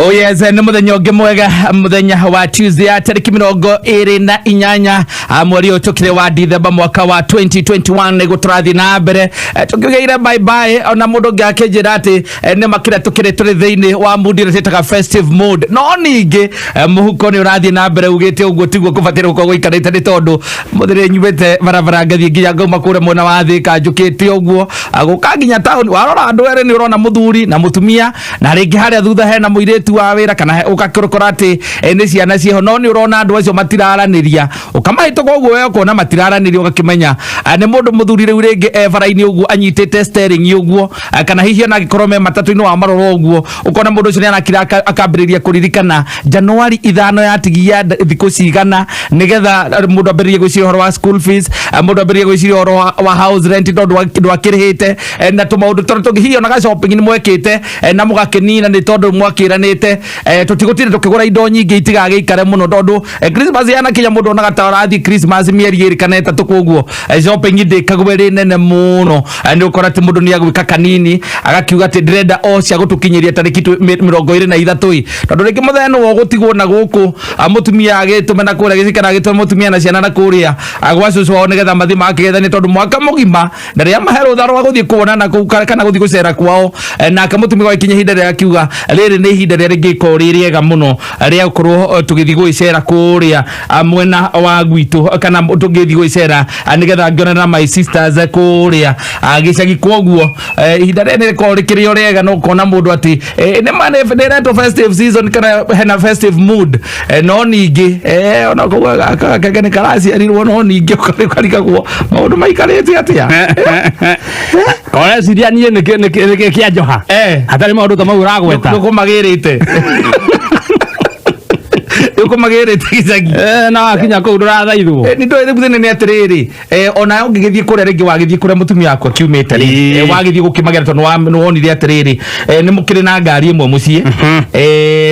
Oh yes, nĩ mũthenya ũngĩ mwega, mũthenya wa Tuesday ya tarĩki 28, mweri ũyũ tũkĩrĩ wa Dithemba mwaka wa 2021, nĩguo tũrathiĩ na mbere. Tũkĩgeire bye bye, ona mũndũ ũngĩ akĩnjĩra atĩ nĩ makĩria tũkĩrĩ tũrĩ thĩinĩ wa mood ĩrĩa twĩtaga festive mode, no ningĩ mũhuko nĩ ũrathiĩ na mbere ugĩte ũguo tiguo kũbataire gũkorwo gũikarĩte, nĩ tondũ mũthĩ nyumĩte barabara ngathiĩ nginya ngauma kũrĩa mwena wa Thĩka njũkĩte ũguo, gũka nginya taũni. Warora andũ erĩ nĩ ũrona mũthuri na mũtumia, na rĩngĩ harĩa thutha hena mũirĩtu wa wĩra, kana ũgakĩrokora atĩ nĩ ciana ciĩho, no nĩ ũrona andũ acio matiraranĩria. Ũkamahĩtũka ũguo we ũkona matiraranĩria, ũgakĩmenya nĩ mũndũ mũthuri rĩu rĩngĩ e bara-inĩ ũguo anyitĩte steering ũguo, kana hihi ona angĩkorwo me matatũ-inĩ wa marora ũguo, ũkona mũndũ ũcio nĩ arakira akambĩrĩria kũririkana Januari 5 yatigia thikũ cigana nĩgetha mũndũ ambĩrĩrie gwĩciria ũhoro wa school fees, mũndũ ambĩrĩrie gwĩciria ũhoro wa house rent tondũ ndwakĩrĩhĩte, na tũmaũndũ tũrĩa tũngĩ, hihi ona ga shopping nĩ mwekĩte na mũgakĩnina nĩ tondũ mwakĩranĩte tũtigũtinda tũkĩgũra indo nyingĩ itigagĩikare mũno, tondũ Christmas yanakinya mũndũ onaga ta ũrathiĩ Christmas mĩeri 2 kana 3, koguo shopping ndĩkagwo ĩrĩ nene mũno. Nĩ ũkora atĩ mũndũ nĩ agwĩka kanini, agakiuga atĩ ndĩrenda o cia gũtũkinyĩria tarĩki 23 ĩ, tondũ rĩngĩ mũthenya nĩwe ũgũtigwo na gũkũ, mũtumia agĩtũme na kũrĩa gĩcikara, agĩtũme mũtumia na ciana na kũrĩa gwa cũcũ wao nĩgetha mathiĩ makĩgethanie, tondũ mwaka mũgima na rĩrĩa mahe rũtha rwa gũthiĩ kuonana kũu kana gũthiĩ gũcera kwao. Nake mũtumia gwakinya ihinda rĩrĩa akiuga rĩrĩ nĩ ihinda rĩrĩa rĩngĩkorwo rĩ rĩega mũno rĩa gũkorwo tũgĩthiĩ gũgĩcera kũrĩa mwena wa gwitũ, kana tũngĩthiĩ gũgĩcera nĩgetha ngĩonane na my sisters kũrĩa gĩcagi. Kwoguo ihinda rĩrĩ nĩ rĩkoragwo rĩkĩrĩ o rĩega, no ũkona mũndũ atĩ nĩ ma nĩ ĩretwo festive season kana hena festive mood, no ningĩ ona kau gakenge nĩ karaciarirwo, no ningĩ ũkarigagwo maũndũ maikarĩte atĩa. Oreciria niĩ nĩkĩ kĩa njoha hatarĩ maũndũ ta mau ũragweta. Nĩkũmagĩrĩte, nĩkũmagĩrĩte gĩcagi. Na wakinya kũu ndũrathaithwo. Nĩ ndũĩ rĩu thĩna nĩ atĩrĩrĩ, ona ũngĩgĩthiĩ kũrĩa rĩngĩ wagĩthiĩ kũrĩa mũtumia waku akiumĩte rĩ, wagĩthiĩ gũkĩmagĩra tondũ nĩ wonire atĩrĩrĩ, nĩ mũkĩrĩ na ngari ĩmwe mũciĩ,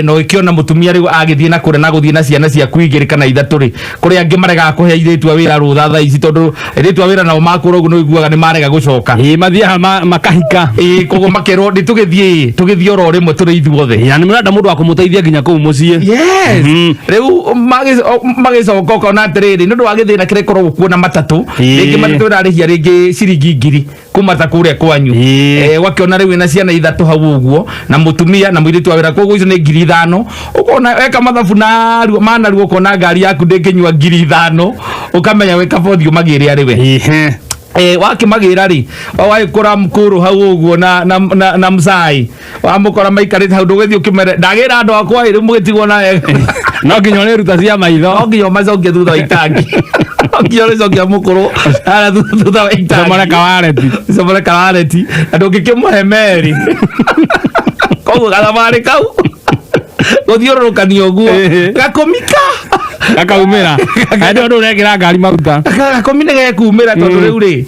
na ũgĩkĩona mũtumia rĩu agĩthiĩ na kũrĩa na gũthiĩ na ciana ciaku 2 kana 3 rĩ, kũrĩ angĩ maregaga kũhe airĩtu a wĩra rũtha thaa ici, tondũ airĩtu a wĩra nao makũra ũguo nĩ ũiguaga nĩ marega gũcoka. Ĩĩ, mathiaga makahika. Ĩĩ, koguo makerwo nĩ tũgĩthiĩ tũgĩthiĩ oro rĩmwe tũrĩ ithuothe. Na nĩ mũrenda mũndũ wa kũmũteithia nginya kũu mũciĩ. Yes. Rĩu magĩcoka ũkona atĩrĩrĩ, nĩ ũndũ wa gĩthĩna kĩrĩa ĩkoragwo kuo na matatũ, rĩngĩ matatũ ĩrarĩhia rĩngĩ ciringi 1000 kuma ta kũrĩa kwanyu. Ũgakĩona rĩu wĩna ciana ithatũ hau ũguo na mũtumia na mũirĩtu wa wĩra, koguo icio nĩ 5000. Ũkona weka mathabu naruo manaruo, ũkona ngari yaku ndĩngĩnyua 5000, ũkamenya wĩ kaba ũthiĩ ũmagĩre arĩ we. Wakĩmagĩra rĩ, wagĩkũra mkũrũ hau ũguo na mcai wamũkora maikarĩte hau, ndũgĩthiĩ ũkĩmere ndagĩra andũ akwa ĩ, rĩu mũgĩtigwo na wega. No nginya ũrĩruta cia maitho. No nginya ũmacokie thutha wa itangi, no nginya ũrĩcokia mũkũrũ harĩa thutha wa itangi. Comore kawareti. Comore kawareti, na ndũngĩkĩmũhe merĩ, koguo gathabarĩ kau gũthiũrũrũkania ũguo gakomika gakaumĩra andũ andũ ũrekĩra ngari maguta. Gakomi nĩ gekumĩra, tondũ rĩu rĩ,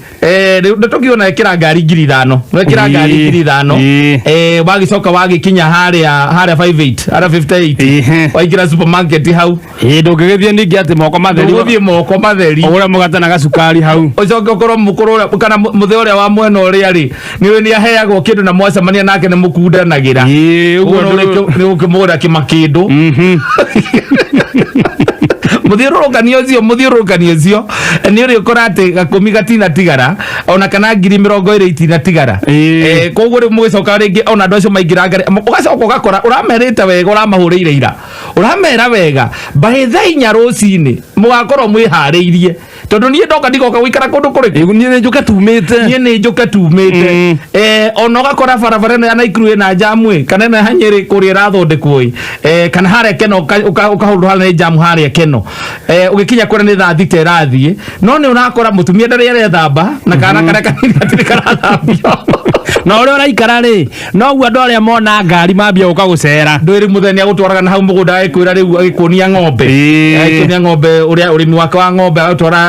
rĩu tũkiona ĩkĩra ngari 5000, wekĩra ngari 5000, wagĩcoka wagĩkinya harĩa 58 harĩa 58, waingĩra supermarket hau. Ĩĩ, ndũngĩgĩthiĩ ningĩ atĩ moko matheri. Ndũgũthiĩ moko matheri. Ũgũre mũgate na gacukari hau. Ũcoke ũkorwo mũkũrũ ũrĩa kana mũthee ũrĩa wa mwena ũrĩa rĩ, nĩ nĩ aheagwo kĩndũ na mwacemania nake nĩ mũkundanagĩra. Ĩĩ, ũguo. Ũguo nĩ ũkĩmũgũra kĩmakĩndũ. Mũthiũrũrũkani ũcio nĩ ũrĩ ũkora atĩ gakũmi gatinatigara ona kana 20,000 itinatigara. Koguo rĩu mũgĩcoka rĩngĩ ona andũ acio maingĩra ngari, ũgacoka ũgakora ũramerĩte wega, ũramahũrĩire ira, ũramera wega by thaa 4 rũcinĩ mũgakorwo mwĩharĩirie, tondũ niĩ ndoka ndigoka gũikara kũndũ kũrĩkũ. Ĩĩ, niĩ nĩ njũke tumĩte. Niĩ nĩ njũke tumĩte. Ona ũgakora barabara ĩno ya Naikuru ĩna jamu ĩ, kana ĩno ya Nyĩrĩ kũrĩa ĩrathondekwo ĩ, kana harĩa Keno ũkahũrwo harĩa nĩ jamu harĩa Keno, ũgĩkinya kũrĩa nĩ thaa 6 ĩrathiĩ, no nĩ ũrakora mũtumia ndarĩ arethamba na kana karĩa kanini gatirĩ karathambio. Na ũrĩa ũraikara rĩ, noguo andũ arĩa mona ngari mambia gũka gũcera. Ndwĩrĩ mũthenya agũtwaraga na hau mũgũnda, agĩkwĩra rĩu agĩkuonia ng'ombe. Agĩkuonia ng'ombe ũrĩa ũrĩmi wake wa ng'ombe, agũtwara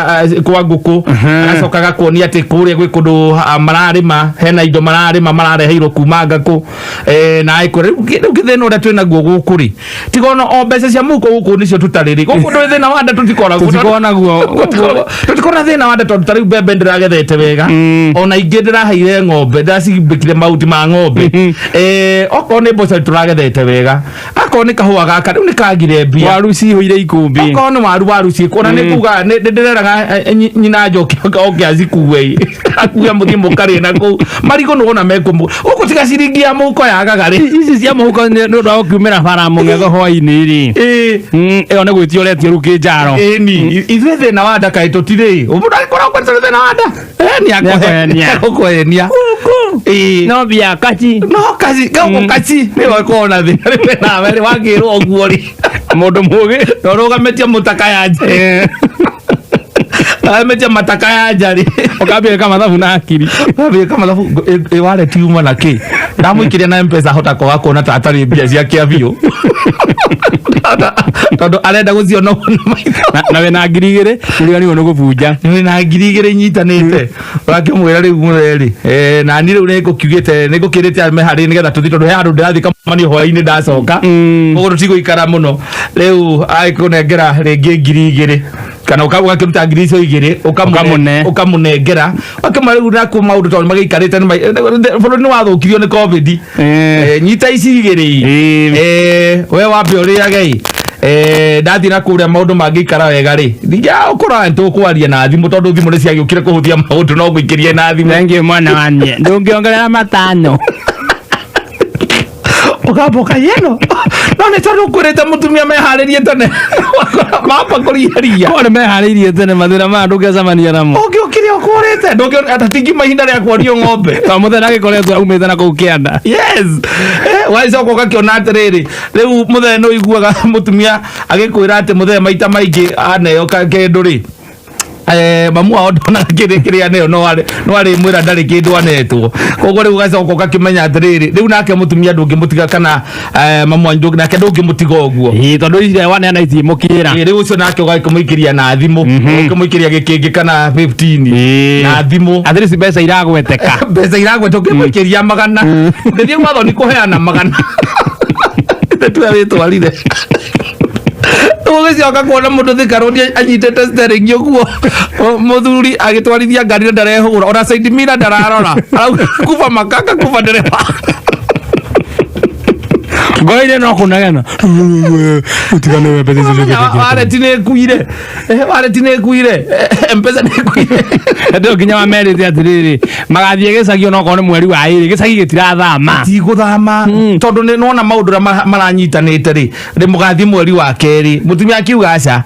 kwa ngũkũ, agacoka agakuonia atĩ kũrĩa gwĩ kũndũ mararĩma, hena indo mararĩma marareheirwo kuma ngakũ, na agĩkwĩra rĩu gĩthĩna ũrĩa twĩ naguo gũkũ rĩ, tiga ona o mbeca cia mũhuko gũkũ nĩcio tũtarĩ rĩ, gũkũ ndũrĩ thĩna wa nda tũtikoragwo. Tũtikoragwo naguo. Tũtikoragwo na thĩna wa nda, tondũ ta rĩu mbembe ndĩragethete wega, ona ingĩ ndĩraheire ng'ombe, ndĩracibĩkire mahuti ma ng'ombe, okorwo nĩ mboco tũragethete wega. Akorwo nĩ kahũa gaka rĩu nĩ kagire mbia. Waru cihũire ikũmbĩ. Okorwo nĩ waru, waru ciĩkuo na nĩ kuga nĩ ndĩreraga nyina Njoki oke acikue, akue mũthiĩ mũkarĩe na kũu. Marigũ nĩ wona mekũ gũkũ, tiga ciringi ya mũhuko yagaga rĩ. Ici cia mũhuko nĩ ũndũ wa gũkiumĩra bara mũng'etho hwainĩ rĩ. Ĩyo nĩ gwĩtio ũretio rĩu kĩnjaro. Ĩni ithuĩ thĩna wa nda kaĩ tũtirĩ mũndũ agĩkorwo kwetera thĩna wa nda. Nĩ Nĩakũhenia. akũhenia. No mbia kaci. No kaci gũkũ, kaci nĩwe ũkorwo na thĩna rĩmwe nawe rĩ wakĩrwo ũguo rĩ. Mũndũ mũgĩ. Na ũrũgamĩtie mũtaka ya nja, ũrũgamĩtie mataka ya nja rĩ. Ũkambia gwĩka mathabu na hakiri. Wambia mathabu ĩ wallet yuma na kĩ, ndamũikĩria na Mpesa, hota kwaga kuona ta atarĩ mbia ciake biũ tondũ arenda gũciona ũguo na maitho. Na wĩna 2000 ũriganĩrwo nĩ gũbunja. Nĩ na 2000 inyitanĩte, ũrakĩmwĩra rĩu mũreri nani rĩu nĩngũkiugĩte nĩngũkĩrĩte arũme harĩ nĩgetha tũthiĩ tondũ he handũ ndĩrathiĩ kamanio hwaĩ-inĩ ndacoka, koguo tũtigũikara mũno. Rĩu agĩkũnengera rĩngĩ 2000 kana ũgakĩruta ngiri icio igĩrĩ Ũkamũne. Ũkamũnengera ũkĩma rĩu nakuo maũndũ tondũ magĩikarĩte bũrũri nĩ wathũkirio nĩ COVID. Nyita ici igĩrĩ. We wambe ũrĩage ĩ. Ndathiĩ na kũrĩa maũndũ mangĩikara wega rĩ, ũkũra tũkwaria na thimũ tondũ thimũ nĩ ciagĩũkire kũhũthia maũndũ, no ngũikĩrie na thimũ. Thank you mwana wanye, ndũngĩongerera matano. Ũkamba ũkaiya ĩno, no nĩ tondũ ũkwĩrĩte mũtumia meharĩrie tene mamba kũria ria. Korwo nĩ meharĩirie tene, mathĩna maya ndũngĩcemania namo. Ũngĩũkire ũkũrĩte ndũngĩona mahinda rĩa kuonio ng'ombe. Tondũ mũthenya agĩkoretwo aumĩte na kũu kĩanda. Yes, wacoka ũgakĩona atĩrĩrĩ, rĩu mũthenya nĩ ũiguaga mũtumia agĩkwĩra atĩ mũthenya maita maingĩ aneo kĩndũ rĩ, mamu wao ndonaga kĩrĩa kĩrĩa aneo, no arĩ mwĩra ndarĩ kĩndũ anetwo. Koguo rĩu ũgacoka ũgakĩmenya atĩrĩrĩ, rĩu nake mũtumia ndũngĩmũtiga kana mamu wanyu nake ndũngĩmũtiga ũguo. Ĩĩ, tondũ iria waneana itiĩmũkĩra. Rĩu ũcio nake ũgakĩmũikĩria na thimũ, ũkĩmũikĩria gĩkĩngĩ kana 15 na thimũ. At least mbeca iragweteka. Mbeca iragweta, ũkĩmũikĩria magana, ũngĩthiĩ gwathoni kũheana magana tuwe wĩtwarire, ũgĩcoka kuona mũndũ Thika Road anyitĩte steering ũguo, mũthuri agĩtwarithia ngari na ndarehũgũra ona side mirror, ndararora. Arauga, "Kufa makaka, kufa ndereba." Ngoro-inĩ no kũnegena ũtigane we mbeca icio ciothe. Wallet nĩ ĩkuire. Wallet nĩ ĩkuire. Mpesa nĩ ĩkuire. Hĩndĩ ĩyo nginya wamerĩte atĩrĩrĩ, magathiĩ gĩcagi onokorwo nĩ mweri wa ĩrĩ, gĩcagi gĩtirathama. Tigũthama tondũ nĩ nona maũndũ ũrĩa maranyitanĩte rĩ, rĩ mũgathiĩ mweri wa kerĩ, mũtumia akiuga aca,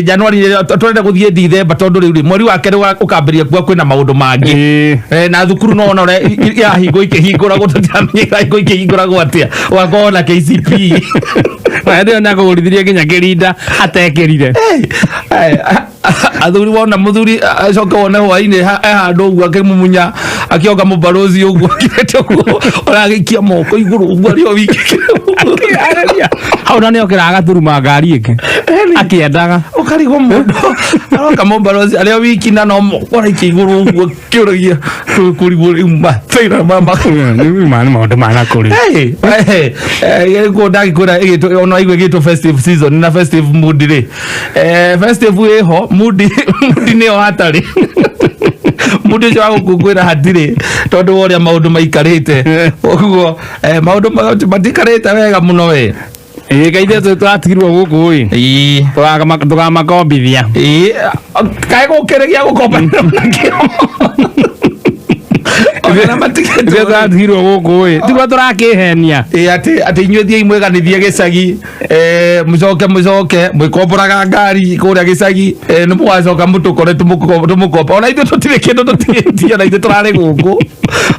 Januari rĩrĩa tũrenda gũthiĩ Dithemba, tondũ rĩu rĩ mweri wa kerĩ ũkambĩrĩria kuga kwĩna maũndũ mangĩ. Na thukuru no ona ũrĩa irahingwo ikĩhingũragwo, tũtiramenya irahingwo ikĩhingũragwo atĩa, ũgakorwo na KCP. Hĩndĩ ĩyo nĩakũgũrithirie nginya kĩrinda atekĩrire. Athuri, wona muthuri acoke wone hwainĩ e handũ ũguo akĩmumunya akĩonga mũbarũthi ũguo akirĩte ũguo ũragĩikia moko igũrũ ũguo arĩ o wiki. Akĩarĩria hau na nĩokĩra agaturuma ngari ĩngĩ akĩendaga. Ũkarigwo mũndũ aroka mũbarũthi arĩ o wiki na no moko araikia igũrũ ũguo kĩũragia kũrigwo rĩu mathĩna mama. Nĩ maũndũ mana kũrĩ. Hey, hey, kuo ndagĩkwĩra ĩgĩtwo ona igua ĩgĩtwo festive season na festive mood rĩ, festive ĩho, mood mood nĩyo hatarĩ, mood ũcio wa gũkũngũĩra hatirĩ tondũ wa ũrĩa maũndũ maikarĩte ũguo, maũndũ matikarĩte wega mũno we. Ĩĩ, kaithe tũratigirwo gũkũ ĩ. Tũkamakombithia. Ĩĩ, kaĩ gũkĩrĩ gĩa gũkombanĩra nakĩo ona matigĩtwo. Ithuĩ tũratigirwo gũkũ ĩ, tiguo tũrakĩhenia. Ĩ atĩ inyuĩ thiĩi mwĩganithie gĩcagi, mũcoke mũcoke mwĩkomboraga ngari kũrĩa gĩcagi, nĩ mũgacoka mũtũkore tũmũkomba, ona ithuĩ tũtirĩ kĩndũ tũtigĩtie, ona ithuĩ tũrarĩ gũkũ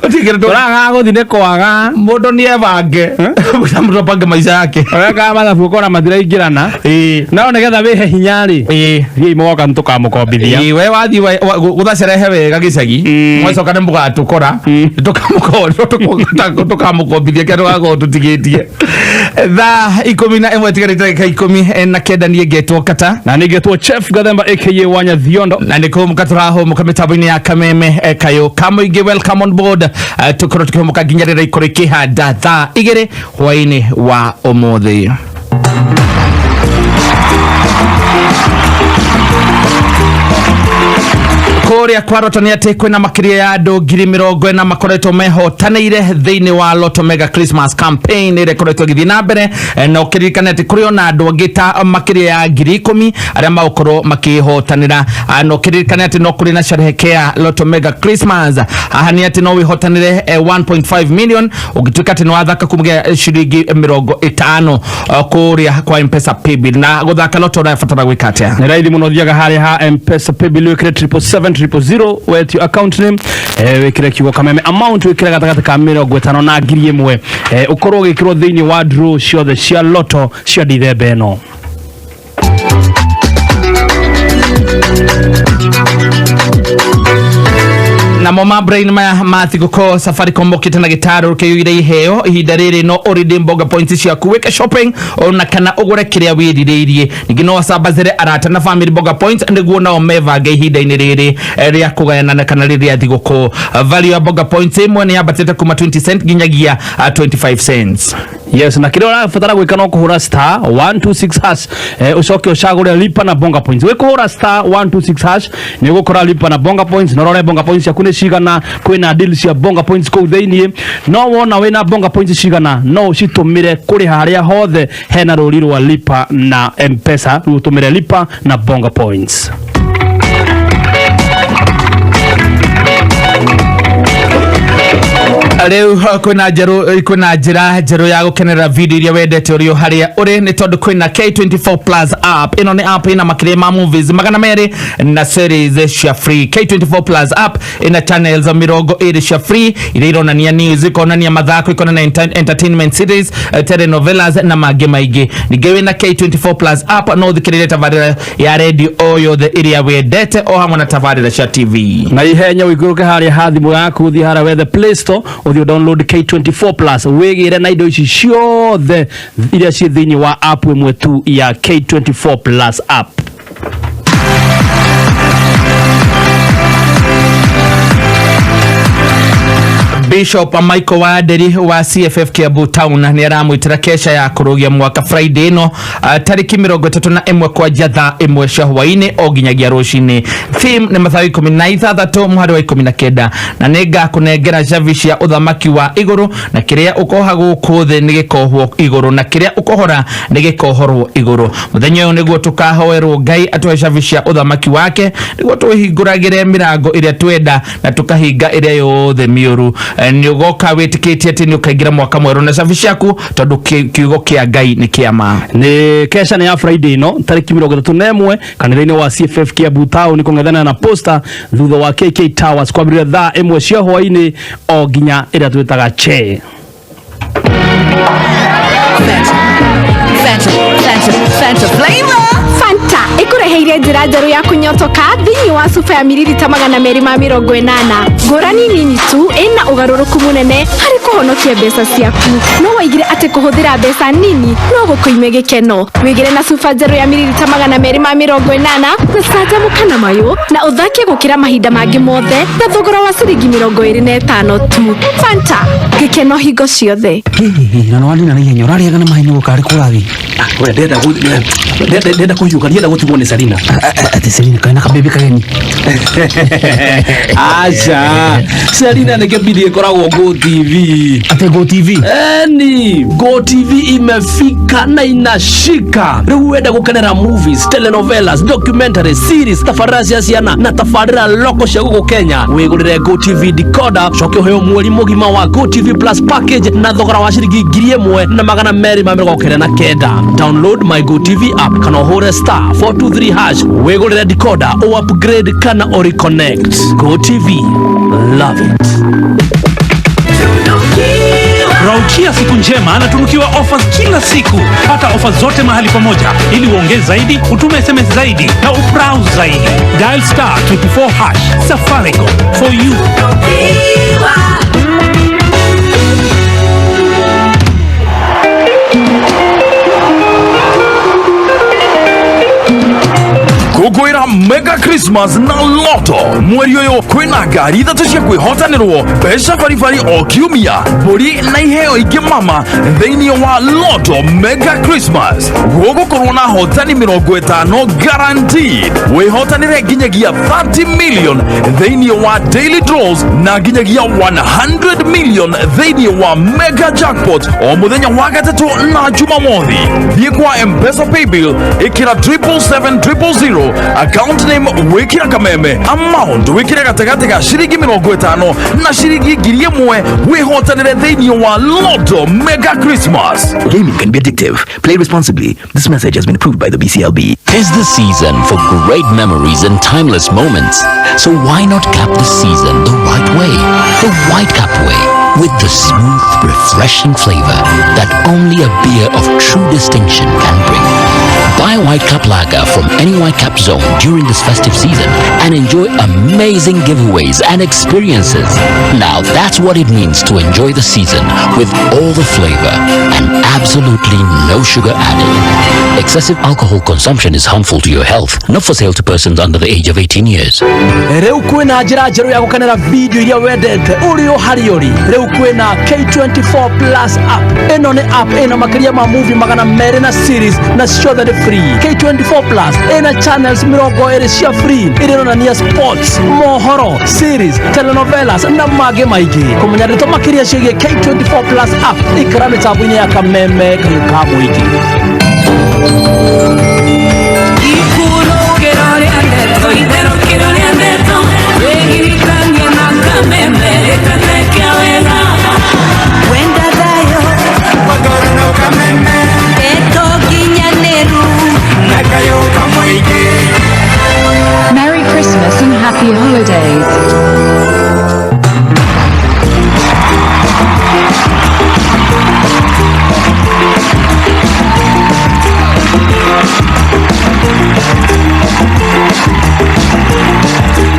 tũtirĩ kĩndũ Tũragaga gũthiĩ nĩ kwaga. Mũndũ nĩ ebange, mũndũ abange maica yake. Ũrekaga mathabu ũkona matiraingĩrana. No nĩgetha wĩhe hinya rĩ, thiĩi mũgoka nĩtũkamũkombithia. Ĩĩ, we wathiĩ gũthacerehe wega gĩcagi, mwacoka nĩ mũgatũkora tũkamũkombithia kĩrĩa tũgakorwo tũtigĩtie. Thaa 11 tigarĩte ndagĩka 19. Niĩ ngetwo Kata. Na nĩngetwo Chef Gathemba aka Wanya Thiondo. Na nĩ kũhũmũka tũrahũmũka mĩtambo-inĩ ya Kameme, kayũ ka mũingĩ. Welcome on board. Tũkorwo tũkĩhũmũka nginya rĩrĩa ikorwo ikĩhanda thaa 2 hwaĩ-inĩ wa ũmũthĩ. Kũrĩa kwa Roto nĩ atĩ kwĩna makĩria ya andũ 40,000 makoretwo mehotanĩire thĩinĩ wa Lotto Mega Christmas campaign ĩrĩa ĩkoretwo ĩgĩthiĩ na mbere. Na ũkĩririkane atĩ kũrĩ ona andũ angĩ ta makĩria ya 10,000 arĩa magũkorwo makĩhotanĩra. Na ũkĩririkane atĩ no kũrĩ na sherehekea Lotto Mega Christmas. Haha nĩ atĩ no wĩhotanĩre 1.5 million ũngĩtuĩka atĩ nĩ wathaka kumũgĩa ciringi 50 kũrĩa kwa M-Pesa paybill. Na gũthaka Lotto ũrabatara gwĩka atĩa? Nĩ raithi mũno, thiaga harĩa ha M-Pesa paybill, wĩkĩre 777 000, wetio account name, wĩkĩre kiugo Kameme, amount wĩkĩre gatagatĩ ka 50 na 1000, ũkorwo ũgĩkĩrwo thĩinĩ wa draw ciothe cia Lotto cia Dithemba ĩno. Namo mabrain maya ma thigũkũ, Safaricom mokĩte na gĩtarũ kĩiyũire iheo. Ihinda rĩrĩ no ũredeem Bonga points ciaku, wĩke shopping ona kana ũgũre kĩrĩa wĩrirĩirie. Ningĩ no ũcambacĩre arata na family Bonga points nĩguo nao mebange ihinda-inĩ rĩrĩ rĩa kũgayana kana rĩrĩa thigũkũ. Value ya Bonga points ĩmwe nĩ yambatĩte kuma 20 cent nginyagia 25 cents. Yes, na kĩrĩa ũrabatara gwĩka no kũhũra *126#, ũcoke ũcagũre lipa na Bonga points. Wĩ kũhũra *126# nĩ ũgũkora lipa na Bonga points, na ũrore Bonga points ciaku nĩ cigana. Kwĩna deal cia Bonga points kũu thĩiniĩ. No wona wĩna Bonga points cigana, no ũcitũmĩre kũrĩha harĩa hothe hena rũri rwa lipa na M-Pesa. Rĩu ũtũmĩre lipa na Bonga points. Rĩu kwĩna njĩra njerũ ya gũkenerera video iria wendete ũrĩ o harĩa ũrĩ, nĩ tondũ kwĩna K24 Plus app. Ĩno nĩ app ĩna makĩria ma movies 200 na series cia free. K24 Plus app ĩna channels 20 cia free iria ironania news, ikonania mathako, ikonania entertainment series, telenovelas na mangĩ maingĩ. Ningĩ wĩna K24 Plus app no ũthikĩrĩrie tabarĩra ya radio o yothe ĩrĩa wendete, o hamwe na tabarĩra cia TV. Na ihenya ũikũrũke harĩa ha thimũ yaku, ũthiĩ harĩa wethe Play Store, ũthiĩ download K24 Plus, wĩgĩre na indo ici ciothe iria ciĩ thĩinĩ wa app ĩmwe tu ya K24 Plus app. Bishop Michael Wanderi wa CFF Kiambu Town nĩ aramwĩtĩra kesha ya kũrũgia mwaka Friday ĩno, tarĩki 31, kwanjia thaa 1 cia hwaĩ-inĩ o nginyagia rũcinĩ. Theme nĩ Mathayo 16 mũhari wa 19, na nĩ ngakũnengera cabi cia ũthamaki wa igũrũ, na kĩrĩa ũkoha gũkũ thĩ nĩ gĩkohwo igũrũ, na kĩrĩa ũkohora nĩ gĩkohorwo igũrũ. Mũthenya ũyũ nĩguo tũkahoerwo Ngai atũhe cabi cia ũthamaki wake, nĩguo twĩhingũragĩre mĩrango ĩrĩa twenda na tũkahinga ĩrĩa yothe mĩũru. Nĩ ũgoka wĩtĩkĩtie atĩ nĩ ũkaingĩra mwaka mwerũ na cabi ciaku, tondũ kiugo kĩa Ngai nĩ kĩa ma. Nĩ kesha nĩ ya Friday ĩno tarĩki 31, kanitha-inĩ wa CFF Kiambu Town, kũng'ethana na Posta, thutha wa KK Towers, kwambĩrĩria thaa 1 cia hwaĩ-inĩ o nginya ĩrĩa twĩtaga che. Fanta, Fanta, Fanta, Fanta flavor. Fanta ĩkũreheire njĩra njerũ ya kũnyotoka thĩinĩ wa cuba ya miririta 280. Ngũrani nini tu ĩna ũgarũrũku mũnene harĩ kũhonokia mbeca ciaku. No waigire atĩ kũhũthĩra mbeca nini no gũkũime gĩkeno. Wĩgĩre na cuba njerũ ya miririta 280 na canjamũka na mayũ na ũthake gũkĩra mahinda mangĩ mothe na thogora wa ciringi 25 tu. Fanta, gĩkeno hingo ciothe. Na nĩwanina na ihenya, ũrarĩaga na mahenya gũkarĩ kũrathiĩ. We ndenda kũhiũka, ndienda gũtigwo nĩ Sarina. Atĩ Selina kaina kabebe kageni? Aca, Sarina nĩ kĩbindi gĩkoragwo Go TV. Atĩ Go TV? Eni, Go TV imefika na inashika. Rĩu wenda gũkenera movies, telenovelas, documentary series, tabarĩra cia ciana na tabarĩra loko cia gũkũ Kenya, wĩgũrĩre Go TV decoder, coke ũheo mweri mũgima wa Go TV Plus package na thogora wa ciringi 1299. Download my Go TV app kana ũhũre *423# wĩgũrĩre decoder, o upgrade kana o reconnect. Go TV, love it. Raukia siku njema anatunukiwa offers kila siku. Pata offers zote mahali pamoja ili uongee zaidi, utume SMS zaidi na ubrowse zaidi. Dial *24#. Safaricom for you. Kũngũĩra Mega Christmas na Lotto. Mweri ũyũ kwĩna ngari ithatũ cia kwĩhotanĩrwo, mbeca baribari o kiumia, mbũri na iheo ingĩ mama thĩinĩ wa Lotto Mega Christmas. Gũgũkorwo na hotani 50 guaranteed. Wĩhotanĩre nginyagia 30 million thĩinĩ wa daily draws na nginyagia 100 million thĩinĩ wa mega jackpot o mũthenya wa gatatũ na jumamothi. Thiĩ kwa Mpesa paybill, ĩkĩra 777 000, account name wĩkĩra Kameme, amount wĩkĩre gatagatĩ ga ciringi 50 na ciringi 1,000, wĩhotanĩre thĩinĩ wa Lotto Mega Christmas. Gaming can be addictive. Play responsibly. This message has been approved by the BCLB. Tis the season for great memories and timeless moments. So why not cap the season the right way? The White Cap way, with the smooth, refreshing flavor that only a beer of true distinction can bring. Buy White Cap Lager from any White Cap zone during this festive season and enjoy amazing giveaways and experiences. Now that's what it means to enjoy the season with all the flavor and absolutely no sugar added. Excessive alcohol consumption is harmful to your health. Not for sale to persons under the age of 18 years. Rĩu kwĩna njĩra njerũ ya gũkenera video iria wendete ũrĩ o harĩa ũrĩ. Rĩu kwĩna K24 Plus app. Ĩno nĩ app ĩna makĩria ma movie 200 na series, na ciothe nĩ free. K24 Plus ĩna channels 20 cia free iria ironania sports, mohoro, series, telenovelas na mangĩ maingĩ. Kũmenya ndeto makĩria ciĩgiĩ K24 Plus app, ikara mĩtambo-inĩ ya Kameme, kayũ ka mũingĩ. Ikurũkĩro rĩa ndeto, itherũkĩro rĩa ndeto, wĩgiritania na Kameme ĩtateke wega. Wenda thayũ, ndeto nginyanĩru na kayũ ka mũingĩ. Merry Christmas and Happy Holidays.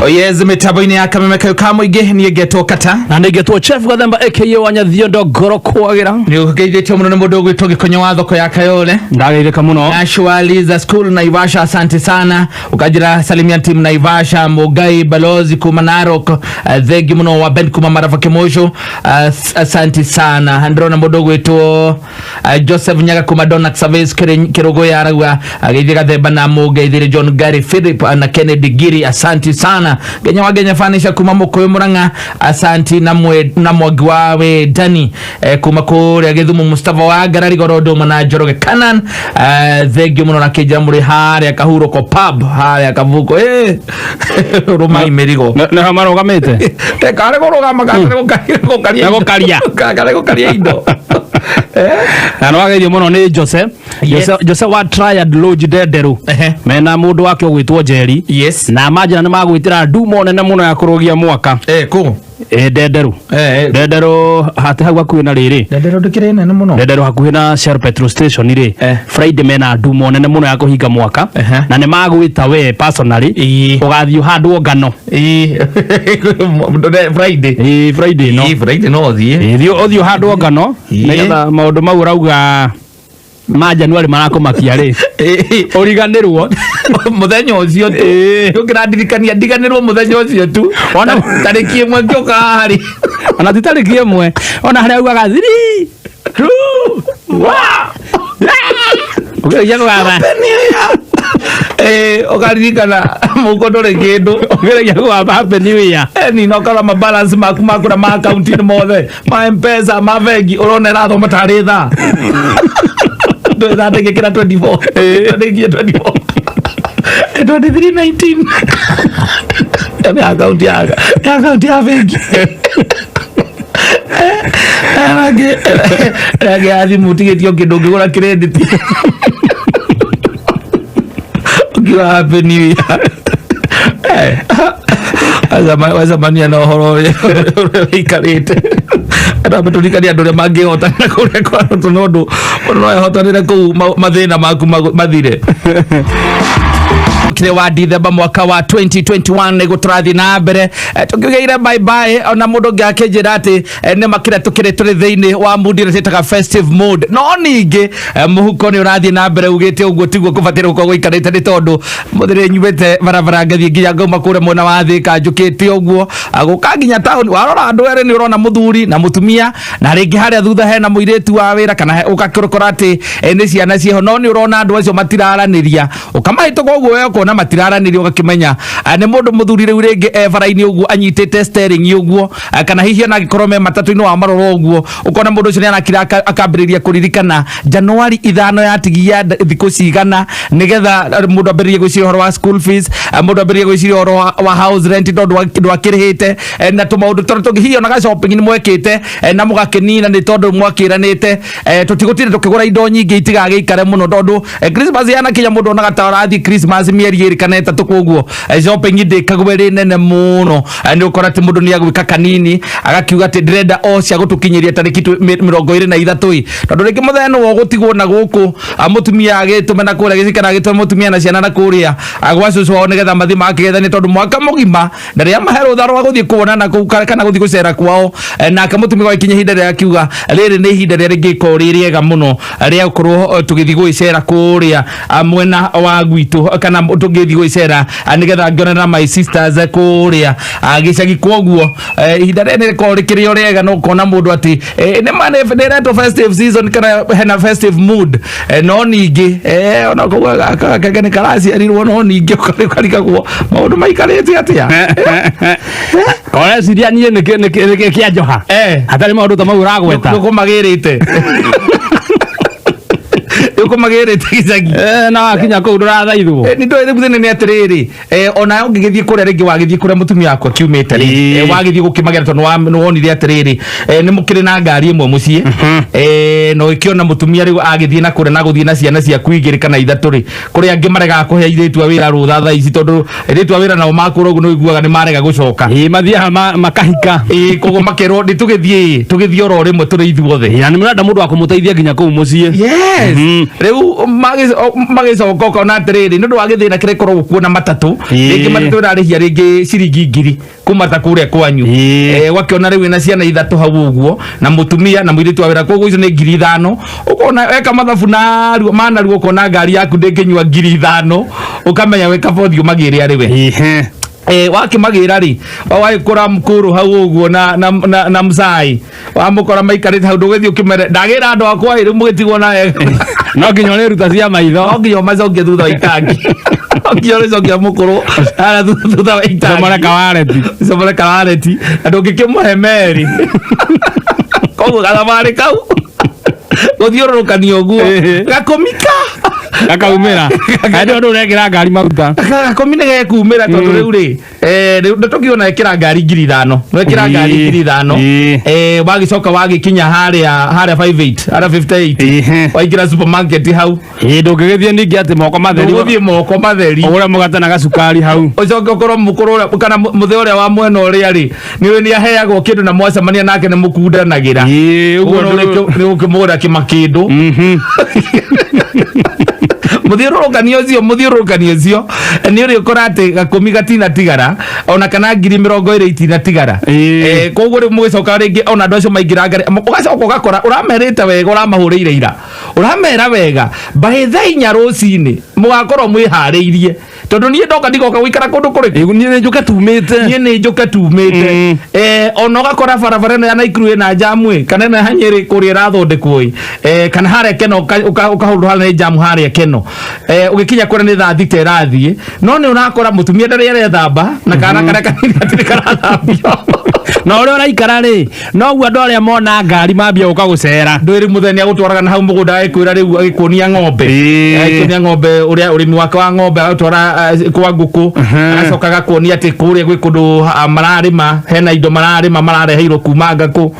Yes, mitambo-inĩ ya Kameme kayo ka mũingĩ, niĩ ngetwo Kata. Na nĩngetwo Chef Gathemba aka Wanyathiondo ngoro kwagĩra. Nĩ ũgeithĩtio mũno nĩ mũndũ ũgwĩtwo Gĩkonyo wa thoko ya Kayole. Ndageithĩka mũno. Nashwali za school Naivasha, asante sana. Ukajira salimia team Naivasha, Mugai balozi kuma Narok, thengi mũno wa Ben kuma Marava Kimosho, asante sana. Ndĩrona mũndũ ũgwĩtwo Joseph Nyaga kuma Donat Service Kĩrũgũya, arauga ageithie Gathemba na mũgeithĩre John Gary Philip na Kennedy Giri, asante sana. Genya wa Genya Fanisha kuma Mũkũyũ Mũrang'a, asanti na mwe na Mwangi wa Wendani kuma kũrĩa Gĩthumo, Mustafa wa Ngarari Gorondo na Njoroge Kanan, thengiũ mũno na kĩnjĩra mũrĩ harĩa Kahurũko pub harĩa Kavuko, rũmai mĩrigo. Nĩho marũgamĩte. Karĩ kũrũgama, karĩ gũkaria. Nĩ gũkaria. Karĩ gũkaria indo. Na nĩwageithio mũno nĩ Jose. Jose, Jose wa Triad Lodge Ndenderu, mena mũndũ wake ũgwĩtwo Njeri. Na manjĩra nĩ magwĩtĩra ndumo nene mũno ya kũrũgia mwaka. Kũ? Ndenderu. Ndenderu hatĩ hau hakuhĩ na rĩrĩ. Ndenderu ndĩkĩrĩ nene mũno. Ndenderu hakuhĩ na Shell petrol station rĩ. Friday mena ndumo nene mũno ya kũhinga mwaka na nĩ magwĩta we personally ũgathiĩ ũhandwo ngano. Friday. Friday no. Friday no thiĩ. Thiĩ ũthiĩ ũhandwo ngano nĩgetha maũndũ mau ũrauga ma January marakũmakia rĩ, ũriganĩrwo. Mũthenya ũcio tu ũkĩrandirikania ndiganĩrwo mũthenya ũcio tu. Ona tarĩki 1 ngĩũka haha rĩ. Ona ti tarĩki 1, ona harĩa augaga 3 2 1, ũkĩrĩkia kũgamba. Ũkaririkana mũko ndũrĩ kĩndũ. Ũkĩrĩkia kũgamba happy new year. Ni no ũkarora mabalance maku makũra ma akaunti-inĩ mothe, ma Mpesa, ma bengi, ũrona ĩrathoma tarĩ thaa ndagĩkĩra 24, ndagĩkia 24, 23 19 nĩ akaunti ya akaunti ya bengi, rangĩ ya thimũ ũtigĩtio kĩndũ ũngĩgũra credit, ũkiuga happy new year. Wacemania na ũhoro ũrĩa wĩikarĩte, andũ amatũrikania andũ arĩa mangĩhotanĩra kũrĩa kwa tondũ ũndũ no ehotanĩre kũu mathĩna maku mathire. Kire wa Dithemba mwaka wa 2021 nĩguo tũrathiĩ na mbere. Tũkiugĩire bye bye, ona mũndũ ũngĩ akĩnjĩra atĩ nĩ makĩra tũkĩrĩ tũrĩ thĩinĩ wa mood ĩrĩa twĩtaga festive mode, no ningĩ mũhuko nĩ ũrathiĩ na mbere ugĩte ũguo tiguo kũbataire gũkorwo gũikarĩte, nĩ tondũ mũthĩ nyumĩte barabara ngathiĩ nginya ngauma kũrĩa mwena wa Thĩka njũkĩte ũguo gũka nginya taũni. Warora andũ erĩ nĩ ũrona mũthuri na mũtumia, na rĩngĩ harĩa thutha hena mũirĩtu wa wĩra, kana ũgakĩrokora atĩ nĩ ciana ciĩho, no nĩ ũrona andũ acio matiraranĩria. Ũkamahĩtũka ũguo we ũkona matiraranĩria, ũgakĩmenya nĩ mũndũ mũthuri rĩu rĩngĩ e bara-inĩ ũguo anyitĩte steering ũguo, kana hihi ona angĩkorwo me matatũ-inĩ wa marora ũguo, ũkona mũndũ ũcio nĩ arakira akambĩrĩria kũririkana Januari 5 yatigia thikũ cigana, nĩgetha mũndũ ambĩrĩrie gwĩciria ũhoro wa school fees, mũndũ ambĩrĩrie gwĩciria ũhoro wa house rent tondũ ndwakĩrĩhĩte, na tũmaũndũ tũrĩa tũngĩ, hihi ona ga shopping nĩ mwekĩte na mũgakĩnina nĩ tondũ mwakĩranĩte tũtigũtinda tũkĩgũra indo nyingĩ itigagĩikare mũno, tondũ Christmas yanakinya mũndũ onaga ta ũrathiĩ Christmas mĩeri 2 kana 3, koguo shopping ndĩkagwo ĩrĩ nene mũno. Nĩ ũkora atĩ mũndũ nĩ agwĩka kanini agakiuga atĩ ndĩrenda o cia gũtũkinyĩria tarĩki 23 ĩ, tondũ rĩngĩ mũthenya nĩwe ũgũtigwo na gũkũ, mũtumia agĩtũme na kũrĩa gĩcikara, agĩtũme mũtumia na ciana na kũrĩa gwa cũcũ wao nĩgetha mathiĩ makĩgethanie, tondũ mwaka mũgima na rĩrĩa mahe rũtha rwa gũthiĩ kuonana kũu kana gũthiĩ gũcera kwao. Nake mũtumia gwakinya ihinda rĩrĩa akiuga rĩrĩ nĩ ihinda rĩrĩa rĩngĩkorwo rĩ rĩega mũno rĩa gũkorwo tũgĩthiĩ gwĩcera kũrĩa mwena wa gwitũ, kana tũngĩthiĩ gwĩcera nĩgetha ngĩonana na my sisters kũrĩa gĩcagi. Kwoguo ihinda rĩrĩ nĩ rĩkoragwo rĩkĩrĩ o rĩega, no ũkona mũndũ atĩ nĩ ma nĩ ĩretwo festive season kana hena festive mood, no ningĩ ona kauga gaka gakenge nĩ karaciarirwo, no ningĩ ũkarigagwo maũndũ maikarĩte atĩa. Oreciria niĩ nĩkĩ kĩa njoha hatarĩ maũndũ ta mau ũragweta. Nĩũkũmagĩrĩte, nĩũkũmagĩrĩte gĩcagi. Na wakinya kũu ndũrathaithwo. Nĩ ndũĩ rĩu thĩna nĩ atĩrĩrĩ, ona ũngĩgĩthiĩ kũrĩa rĩngĩ wagĩthiĩ kũrĩa mũtumia waku akiumĩte rĩ, wagĩthiĩ gũkĩmagĩra tondũ nĩ wonire atĩrĩrĩ, nĩ mũkĩrĩ na ngari ĩmwe mũciĩ, na ũgĩkĩona mũtumia rĩu agĩthiĩ na kũrĩa na gũthiĩ na ciana ciaku igĩrĩ kana ithatũ rĩ, kũrĩ angĩ maregaga kũhe airĩtu a wĩra rũtha thaa ici, tondũ airĩtu a wĩra nao makũra ũguo nĩ ũiguaga nĩ marega gũcoka. Ĩĩ, mathiaga makahika. Ĩĩ, koguo makerwo nĩ tũgĩthiĩ oro rĩmwe tũrĩ ithuothe. Na nĩ mũrenda mũndũ wa kũmũteithia nginya kũu mũciĩ. Yes. Rĩu magĩcoka ũkona atĩrĩrĩ, nĩ ũndũ wa gĩthĩna kĩrĩa gĩkoragwo kuo na matatũ, rĩngĩ matatũ ĩrarĩhia rĩngĩ ciringi 1000 kuma ta kũrĩa kwanyu. Ũgakĩona rĩu wĩna ciana ithatũ hau ũguo na mũtumia na mũirĩtu wa wĩra, koguo icio nĩ 5000. Ũkona weka mathabu naruo manaruo, ũkona ngari yaku ndĩngĩnyua 5000, ũkamenya wĩ kaba ũthiĩ ũmagĩre arĩ we. Wakĩmagĩra rĩ, wagĩkũra mkũrũ hau ũguo na mcai wamũkora maikarĩte hau, ndũgĩthiĩ ũkĩmere ndagĩra andũ akwa ĩ, rĩu mũgĩtigwo nawe. No nginya ũrĩruta cia maitho. No nginya ũmacokie thutha wa itangi, no nginya ũrĩcokia mũkũrũ harĩa thutha wa itangi. Ũcomore kawareti. Ũcomore kawareti na ndũngĩkĩmũhe meri, koguo gathabarĩ kau gũthiũrũrũkania ũguo gakomika gakaumĩra andũ andũ ũrekĩra ngari maguta. Gakomi nĩ gekumĩra, tondũ rĩu rĩ rĩu tũkiona ĩkĩra ngari 5000, wekĩra ngari 5000, wagĩcoka wagĩkinya harĩa 58 harĩa 58 waingĩra supermarket hau. Ĩĩ, ndũngĩgĩthiĩ ningĩ atĩ moko matheri. Ndũgũthiĩ moko matheri. Ũgũre mũgate na gacukari hau. Ũcoke ũkorwo mũkũrũ ũrĩa kana mũthee ũrĩa wa mwena ũrĩa rĩ nĩ nĩ aheagwo kĩndũ na mwacemania nake nĩ mũkundanagĩra. Ũguo. Ũguo nĩ ũkĩmũgũra kĩmakĩndũ. Mũthiũrũrũkanio ũcio nĩ ũrĩ ũkora atĩ gakũmi gatinatigara ona kana 20,000 itinatigara. Koguo rĩu mũgĩcoka rĩngĩ ona andũ acio maingĩra ngari, ũgacoka ũgakora ũramerĩte wega, ũramahũrĩire ira, ũramera wega by thaa 4 rũcinĩ mũgakorwo mwĩharĩirie, tondũ niĩ ndoka ndigoka gũikara kũndũ kũrĩkũ. Niĩ nĩ njũke tumĩte. Niĩ nĩ njũke tumĩte. Ona ũgakora barabara ĩno ya Naikuru ĩna jamu ĩ, kana ĩno ya Nyĩrĩ kũrĩa ĩrathondekwo ĩ, kana harĩa Keno ũkahũrwo harĩa nĩ jamu harĩa Keno, ũgĩkinya kũrĩa nĩ thaa 6 ĩrathiĩ, no nĩ ũrakora mũtumia ndarĩ arethamba na kana karĩa kanini gatirĩ karathambio. Na ũrĩa ũraikara rĩ, noguo andũ arĩa mona ngari mambia gũka gũcera. Ndwĩrĩ mũthenya agũtwaraga na hau mũgũnda, agĩkwĩra rĩu agĩkuonia ng'ombe. Agĩkuonia ng'ombe ũrĩa ũrĩmi wake wa ng'ombe, agũtwara kwa ngũkũ, agacoka agakuonia atĩ kũrĩa gwĩ kũndũ mararĩma, hena indo mararĩma marareheirwo kuma ngakũ.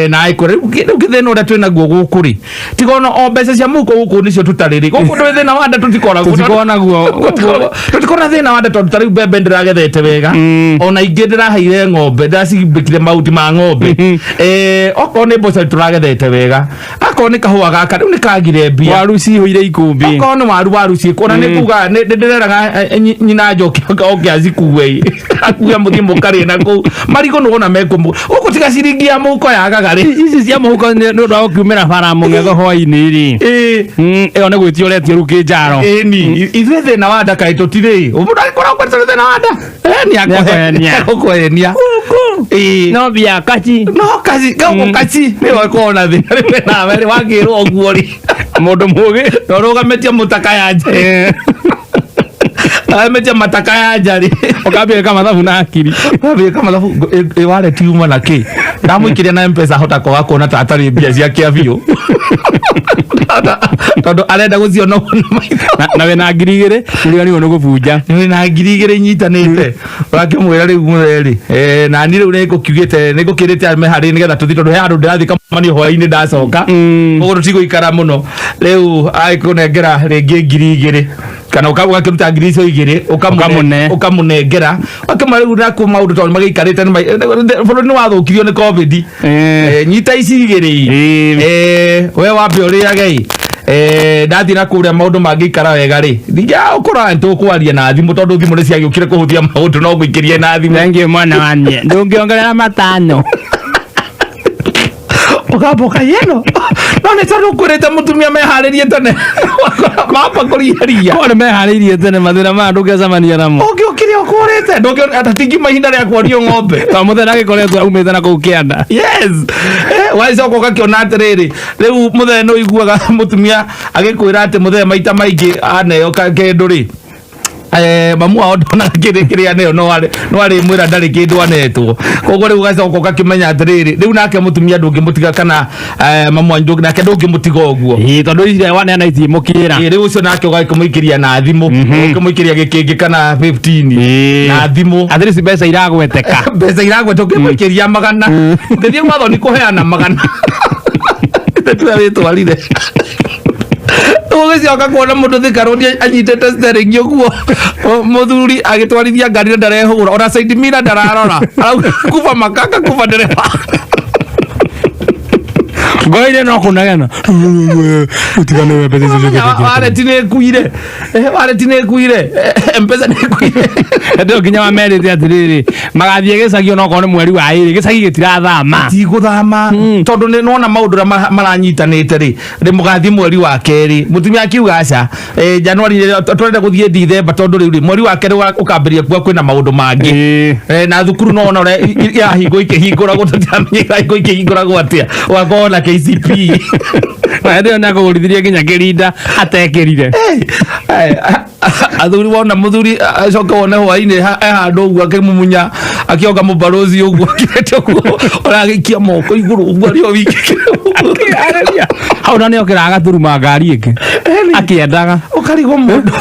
Na agĩkwĩra rĩu gĩthĩna ũrĩa twĩnaguo gũkũ rĩ, tiga ona o mbeca cia mũhuko gũkũ nĩcio tũtarĩ rĩ, gũkũ ndũrĩ thĩna wa nda tũtikoragwo. Tũtikoragwo naguo. Tũtikoragwo na thĩna wa nda, tondũ ta rĩu mbembe ndĩragethete wega, ona ingĩ ndĩraheire ng'ombe, ndĩracibĩkire mahuti ma ng'ombe. Okorwo nĩ mboco tũragethete wega, akorwo nĩ kahũa gaka rĩu nĩ kagire mbia. Waru cihũire ikũmbĩ. Okorwo nĩ waru, waru ciĩkuo, ona nĩ kuga nĩ ndĩreraga Nyina njoke oke acikue, akue mũthiĩ mũkarĩe na kũu marigũ. Nĩwona mekũ gũkũ tiga ciringi ya mũhuko yagaga rĩ. Ici cia mũhuko nĩ ũndũ wa gũkiumĩra bara mũng'etho hwainĩ rĩ. Ĩyo nĩ gwĩtio ũretio rĩu kĩnjaro. Ĩni ithuĩ thĩna wa nda kaĩ tũtirĩ mũndũ agĩkorwo akwetete thĩna wa nda. Nĩ Nĩakũhenia. akũhenia. No mbia kaci. No kaci gũkũ kaci nĩwe ũkoragwo na thĩna rĩmwe nawe rĩ wakĩrwo ũguo rĩ. Mũndũ mũgĩ. Na ũrũgamĩtie mũtaka ya nja, ũrũgamĩtie mataka ya nja rĩ. Ũkambia gwĩka mathabu na akiri. Wambia mathabu ĩ wallet yuma na kĩ ndamũikĩria na Mpesa, hota kwaga kuona ta atarĩ mbia ciake biũ tondũ arenda gũciona ũguo na maitho. Na wĩna 2000 ũriganĩrwo nĩ gũbunja. Wĩna 2000 inyitanĩte, ũrakĩmwĩra rĩu mũtheri nani rĩu nĩngũkiugĩte nĩngũkĩrĩte arũme harĩ nĩgetha tũthiĩ tondũ he handũ ndĩrathiĩ kamanio hwaĩ-inĩ ndacoka, koguo tũtigũikara mũno. Rĩu agĩkũnengera rĩngĩ 2000 kana ũgakĩruta ngiri icio igĩrĩ Ũkamũne. Ũkamũnengera ũkĩma rĩu nakuo maũndũ tondũ magĩikarĩte bũrũri nĩ wathũkirio nĩ COVID. Nyita ici igĩrĩ, we wambe ũrĩage ĩ. Ndathiĩ na kũrĩa maũndũ mangĩikara wega rĩ, ũkũra tũkwaria na thimũ tondũ thimũ nĩ ciagĩũkire kũhũthia maũndũ, no ngũikĩrie na thimũ. Thank mwana wanye ndũngĩongerera matano. Ũkamba ũkaiya ĩno no nĩ tondũ ũkwĩrĩte mũtumia meharĩrie tene mamba kũria ria. Korwo nĩ meharĩirie tene mathĩna maya ndũngĩcemania namo. Ũngĩũkire ũkũrĩte ndũngĩona mahinda rĩa kuonio ng'ombe. Tondũ mũthenya agĩkoretwo aumĩte na kũu kĩanda. Yes, wacoka ũgakĩona atĩrĩrĩ, rĩu mũthenya nĩ ũiguaga mũtumia agĩkwĩra atĩ mũthenya maita maingĩ aneo kĩndũ rĩ, mamu wao ndonaga kĩrĩ kĩrĩa aneo, no arĩ mwĩra ndarĩ kĩndũ anetwo. Koguo rĩu ũgacoka ũgakĩmenya atĩrĩrĩ, rĩu nake mũtumia ndũngĩmũtiga kana mamu wanyu nake ndũngĩmũtiga ũguo. Ĩĩ, tondũ iria waneana itimũkĩra. Ĩĩ, rĩu ũcio nake ũgakĩmũikĩria na thimũ, ũkĩmũikĩria gĩkĩngĩ kana 15 na thimũ. At least mbeca iragweteka. Mbeca iragweta, ũkĩmũikĩria magana, ũngĩthiĩ gwathoni kũheana magana tuwe wĩtwarire. Ũgĩcoka kuona mũndũ Thika Road anyitĩte steering ũguo, mũthuri agĩtwarithia ngari na ndarehũgũra ona side mirror, ndararora. Arauga, "Kuba makaka kuba ndereba." Ngoire no kũnegena ũtigane we mbeca icio ciothe. Wallet nĩ ĩkuire. Wallet nĩ ĩkuire. Mpesa nĩ ĩkuire. Hĩndĩ ĩyo nginya wamerĩte atĩrĩrĩ magathiĩ gĩcagi onokorwo nĩ mweri wa ĩrĩ, gĩcagi gĩtirathama. Tigũthama tondũ nĩ nona maũndũ ũrĩa maranyitanĩte rĩ rĩ mũgathiĩ mweri wa kerĩ, mũtumia akiuga aca, Januari rĩrĩa tũrenda gũthiĩ Dithemba tondũ rĩu rĩ mweri wa kerĩ ũkambĩrĩria kuga kwĩna maũndũ mangĩ. Na thukuru no ona ũrĩa irahingwo ikĩhingũragwo, tũtiramenya irahingwo ikĩhingũragwo atĩa, ũgakorwo na KCP. Na hĩndĩ ĩyo nĩakũgũrithirie nginya kĩrinda atekĩrire. Athuri wona muthuri acoke wone hwainĩ e handũ ũguo akĩmumunya akĩonga mũbarũthi ũguo akĩrete ũguo ũragĩikia moko igũrũ ũguo arĩ o wiki. Akĩarĩria hau na nĩokĩra agaturuma ngari ĩngĩ akĩendaga. Ũkarigwo mũndũ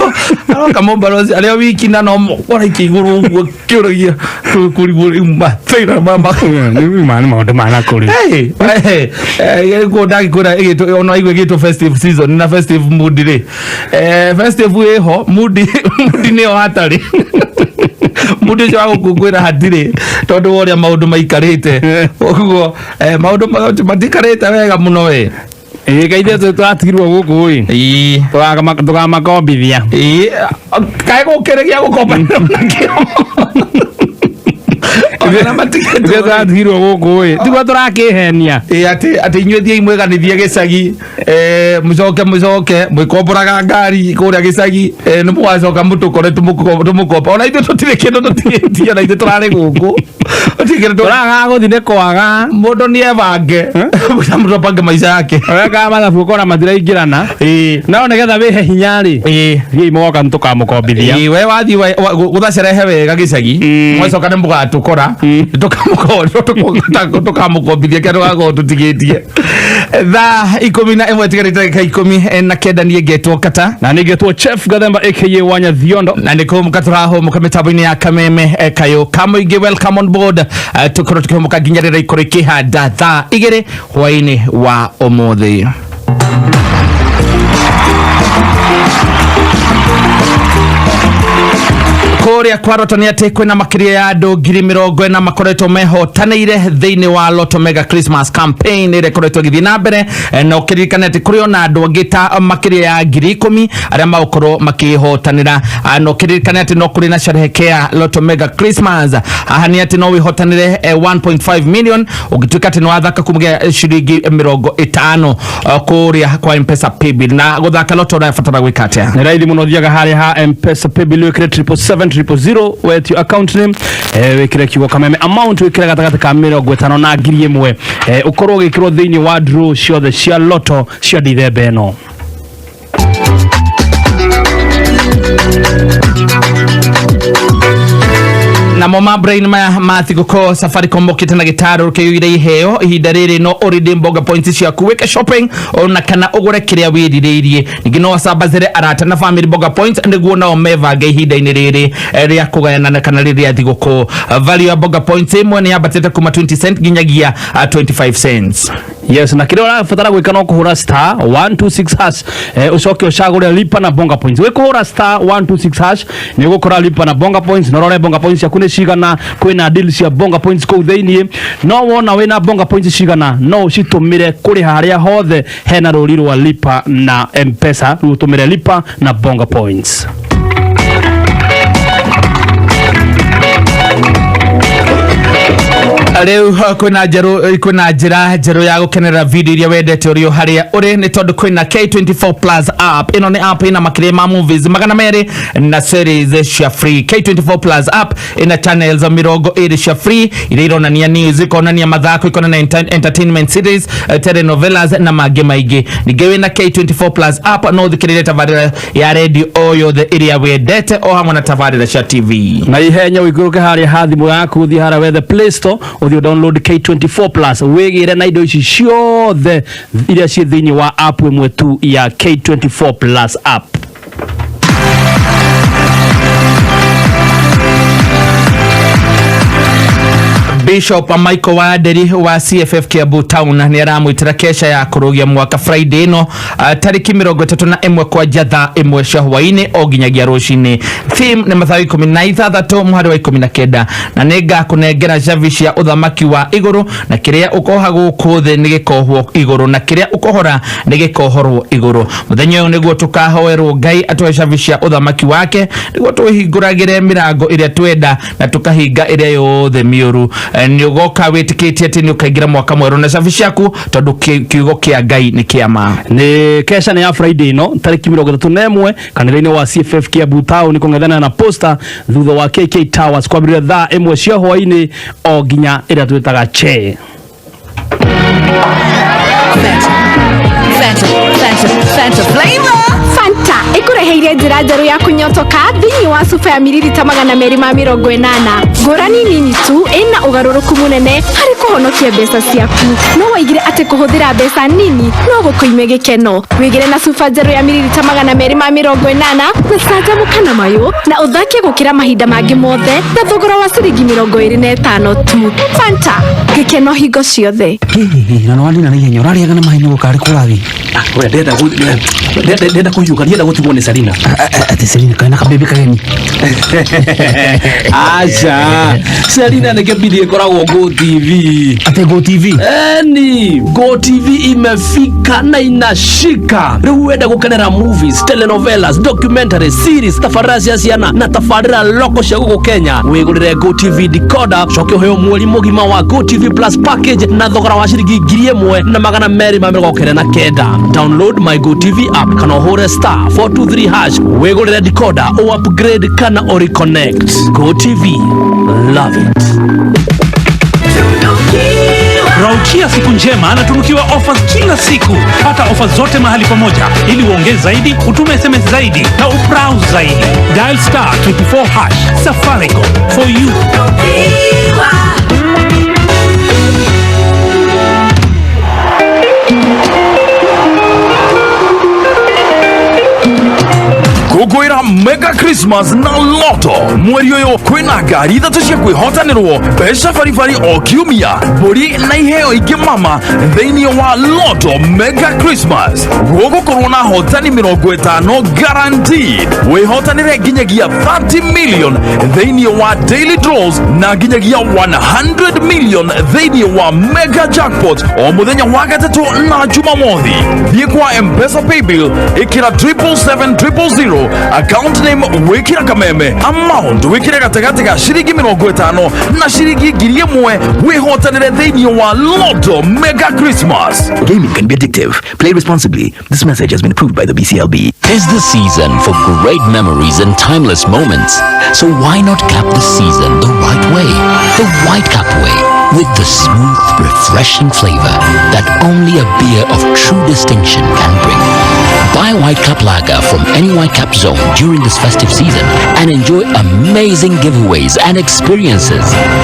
aroka mũbarũthi arĩ o wiki na no moko araikia igũrũ ũguo kĩũragia kũrigwo rĩu mathĩna mama. Nĩ maũndũ mana kũrĩ. Guo ndagĩkwĩra ĩgĩtwo ona igua ĩgĩtwo festive season na festive mood rĩ, festive ĩho, mood mood nĩyo hatarĩ mood ũcio wa gũkũngũĩra hatirĩ tondũ wa ũrĩa maũndũ maikarĩte ũguo, maũndũ matikarĩte wega mũno we. Ĩĩ, kaithe tũratigirwo gũkũ ĩ tũkamakombithia. Ĩĩ, kaĩ gũkĩrĩ gĩa gũkombanĩra nakĩo? Ona matigĩtwo. Ithuĩ tũratigirwo gũkũ ĩ tiguo tũrakĩhenia. Ĩ atĩ inyuĩ thiĩi mwĩganithie gĩcagi, mũcoke mwĩkomboraga ngari kũrĩa gĩcagi, nĩ mũgacoka mũtũkore tũmũkomba ona ithuĩ tũtirĩ kĩndũ tũtigĩtie, ona ithuĩ tũrarĩ gũkũ tũtirĩ kĩndũ. Tũragaga gũthiĩ nĩ kwaga. Mũndũ nĩ ebange, mũndũ abange maica yake. Wekaga mathabu ũkona matiraingĩrana no nĩgetha wĩhe hinya rĩ thiĩi mũgoka nĩtũkamũkombithia. Ĩ, we wathiĩ gũthacerehe wega gĩcagi, mwacoka nĩ mũgatũkora tũkamũkombithia kĩrĩa tũgakorwo tũtigĩtie. Thaa 11 tigarĩte ndagĩka 19. Niĩ ngetwo Kata. Na nĩ ngetwo Chef Gathemba aka Wanya Thiondo. Na nĩ kũhũmũka tũrahũmũka mĩtambo-inĩ ya Kameme, kayũ ka mũingĩ. Welcome on board. Tũkorwo tũkĩhũmũka nginya rĩrĩa ikorwo ikĩhanda thaa 2 hwaĩ-inĩ wa ũmũthĩ. Kũrĩa kwa Roto nĩ atĩ kwĩna makĩria ya andũ 40,000 makoretwo mehotanĩire thĩinĩ wa Lotto Mega Christmas campaign ĩrĩa ĩkoretwo ĩgĩthiĩ na mbere. Na ũkĩririkane atĩ kũrĩ ona andũ angĩ ta makĩria ya 10,000 arĩa magũkorwo makĩhotanĩra. Na ũkĩririkane atĩ no kũrĩ na sherehekea Lotto Mega Christmas. Haha nĩ atĩ no wĩhotanĩre 1.5 million ũngĩtuĩka atĩ nĩ wathaka kumũgĩa ciringi 50 kũrĩa kwa Mpesa paybill. Na gũthaka Lotto ũrabatara gwĩka atĩa? Nĩ raithi mũno, thiaga harĩa ha Mpesa paybill, wĩkĩre 777 000, wetio account name, wĩkĩre kiugo kameme, amount wĩkĩre gatagatĩ ka 50 na 1,000, ũkorwo ũgĩkĩrwo thĩinĩ wa draw ciothe cia Lotto cia Dithemba ĩno. Namo mabrain maya ma thigũkũ, Safaricom mokĩte na gĩtarũ kĩiyũire iheo ihinda rĩrĩ. No ũredeem bonga points ciaku, wĩke shopping ona kana ũgũre kĩrĩa wĩrirĩirie. Ningĩ no ũcambacĩre arata na family bonga points nĩguo nao mebange ihinda-inĩ rĩrĩ rĩa kũgayana kana rĩrĩa thigũkũ. Value ya bonga points ĩmwe nĩ yambatĩte kuma 20 cent nginyagia 25 cents. Yes, na kĩrĩa ũrabatara gwĩka no kũhũra star 126 hash, ũcoke ũcagũre lipa na bonga points. Wĩ star 126 hash nĩ ũgũkora lipa na bonga points, na ũrore bonga points ciaku nĩ cigana. Kwĩna deal cia bonga points kũu thĩiniĩ. No wona wĩna bonga points cigana, no ũcitũmĩre kũrĩha harĩa hothe hena rũri rwa lipa na Mpesa. Rĩu ũtũmĩre lipa na bonga points. Rĩu kwĩna njĩra njerũ ya gũkenerera video iria wendete ũrĩ o harĩa ũrĩ, nĩ tondũ kwĩna K24 Plus app. Ĩno nĩ app ĩna makĩria ma movies 200 na series cia free. K24 Plus app ĩna channels 20 cia free iria ironania news, ikonania mathako, ikonania entertainment series, telenovelas na mangĩ maingĩ. Ningĩ wĩna K24 Plus app no ũthikĩrĩrie tabarĩra ya radio o yothe ĩrĩa wendete, o hamwe na tabarĩra cia TV. Na ihenya ũikũrũke harĩa ha thimũ yaku, ũthiĩ harĩa wethe Play Store, ũthiĩ download K24 Plus, wĩgĩre na indo ici ciothe iria ciĩ thĩinĩ wa app ĩmwe tu ya K24 Plus app. Bishop Michael Wanderi wa CFF Kiambu Town nĩ aramwĩtĩra kesha ya kũrũgia mwaka Friday ĩno, tarĩki 31, kwanja thaa 1 cia hwaĩ-inĩ o nginyagia rũcinĩ. Theme nĩ Mathayo 16 mũhari wa 19, na nĩ ngakũnengera cabi cia ũthamaki wa igũrũ, na kĩrĩa ũkoha gũkũ thĩ nĩ gĩkohwo igũrũ, na kĩrĩa ũkohora nĩ gĩkohorwo igũrũ. Mũthenya ũyũ nĩguo tũkahoerwo Ngai atũhe cabi cia ũthamaki wake, nĩguo twĩhingũragĩre mĩrango ĩrĩa twenda na tũkahinga ĩrĩa yothe mĩũru. Nĩ ũgoka wĩtĩkĩtie atĩ nĩ ũkaingĩra mwaka mwerũ na cabi ciaku, tondũ kiugo kĩa Ngai nĩ kĩa ma. Nĩ kesha nĩ ya Friday ĩno tarĩki 31 kanitha-inĩ wa CFF Kiambu Town, kũng'ethana na Posta thutha wa KK Towers, kwambĩrĩria thaa 1 cia hwaĩ-inĩ o nginya ĩrĩa twĩtaga che. Fanta, Fanta, Fanta flavor. Fanta ĩkũreheire njĩra njerũ ya kũnyotoka thĩinĩ wa cuba ya miririta 280. Ngũrani nini tu ĩna ũgarũrũku mũnene harĩ kũhonokia mbeca ciaku. No waigire atĩ kũhũthĩra mbeca nini no gũkũime gĩkeno. Wĩgĩre na cuba njerũ ya miririta 280 na canjamũka na mayũ na ũthake gũkĩra mahinda mangĩ mothe na thogora wa ciringi 25 tu. Fanta, gĩkeno hingo ciothe. Na nĩwandina na ihenya, ũrarĩaga na mahenya gũkarĩ kũrathiĩ? We ndenda kũhiũka, ndienda gũtigwo nĩ Sarina. Atĩ Selina kaĩ kabebi kageni? Aca, Selina nĩ kĩbindi gĩkoragwo Go TV. Atĩ Go TV? Eni Go TV imefika na inashika. Rĩu wenda gũkenera movies, telenovelas, documentary series, tabarĩra cia ciana na tabarĩra loko cia gũkũ Kenya, wĩgũrĩre Go TV decoder, coke ũheo mweri mũgima wa Go TV Plus package na thogora wa ciringi 1,299. Download my Go TV app kana ũhũre star 423 hash, wĩgũrĩre decoder, o upgrade kana o reconnect. Go TV, love it. Raukia siku njema na tunukiwa offers kila siku. Pata offers zote mahali pamoja ili uongee zaidi, utume SMS zaidi na ubrowse zaidi. Dial star 24 hash. Safaricom for you. Kũngũĩra Mega Christmas na Lotto. Mweri ũyũ kwĩna ngari ithatũ cia kwĩhotanĩrwo, mbeca baribari o kiumia, mbũri na iheo ingĩ mama thĩinĩ wa Lotto Mega Christmas. Gũgũkorwo na hotani 50 guaranteed. Wĩhotanĩre nginyagia 30 million thĩinĩ wa daily draws na nginyagia 100 million thĩinĩ wa mega jackpot o mũthenya wa gatatũ na jumamothi. Thiĩ kwa Mpesa paybill, ĩkĩra 777 000, account name wĩkĩra Kameme, amount wĩkĩre gatagatĩ ga ciringi 50 na ciringi 1,000, wĩhotanĩre thĩinĩ wa Lotto Mega Christmas. Gaming can be addictive. Play responsibly. This message has been approved by the BCLB. Tis the season for great memories and timeless moments. So why not cap the season the right way? The White Cap way, with the smooth, refreshing flavor that only a beer of true distinction can bring. Buy White Cap Lager from any White Cap zone during this festive season and enjoy amazing giveaways and experiences.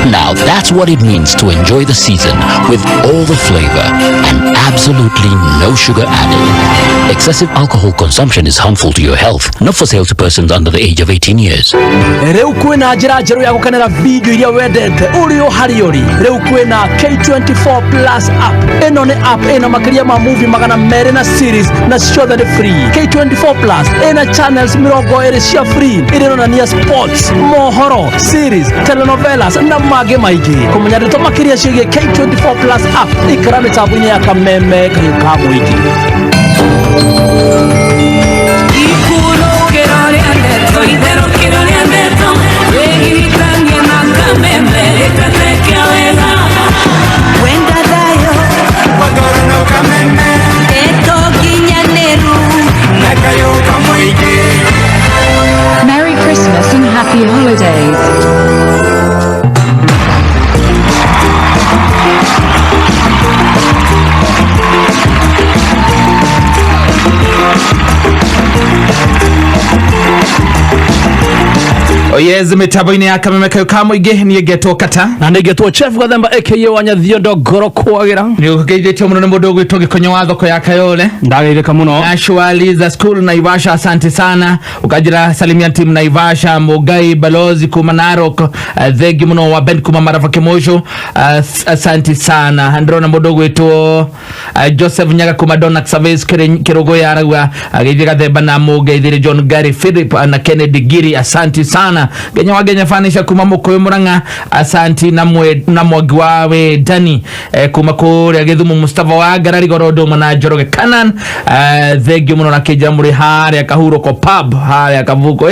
Now that's what it means to enjoy the season with all the flavor and absolutely no sugar added. Excessive alcohol consumption is harmful to your health. Not for sale to persons under the age of 18 years. Rĩu kwĩna njĩra njerũ ya gũkenera video iria wendete ũrĩ o harĩa ũrĩ. Rĩu kwĩna K24 Plus app. Ĩno nĩ app ĩna makĩria ma movie 200 na series, na ciothe nĩ free. K24 Plus ĩna channels 20 cia free iria ironania sports, mohoro, series, telenovelas na mangĩ maingĩ. Kũmenya ndeto makĩria ciĩgiĩ K24 Plus app, ikara mĩtambo-inĩ ya Kameme kayũ ka mũingĩ. Ikurũkĩro rĩa ndeto, itherũkĩro rĩa ndeto, wĩgiritanie na Kameme gĩteteke wega. Wenda thayũ ndeto nginyanĩru na kayũ ka mũingĩ. Merry Christmas and Happy Holidays. Yes, mitambo-inĩ ya Kameme kayo ka mũingĩ, niĩ ngetwo Kata. Na nĩngetwo Chef Gathemba aka Wanyathiondo ngoro kwagĩra. Nĩ ũgeithĩtio mũno nĩ mũndũ ũgwĩtwo Gĩkonyo wa thoko ya Kayole. Ndageithĩka mũno. Nashwali za school Naivasha, asante sana. Ukajira salimia team Naivasha, Mugai balozi kuma Narok, thengi muno wa Ben kuma Marava Kimosho, asante sana. Ndĩrona mũndũ ũgwĩtwo Joseph Nyaga kuma Donak Service Kĩrũgũya, arauga ageithie Gathemba na mũgeithĩre John Gary Philip na Kennedy Giri, asante sana. Genya wa Genya Fanisha kuma Mũkũyũ Mũrang'a, asanti na mwe na Mwangi wa Wendani kuma kũrĩa Gĩthumo, Mustafa wa Ngarari Gorondo na Njoroge Kanan, thengiũ mũno na kĩnjĩra mũrĩ harĩa Kahurũko pub harĩa Kavuko,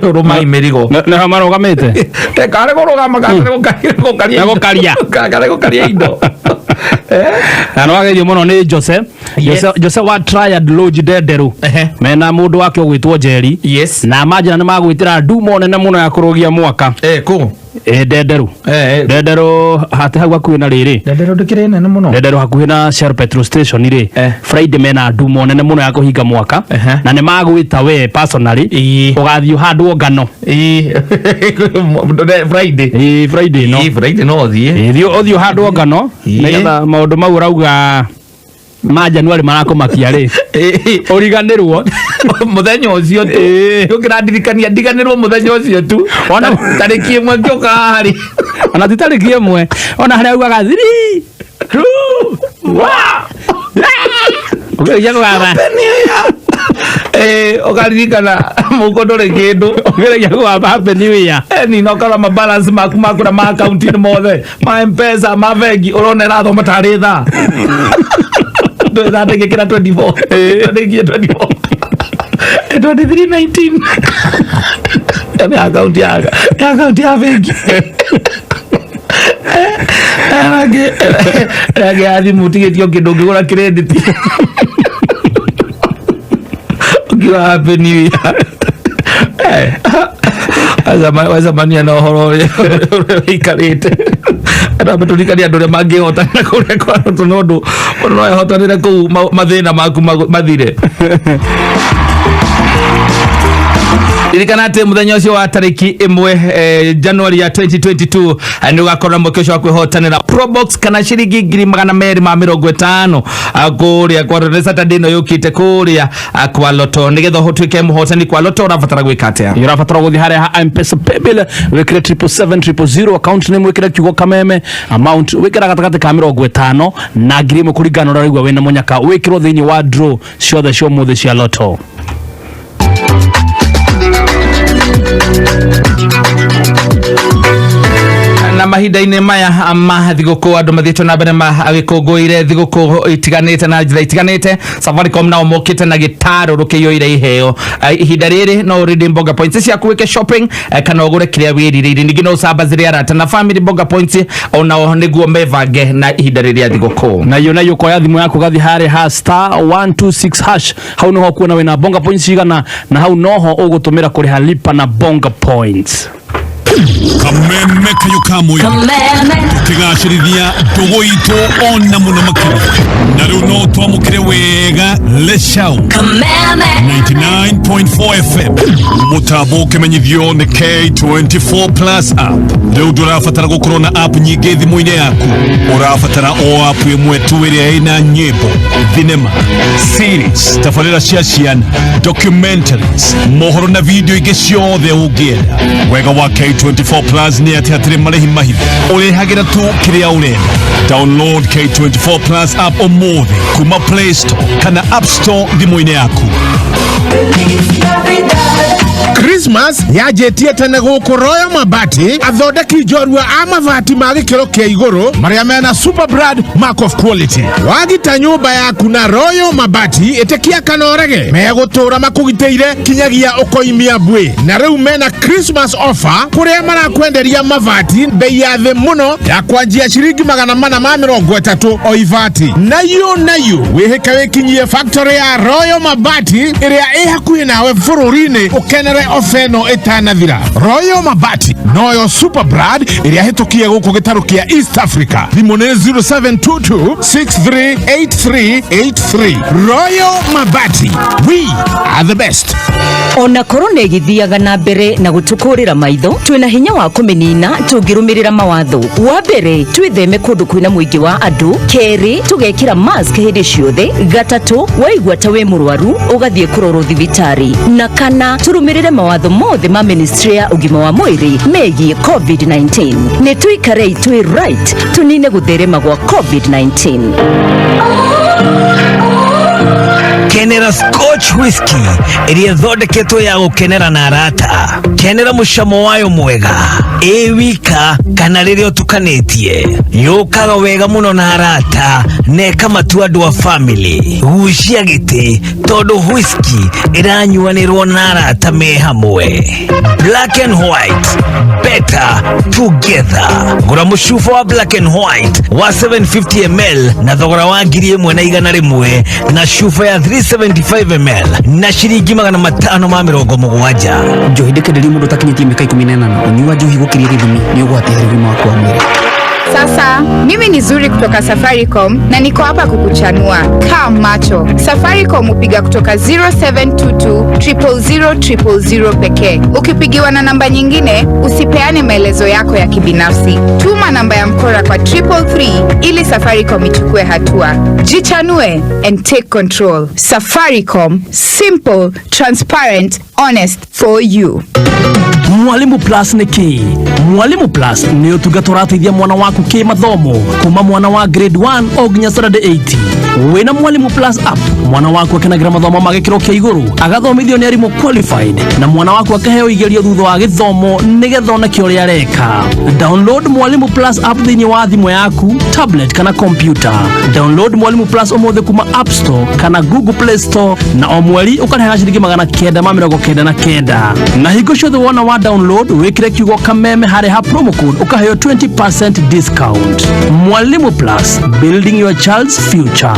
rũmai mĩrigo. Nĩho marũgamĩte. Karĩ kũrũgama karĩ gũkaria. Nĩ gũkaria. Karĩ gũkaria indo. Na nĩwageithio mũno nĩ Jose. Jose wa Triad Lodge Ndenderu mena mũndũ wake ũgwĩtwo Njeri. Na manjĩra nĩ magwĩtĩra ndumo nene mũno ya kũrũgia mwaka. Kũ? Ndenderu. Ndenderu hati hau hakuhĩ na rĩrĩ. Ndenderu ndĩkĩrĩ nene mũno. Ndenderu hakuhĩ na Shell petrol station rĩ. Friday mena ndumo nene mũno ya kũhinga mwaka. Na nĩ magwĩta we personally. Ũgathiĩ ũhandwo ngano. Friday. Friday no. Friday no thiĩ. Thiĩ ũthiĩ ũhandwo ngano nĩgetha maũndũ mau ũrauga ma January marakũmakia rĩ, ũriganĩrwo. Mũthenya ũcio tu ũkĩrandirikania ndiganĩrwo mũthenya ũcio tu. Ona tarĩki 1 ngĩũka haha rĩ. Ona ti tarĩki 1, ona harĩa augaga 3 2 1, ũkĩrĩkia kũgamba. Ũkaririkana mũko ndũrĩ kĩndũ. Ũkĩrĩkia kũgamba happy new year. Ni na ũkarora ma balance maku makũra ma akaunti-inĩ mothe ma Mpesa, ma bengi, ũrona ĩrathoma tarĩ thaa thaa ndĩgĩkĩra 24, ndĩgie 24, 23, 19 nĩ akaunti ya bengi rangĩ ya thimũ ũtigĩtio kĩndũ ũngĩgũra credit ũkiuga happy new year. Wacemania na ũhoro ũrĩa ũikarĩte andũ amatũrikania andũ arĩa mangĩhotanĩra kũrĩa kwa tondũ ũndũ no ehotanĩre kũu mathĩna maku mathire. Ririkana atĩ mũthenya ũcio wa tarĩki 1 Januari ya 2022 nĩ ũgakorwo na mweke ũcio wa kwĩhotanĩra Probox kana ciringi 250,000 kũrĩa kwa nĩ Saturday ĩno yũkĩte kũrĩa kwa Lotto. Nĩgetha ũtuĩke mũhotani kwa Lotto ũrabatara gwĩka atĩa? Ũrabatara gũthiĩ harĩa ha Mpesa paybill, wĩkĩre 777 000, account name wĩkĩre kiugo Kameme, amount wĩkĩra gatagatĩ ka 50 na 1000 kũringana na ũrĩa ũraigua wĩna mũnyaka, wĩkĩrwo thĩinĩ wa draw ciothe cia ũmũthĩ cia Lotto. Na mahinda-inĩ maya ma thigũkũ, andũ mathiĩte na mbere magĩkũngũĩre thigũkũ itiganĩte na njĩra itiganĩte. Safaricom nao mokĩte na gĩtarũrũ kĩiyũire iheo. Ihinda rĩrĩ no ũredeem Bonga Points ciaku, wĩke shopping kana ũgũre kĩrĩa wĩrirĩirie. Ningĩ no ũcambazĩre arata na family Bonga Points onao nĩguo mebange na ihinda rĩrĩa thigũkũ. Na iyo ũkoya thimũ yaku, ũgathiĩ harĩa ha star 126 hash. Hau niho kuona wĩna Bonga Points cigana, na hau noho ũgũtũmĩra kũrĩha lipa na Bonga Points. Kameme kayo kamwe tukigacĩrithia ndũgũ itũ ona mũno makĩria, na rĩu no twamũkĩre wega Leshau 99.4 FM, mũtambo ũkĩmenyithio nĩ K24 Plus app. Rĩu ndũrabatara gũkorwo na app nyingĩ thimũ-inĩ yaku, ũrabatara o app ĩmwe tu ĩrĩa ĩna nyĩmbo, thinema, series, tabarĩra cia ciana, documentaries, mohoro na video ingĩ ciothe ũngĩenda. Wega wa K24 Plus nĩ atĩ hatirĩ marĩhi mahithe, ũrĩhagĩra tu kĩrĩa ũrenda. Download K24 Plus app ũmũthĩ kuma Play Store kana App Store thimũ-inĩ yaku. Christmas yanjĩtie tene gũkũ Royal Mabati, athondeki njorua a mabati ma gĩkĩro kĩa igũrũ marĩa mena super brand mark of quality. Wagita nyũmba yaku na Royal Mabati, ĩtĩkia kana ũrege, megũtũra makũgitĩire kinyagia ũkoimia mbui. Na rĩu mena Christmas offer kũrĩa marakwenderia mabati bei ya thĩ mũno ya kwanjia ciringi 430 o ibati. Nayo nayo wĩhĩke wĩkinyie factory ya Royal Mabati ĩrĩa ĩ hakuhĩ nawe bũrũri-inĩ, ũkenere ofa ĩno ĩtanathira. Royal Mabati noyo super brand ĩrĩa hĩtũkie gũkũ gĩtarũ kĩa East Africa. Thimũ nĩ 0722 638383. Royal Mabati, we are the best. Ona korona ĩgĩthiaga na mbere na gũtũkũrĩra maitho, twĩna hinya wa kũmĩnina tũngĩrũmĩrĩra mawatho. Wa mbere, twĩtheme kũndũ kwĩna mũingĩ wa andũ. Kerĩ, tũgekĩra mask hĩndĩ ciothe. Gatatũ, waigua ta wĩ mũrwaru ũgathiĩ kũrorwo thibitarĩ. Na kana, tũrũmĩrĩre mawatho mothe ma ministry ya ũgima wa mwĩrĩ megiĩ COVID-19. Nĩ tũikarei twĩ right, tũnine gũtherema gwa COVID-19. Kenera Scotch whisky ĩrĩa ĩthondeketwo ya gũkenera na arata. Kenera mũcamo wayo mwega ĩ wika kana rĩrĩa ũtukanĩtie. Yũkaga wega mũno na arata na ĩkamatua andũ a family. Gucia gĩtĩ tondũ whisky ĩranyuanĩrwo na arata me hamwe. Black and White, better together. Gũra mũcuba wa Black and White wa 750 ml na thogora wa 1,100, na cuba ya 375 ml na ciringi 570. Njohi ndĩkenderio mũndũ ũtakinyĩtie mĩaka 18. Ũnyui wa njohi gũkĩria gĩthimi nĩ ũgwati harĩ ũgima waku wa mwĩrĩ. Sasa mimi ni Zuri kutoka Safaricom na niko hapa kukuchanua. Kaa macho. Safaricom hupiga kutoka 0722 000 000 pekee. Ukipigiwa na namba nyingine, usipeane maelezo yako ya kibinafsi. Tuma namba ya mkora kwa 333 ili Safaricom ichukue hatua. Jichanue and take control. Safaricom, simple, transparent, honest for you. Mwalimu Plus nĩ kĩ? Mwalimu Plus nĩ ũtungata ũrateithia mwana waku kĩmathomo kuma mwana wa grade 1 o nginya standard 8. Wĩna Mwalimu Plus app, mwana waku akenagĩra mathomo ma gĩkĩro kĩa igũrũ, agathomithio nĩ arimũ qualified, na mwana waku akaheo igerio thutha wa gĩthomo nĩgetha oneke ũrĩa areka. Download Mwalimu Plus app thĩinĩ wa thimũ yaku, tablet kana computer. Download Mwalimu Plus ũmũthĩ kuma App Store kana Google Play Store, na o mweri ũkarĩhaga ciringi 999, na hingo ciothe wona wa download wĩkĩre kiugo Kameme harĩ ha promo code, ũkaheo 20% discount. Mwalimu Plus, building your child's future.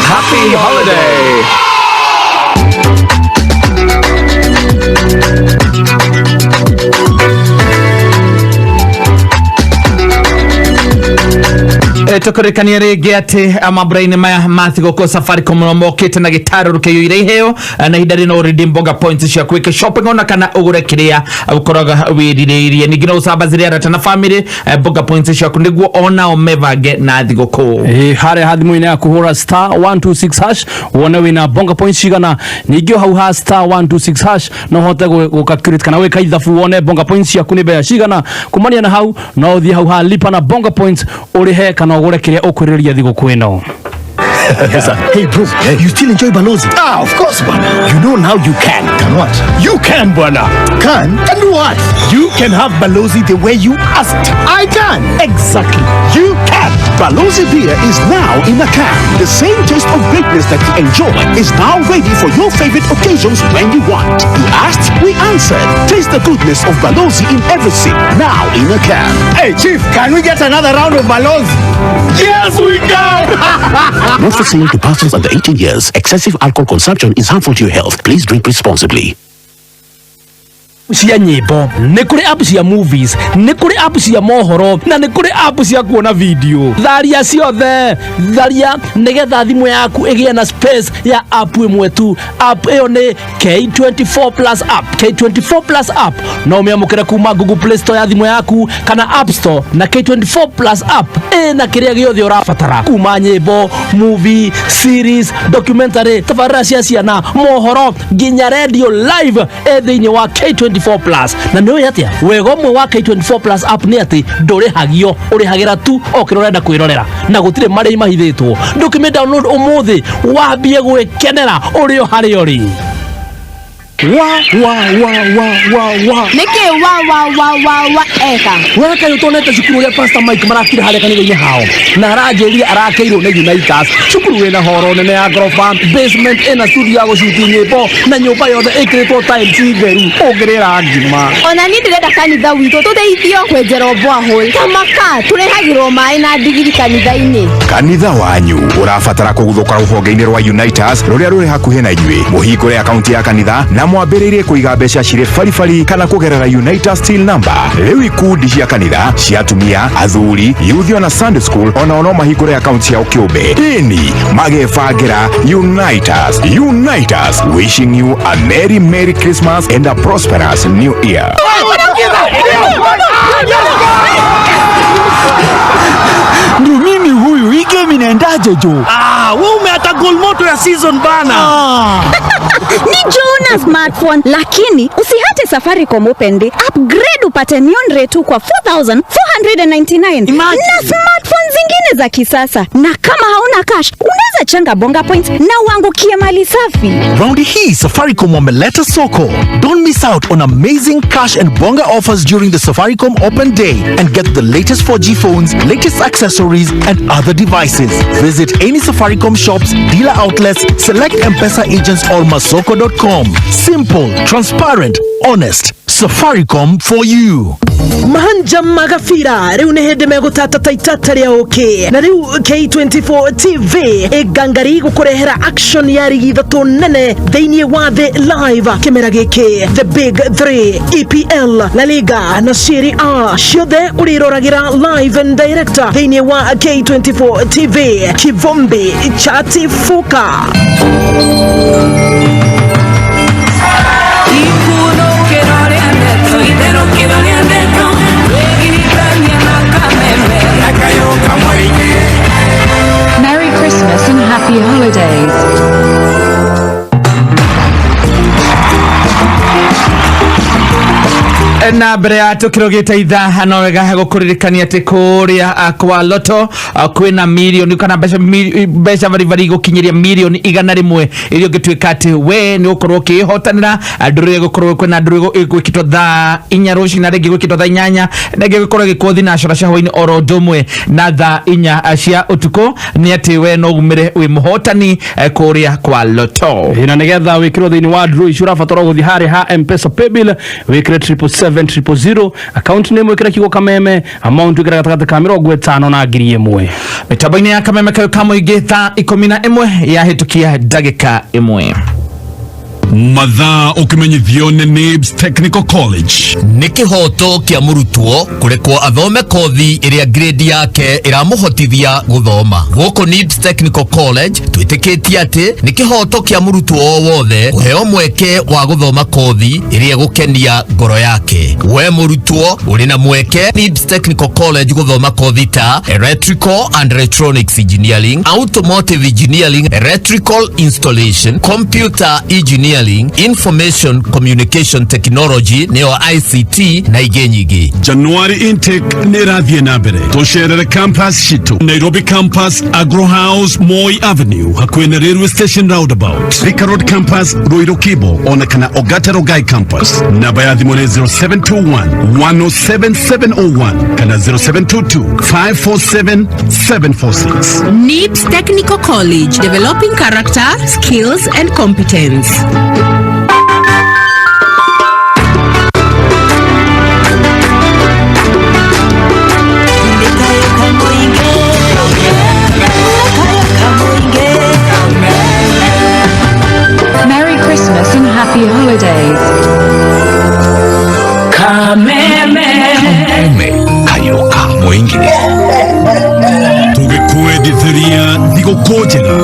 Happy holiday! Tũkũrĩkania rĩngĩ atĩ mambura-inĩ maya ma thigũkũ Safaricom no mokĩte na gĩtarũrũ kĩiyũire iheo, na ihinda rĩno redeem bonga points ciaku wĩke shopping ona kana ũgũre kĩrĩa ũkoraga wĩrirĩirie. Ningĩ no ũcambazĩre arata na family bonga points ciaku nĩguo onao mebange na thigũkũ. Ĩ, harĩa ha thimũ-inĩ yaku hũra star 126 hash wone wĩna bonga points cigana. Ningĩ o hau ha star 126 hash no ũhote gũ calculate kana gwĩka ithabu wone bonga points ciaku nĩ mbeca cigana. Kumania na hau no ũthiĩ hau ha lipa na bonga points ũrĩhe kana ũgũre kĩrĩa ũkwĩrirĩria thigũkũ ĩno. Hey bro, you still enjoy Balozi? Ah, of course, bwana. You know now you can. Can what? You can, bwana. Can? Can do what? You can have Balozi the way you asked. I can. Exactly. You can. Balozi beer is now in a can. The same taste of greatness that you enjoy is now ready for your favorite occasions when you want. You asked, we answered. Taste the goodness of Balozi in every sip, now in a can. Hey, Chief, can we get another round of Balozi? Yes, we can! Not for sale to persons under 18 years. Excessive alcohol consumption is harmful to your health. Please drink responsibly. Cia nyĩmbo, nĩ kũrĩ app cia movies, nĩ kũrĩ app cia mohoro, na nĩ kũrĩ app cia kuona video. Tharia ciothe, tharia nĩgetha thimũ yaku ĩgĩe na space ya app ĩmwe tu. App ĩyo nĩ K24 Plus app. K24 Plus app no ũmĩamũkĩre kuma Google Play Store ya thimũ yaku kana App Store, na K24 Plus app ĩna kĩrĩa gĩothe ũrabatara, kuma nyĩmbo, movie, series, documentary, tabarĩra cia ciana, mohoro, nginya radio live ĩ thĩinĩ wa K24 Plus. Na nĩ ũĩ atĩa wega ũmwe wa K24 Plus app nĩ atĩ ndũrĩhagio, ũrĩhagĩra tu o kĩrĩa ũrenda kwĩrorera na gũtirĩ marĩhi mahithĩtwo. Ndũkĩmĩ download ũmũthĩ wambie gwĩkenera ũrĩ o harĩa ũrĩ. Wa wa wa wa wa wa. Nĩkĩ wa wa wa wa wa eka? We kaĩ ũtonete cukuru ũrĩa Pastor Mike marakire harĩa kanitha-inĩ hao, na aranjĩrire arakeirwo nĩ Unitas, cukuru wĩna horo nene ya ngoroba, basement ĩna studio ya gũcuti nyĩmbo, na nyũmba yothe ĩkĩrĩtwo tiles theru ũngĩrĩra ngima. Ona niĩ ndĩrenda kanitha witũ tũteithio kwenjerwo borehole. Tamaka tũrehagĩrwo maĩ na ndigiri kanitha-inĩ. Kanitha wanyu ũrabatara kũguthũka rũhonge-inĩ rwa Unitas rũrĩa rũrĩ hakuhĩ na inyuĩ, mũhingũre akaunti ya kanitha na mwambĩrĩrie kũiga mbeca cirĩ baribari kana kũgerera Unitas till number. Rĩu ikundi cia kanitha cia atumia, athuri, youth ona Sunday school onao no mahingũre akaunti ciao kĩũmbe, ĩni magebangĩra. Unitas, Unitas, wishing you a merry merry Christmas and a prosperous new year. Ndio mimi huyu, hii game inaendaje jo? Ah, wewe umeata goal moto ya season bana. Ah. Ni Joe na smartphone, lakini usihate Safaricom Open Day. Upgrade upate Neon Ray 2 kwa 4499 na smartphone zingine za kisasa, na kama hauna cash unaweza changa bonga points na uangukie mali safi. Raundi hii Safaricom wameleta soko. Don't miss out on amazing cash and bonga offers during the Safaricom Open Day and get the latest 4G phones, latest accessories and other devices. Visit any Safaricom shops, dealer outlets, select M-Pesa agents or masoko.com. Simple, transparent, honest. Safaricom for you. Mahanja magabira rĩu nĩ hĩndĩ megũtata ta itata rĩa ũkĩ, na rĩu K24 TV ĩngangari gũkũrehera action ya rigi ithatũ nene thĩinĩ wa thĩ live kĩmera gĩkĩ: the big 3, EPL, La Liga na Serie A, ciothe ũrĩroragĩra live and direct thĩinĩ wa K24 TV. Kivumbi chatifuka. Ikunũkĩro rĩa ndeto, itherũkĩro rĩa ndeto, wĩgiritania na kameme na kayũ kamũingĩ. Merry Christmas and Happy Holidays. Na mbere ya tukirugite ithaa, no wega gukuririkania ati kuria kwa Loto kwina mirioni kana mbeca mbeca baribari gukinyiria mirioni 100 iria ũngĩtuĩka atĩ we nĩ ũgũkorwo ũkĩhotanĩra. Ndũrĩ gũkorwo kwĩna ndũrĩ ĩgwĩkĩtwo thaa 4 rũcinĩ, na rĩngĩ gwĩkĩtwo thaa 8, na ĩngĩ gũkorwo ĩgĩkwo thinacara cia hwaĩ-inĩ, oro ũndũ ũmwe na thaa 4 cia ũtukũ. Nĩ atĩ we no umĩre wĩ mũhotani kũrĩa kwa Loto. Ĩ, na nigetha wikirwo thiini wa draw icio ũrabatara gũthiĩ harĩa ha Mpesa paybill, wikire 777,000, account name wikire kiugo Kameme, amount wikire gatagatĩ ka 50 na 1,000. Mĩtambo-inĩ ya Kameme kayo ka mũingĩ, thaa 11 yahĩtũkia ndagĩka 1. Mathaa ũkĩmenyithio nĩ NIBS Technical College. Nĩ kĩhoto kĩa mũrutwo kũrekwo athome kothi ĩrĩa grade yake ĩramũhotithia gũthoma. Gũkũ NIBS Technical College twĩtĩkĩtie atĩ nĩ kĩhoto kĩa mũrutwo o wothe kũheo mweke wa gũthoma kothi ĩrĩa ĩgũkenia ngoro yake. We mũrutwo ũrĩ na mweke NIBS Technical College gũthoma kothi ta Electrical and Electronics Engineering, Automotive Engineering, Electrical Installation, Computer Engineering, Information Communication Technology nĩyo ICT na ingĩ nyingĩ. January intake nĩ ĩrathiĩ na mbere. Tũcerere campus citũ Nairobi campus, Agro House, Moi Avenue, hakuhĩ na railway station roundabout, Thika Road campus, Ruiru Kibo, ona kana Ogata Rongai campus. Namba ya thimũ nĩ 0721 107701 kana 0722 547 746. NIBS Technical College, developing character, skills, and competence. Merry Christmas and Happy Holidays. Kameme. Kameme kayuka mũingĩ. Tũgĩkwendithĩria thigũkũ njega.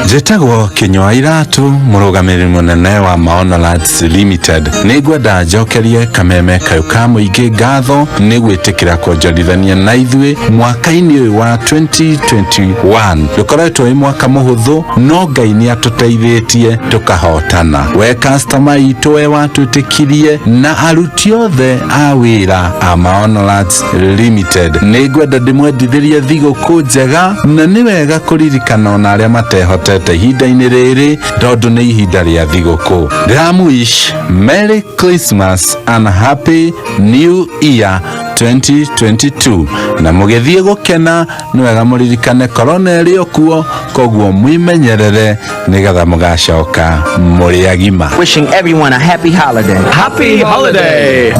Njĩtagwo Kinyua Iratu, mũrũgamĩrĩri mũnene wa Maono Lands Limited. Nĩ ngwenda njokerie kameme kayũ ka mũingĩ ngatho nĩ gwĩtĩkĩra kuonjorithania na ithuĩ mwaka-inĩ ũyũ wa 2021. Ndũkoretwo wĩ mwaka mũhũthũ, no Ngai nĩ atũteithĩtie tũkahotana. We customer itũ, we watwĩtĩkirie na aruti othe a wĩra a Maono Lands Limited, nĩ ngwenda ndĩmwendithĩrie thigũkũ njega, na nĩ wega kũririkana ona arĩa matehotete ihinda-inĩ rĩrĩ, tondũ nĩ ihinda rĩa thigũkũ. Ndĩramwish Merry Christmas and Happy New Year 2022, na mũgĩthiĩ gũkena nĩ wega mũririkane korona ĩrĩ o kuo, koguo mwimenyerere nĩgetha mũgacoka mũrĩ agima. Wishing everyone a happy holiday. Happy holiday.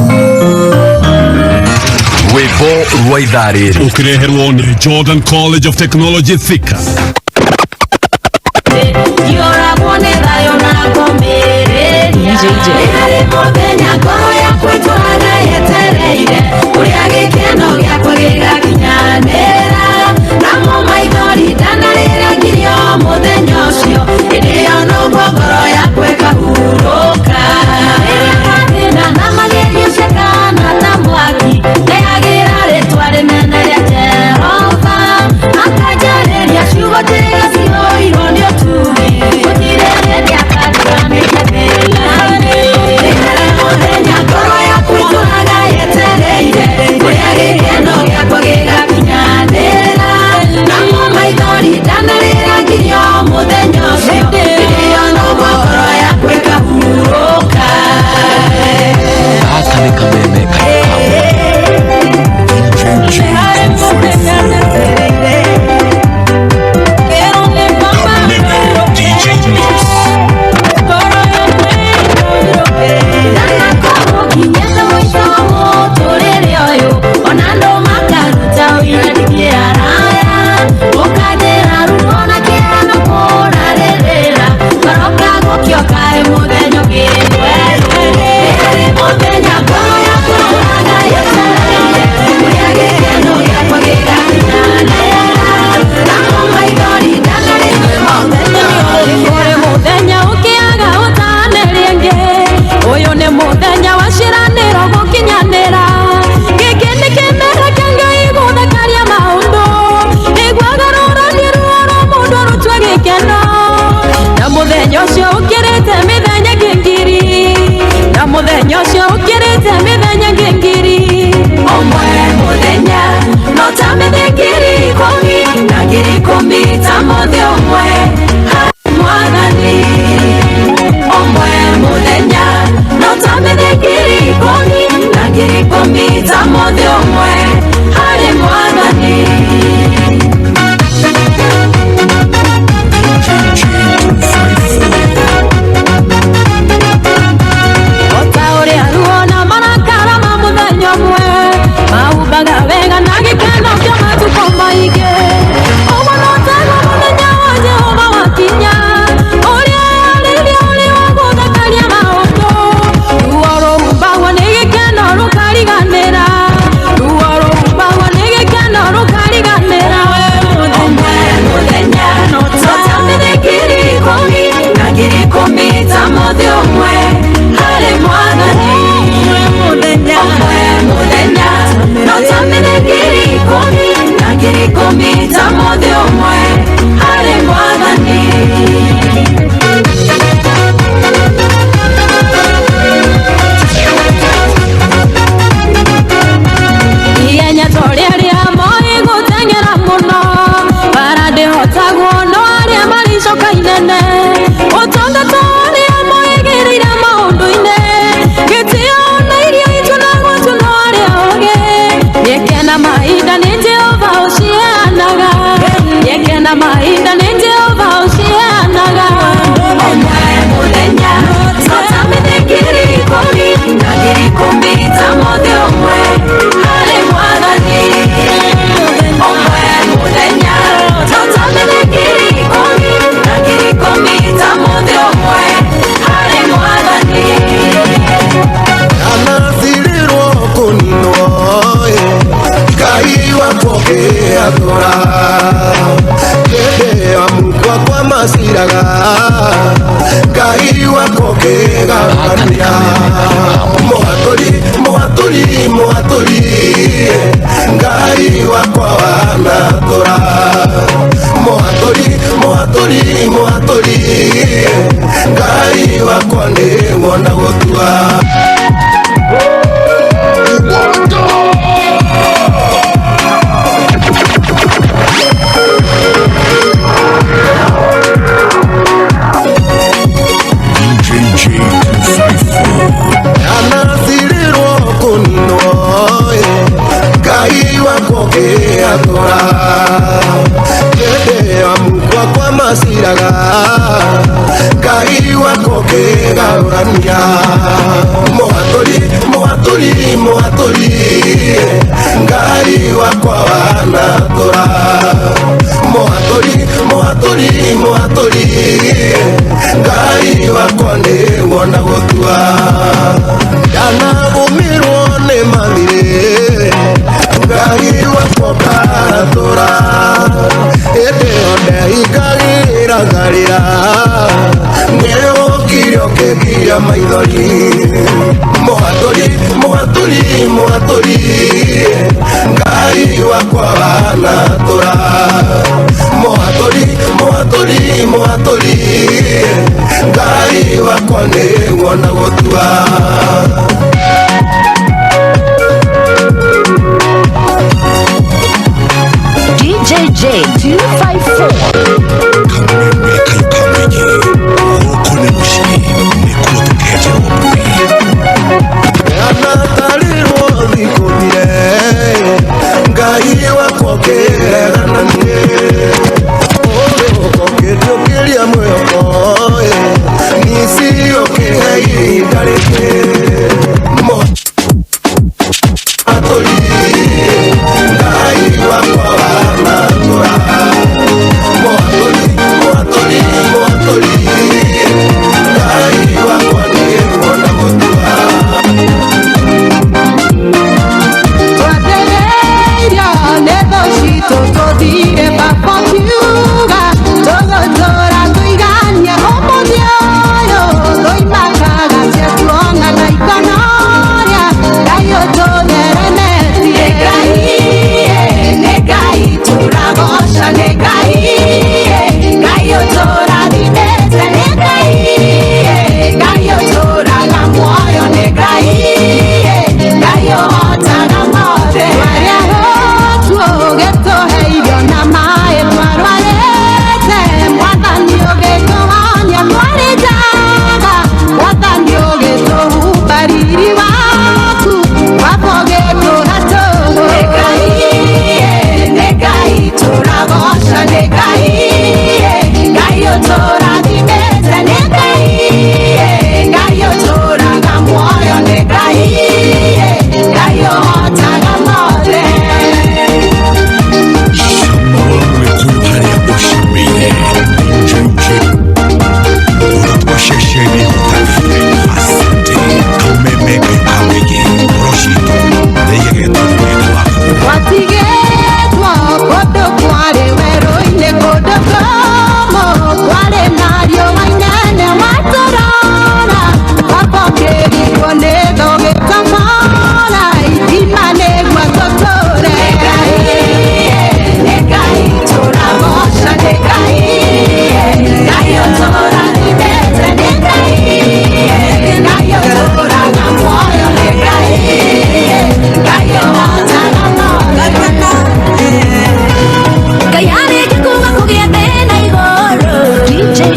Rwĩmbo rwa ithaa rĩrĩ ũkĩreherwo nĩ Jordan College of Technology, Thika. Ndioragwo nĩ thayũ na ngũmĩrĩria. Nĩ mũthenya ngoro yakwa ĩtũraga yetereire ũrĩa gĩkeno gĩakwa gĩgakinyanĩra. Namo maithori ndanarĩra ngirio mũthenya ũcio, hĩndĩ ĩyo noguo ngoro yakwa ĩkahurũka. Rĩrĩa mathĩna na magerio ciakana ta mwaki, ngayagĩra rĩtwa rĩnene rĩa Jehova, akanjarĩria ciugo njega. mũnene ũtonga ũrĩa mũigĩrĩire maũndũ-inĩ gĩtĩo na irio itunagwo tuno arĩa ogĩ mĩeke na mahinda nĩ Jehova ũciheanaga mĩeke na mahinda nĩ Jehova ũciheanaga ũmwe mũthenya tũtamĩte 10,000 na 10,000 ta mũthĩ ũmwe harĩ Mwathani ũmwe mũthenya tũtamĩte 10,000 na 10,000 ta mũthĩ ũmwe harĩ Mwathani Anacirĩrwo kũninwo Ngai wakwa atũra hĩndĩ ya mukwa kwa maciraga Ngai wakwa ũkĩgarũranĩra Mũhatũri mũhatũri mũhatũri Ngai wakwa wanatũra Mũhatũri mũhatũri mũhatũri Ngai wakwa nĩwona gũtua. Anacirĩrwo kũninwo Ngai wakwa ũkĩatũra hĩndĩ ya mukwa kwa maciraga Ngai wakwa ũkĩgarũrania Mũhatũri mũhatũri mũhatũri Ngai wakwa wanatũra Mũhatũri mũhatũri mũhatũri Ngai wakwa nĩwona gũtua Ndanagũmĩrwo nĩ mathirĩ Ngai wakwa ũkatũra hĩndĩ ĩyo ndehingagĩra ngarĩra nĩũkire ũkĩngiria maithori Mũhatũri mũhatũri mũhatũri Ngai wakwa wanatũra Mũhatũri mũhatũri mũhatũri Ngai wakwa nĩwona gũtua. DJJ 254. Anatarirwo thikũ thire Ngai wakwa ũkĩregana niĩ ũkĩnjũkĩria mwĩhoko nici ũkĩhe ihinda rĩngĩ Mũhatũri Ngai wakwa wanatũra.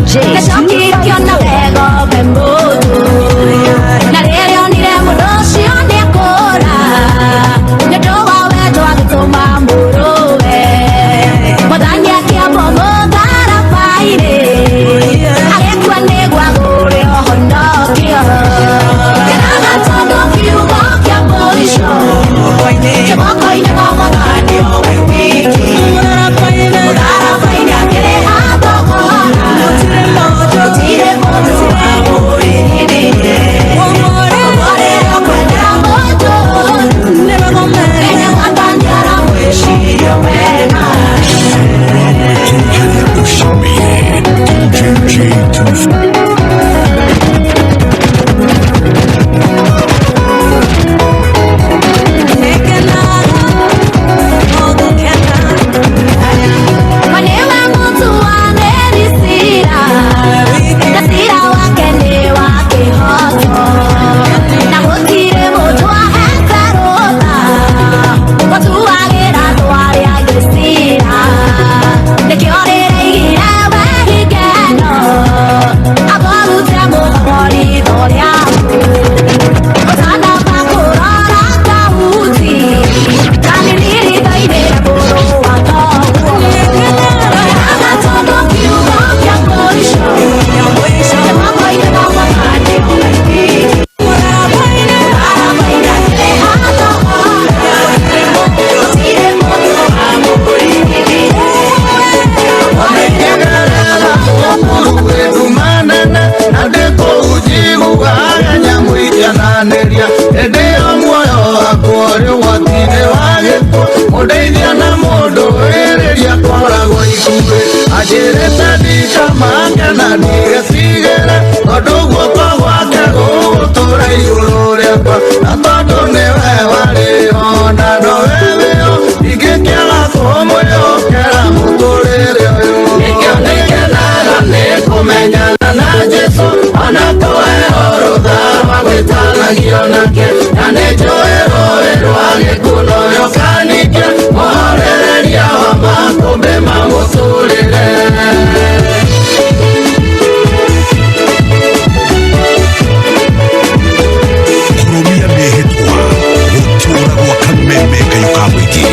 J Ndacokirie wega be mũndũ na rĩrĩa onire mũndũ ũcio nĩakũra nĩ ũndũ wa wendo agĩtũma mũrũwe Mwathani akĩamba mũtharaba-inĩ agĩkua nĩguo agũre ũhonokio Kenaga tondũ kiugo kĩa mũico kĩ moko-inĩ ma Mwathani o we wiki mũtharaba-inĩ akĩrĩha thogora gũtirĩ mũndũ wamũrĩhire ũmũrĩre kwenda mũndũ menya Mwathani aramwĩciria wega. Manewa mũtu wa Nerisira na cira wake nĩ wa kĩhooto na gũtirĩ mũndũ ahete rũtha gũtuagĩra andũ arĩa angĩ cira nĩkĩo rĩraigire we hingeno akorute mũhoro ritho rĩaku ũtanamba kũrora kahuti kanini ritho-inĩ rĩa mũrũ wa thoguo Kenaga tondũ kiugo kĩa mũico kĩ moko-inĩ ma Mwathani o we wiki mũtharaba-inĩ akĩrĩha thogora gũtirĩ mũndũ wamũrĩhire. Manene na ndĩkũnjiguaga nyamũ itiananĩria hĩndĩ ĩyo muoyo wakwa ũrĩ ũgwati-inĩ wa gĩkuũ mũndeithia na mũndũ wĩrĩria koragwo ikuhĩ anjĩrĩte ndikamake na ndigecigĩre tondũ guoko gwake gũgũtũra igũrũ rĩakwa na tondũ nĩwe warĩ ho na nowe wĩho ndingĩkĩaga kũmwĩhokera mũtũrĩre ũyũ nĩkĩo nĩkenaga nĩ kũmenyana na Jesũ ona kũheo rũtha rwa gwĩtanagio nake na nĩnjũĩ rũĩ rwa gĩkuũ no rũkanike mũhorereria wa makũmbĩ ma mũtũrĩre. Kũrũmia mĩhĩtwa gũtũũra gwa kameme kayũ ka mũingĩ.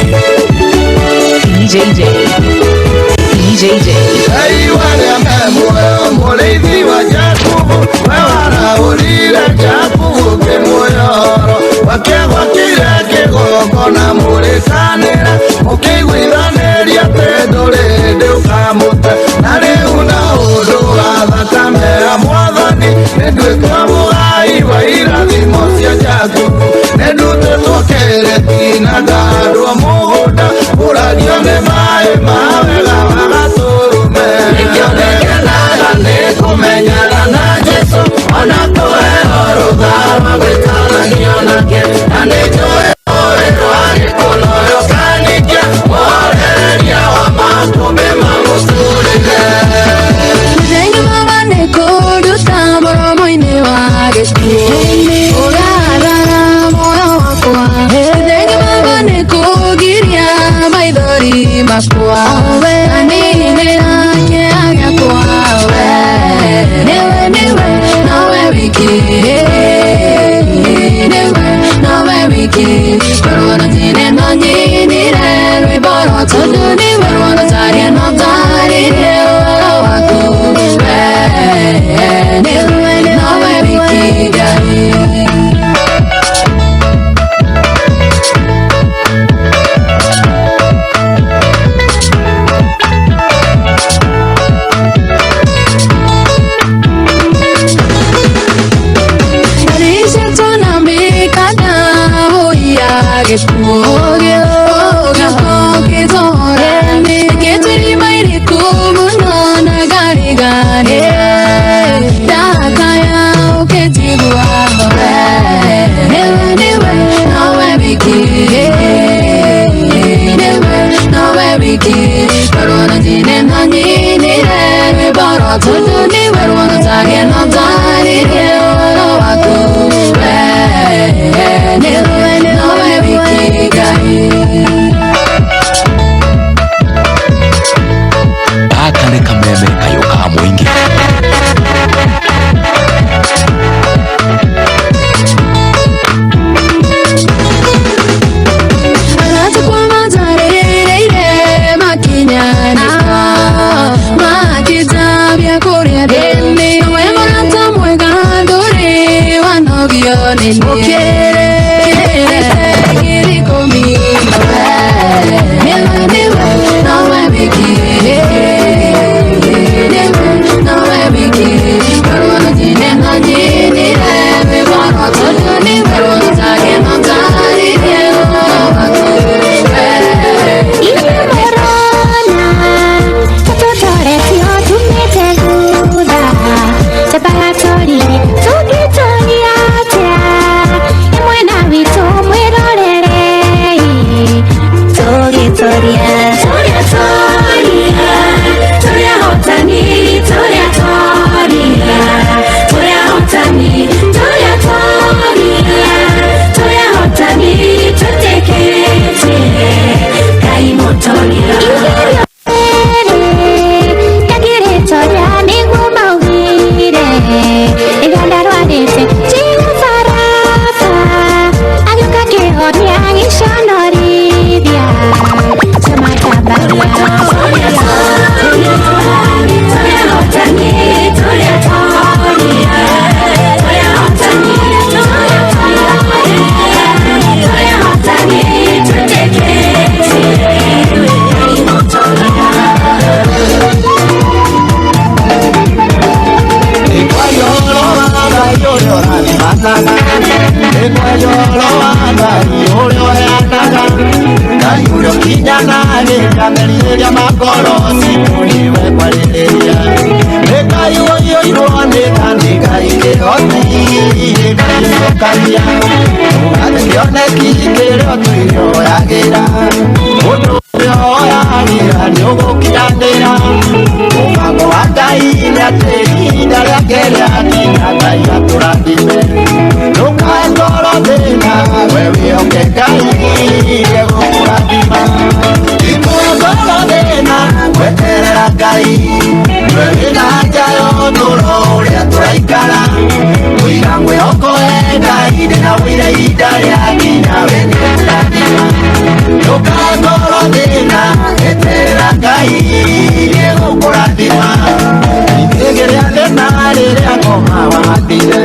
DJJ DJJ Ngai warĩa me muoyo mũrĩithi wa Jakubu we warahũrire Jakubu kĩmuoyoro wakĩgwakire kĩgongona mũrĩkanĩre mũkĩiguithanĩria atĩ ndũrĩ hĩndĩ ũkamũte na rĩu na ũndũ wa thakame ya Mwathani nĩnduĩtwo mũgai wa irathimo cia Jakubu nĩndutĩtwo kĩrĩti na ngandwo mũgũnda ũragio nĩ maĩ ma wega wa gatũrũme nĩkĩo nĩkenaga nĩ kũmenyana na Jesũ ona kũheo rũtha rwa gwĩtanagio nake na nĩnjũĩ rũĩ rwa gĩkuũ no rũkanikia mũhorereria wa makũmbĩ ma mũtũrĩre. Mũthenya baba nĩ kũnduta mũromo-inĩ wa gĩkuũ ũrarara muoyo wakwa Mũthenya baba nĩ kũgiria maithori makwa aninĩra kĩeha gĩakwa we nĩwe nĩwe nowe wiki nĩwe nowe wiki korwo no nyine no nyinire rwĩmbo rwaku tondũ nĩwe ruo rũtarie no ndarĩrie ũhoro waku we nĩwe nowe wiki Ngai. Gaka nĩ kameme kayũ ka mũingĩ. mathaga Nĩngweyoro wa Ngai ũrĩa ũheanaga Ngai ũrĩa ũkinyanagĩria merirĩria ma ngoro citũ nĩwe ngwarĩrĩria Nĩ Ngai ũiyũirwo nĩ tha nĩ Ngai kĩhoti nĩ Ngai ũcokagia Ũgathe kĩoneki kĩrĩa twĩhoyagĩra Ũndũ ũrĩa ũhoyagĩra nĩũgũkinyanĩra Mũbango wa Ngai nĩ atĩ ihinda rĩake rĩakinya Ngai atũrathime Ndũkae ngoro thĩna we wĩhoke Ngai nĩegũkũrathima Ikue ngoro thĩna weterera Ngai Nĩwe wĩna anja ya ũtũũro ũrĩa tũraikara Kũiga mwĩhoko he Ngai ndĩna ũira ihinda rĩakinya we nĩekũrathima Ndũkae ngoro thĩna eterera Ngai nĩegũkũrathima Itĩgĩrĩa thĩna rĩrĩa ngoma wathire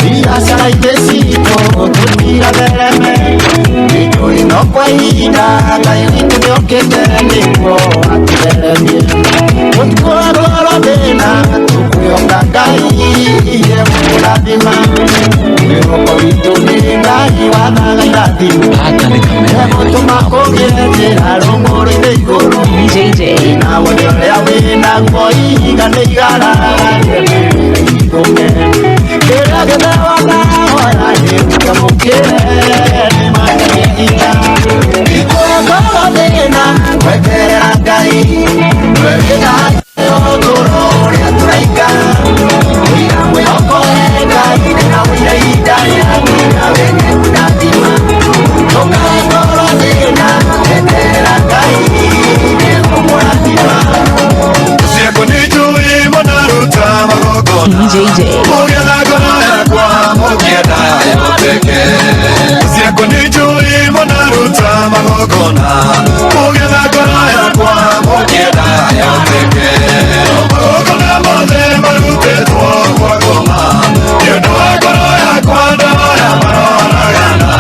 Biacara ingĩ citũ tũtirathereme Nĩtũĩ no kwa ihinda Ngai witũ nĩokĩte nĩguo atũtheremie Tũtikue ngoro thĩna tũkwĩhoka Ngai nĩegũkũrathima Mwĩhoko witũ nĩ Ngai wathaga irathimo Egũtũma kũgĩe njĩra rũng'ũrũ-inĩ igũrũ Thĩna wothe ũrĩa wĩnaguo ihiga nĩ igaragarie mĩrĩire Kĩrĩa gĩothe wanahoya nĩũkĩamũkĩre nĩmakĩhinga Ikue ngoro thĩna weterera Ngai Nĩwe wĩna ũtũũro ũrĩa tũraikara Kũiga mwĩhoko he Ngai ndĩna ũira ihinda rĩakinya we nĩekũrathima Ndũkae ngoro thĩna eterera Ngai nĩegũkũrathima Ciakwa nĩ njũĩ mũnaruta magongona Mũgetha ngoro yakwa mũkĩenda yoteke Ciakwa nĩ njũĩ mũnaruta magongona Mũgetha ngoro yakwa mũkĩenda yoteke Magongona mothe marutĩtwo kwa ngoma Nĩ ũndũ wa ngoro yakwa ndoya maroragana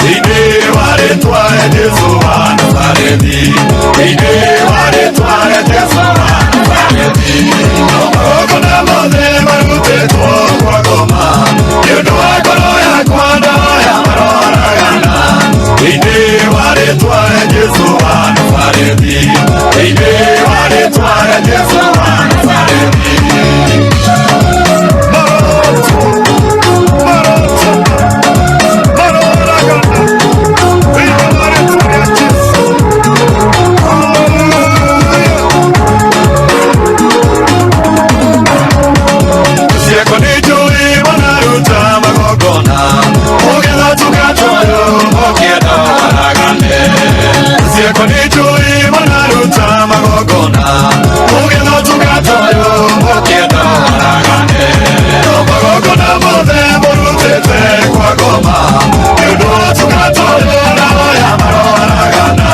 Thĩinĩ wa rĩtwa rĩa Jesũ wa Nazarethi Thĩinĩ wa rĩtwa rĩa Jesũ wa Nazarethi Magongona mothe marutĩtwo kwa ngoma Nĩ ũndũ wa ngoro yakwa ndoya maroragana Thĩinĩ wa rĩtwa rĩa Jesũ wa Nazarethi Thĩinĩ wa rĩtwa rĩa Jesũ wa Nazarethi Ciakwa nĩ njũĩ mũnaruta magongona Mũgetha tũgatũyũ mũkĩenda waragane Ciakwa nĩ njũĩ mũnaruta magongona Mũgetha tũgatũyũ mũkĩenda waragane Magongona mothe mũrutĩte kwa ngoma Nĩ ũndũ wa tũgatũyũ ndoya maroragana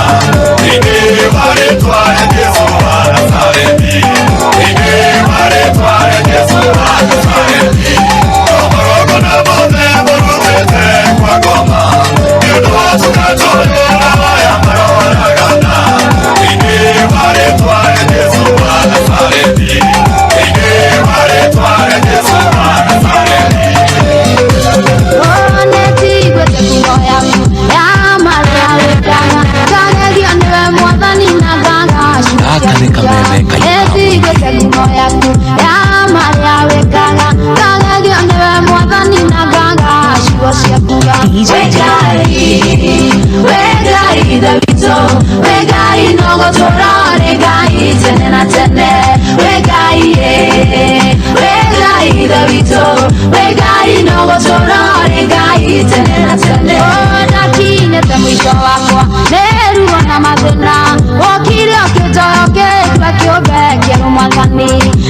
Thĩinĩ wa rĩtwa rĩa Jesũ wa Nazarethi Thĩinĩ wa rĩtwa rĩa Jesũ wa Nazarethi Magongona mothe mũrutĩte kwa ngoma Nĩ ũndũ wa tũgatũyũ ndoya maroragana Thĩinĩ wa rĩtwa rĩa Jesũ wa Nazarethi Thĩinĩ wa rĩtwa rĩa Jesũ wa Nazarethi Gaka nĩ kameme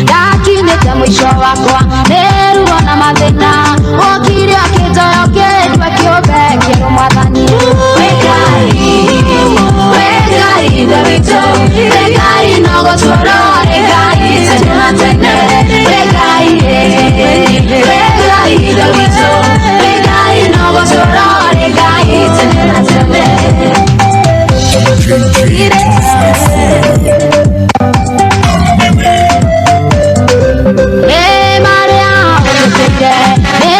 Ndakinyĩte mũico wakwa nĩruo na mathĩna wokire ũkĩnjoya ũkĩndua kĩũmbe kĩerũ mwathani Wĩ Ngai Ithe witũ wĩ Ngai no gũtũũra ũrĩ Ngai tene na tene wĩ Ngai wĩ Ngai Ithe witũ wĩ Ngai no gũtũũra ũrĩ Ngai tene na tene. Nĩ marĩa ũnjĩkĩire nĩ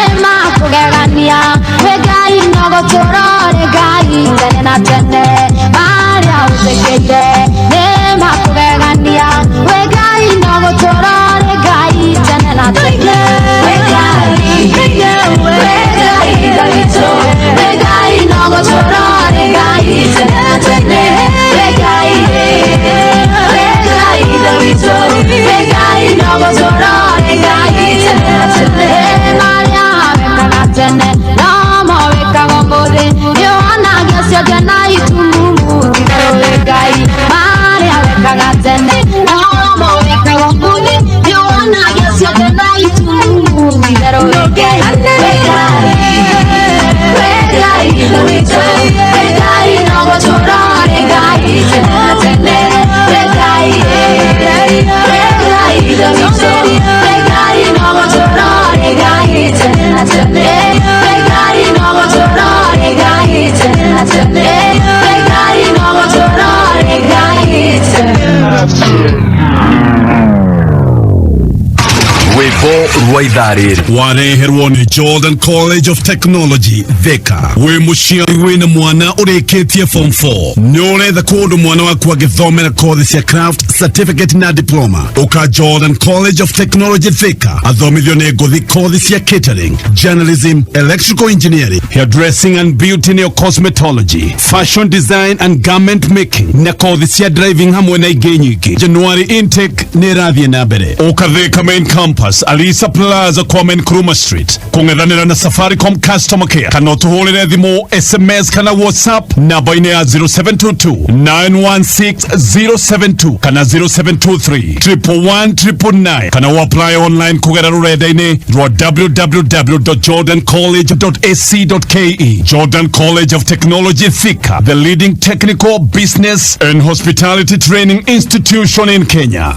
Rwĩmbo rwa ithaa rĩrĩ Wareherwo nĩ Jordan College of Technology, Thika. Wĩ mũciari wĩna mwana ũrĩkĩtie form 4, nĩ ũretha kũndũ mwana waku agĩthomera kothi cia craft, certificate na diploma, ũka Jordan College of Technology, Thika, athomithio nĩ ngũthi kothi cia catering, journalism, electrical engineering, hairdressing and beauty nĩyo cosmetology, fashion design and garment making, na kothi cia driving hamwe na ingĩ nyingĩ. January intake nĩ ĩrathiĩ na mbere. Ũka Thika main campus, Alisa Plaza, Kwame Nkrumah Street, kũng'ethanĩra na Safaricom customer care, kana ũtũhũrĩre thimũ, SMS kana WhatsApp namba-inĩ ya 0722 916 072 kana 0723 111 999, kana ũapply online kũgerera rũrenda-inĩ rwa www.jordancollege.ac.ke. Jordan College of Technology, Thika, the leading technical, business and hospitality training institution in Kenya.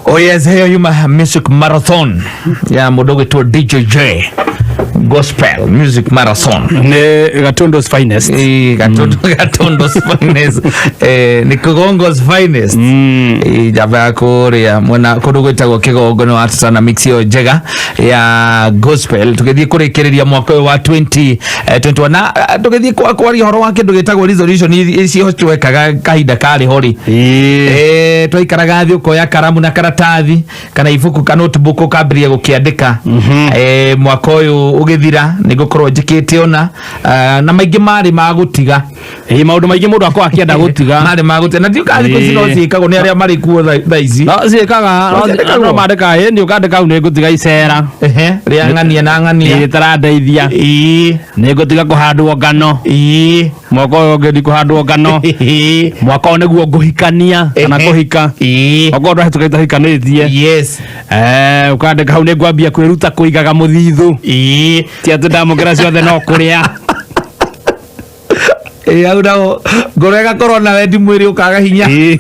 Oh yes, heyo yuma music marathon ya mũndũ ũgwĩtwo DJ J, gospel music marathon. Nĩ Gatundo's finest. Eh, Gatundu, Gatundo's finest, eh, nĩ Kigongo's finest. Eh, njamba ya kũrĩa mwena kũndũ gwĩtagwo Kĩgongo nĩ watutana mix ĩyo njega ya gospel tũgĩthiĩ kũrĩkĩrĩria mwaka ũyũ wa 2021 na tũgĩthiĩ kwaria ũhoro wa kĩndũ gĩtagwo resolution icio twekaga kahinda karĩ ho rĩ. Eh, twaikaraga thĩ, ũkoya karamu na karatathi kana ibuku kana notebook, ũkambĩrĩria gũkĩandĩka, eh, mwaka ũyũ ũgĩthira nĩ ngũkorwo njĩkĩte ona na maingĩ marĩ ma gũtiga. Ĩ, maũndũ maingĩ mũndũ akorwo akĩenda gũtiga. Marĩ ma gũtiga, na ndiũ kana thikũ ici no ciĩkagwo nĩ arĩa marĩ kuo thaa ici. No ciĩkaga. No ciĩkagwo. No mandĩkaga, ĩ nĩ ũkandĩka hau nĩ ngũtiga icera. Ehe, rĩa ng'ania na ng'ania. Rĩtarandeithia. Nĩ ngũtiga kũhandwo ngano. Mwaka ũyũ ũngĩ ndikũhandwo ngano. Mwaka ũyũ nĩguo ngũhikania kana kũhika. Mwaka ũyũ ndahĩtũka itahikanĩtie. Yes. Eh, ũkandĩka hau nĩ ngwambia kwĩruta kũigaga mũthithũ. Ti atĩ ndamũkĩra ciothe no kũrĩa. Ĩ, hau naho ngoro ĩgakorwo na wendi, mwĩrĩ ũkaga hinya. Ĩĩ.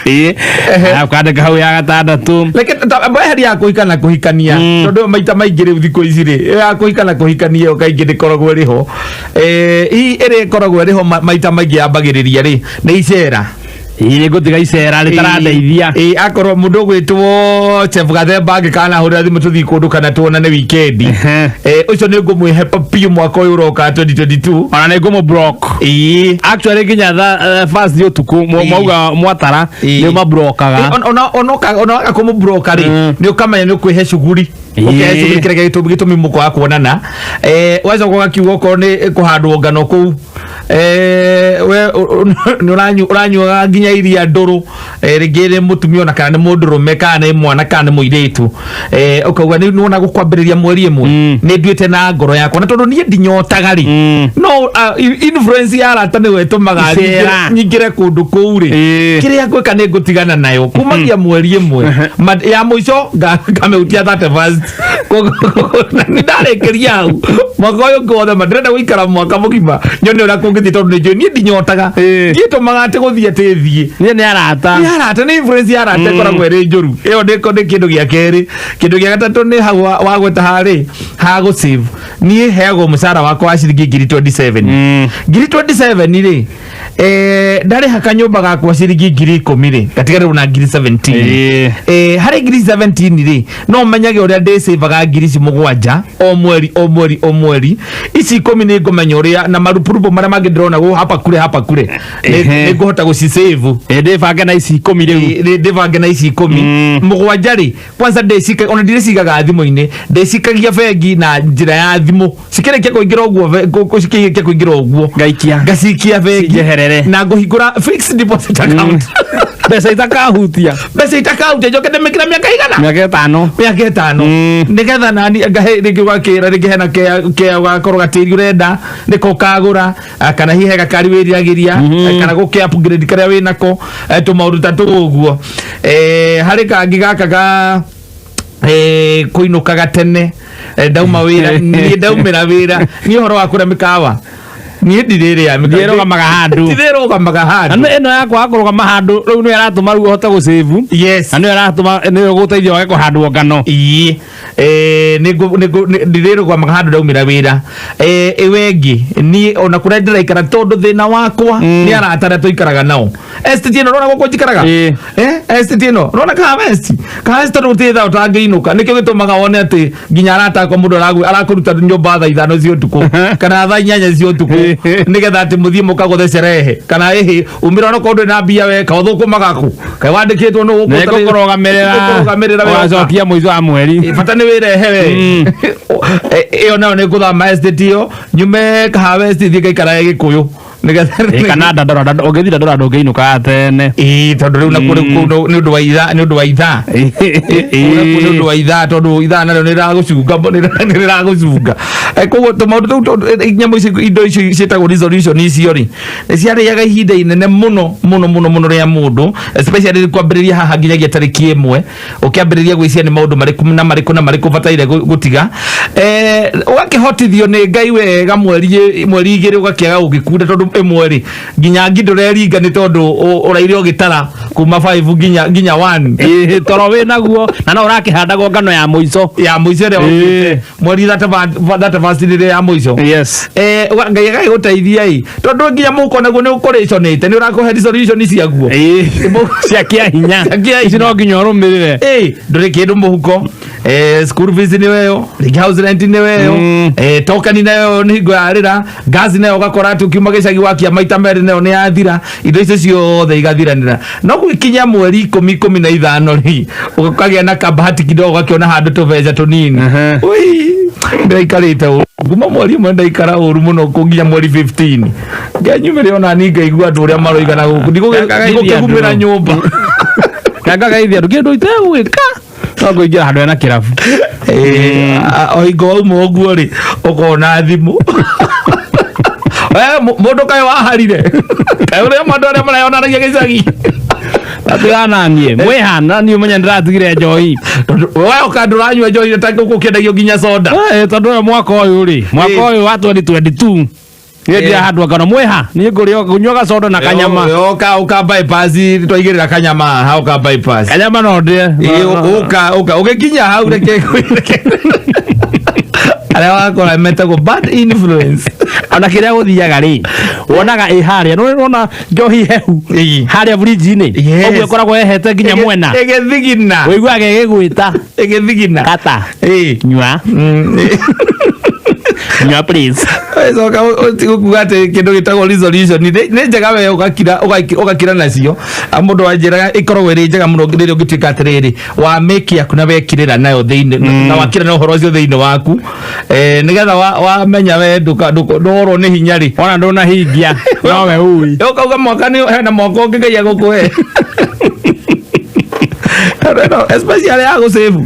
Ĩĩ. Ũkandĩka hau ya gatandatũ. Reke weheria ya kũhika na kũhikania, tondũ maita maingĩ rĩu thikũ ici rĩ, ĩyo ya kũhika na kũhikania ĩyo kaingĩ ndĩkoragwo ĩrĩ ho. Eh, hihi ĩrĩa ĩkoragwo ĩrĩ ho maita maingĩ yambagĩrĩria rĩ nĩ icera. Ĩĩ, nĩ ngũtiga icera rĩtarandeithia. Ĩĩ, akorwo mũndũ ũgwĩtwo Chef Gathemba angĩkanahũrĩra thimũ tũthiĩ kũndũ kana tuonane wikendi, eh, ũcio nĩ ngũmwĩhe biũ mwaka ũyũ ũroka 2022. Ona nĩ ngũmũ block. Ĩĩ. Actually nginya tha first ũtukũ mwauga mwatara nĩ mablokaga. Ĩ, ona waga kũmũbroka rĩ, nĩ ũkamenya nĩ ũkwĩhe cuguri. Ũkehe cuguri kĩrĩa gĩtũmi mũkwaga kuonana. Eh, wacoka ũgakiuga okorwo nĩ kũhandwo ngano kũu, eh, we nĩ ũranyuaga nginya iria ndũrũ, eh, rĩngĩ nĩ mũtumia ona kana nĩ mũndũrũme kana nĩ mwana kana nĩ mũirĩtu, eh, ũkauga nĩ nĩwona gũkwambĩrĩria mweri ĩmwe nĩ nduĩte na ngoro yakwa, na tondũ niĩ ndinyotaga rĩ, no influence ya arata nĩwe ĩtũmaga Icera. nyingĩre kũndũ kũu rĩ, kĩrĩa ngwĩka nĩ ngũtigana nayo kumagia mweri ĩmwe. Ya mũico ngamĩhutia 31st. Na nĩ ndarĩkĩria hau mwaka ũyũ ũngĩ wothe, ma ndĩrenda gũikara mwaka mũgima nyone ũrĩa kũngĩthiĩ, tondũ nĩ njũĩ niĩ ndinyotaga, ndiĩtũmaga atĩ gũthiĩ atĩ thiĩ. Niĩ nĩ arata. Nĩ arata, nĩ influence ya arata ĩkoragwo ĩrĩ njũru. Ĩyo nĩ kĩndũ gĩa kerĩ. Kĩndũ gĩa gatatũ nĩ hau wagweta harĩ ha gũsave. Niĩ heagwo mũcara wakwa wa ciringi ngiri 27. Ngiri 27 rĩ, eh, ndarĩha kanyũmba gakwa ciringi 10,000 rĩ, gatigarĩrwo na ngiri 17. Eh, harĩ ngiri 17 rĩ, no menyage ũrĩa ndĩcĩvaga ngiri ici 7 o mweri, o mweri, o mweri. Ici 10 nĩ ngũmenya ũrĩa na marupurupu marĩa mangĩ ndĩrona gũ hapa kure hapa kure nĩ ngũhota gũcisave. Ndĩbange na ici 10 rĩu. Ndĩbange na ici 17 rĩ, kwanza ndĩcika ona ndirĩcigaga thimũ-inĩ, ndĩcikagia bengi na njĩra ya thimũ. Cikĩrĩkia kũingĩra ũguo cikĩrĩkia kũingĩra ũguo ngaikia, ngacikia bengi Cinjeherere. Na ngũhingũra fixed deposit account. Mbeca itakahutia. Mbeca itakahutia, njoke ndĩmĩkĩra mĩaka igana? Mĩaka 5. Mĩaka 5, nĩgetha nani ngahe rĩngĩ ũgakĩra rĩngĩ hena kea ũgakorwo gatĩri ũrenda nĩko ũkagũra, kana hihi he gakari wĩriragĩria, kana gũkĩ upgrade karĩa wĩnako, tũmaũndũ ta tũu ũguo. Eh, harĩ kangĩ gaka ga, eh, kũinũkaga tene. Eh, ndauma wĩra, niĩ ndaumĩra wĩra, niĩ ũhoro wa kũrĩa mĩkawa. Niĩ ndirĩrĩa. Ndirĩrũgamaga handũ. Ndirĩrũgamaga handũ. Na ĩno ya kwaga kũrũgama handũ rĩu nĩyo ĩratũma rĩu ũhote gũcĩvu. Yes. Na nĩyo ĩratũma nĩyo ĩgũteithia wage kũhandwo ngano. Ĩĩ. Ndirĩrũgamaga handũ ndaumĩra wĩra. Ĩwe ĩngĩ niĩ ona kũrĩa ndĩraikara, tondũ thĩna wakwa nĩ arata arĩa tũikaraga nao estate ĩno. Ũrona gũkũ njikaraga, estate ĩno, ũrona Kahawa West? Kahawa West, tondũ gũtirĩ thaa ũtangĩinũka, nĩkĩo gĩtũmaga wone atĩ nginya arata akwa, mũndũ arakũruta nyũmba thaa 5 cia ũtukũ kana thaa 8 cia ũtukũ, nĩgetha atĩ mũthiĩ mũkagũthe cerehe kana ĩhĩ umĩra, onokorwo ndũrĩ na mbia we kaũthũkũmaga kũ kaĩ wandĩkĩtwo nũ gũkũ. Nĩngũkũrũgamĩrĩra. Nĩngũkũrũgamĩrĩra we oka. Ũgacokia mũico wa mweri. Bata nĩ wĩrehe we. Ĩyo nayo nĩ ngũthama estate ĩyo, nyume Kahawa West, thiĩ ngaikara Gĩkũyũ nĩgetha Kana Dandora, ũngĩthiĩ Dandora ndũngĩinũka tene. Ĩĩ, tondũ rĩu nakuo rĩu kũu nĩ ũndũ wa ithaa, nĩ ũndũ wa ithaa. Kũu nĩ ũndũ wa ithaa, tondũ ithaa narĩo nĩ rĩragũcunga, nĩ rĩragũcunga. Koguo tũmaũndũ tũu nyamũ ici, indo ici ciĩtagwo resolution icio rĩ, nĩ ciarĩaga ihinda inene mũno mũno mũno mũno rĩa mũndũ, especially kwambĩrĩria haha nginyagia tarĩki 1, ũkĩambĩrĩria gwĩciria nĩ maũndũ marĩkũ na marĩkũ na marĩkũ bataire gũtiga. Ũgakĩhotithio nĩ Ngai wega, mweri 2 ũgakĩaga gũgĩkunda, tondũ ĩmwe rĩ, nginya ngi ndũreringa nĩ tondũ ũraire ũgĩtara kuma 5 nginya 1. Ĩĩ, toro wĩ naguo na no ũrakĩhandagwo ngano ya mũico. Ya mũico ĩrĩa ũkĩte mweri 31st rĩrĩa ya mũico. Yes. Ngai agagĩgũteithia ĩ, tondũ nginya mũhuko naguo nĩ ũkũrĩconĩte, nĩ ũrakũhe resolution ciaguo. Ĩĩ, cia kĩa hinya. Cia kĩa Ici no nginya ũrũmĩrĩre. Ĩ, ndũrĩ kĩndũ mũhuko. School fees nĩ weyo, rĩngĩ house rent nĩ weyo, token nayo nĩ hingo yarĩra, gas nayo ũgakora atĩ ũkiuma gĩcagi wakia maita merĩ nayo nĩ yathira. Indo icio ciothe igathiranĩra, no gũgĩkinya mweri 10, 15 rĩ, ũkagĩa na kabahati kidogo, ũgakĩona handũ tũbeca tũnini. Ui, ndĩraikarĩte ũru kuma mweri 1, ndaikara ũru mũno kũ nginya mweri 15, ngenyumĩre ona ni ngaigua andũ ũrĩa maroiga na gũkũ ndigũkĩgumĩra nyũmba. Ngagaithia andũ kĩndũ itegwĩka no ngũingĩra handũ hena kĩrabu. O hingo wauma ũguo rĩ, ũkona thimũ. Mũndũ kaĩ waharire, kaĩ ũrĩa andũ arĩa mareyonanagia gĩcagi. Atigananie mwĩhana niĩ ũmenye ndĩratigire njohi. We ũka ndũranyua njohi ta gũkũ kĩendagio nginya soda. Tondũ ũyũ mwaka ũyũ rĩ, mwaka ũyũ wa 2022 niĩ ndirahandwo ngano mwĩha, niĩ ngũrĩa ngũnyua gacondo na kanyama. Ũka ũka bypass, twaigĩrĩra kanyama haha, ũka bypass. Kanyama no ndĩe. Ĩ, ũka ũka ũgĩkinya hau, reke arĩa wakora metagwo bad influence. Ona kĩrĩa gũthiaga rĩ, wonaga ĩ harĩa nĩ wona njohi hehu harĩa bridge-inĩ ũguo ĩkoragwo yehete nginya mwena. Ĩgĩthigina. Ũiguaga ĩgĩgwĩta. Ĩgĩthigina. Kata. Nyua, nyua please. Coka ũtigũkuga atĩ kĩndũ gĩtagwo resolution nĩ njega, we ũgakira ũgakira nacio. Mũndũ wanjĩraga ĩkoragwo ĩrĩ njega mũno rĩrĩa ũngĩtuĩka atĩrĩrĩ wa mĩki yaku na wekirĩra nayo thĩinĩ na wakira na ũhoro ũcio thĩinĩ waku, nĩgetha wamenya we ndũorwo nĩ hinya rĩ. Ona ndũnahingia nowe ui. Ũkauga mwaka nĩ hena mwaka ũngĩ Ngai agũkũhe, especially ya gũcĩbu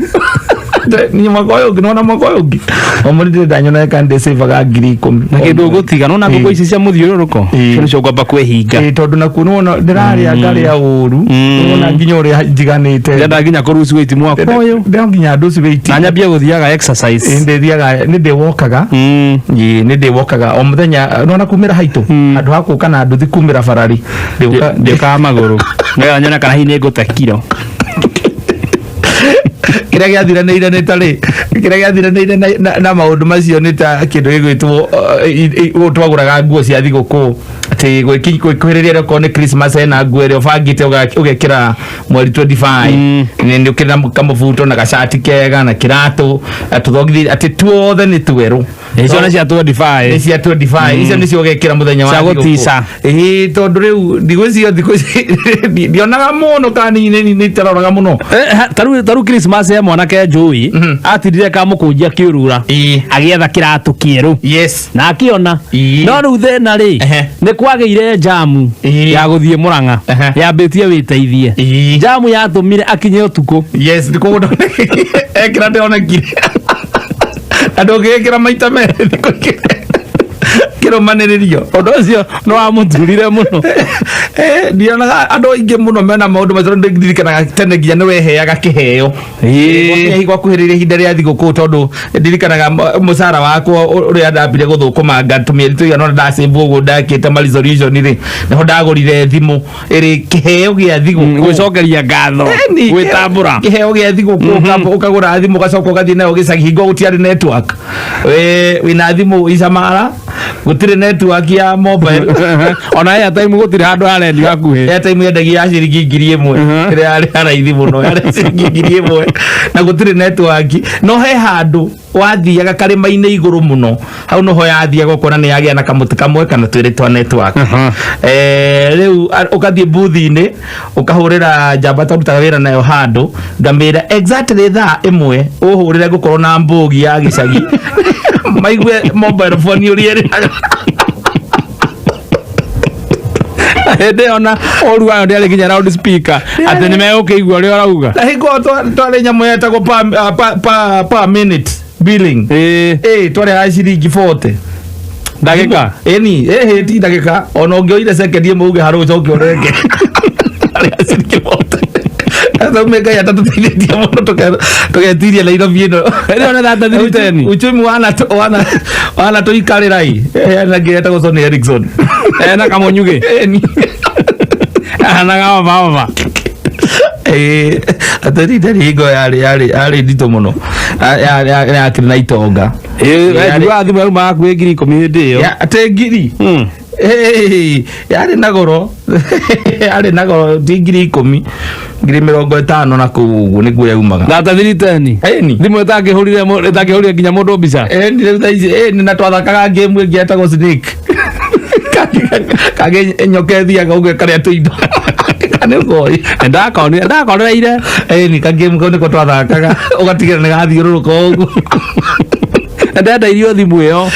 ni mwaka ũyũ ũngĩ, nĩwona mwaka ũyũ ũngĩ o mũrĩ ndĩrĩ ndanyona ka ndĩcĩbaga 10,000. Na kĩndũ ũgũtiga nona ngũkũ ici cia mũthiũrũrũko, icio nĩcio ngwamba kwĩhinga. Ĩ, tondũ nakuo nĩwona ndĩrarĩa ngarĩa ũru, nĩwona nginya ũrĩa njiganĩte. Ndĩrenda nginya kũruci weight mwaka ũyũ. Ndĩrenda nginya ndũci weight. Na nyambie gũthiaga exercise. Ĩ, ndĩthiaga, nĩ ndĩwokaga. Ĩ, nĩ ndĩwokaga o mũthenya, nĩwona kumĩra haitũ handũ ha kũka na nduthi kumĩra barari. Ndĩũkaga magũrũ nĩgetha nyone kana hihi nĩ ngũte kiro. Kĩrĩa gĩathiranĩire nĩ ta rĩ, kĩrĩa gĩathiranĩire na maũndũ macio nĩ ta kĩndũ gĩgwĩtwo twagũraga nguo cia thigũkũ, atĩ gwĩkuhĩrĩria rĩ, okorwo nĩ Christmas hena nguo ĩrĩa ũbangĩte ũgekĩra mweri 25, nĩ ũkĩrĩ na kamũbuto na gacati kega na kĩratũ, tũthogithi atĩ tuothe nĩ twerũ. Icio nĩ cia 25. Nĩ cia 25, icio nĩcio ũgekĩra mũthenya wa Cia thigũkũ. gũtica. Ĩĩ, tondũ rĩu ndigwĩciria thikũ ici ndionaga mũno kana nĩ itaroraga mũno. Tarĩu Christmas ya mwanake njũĩ atindire kamũkũnjia kĩũrura agĩetha kĩratũ kĩerũ. Yes. Na akĩona, no rĩu thĩna rĩ, nĩ kwagĩire jamu ya gũthiĩ Mũrang'a yambĩtie wĩteithie, jamu yatũmire akinye ũtukũ. Yes, koguo ekĩra ndĩonekire na ndũngĩgĩkĩra maita merĩ thikũ igĩrĩ. Kũrũmanĩrĩrio. Ũndũ ũcio nĩ wamũturire mũno. Ndionaga andũ aingĩ mũno mena maũndũ macio, tondũ ndirikanaga tene nginya nĩ weheaga kĩheo. Hihi gwakuhĩrĩria ihinda rĩa thigũkũ, tondũ ndirikanaga mũcara wakwa ũrĩa ndambire gũthũkũmanga tũmĩeri tũigana ũna ndacĩbu ũguo ndakĩte ma resolution rĩ, nĩho ndagũrire thimũ ĩrĩ kĩheo gĩa thigũkũ. Gwĩcokeria ngatho. Ĩni, Gwĩtambũra. Kĩheo gĩa thigũkũ, ũkagũra thimũ, ũgacoka ũgathiĩ nayo gĩcagi hingo gũtiarĩ network. Wĩna thimũ icamara, gũtirĩ network ya mobile. Ona airtime gũtirĩ handũ harendio hakuhĩ. Airtime yendagia ya ciringi 1000, ĩrĩa yarĩ ya raithi mũno, yarĩ ciringi 1000, na gũtirĩ network. No he handũ wathiaga karĩma-inĩ igũrũ mũno, hau noho yathiaga, ũkona nĩ yagĩa na kamũtĩ kamwe kana twĩrĩ twa network. Rĩu ũgathiĩ booth-inĩ, ũkahũrĩra njamba twarutaga wĩra nayo handũ, ngamĩra exactly thaa 1 ũhũrĩre, ngũkorwo na mbũgi ya gĩcagi maigue mobile phone ũrĩa ĩrĩhaga. Hĩndĩ ĩyo na ũru wayo ndĩarĩ nginya loud speaker atĩ nĩ megũkĩigua ũrĩa ũrauga. Na hingo twarĩ nyamũ yetagwo per minute billing. Twarĩhaga ciringi 40 ndagĩka. Ĩni, ĩhĩ, ti ndagĩka, ona ũngĩoire sekendi ĩmwe uge harũ ũcoke ũrenge, arĩhaga ciringi 40. Sasa ume Ngai atatũteithĩtie mũno tũgetiria Nairobi ĩno. Ĩrĩa ona thata thiri teni. Uchumi wana tũikarĩra ĩ. Ena ngĩ etagwo Sony Ericsson. Ena kamũnyugĩ. Ĩni. Ahanaga ova ova. Atĩrĩ hingo yarĩ nditũ mũno. Yakĩrĩ na itonga. Njiguaga thimũ yauma hakuhĩ 10,000 hĩndĩ ĩyo. Atĩ ngiri? Yarĩ na goro. Yarĩ na goro, ti 10,000. 50,000 na kũu ũguo nĩguo yaumaga. Thata thiri teni. Ĩni. Thimũ ĩtangĩhũrire nginya mũndũ mbica. Ĩni, rĩu thaa ici, ĩni, na twathakaga game ĩngĩ yetagwo Snake. Kangĩ nyoka ĩthiaga ũguo ĩkarĩa tũindo. Nĩ ũkoĩ. Ndakonereire. Ĩni, kagame kau nĩko twathakaga, ũgatigĩra nĩ gathiũrũrũka ũguo. Ndendeirio thimũ ĩyo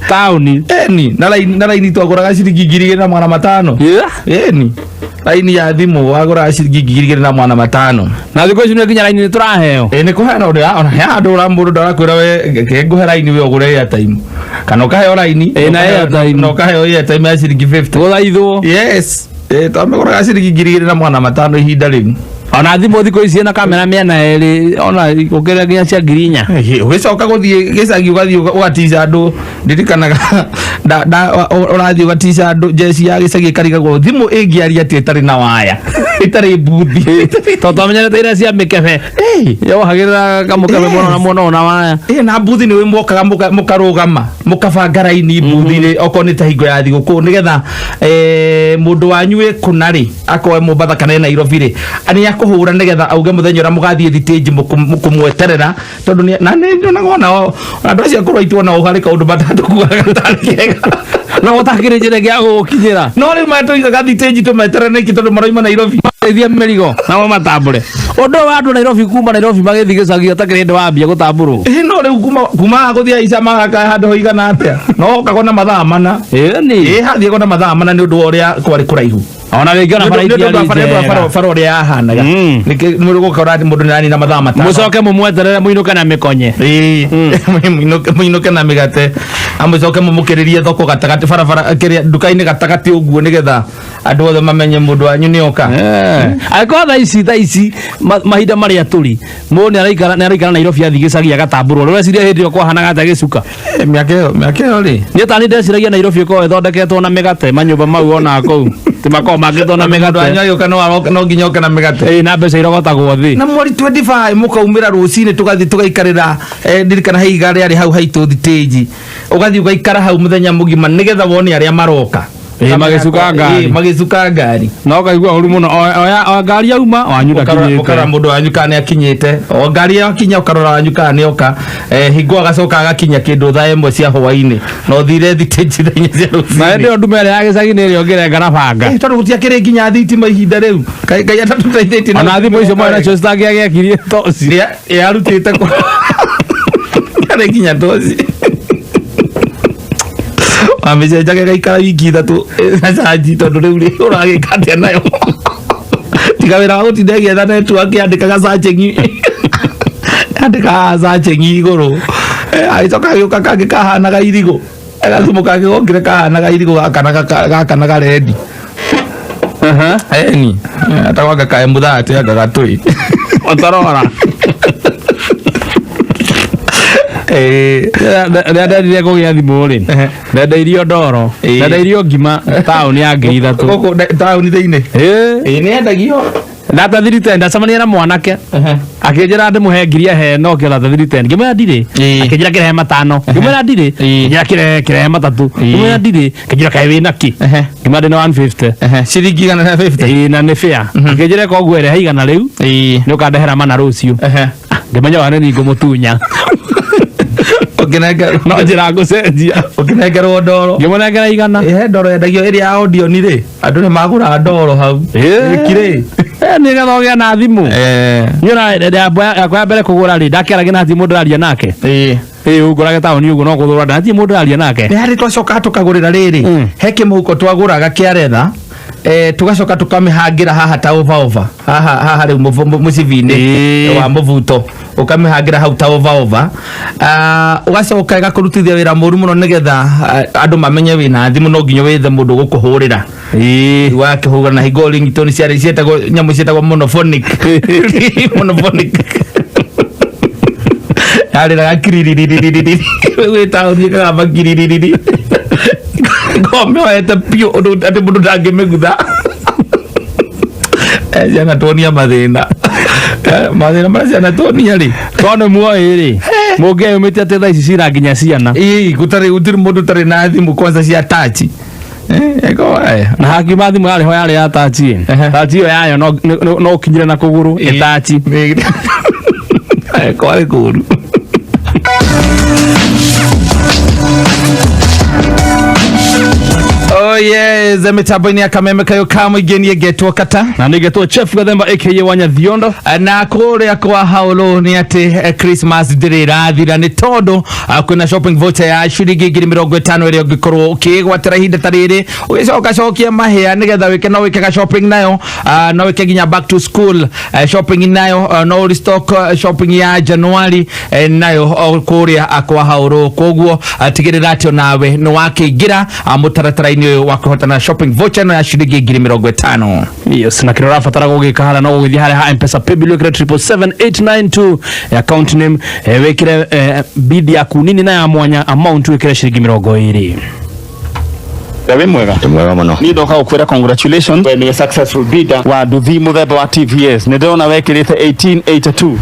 taũni. Ĩni, na raini twagũraga ciringi 2500. Ĩni, raini ya thimũ wagũraga ciringi 2500. Na thikũ ici nĩ nginya raini nĩ tũraheo. Ĩ, nĩ kũheana ũndũ, ona he handũ ũra mũndũ ndarakwĩra we ke ngũhe raini we ũgũre airtime, kana ũkaheo raini Ĩ, na airtime. na ũkaheo airtime ya ciringi 50. Gũthaithwo. Yes. Twamĩgũraga ciringi 2500 ihinda rĩu. Ona thimũ thikũ ici ĩna kamera mĩena ĩrĩ, ona ũkĩrĩa nginya cia 4,000. Ũgĩcoka gũthiĩ gĩcagi, ũgathiĩ ũgatica andũ, ndirikanaga ũrathiĩ ũgatica andũ jeci ya gĩcagi ĩkarigagwo thimũ ĩngĩaria atĩ ĩtarĩ na waya, ĩtarĩ mbuthi. Tondũ twamenyerete iria cia mĩkebe yohagĩrĩra kamũkebe mwena na mwena ona waya. Na mbuthi nĩ mwokaga mũkarũgama mũkabanga raini mbuthi-inĩ, okorwo nĩ ta hingo ya thigũkũ, nĩgetha mũndũ wanyu wĩ kũna rĩ, akorwo e Mombatha kana e Nairobi rĩ, nĩ akũhũra nĩgetha auge mũthenya ũrĩa mũgathiĩ thitĩnji kũmweterera, tondũ na nĩ nyonaga onao andũ acio akũrũ aitũ onao harĩ kaũndũ matatũkuaga gatarĩ kega. No gũtakĩrĩ njĩra ĩngĩ ya gũgũkinyĩra. No rĩu matũigaga thitĩnji tũmeterere nĩkĩ, tondũ maroima Nairobi. Mateithie mĩrigo nao matambũre. Ũndũ ũyũ wa andũ Nairobi, kuma Nairobi magĩthiĩ gĩcagi ũtakĩrĩ hĩndĩ wambia gũtambũrwo. Ĩ, no rĩu kuma gũthiĩ Icamara ka handũ haigana atĩa, no okagwo na mathaa 4. Ĩni. Hathiagwo na mathaa 4 nĩ ũndũ wa ũrĩa kwarĩ kũraihu. Ona rĩngĩ ona bara Nĩ ũndũ wa itiarĩ njega. bara ũrĩa yahanaga. Nĩkĩ mũndũ gũkora atĩ mũndũ nĩaranina mathaa 5. Mũcoke mũmweterere mũinũke na mĩkonye. Ĩĩ. Mũinũke na mĩgate, amũcoke mũmũkĩrĩrie thoko gatagatĩ barabara, kĩrĩa nduka-inĩ gatagatĩ ũguo, nĩgetha andũ othe mamenye mũndũ wanyu nĩ oka. Angĩkorwo thaa ici mahinda marĩa tũrĩ mũndũ nĩ araikara Nairobi athiĩ gĩcagi agatambũrwo, rĩu weciria hĩndĩ ĩyo kwahanaga atĩa gĩcuka? Mĩaka ĩyo rĩ, niĩ tani ndeciragia Nairobi ĩkoragwo ĩthondeketwo na mĩgate, manyũmba mau ona kũu ti makoragwo makĩtwo na mũndũ mĩgate. Wanyu agĩũka no nginya oke na mĩgate. Ĩ, na mbeca irogotagwo thĩ. Na mweri 25 mũkaumĩra rũcinĩ, tũgathiĩ tũgaikarĩra, ndirikana he iga rĩarĩ hau haitũ thitĩnji, ũgathiĩ ũgaikara hau mũthenya mũgima nĩgetha wone arĩa maroka. Ĩ, magĩcuka ngari. Ĩ, magĩcuka ngari. Na ũkaigua ũru mũno, oya ngari yauma wanyu Ũkarora ndakinyĩte. Mũndũ wanyu kana nĩ akinyĩte, o ngari yakinya ũkarora wanyu kana nĩ oka. Hingo agacoka agakinya kĩndũ thaa 1 cia hwainĩ, na ũthire thitĩnji thaa 4 cia Na rũcinĩ. hĩndĩ ĩyo ndume ĩrĩa ya gĩcagi nĩ ĩrĩa ũngĩrenga na banga. Tondũ gũtiakĩrĩ nginya thitima ihinda rĩu. Ngai atatũteithĩtie na Ona thimũ icio mwana nacio citangĩagĩakirie toci. Yarutĩte kũ yarĩ nginya toci, wamĩcenjaga ĩgaikara wiki 3 na canji, tondũ rĩu rĩ ũragĩka atĩa nayo, tiga wĩra wa gũtinda ĩgĩetha network, yandĩkaga searching, yandĩkaga searching igũrũ. Agĩcoka agĩũka kangĩ kahanaga irigũ. Gathimũ kangĩ gokire kahanaga irigũ gaka na gaka na garendi. Eni atagwanga kae mũthate anga gatũi. Otarora. Rĩrĩa ndendire kũgĩa thimũ rĩ, ndendeirio ndoro, ndendeirio ngima taũni ya 3000. Gũkũ taũni thĩinĩ. Ĩĩ nĩ endagio. Ndata 310 ndacemania na mwanake akĩnjĩra ndĩmũhe ngiri ahe Nokia data 310 ngĩmwĩra ndirĩ, akĩnjĩra kĩrehe 5, ngĩmwĩra ndirĩ, akĩnjĩra kĩrehe 3, ngĩmwĩra ndirĩ, akĩnjĩra kaĩ wĩna kĩ, ngĩmwĩra ndĩna 150 ciringi 150. Ĩĩ na nĩ fair. Akĩnjĩra koguo rehe 100 rĩu nĩ ũkandehera 4 rũciũ. Ngĩmenya wa nĩ ngũmũtunya. Ũkĩnengerwo no njĩra ngũcenjia. Ũkĩnengerwo ndoro. Ngĩmũnengera 100. Ĩhe ndoro yendagio ĩrĩa ya Odeon rĩ, andũ nĩ magũraga ndoro hau. Ĩkirĩ. Nĩ getha ũgĩe na thimũ. Niĩ yakwa ya mbere kũgũra rĩ, ndakĩaragia na hatirĩ mũndũ ndĩraria nake. Ĩĩ ũngorage taũni ũguo no gũthũra nda hatirĩ mũndũ ndĩraria nake. Nĩ harĩ twacokaga tũkagũrĩra rĩrĩ, he kĩmũhuko twagũraga kĩa retha, tugacoka tukamĩhangĩra haha ta over over haha haha rĩu mũcibi-inĩ wa mũbuto, ũkamĩhangĩra hau ta over over, ũgacoka ĩgakũrutithia wĩra mũru mũno nĩgetha andũ mamenye wĩna thimũ, no nginya wethe mũndũ ũgũkũhũrĩra. Wakĩhũra na hingo ringtone ciarĩ cietagwo nyamũ cietagwo monophonic. Monophonic yarĩraga kiririririririri wĩ taũni ĩkagamba kiririri ngomĩoete biũ ũndũ atĩ mũndũ ndangĩmĩgutha. Ciana tuonia mathĩna, mathĩna marĩa ciana tuonia rĩ, tondũ muoĩ rĩ, mũngĩeyũmĩte atĩ thaa ici cira nginya ciana. Ĩĩ gũtarĩ gũtirĩ mũndũ ũtarĩ na thimũ kwanza cia touch. Na hakiuma thimũ yarĩ ho yarĩ ya touch ĩ. Touch ĩyo yayo no ũkinyire na kũgũrũ ĩtachi. Kwarĩ kũũru. Oh yes, mitambo-inĩ ya kameme kayo ka mũingĩ niĩ ngetwo Kata na nĩ ngetwo Chef Gathemba aka Wanyathiondo. Na kũrĩa kwa haũlũ nĩ atĩ Christmas ndĩrĩ ĩrathira nĩ tondũ kwĩna shopping voucher ya ciringi 50,000 ĩrĩa ũngĩkorwo ũkĩgwatĩra ihinda ta rĩrĩ ũgĩcoka cokia mahĩa nĩgetha wĩke no wĩke ga shopping nayo, no wĩke nginya back to school shopping nayo, no restock shopping ya January nayo kũrĩa kwa haũlũ. Koguo tigĩrĩra atĩ onawe nĩ wakĩingĩra mũtaratara-inĩ ũyũ wa kũhotana shopping voucher ĩno ya ciringi 50,000. Yes, na kĩrĩa ũrabatara gũgĩka harĩa no gũgĩthiĩ harĩa ha M-Pesa paybill wĩkĩre 777892 account name, wĩkĩre bid yaku nini na ya mwanya, amount wĩkĩre ciringi 20. Wĩ mwega? Wĩ mwega mũno. Niĩ ndoka gũkwĩra congratulations, we nĩwe successful bidder wa nduthi mũthemba wa TVS. Nĩ ndĩrona wekĩrĩte 1882.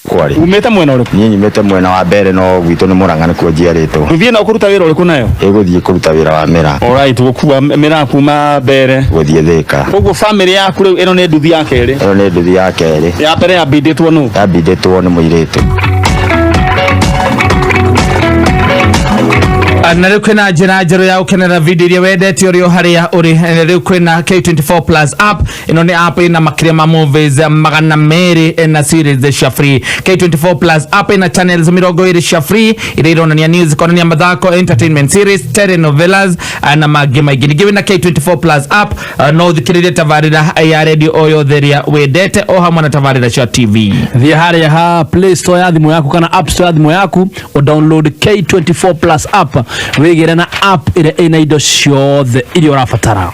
Kwarĩ. Umĩte mwena ũrĩkũ? Niĩ nyumĩte mwena wa mbere no gwitũ nĩ Mũrang'a nĩkuo njiarĩtwo. Nduthi ĩno ũkũruta wĩra ũrĩkũ nayo? Ĩgũthiĩ kũruta wĩra wa mĩraa. Alright, gũkua mĩraa kuma mbere. Gũthiĩ Thĩka. Koguo family yaku rĩu ĩno nĩ nduthi ya kerĩ? Ĩno nĩ nduthi ya kerĩ. Ya mbere yambindĩtwo nũ? Yambindĩtwo nĩ mũirĩtu. Na rĩu kwĩna njĩra njerũ ya gũkenera video iria wendete ũrĩ o harĩa ũrĩ. Rĩu kwĩna K24 Plus app. Ĩno nĩ app ĩna makĩria ma movies 200 na series cia free. K24 Plus app ĩna channels 20 cia free iria ironania news, konania mathako, entertainment series, telenovelas na mangĩ maingĩ. Ningĩ wĩna K24 Plus app no ũthikĩrĩrie tabarĩra ya radio o yothe ĩrĩa wendete o hamwe na tabarĩra cia TV. Thiĩ harĩa ha Play Store ya thimũ yaku kana App Store ya thimũ yaku o download K24 Plus app wĩgĩre na app ĩrĩa ĩna indo ciothe iria ũrabatara.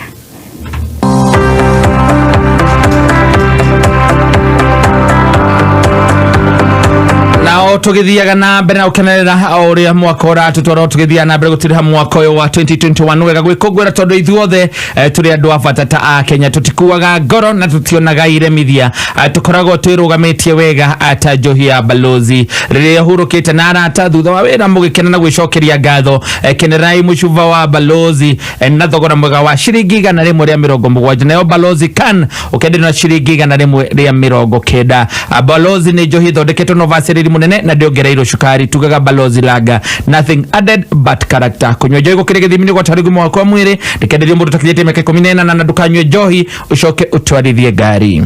Nao tũgĩthiaga na mbere na gũkenerera o ũrĩa mwaka ũratũtwara, tũgĩthiaga na mbere gũtirĩha mwaka ũyũ wa 2021 wega gwĩkũngũĩra tondũ ithuothe tũrĩ andũ a bata ta a Kenya, tũtikuaga ngoro na tũtionaga iremithia, tũkoragwo twĩrũgamĩtie wega ta njohi ya balozi rĩrĩa ũhurũkĩte na arata thutha wa wĩra mũgĩkena na gwĩcokeria ngatho. Kenerai mũcuba wa balozi na thogora mwega wa ciringi 170, nayo balozi can ũkenderio na ciringi 190. Balozi nĩ njohi ĩthondeketwo na ũbacĩrĩri mũnene na ndĩongereirwo cukari, tugaga balozi lager, nothing added but character. Kũnyua njohi gũkĩrĩ gĩthimi nĩ gwatari ũgima waku wa mwĩrĩ, ndĩkenderio mũndũ ũtakinyĩtie mĩaka 18 na ndũkanyue njohi ũcoke ũtwarithie ngari.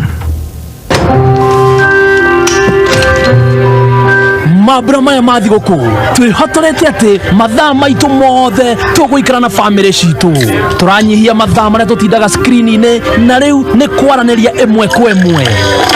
Mambura maya ma thigũkũ twĩhotorete atĩ mathaa maitũ mothe tũgũikara na bamĩrĩ citũ. Tũranyihia mathaa marĩa tũtindaga screen-inĩ na rĩu nĩ kwaranĩria ĩmwe kwa ĩmwe.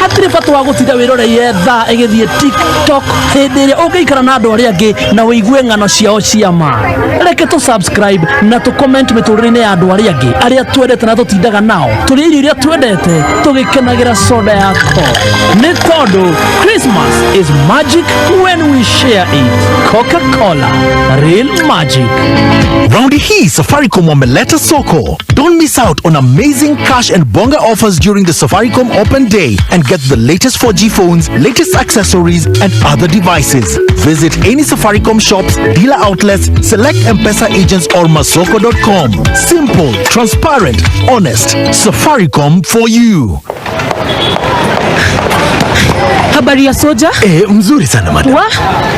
Hatirĩ bata wa gũtinda wĩroreire thaa ĩgĩthiĩ TikTok hĩndĩ ĩrĩa ũngĩikara na andũ arĩa angĩ na ũigue ng'ano ciao cia ma. Reke tũ subscribe na tũ comment mĩtũrĩre-inĩ ya andũ arĩa angĩ arĩa twendete na tũtindaga nao, tũrĩe irio iria twendete tũgĩkenagĩra soda ya Coke. Nĩ tondũ Christmas is magic when we share it. Coca-Cola, real magic. Raundi hii Safaricom wameleta soko. Don't miss out on amazing cash and bonga offers during the Safaricom Open Day and get the latest 4G phones, latest accessories and other devices. Visit any Safaricom shops, dealer outlets, select M-Pesa agents or masoko.com. Simple, transparent, honest. Safaricom for you. Habari ya soja? Mzuri sana, madam. Wa,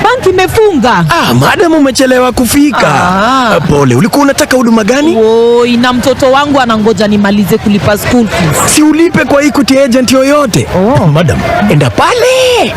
banki imefunga. Ah, madam, umechelewa kufika. Ah. Pole, ulikuwa unataka huduma gani? Oi, na mtoto wangu anangoja nimalize kulipa school fees. Si ulipe kwa Equity agent yoyote. Oh. Madam, enda pale.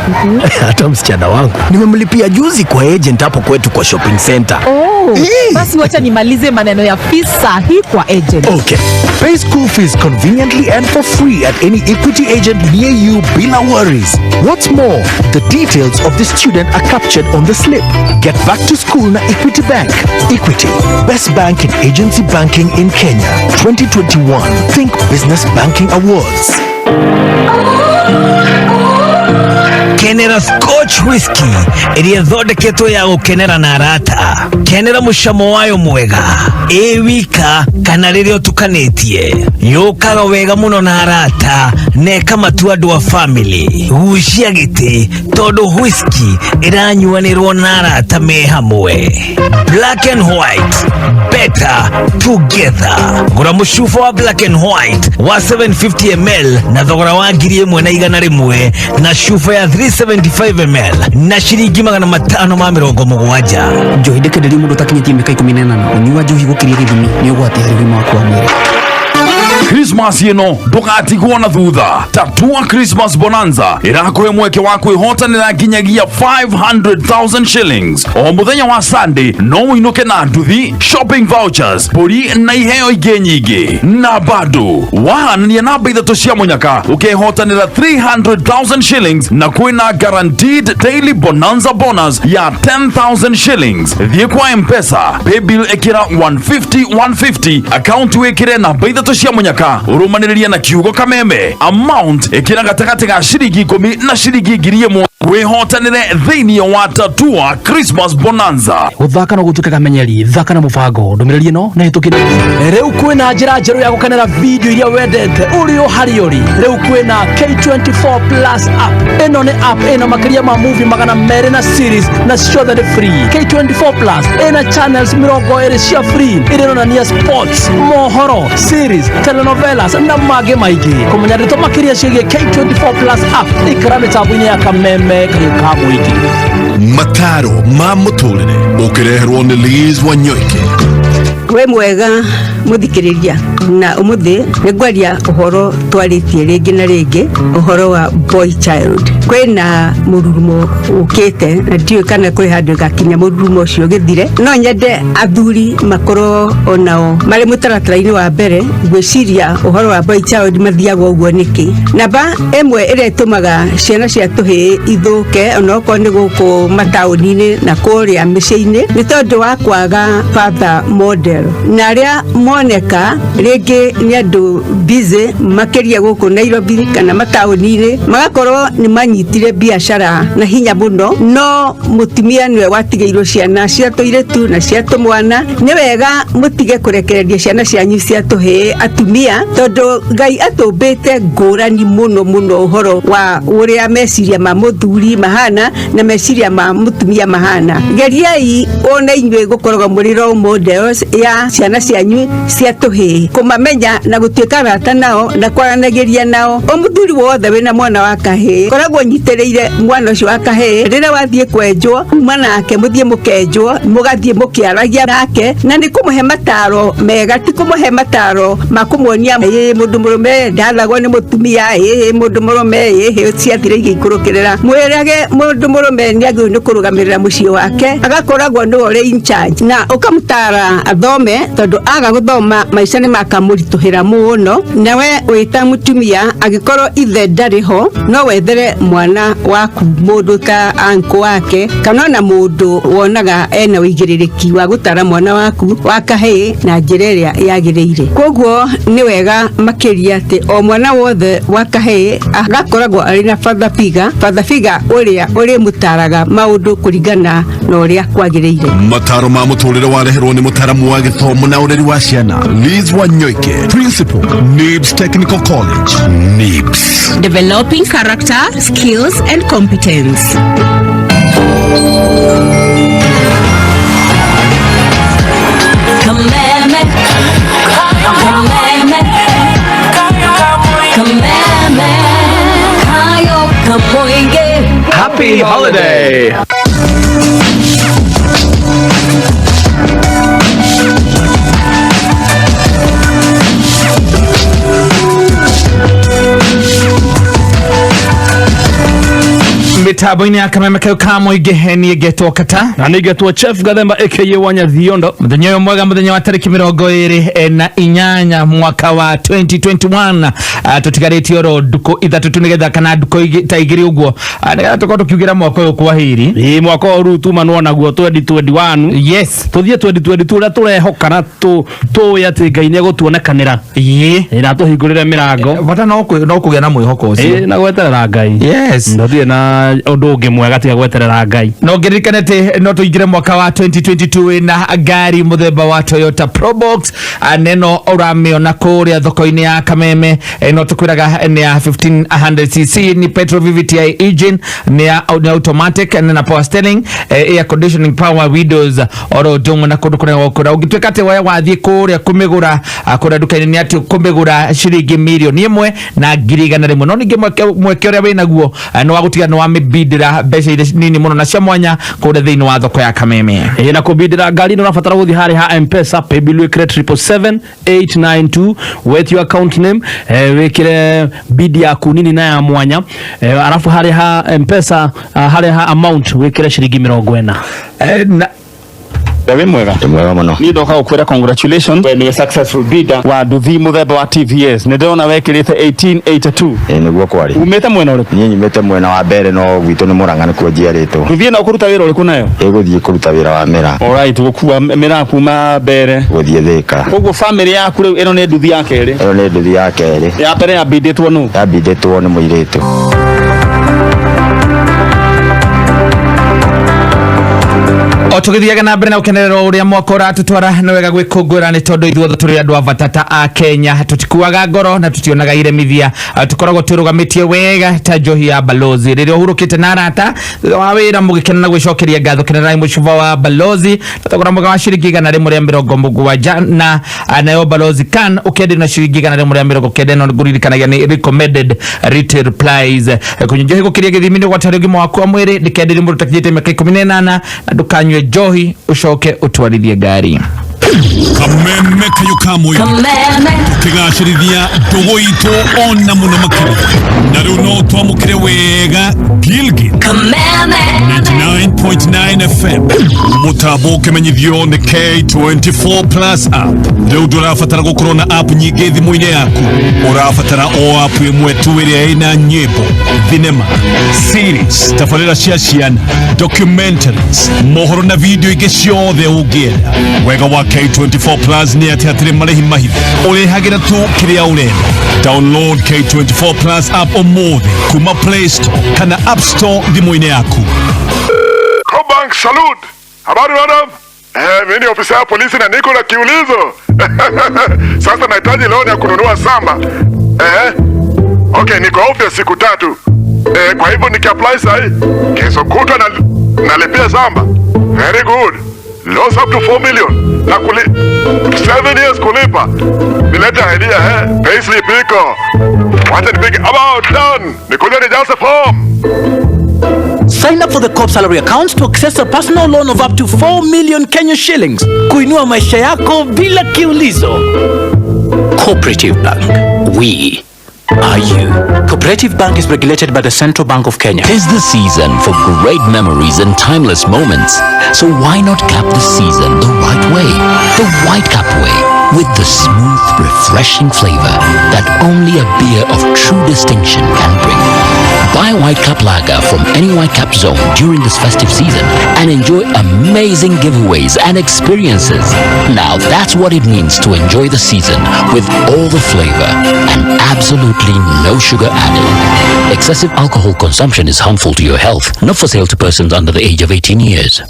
Hata msichana wangu nimemlipia juzi kwa agent hapo kwetu kwa shopping center. Oh, basi wacha nimalize maneno ya fees sahi kwa agent. Okay. Pay school fees conveniently and for free at any Equity agent near you bila worries. What's more, the details of the student are captured on the slip. Get back to school na Equity Bank. Equity, best bank in agency banking in Kenya. 2021 Think Business Banking Awards. Kenera Scotch Whisky ĩrĩa ĩthondeketwo ya gũkenera na arata. Kenera mũcamo wayo mwega ĩ wika kana rĩrĩa ũtukanĩtie. Yũkaga wega mũno na arata na ĩkamatua andũ a family. Gucia gĩtĩ tondũ whisky ĩranyuanĩrwo na arata me hamwe. Black and White, better together. Gũra mũcuba wa Black and White wa 750 ml na thogora wa 1,100 na cuba ya 375 ml na ciringi 570. Njohi ndĩkenderio mũndũ ũtakinyĩtie mĩaka 18. Ũnyui wa njohi gũkĩria gĩthimi nĩ ũgwati harĩ ũgima waku wa mwĩrĩ. Christmas ĩno ndũgatigwo na thutha. Tatua Christmas Bonanza ĩrakũhe mweke wa kwĩhotanĩra nginyagia 500,000 shillings o mũthenya wa Sunday. No ũinũke na nduthi, shopping vouchers, mbũri na iheo ingĩ nyingĩ. Na bado wahanania namba ithatũ cia mũnyaka ũkehotanĩra 300,000 shillings, na kwĩna guaranteed daily bonanza bonus ya 10,000 shillings. Thiĩ kwa Mpesa paybill, ĩkĩra 150 150, account wĩkĩre namba ithatũ cia mũnyaka, ũrũmanĩrĩrie na kiugo kameme, amount ĩkĩra gatagatĩ ga ciringi 10 na ciringi 1,000, wĩhotanĩre thĩinĩ wa Tatua Christmas Bonanza. Gũthaka no gũtuĩke kamenyeri, thaka na mũbango. Ndũmĩrĩri ĩno nĩ hĩtũkĩre. Rĩu kwĩna njĩra njerũ ya gũkenera video iria wendete ũrĩ o harĩa ũrĩ. Rĩu kwĩna K24 Plus app. Ĩno nĩ app ĩna makĩria ma movie 200 na series na ciothe nĩ free. K24 Plus ĩna channels 20 cia free iria ironania sports, mohoro, series, telenovelas na mangĩ maingĩ. Kũmenya ndeto makĩria ciĩgiĩ K24 Plus app, ikara mĩtambo-inĩ ya Kameme kayũ ka mũingĩ. Mataro ma mũtũrĩre ũkĩreherwo nĩ Liz Wanyoike. Wĩ mwega mũthikĩrĩria, na ũmũthĩ nĩ ngwaria ũhoro twarĩtie rĩngĩ na rĩngĩ, ũhoro wa boy child. Kwĩna mũrurumo ũkĩte na ndiũĩ kana kwĩ handũ gakinya mũrurumo ũcio gĩthire. No nyende athuri makorwo onao marĩ mũtaratara-inĩ wa mbere gwĩciria ũhoro wa boy child mathiaga ũguo nĩkĩ. Namba ĩmwe ĩrĩa ĩtũmaga ciana cia tũhĩĩ ithũke onokorwo nĩ gũkũ mataũni-inĩ na kũrĩa mĩciĩ-inĩ nĩ tondũ wa kwaga father model, na arĩa moneka rĩngĩ nĩ andũ busy makĩria gũkũ Nairobi kana mataũni-inĩ, magakorwo nĩ manyitire biacara na hinya mũno, no mũtumia nĩwe watigĩirwo ciana cia tũirĩtu na cia tũmwana. Nĩ wega mũtige kũrekereria ciana cianyu cia tũhĩĩ atumia, tondũ Ngai atũmbĩte ngũrani mũno mũno ũhoro wa ũrĩa meciria ma mũthuri mahana na meciria ma mũtumia mahana. Geriai ona inyuĩ gũkoragwo mũrĩ role models ya ciana cianyu Cia tũhĩĩ kũmamenya na gũtuĩka arata nao na kwaranagĩria nao. O mũthuri wothe wĩna mwana wa kahĩĩ koragwo nyitĩrĩire mwana ũcio wa kahĩĩ rĩrĩa wathiĩ kwenjwo kuma nake mũthiĩ mũkenjwo mũgathiĩ mũkĩaragia nake na nĩ kũmũhe mataro mega ti kũmũhe mataro ma kũmuonia ĩĩ mũndũ mũrũme ndathagwo nĩ mũtumia ĩĩ mũndũ mũrũme ĩĩ ciathire igĩikũrũkĩrĩra. Mwĩrage mũndũ mũrũme nĩ agĩrĩirwo nĩ kũrũgamĩrĩra mũciĩ wake agakoragwo nĩwe ũrĩ in charge na ũkamũtara athome tondũ aga gũthoma maica nĩ makamũritũhĩra mũno. Nawe wĩta mũtumia angĩkorwo ithe ndarĩ ho no wethere mwana waku mũndũ ta anko wake kana ona mũndũ wonaga ena ũigĩrĩrĩki wa gũtara mwana waku wa kahĩĩ na njĩra ĩrĩa yagĩrĩire. Koguo nĩ wega makĩria atĩ o mwana wothe wa kahĩĩ agakoragwo arĩ na father figure ũrĩa ũrĩmũtaraga maũndũ kũringana na ũrĩa kwagĩrĩire. Mataro ma mũtũrĩre wareherwo nĩ mũtaramu wa gĩthomo na ũreri wa ciana Liz Wanyoike, Principal, NIBS Technical College. NIBS. Developing character, skills and competence. Kameme, kameme, kameme, kayo kamoinge. Happy holiday. Mitambo-inĩ ya kameme kau ka mũingĩ niĩ ngetwo Kata na nĩ ngetwo Chef Gathemba aka Wanyathiondo. Mũthenya ũyũ mwega mũthenya wa tarĩki 28 mwaka wa 2021 tũtigarĩtie oro ndukũ ithatũ tu nĩgetha kana ndukũ ta igĩrĩ ũguo nĩgetha tũkorwo tũkiugĩra mwaka ũyũ kwa heri. Ĩĩ mwaka ũyũ rĩu tumanwo naguo 2021. Yes, tũthiĩ 2022 ũrĩa tũrehoka na tũĩ atĩ Ngai nĩ egũtuonekanĩra. Ĩĩ na tũhingũrĩre mĩrango bata no kũgĩa na mwĩhoko ũcio. Ĩĩ na gweterera Ngai. Yes, ndũthiĩ na ũndũ ũngĩ mwega tiga gweterera Ngai. No ngĩririkane atĩ no tũingĩre mwaka wa 2022 na ngari mũthemba wa Toyota Probox neno ũramĩona kũrĩa thoko-inĩ ya Kameme. No tũkwĩraga nĩ ya 1500cc ni petrol VVTi engine nĩ automatic na power steering, air conditioning, power windows oro ũndũ ũmwe na kũndũ kũrĩa gũkũra. Ũngĩtuĩka atĩ we wathiĩ kũrĩa kũmĩgũra kũrĩa nduka-inĩ nĩ atĩ kũmĩgũra ciringi 1,100,000. No ningĩ mweke ũrĩa wĩnaguo nĩ wa gũtiga nĩ wamĩbindĩra mbeca iria nini mũno na cia mwanya kũrĩa thĩinĩ wa thoko ya Kameme. Ĩĩ na kũbindĩra ngari nĩ ũrabatara gũthiĩ harĩa ha M-Pesa paybill wĩkĩre 777,892 wetio account name, wĩkĩre bid yaku nini na ya mwanya, arabu harĩa ha M-Pesa harĩa ha amount wĩkĩre ciringi 40. Wĩ mwega? Wĩ mwega mũno. Niĩ ndoka gũkwĩra congratulations, we nĩwe successful bidder wa nduthi mũthemba wa TVS. Nĩ ndĩrona wekĩrĩte 1882. Ĩĩ nĩguo kwarĩ. Umĩte mwena ũrĩkũ? Niĩ nyumĩte mwena wa mbere no gwitũ nĩ Mũrang'a nĩkuo njiarĩtwo. Nduthi ĩno ũkũruta wĩra ũrĩkũ nayo? Ĩgũthiĩ kũruta wĩra wa mĩraa. Alright, gũkua mĩraa kuma mbere gũthiĩ Thĩka. Koguo family yaku rĩu ĩno nĩ nduthi ya kerĩ? Ĩno nĩ nduthi ya kerĩ. Ya mbere yambindĩtwo nũ? Yambindĩtwo nĩ mũirĩtu. O tũgĩthiaga na mbere na gũkenerera ũrĩa mwaka ũratũtwara nĩ wega gwĩkũngũĩra nĩ tondũ ithuothe tũrĩ andũ a bata ta a Kenya. Tũtikuaga ngoro na tũtionaga iremithia, tũkoragwo twĩrũgamĩtie wega ta njohi ya Balozi. Rĩrĩa ũhurũkĩte na arata thutha wa wĩra mũgĩkena na gwĩcokeria ngatho, kenerai mũcuba wa Balozi na thogora mwega wa ciringi 170 na nayo Balozi can ũkĩendio na ciringi 190. No ngũririkanagia nĩ recommended retail price. Kũnyua njohi gũkĩria gĩthimi nĩ ũgwati harĩ ũgima waku wa mwĩrĩ. Ndĩkenderie mũndũ ũtakinyĩtie mĩaka 18 na ndũkanyue njohi ũcoke ũtwarithie ngari. Kameme kayo ka mũingĩ tũkĩgacĩrithia ndũgũ itũ ona mũno makĩria na rĩu no twamũkĩre wega Gilgil 99.9 FM mũtambo ũkĩmenyithio nĩ K24 Plus app. Rĩu ndũrabatara gũkorwo na app nyingĩ thimũ-inĩ yaku, ũrabatara o app ĩmwe tu ĩrĩa ĩna nyĩmbo, thinema, series, tabarĩra cia ciana, documentaries, mohoro na video ingĩ ciothe ũngĩenda. Wega wa K24 Plus nĩ atĩ hatirĩ marĩhi mahithe, ũrĩhagĩra tu kĩrĩa ũrenda. Download K24 Plus app ũmũthĩ kuma Play Store kana App Store thimũ-inĩ yaku. Cobank salute. Habari madam. Mimi ni ofisa ya polisi na niko na kiulizo. Sasa nahitaji loan ya kununua samba. Okay, niko off ya siku 3. Kwa hivyo nikiapply sahi, kesho kutwa nalipia samba. Very good. Loans up to 4 million na 7 years kulipa. Nilete idea eh, payslip iko. Wacha nipige about done. Nikuje nijaze form. Sign up for the Co-op Salary Account to access a personal loan of up to 4 million Kenya shillings. Kuinua maisha yako bila kiulizo. Cooperative Bank. We are you. Cooperative Bank is regulated by the Central Bank of Kenya. Tis the season for great memories and timeless moments. So why not cap the season the right way? The White Cap way, with the smooth, refreshing flavor that only a beer of true distinction can bring. Buy White Cap Lager from any White Cap zone during this festive season and enjoy amazing giveaways and experiences. Now that's what it means to enjoy the season with all the flavor and absolutely no sugar added. Excessive alcohol consumption is harmful to your health. Not for sale to persons under the age of 18 years.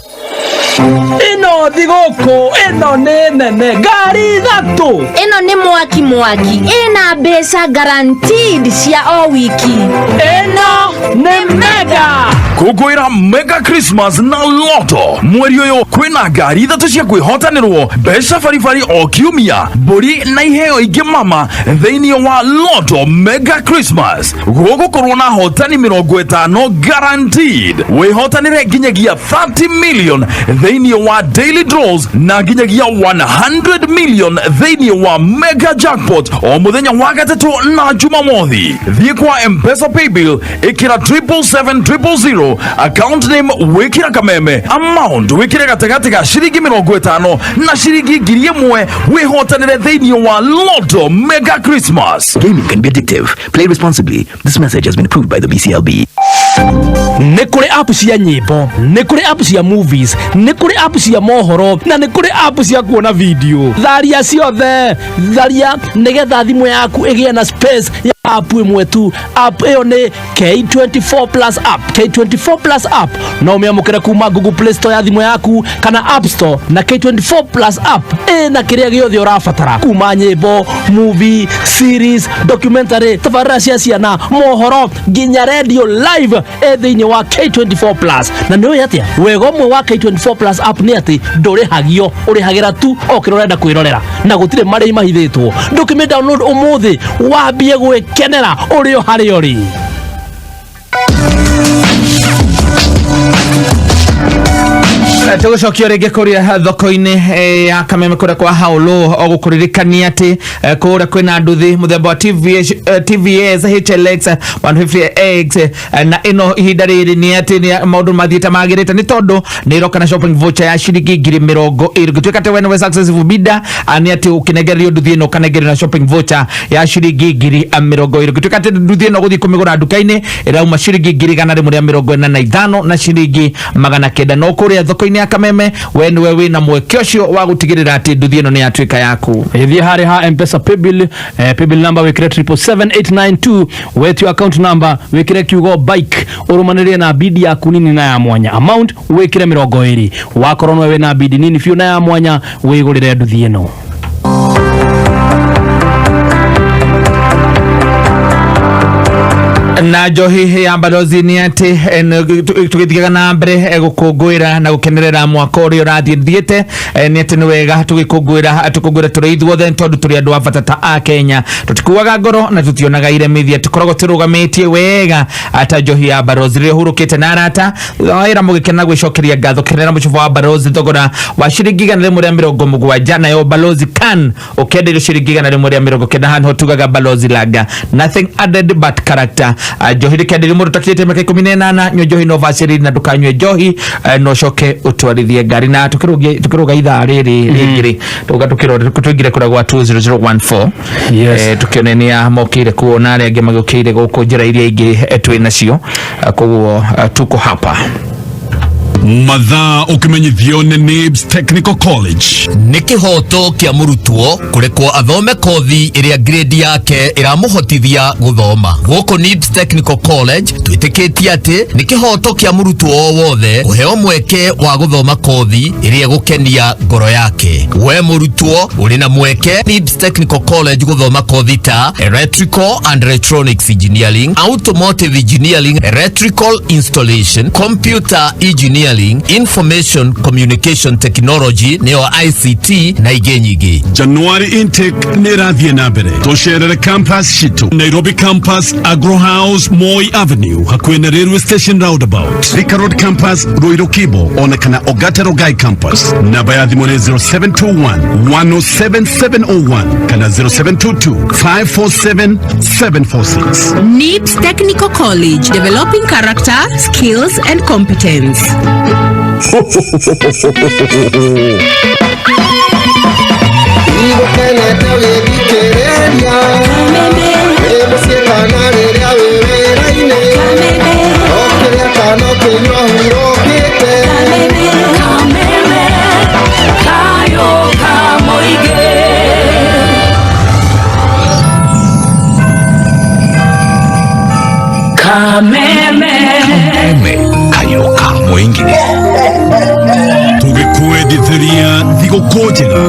Ĩno thigũkũ ĩno nĩ nene, ngari ithatũ. Ĩno nĩ mwaki mwaki, ĩna mbeca guaranteed cia o wiki. Ĩno nĩ mega. Kũngũĩra Mega Christmas na Lotto. Mweri ũyũ kwĩna ngari ithatũ cia kwĩhotanĩrwo, mbeca baribari o kiumia, mbũri na iheo ingĩ mama thĩinĩ wa Lotto Mega Christmas. Gũgũkorwo na hotani 50 guaranteed. Wĩhotanĩre nginyagia 30 million thĩinĩ wa daily draws na nginyagia 100 million thĩinĩ wa mega jackpot o mũthenya wa gatatũ na Jumamothi. Thiĩ kwa Mpesa paybill, ĩkĩra 777 000, account name wĩkĩra Kameme, amount wĩkĩre gatagatĩ ga ciringi 50 na ciringi 1,000, wĩhotanĩre thĩinĩ wa Lotto Mega Christmas. Gaming can be addictive. Play responsibly. This message has been approved by the BCLB. Nĩ kũrĩ app cia nyĩmbo, nĩ kũrĩ app cia movies, nĩ kũrĩ app cia mohoro, na nĩ kũrĩ app cia kuona video. Tharia ciothe, tharia nĩgetha thimũ yaku ĩgĩe na space ya app ĩmwe tu. App ĩyo nĩ K24 Plus app. K24 Plus app no ũmĩamũkĩre kuma Google Play Store ya thimũ yaku kana App Store, na K24 Plus app ĩna kĩrĩa gĩothe ũrabatara, kuma nyĩmbo, movie, series, documentary, tabarĩra cia ciana, mohoro, nginya radio live ĩ thĩinĩ wa K24 Plus. Na nĩ ũĩ atĩa, wega ũmwe wa K24 Plus app nĩ atĩ ndũrĩhagio, ũrĩhagĩra tu o kĩrĩa ũrenda kwĩrorera na gũtirĩ marĩhi mahithĩtwo. Ndũkĩmĩ download ũmũthĩ wambie gwĩkenera ũrĩ o harĩa ũrĩ. Tũgũcokio rĩngĩ kũrĩa thoko-inĩ ya Kameme kũrĩa kwa Haũlũ, o gũkũririkania atĩ kũrĩa kwĩna nduthi mũthemba wa TVS, TVS HLX 150X, na ĩno ihinda rĩrĩ nĩ atĩ nĩ maũndũ mathiĩte magĩrĩte nĩ tondũ nĩ ĩroka na shopping voucher ya ciringi 20,000. Gũtuĩka atĩ we nĩwe successful bidder, nĩ atĩ ũkĩnengererio nduthi ĩno ũkanengererio na shopping voucher ya ciringi 20,000. Gũtuĩka atĩ nduthi ĩno ũgũthiĩ kũmĩgũra nduka-inĩ ĩrauma ciringi 145,900. No kũrĩa thoko-inĩ ya Kameme we nĩwe wĩna mweke ũcio wa gũtigĩrĩra atĩ nduthi ĩno nĩ yatuĩka yaku. Ĩthiĩ harĩ ha Mpesa paybill, paybill number wĩkĩre 777892, wetio account number wĩkĩre kiugo bike, ũrũmanĩrĩrie na bidi yaku nini na ya mwanya, amount wĩkĩre 20. Wakorwo nĩwe wĩna bidi nini biũ na ya mwanya, wĩgũrĩre nduthi ĩno. Na njohi ya Balozi nĩ atĩ tũgĩthiaga na mbere gũkũngũĩra na gũkenerera mwaka ũrĩa ũrathiĩ thiĩte, nĩ atĩ nĩ wega tũgĩkũngũĩra, tũkũngũĩra tũrĩ ithuothe tondũ tũrĩ andũ a bata ta a Kenya. Tũtikuaga ngoro na tũtionaga iremithia, tũkoragwo tũrũgamĩtie wega ata njohi ya Balozi. Rĩrĩa ũhurũkĩte na arata thutha wa wĩra mũgĩkena gwĩcokeria ngatho, kenera mũcuba wa Balozi thogora wa ciringi 170, nayo Balozi can ũkĩenderio ciringi 190. Haha nĩho tugaga Balozi Lager, nothing added but character. Njohi rĩkĩenderio mũndũ ũtakinyĩtie mĩaka 18. Nyua njohi no bacĩrĩri na ndũkanyue njohi no ũcoke ũtwarithie ngari. Na tũkĩrũga ithaa rĩrĩ rĩngĩ rĩ tũga tũkĩrora tũingire kũrĩa gwa 20014. Yes. Tũkĩone nĩa mokĩire kuona arĩa angĩ magĩũkĩire gũkũ njĩra iria ingĩ twĩ nacio. Koguo tuko hapa. Mathaa ũkĩmenyithio nĩ NIBS Technical College. Nĩ kĩhoto kĩa mũrutwo kũrekwo athome kothi ĩrĩa grade yake ĩramũhotithia gũthoma. Gũkũ NIBS Technical College twĩtĩkĩtie atĩ nĩ kĩhoto kĩa mũrutwo o wothe kũheo mweke wa gũthoma kothi ĩrĩa ĩgũkenia ngoro yake. We mũrutwo ũrĩ na mweke NIBS Technical College gũthoma kothi ta Electrical and Electronics Engineering, Automotive Engineering, Electrical Installation, Computer Engineering, engineering, information communication technology nĩyo ICT na ingĩ nyingĩ. January intake nĩ ĩrathiĩ na mbere. Tũcerere campus citũ Nairobi campus, Agro House, Moi Avenue, hakuhĩ na railway station roundabout, Thika Road campus, Ruiru Kibo, ona kana Ogata Rogai campus. Namba ya thimũ nĩ 0721 107701 kana 0722 547 746. NIBS Technical College, developing character, skills and competence. Igũkenete ũgĩthikĩrĩria wĩ mũciĩ kana rĩrĩa wĩ wĩra-inĩ, ũkĩrĩa kana ũkĩnyua hurũkĩte. Kayo Kamoige. Kameme. Kameme kayo ka mũingĩ. Tũgĩkwendithĩria thigũkũ njega.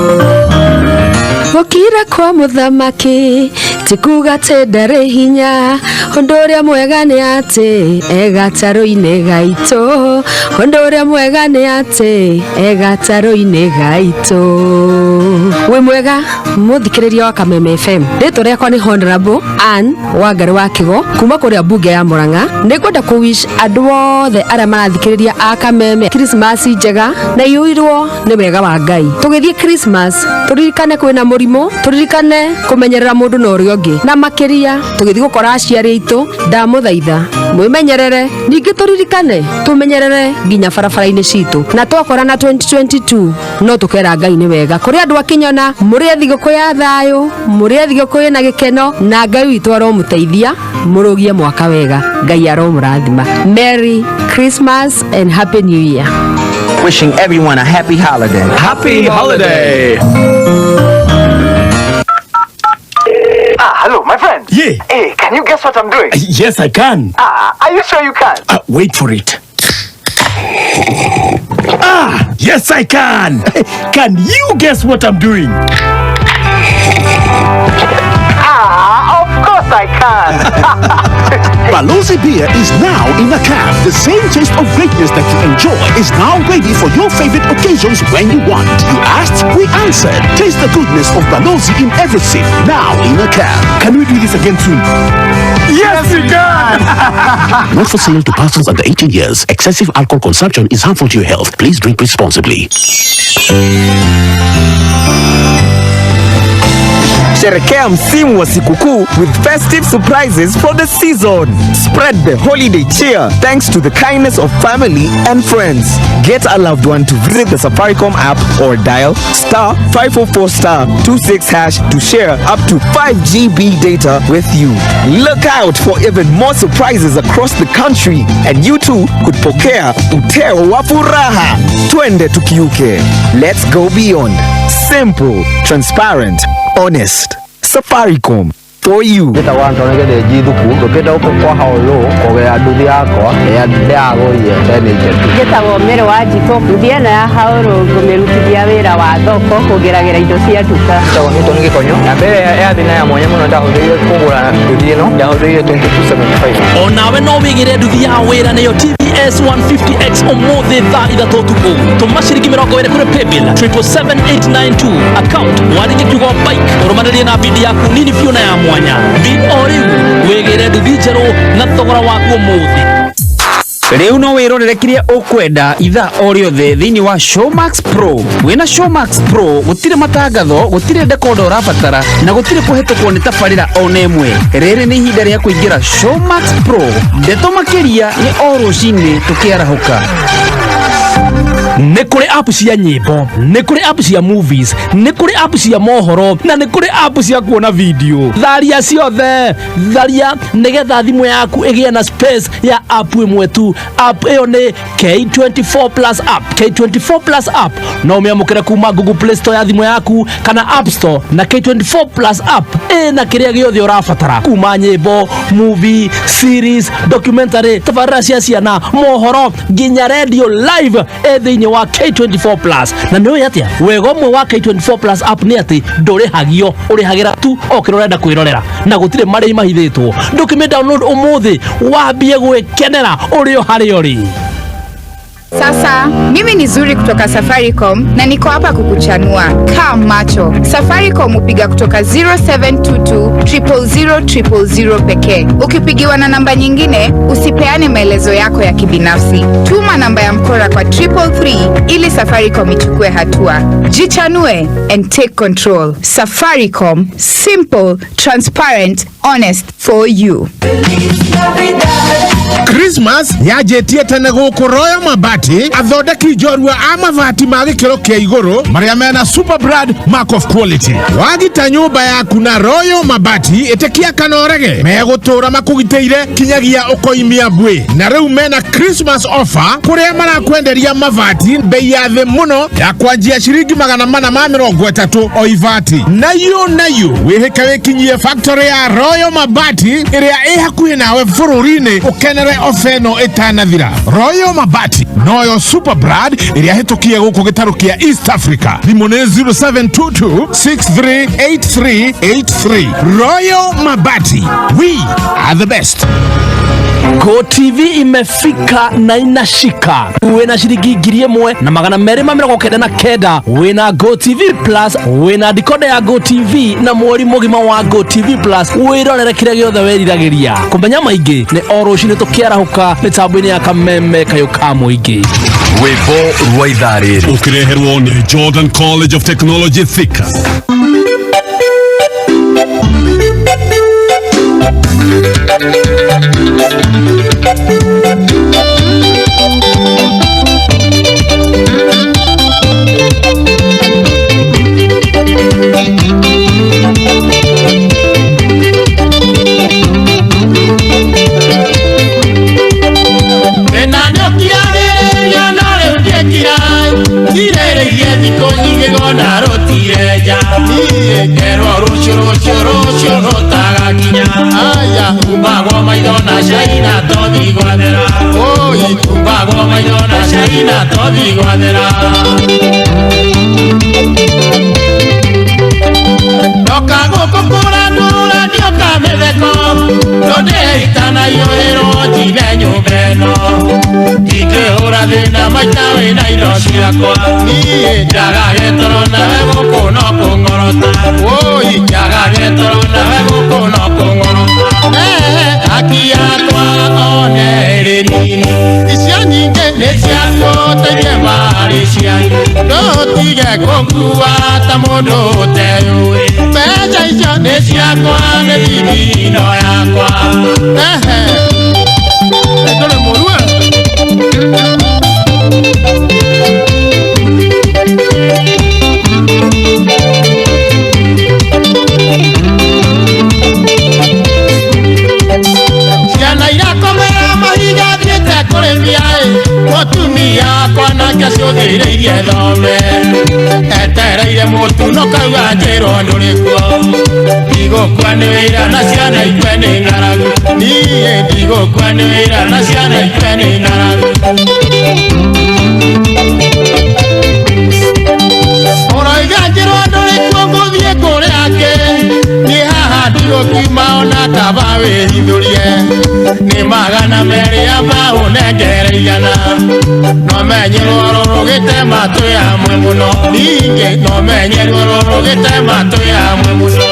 Gũkira kwa mũthamaki ti kuga atĩ ndarĩ hinya. Ũndũ ũrĩa mwega nĩ atĩ e gatarũ-inĩ gaitũ. Ũndũ ũrĩa mwega nĩ atĩ e gatarũ-inĩ gaitũ. Wĩ mwega mũthikĩrĩria wa Kameme FM. Rĩtwa rĩakwa nĩ Honorable Ann Wangari wa Kĩgo kuma kũrĩa mbunge ya Murang'a. Nĩ ngwenda kũ wish andũ othe arĩa marathikĩrĩria a Kameme Christmas njega na iyũirwo nĩ wega wa Ngai. Tũgĩthiĩ Christmas tũririkane kwĩna mũrimũ, tũririkane kũmenyerera mũndũ na ũrĩa ũngĩ, na makĩria tũgĩthiĩ gũkora aciari aitũ, ndamũthaitha mwĩmenyerere. Ningĩ tũririkane tũmenyerere nginya barabara-inĩ citũ, na twakora na 2022 no tũkera Ngai nĩ wega. Kũrĩ andũ akinyona mũrĩe thigũkũ ya thayũ, mũrĩe thigũkũ ĩna gĩkeno, na Ngai witũ aromũteithia mũrũgie mwaka wega. Ngai aromũrathima. Merry Christmas and Happy New Year. Wishing everyone a happy holiday. Happy holiday. Ah, hello, my friend. Yeah. Hey, can you guess what I'm doing? Yes, I can. Ah, are you sure you can? Wait for it. Ah, yes, I can. Can you guess what I'm doing? Ah, of course I can. Balozi beer is now in a can. The same taste of greatness that you enjoy is now ready for your favorite occasions when you want. You asked, we answered. Taste the goodness of Balozi in every sip, now in a can. Can we do this again soon? Yes, we can! Not for sale to persons under 18 years. Excessive alcohol consumption is harmful to your health. Please drink responsibly. Sherekea msimu wa sikukuu with festive surprises for the season. Spread the holiday cheer thanks to the kindness of family and friends. Get a loved one to visit the Safaricom app or dial *544*26# to share up to 5 GB data with you. Look out for even more surprises across the country, and you too could pokea uteo wa furaha. Twende tukiuke. Let's go beyond. Simple, transparent, honest. Safaricom for you. Njĩtagwo Antonio Gĩthĩnji Thuku ndũkĩte gũkũ kwa Haũlũ kũgĩra nduthi yakwa ĩrĩa ndĩragũrire 1082. Njĩtagwo Mary Wanjikũ. Nduthi ĩno ya Haũrũ ngũmĩrutithia wĩra wa thoko kũgĩragĩra indo cia nduka. Njĩtagwo Newton Gĩkonyo. Namba ĩrĩa ya thĩ na ya mwanya mũno ndahũthĩrire kũgũra nduthi ĩno ndahũthĩrire 2275. Onawe no wĩgĩre nduthi ya wĩra nĩyo TVS 150X ũmũthĩ thaa 3 ũtukũ. Tũma ciringi 20 kũrĩ paybill 777892, account wandĩke kiugo bike, ũrũmanĩrie na bidi yaku nini biũ na ya mwanya. Bid o rĩu wĩgĩre nduthi njerũ na thogora waku ũmũthĩ. Rĩu no wĩrorere kĩrĩa ũkwenda ithaa o rĩothe thĩinĩ wa Showmax Pro. Wĩna Showmax Pro gũtirĩ matangatho, gũtirĩ dekoda ũrabatara na gũtirĩ kũhetũkwo nĩ tabarĩra ona ĩmwe. Rĩrĩ nĩ ihinda rĩa kũingĩra Showmax Pro. Ndeto makĩria nĩ o rũcinĩ tũkĩarahũka. Nĩ kũrĩ app cia nyĩmbo, nĩ kũrĩ app cia movies, nĩ kũrĩ app cia mohoro, na nĩ kũrĩ app cia kuona video. Tharia ciothe, tharia nĩgetha thimũ yaku ĩgĩe na space ya app ĩmwe tu. App ĩyo nĩ K24 Plus app. K24 Plus app no ũmĩamũkĩre kuma Google Play Store ya thimũ yaku kana App Store, na K24 Plus app ĩna kĩrĩa gĩothe ũrabatara kuma nyĩmbo, movie, series, documentary, tabarĩra cia ciana, mohoro nginya radio live ĩ thĩinĩ wa K24 Plus. Na nĩ ũĩ atĩa wega ũmwe wa K24 Plus app nĩ atĩ ndũrĩhagio, ũrĩhagĩra tu o kĩrĩa ũrenda kwĩrorera na gũtirĩ marĩhi mahithĩtwo. Ndũkĩmĩ download ũmũthĩ wambie gwĩkenera ũrĩ o harĩa ũrĩ. Sasa mimi ni Zuri kutoka Safaricom na niko hapa kukuchanua. Kaa macho. Safaricom hupiga kutoka 0722 000 000 pekee. Ukipigiwa na namba nyingine, usipeane maelezo yako ya kibinafsi. Tuma namba ya mkora kwa 333 ili Safaricom ichukue hatua. Jichanue and take control. Safaricom, simple, transparent, honest for you. Christmas yanjĩtie tene gũkũ Royal Mabati, athondeki njorua a mabati ma gĩkĩro kĩa igũrũ marĩa mena super brand mark of quality. Wagita nyũmba yaku na Royal Mabati, ĩtĩkia kana ũrege, megũtũra makũgitĩire kinyagia ũkoimia mbwe. Na rĩu mena Christmas offer kũrĩa marakwenderia mabati bei ya thĩ mũno ya kwanjia ciringi 430 o ibati. Nayo nayo wĩhĩke wĩkinyie factory ya Royal Mabati ĩrĩa ĩ hakuhĩ nawe bũrũri-inĩ, ũkenere ofa ĩno ĩtanathira. Royal Mabati noyo super brand ĩrĩa hĩtũkie gũkũ gĩtarũ kĩa East Africa. Thimũ nĩ 0722 638383. Royal Mabati, we are the best. Go TV imefika na inashika. Wina shilingi 1299, wina Go TV Plus, wina decoder ya Go TV na mweri mugima wa Go TV Plus, wirorere kiria giothe wiriragiria. Kumenya maingi ni o rucini tukiarahuka mitambo-ini ya Kameme Kayo ka muingi. Rwĩmbo rwa ithaa rĩrĩ ũkĩreherwo nĩ Jordan College of Technology, Thika. Thĩna nĩũkiragĩrĩria no rĩu ndiĩkira, ndirĩrĩirie thikũ nyingĩ ngona rũtire nja. Ngerwo rũciũ rũciũ rũciũ rũtagakinya, humbagwo maitho na cai na tothi gwathera, humbagwo maitho na cai na tothi gwathera. Ndoka gũkũ kũrangũra ndioka mĩtheko, ndũndĩitanaiyũrĩrwo njine nyũmba ĩno. Ndingĩhũra thĩna maita wĩna indo ciakwa, njaga gĩtoro nawe gũkũ no kũng'orota, njaga gĩtoro nawe gũkũ no kũng'orota. Haki yakwa one ĩrĩ nini, icio nyingĩ nĩ ciakwa ũteithie marĩ cianyu, ndũtige kũngua ta mũndũ ũteyũĩ. Mbeca icio nĩ ciakwa nĩ thithino yakwa. Ndũrĩ mũrue. Ciana irakomera mahiga thiĩte kũrĩmia ĩ, mũtumia akwa nake acũthĩrĩirie thome, etereire mũtu no kauga njĩrwo ndũrĩ kuo. Ndigũkua nĩ wĩra na ciana ikue nĩ ng'aragu, niĩ ndigũkua nĩ wĩra na ciana ikue nĩ ng'aragu. Ũroiga njĩrwo ndũrĩ kuo ngũthiĩ kũrĩa kĩ, niĩ haha ndigũkiuma ona kaba wĩhithũrie. Nĩ 200 ya maũnengere 100, no menye ruoro rũgĩte matũ hamwe mũno, ningĩ no menye ruoro rũgĩte matũ hamwe mũno.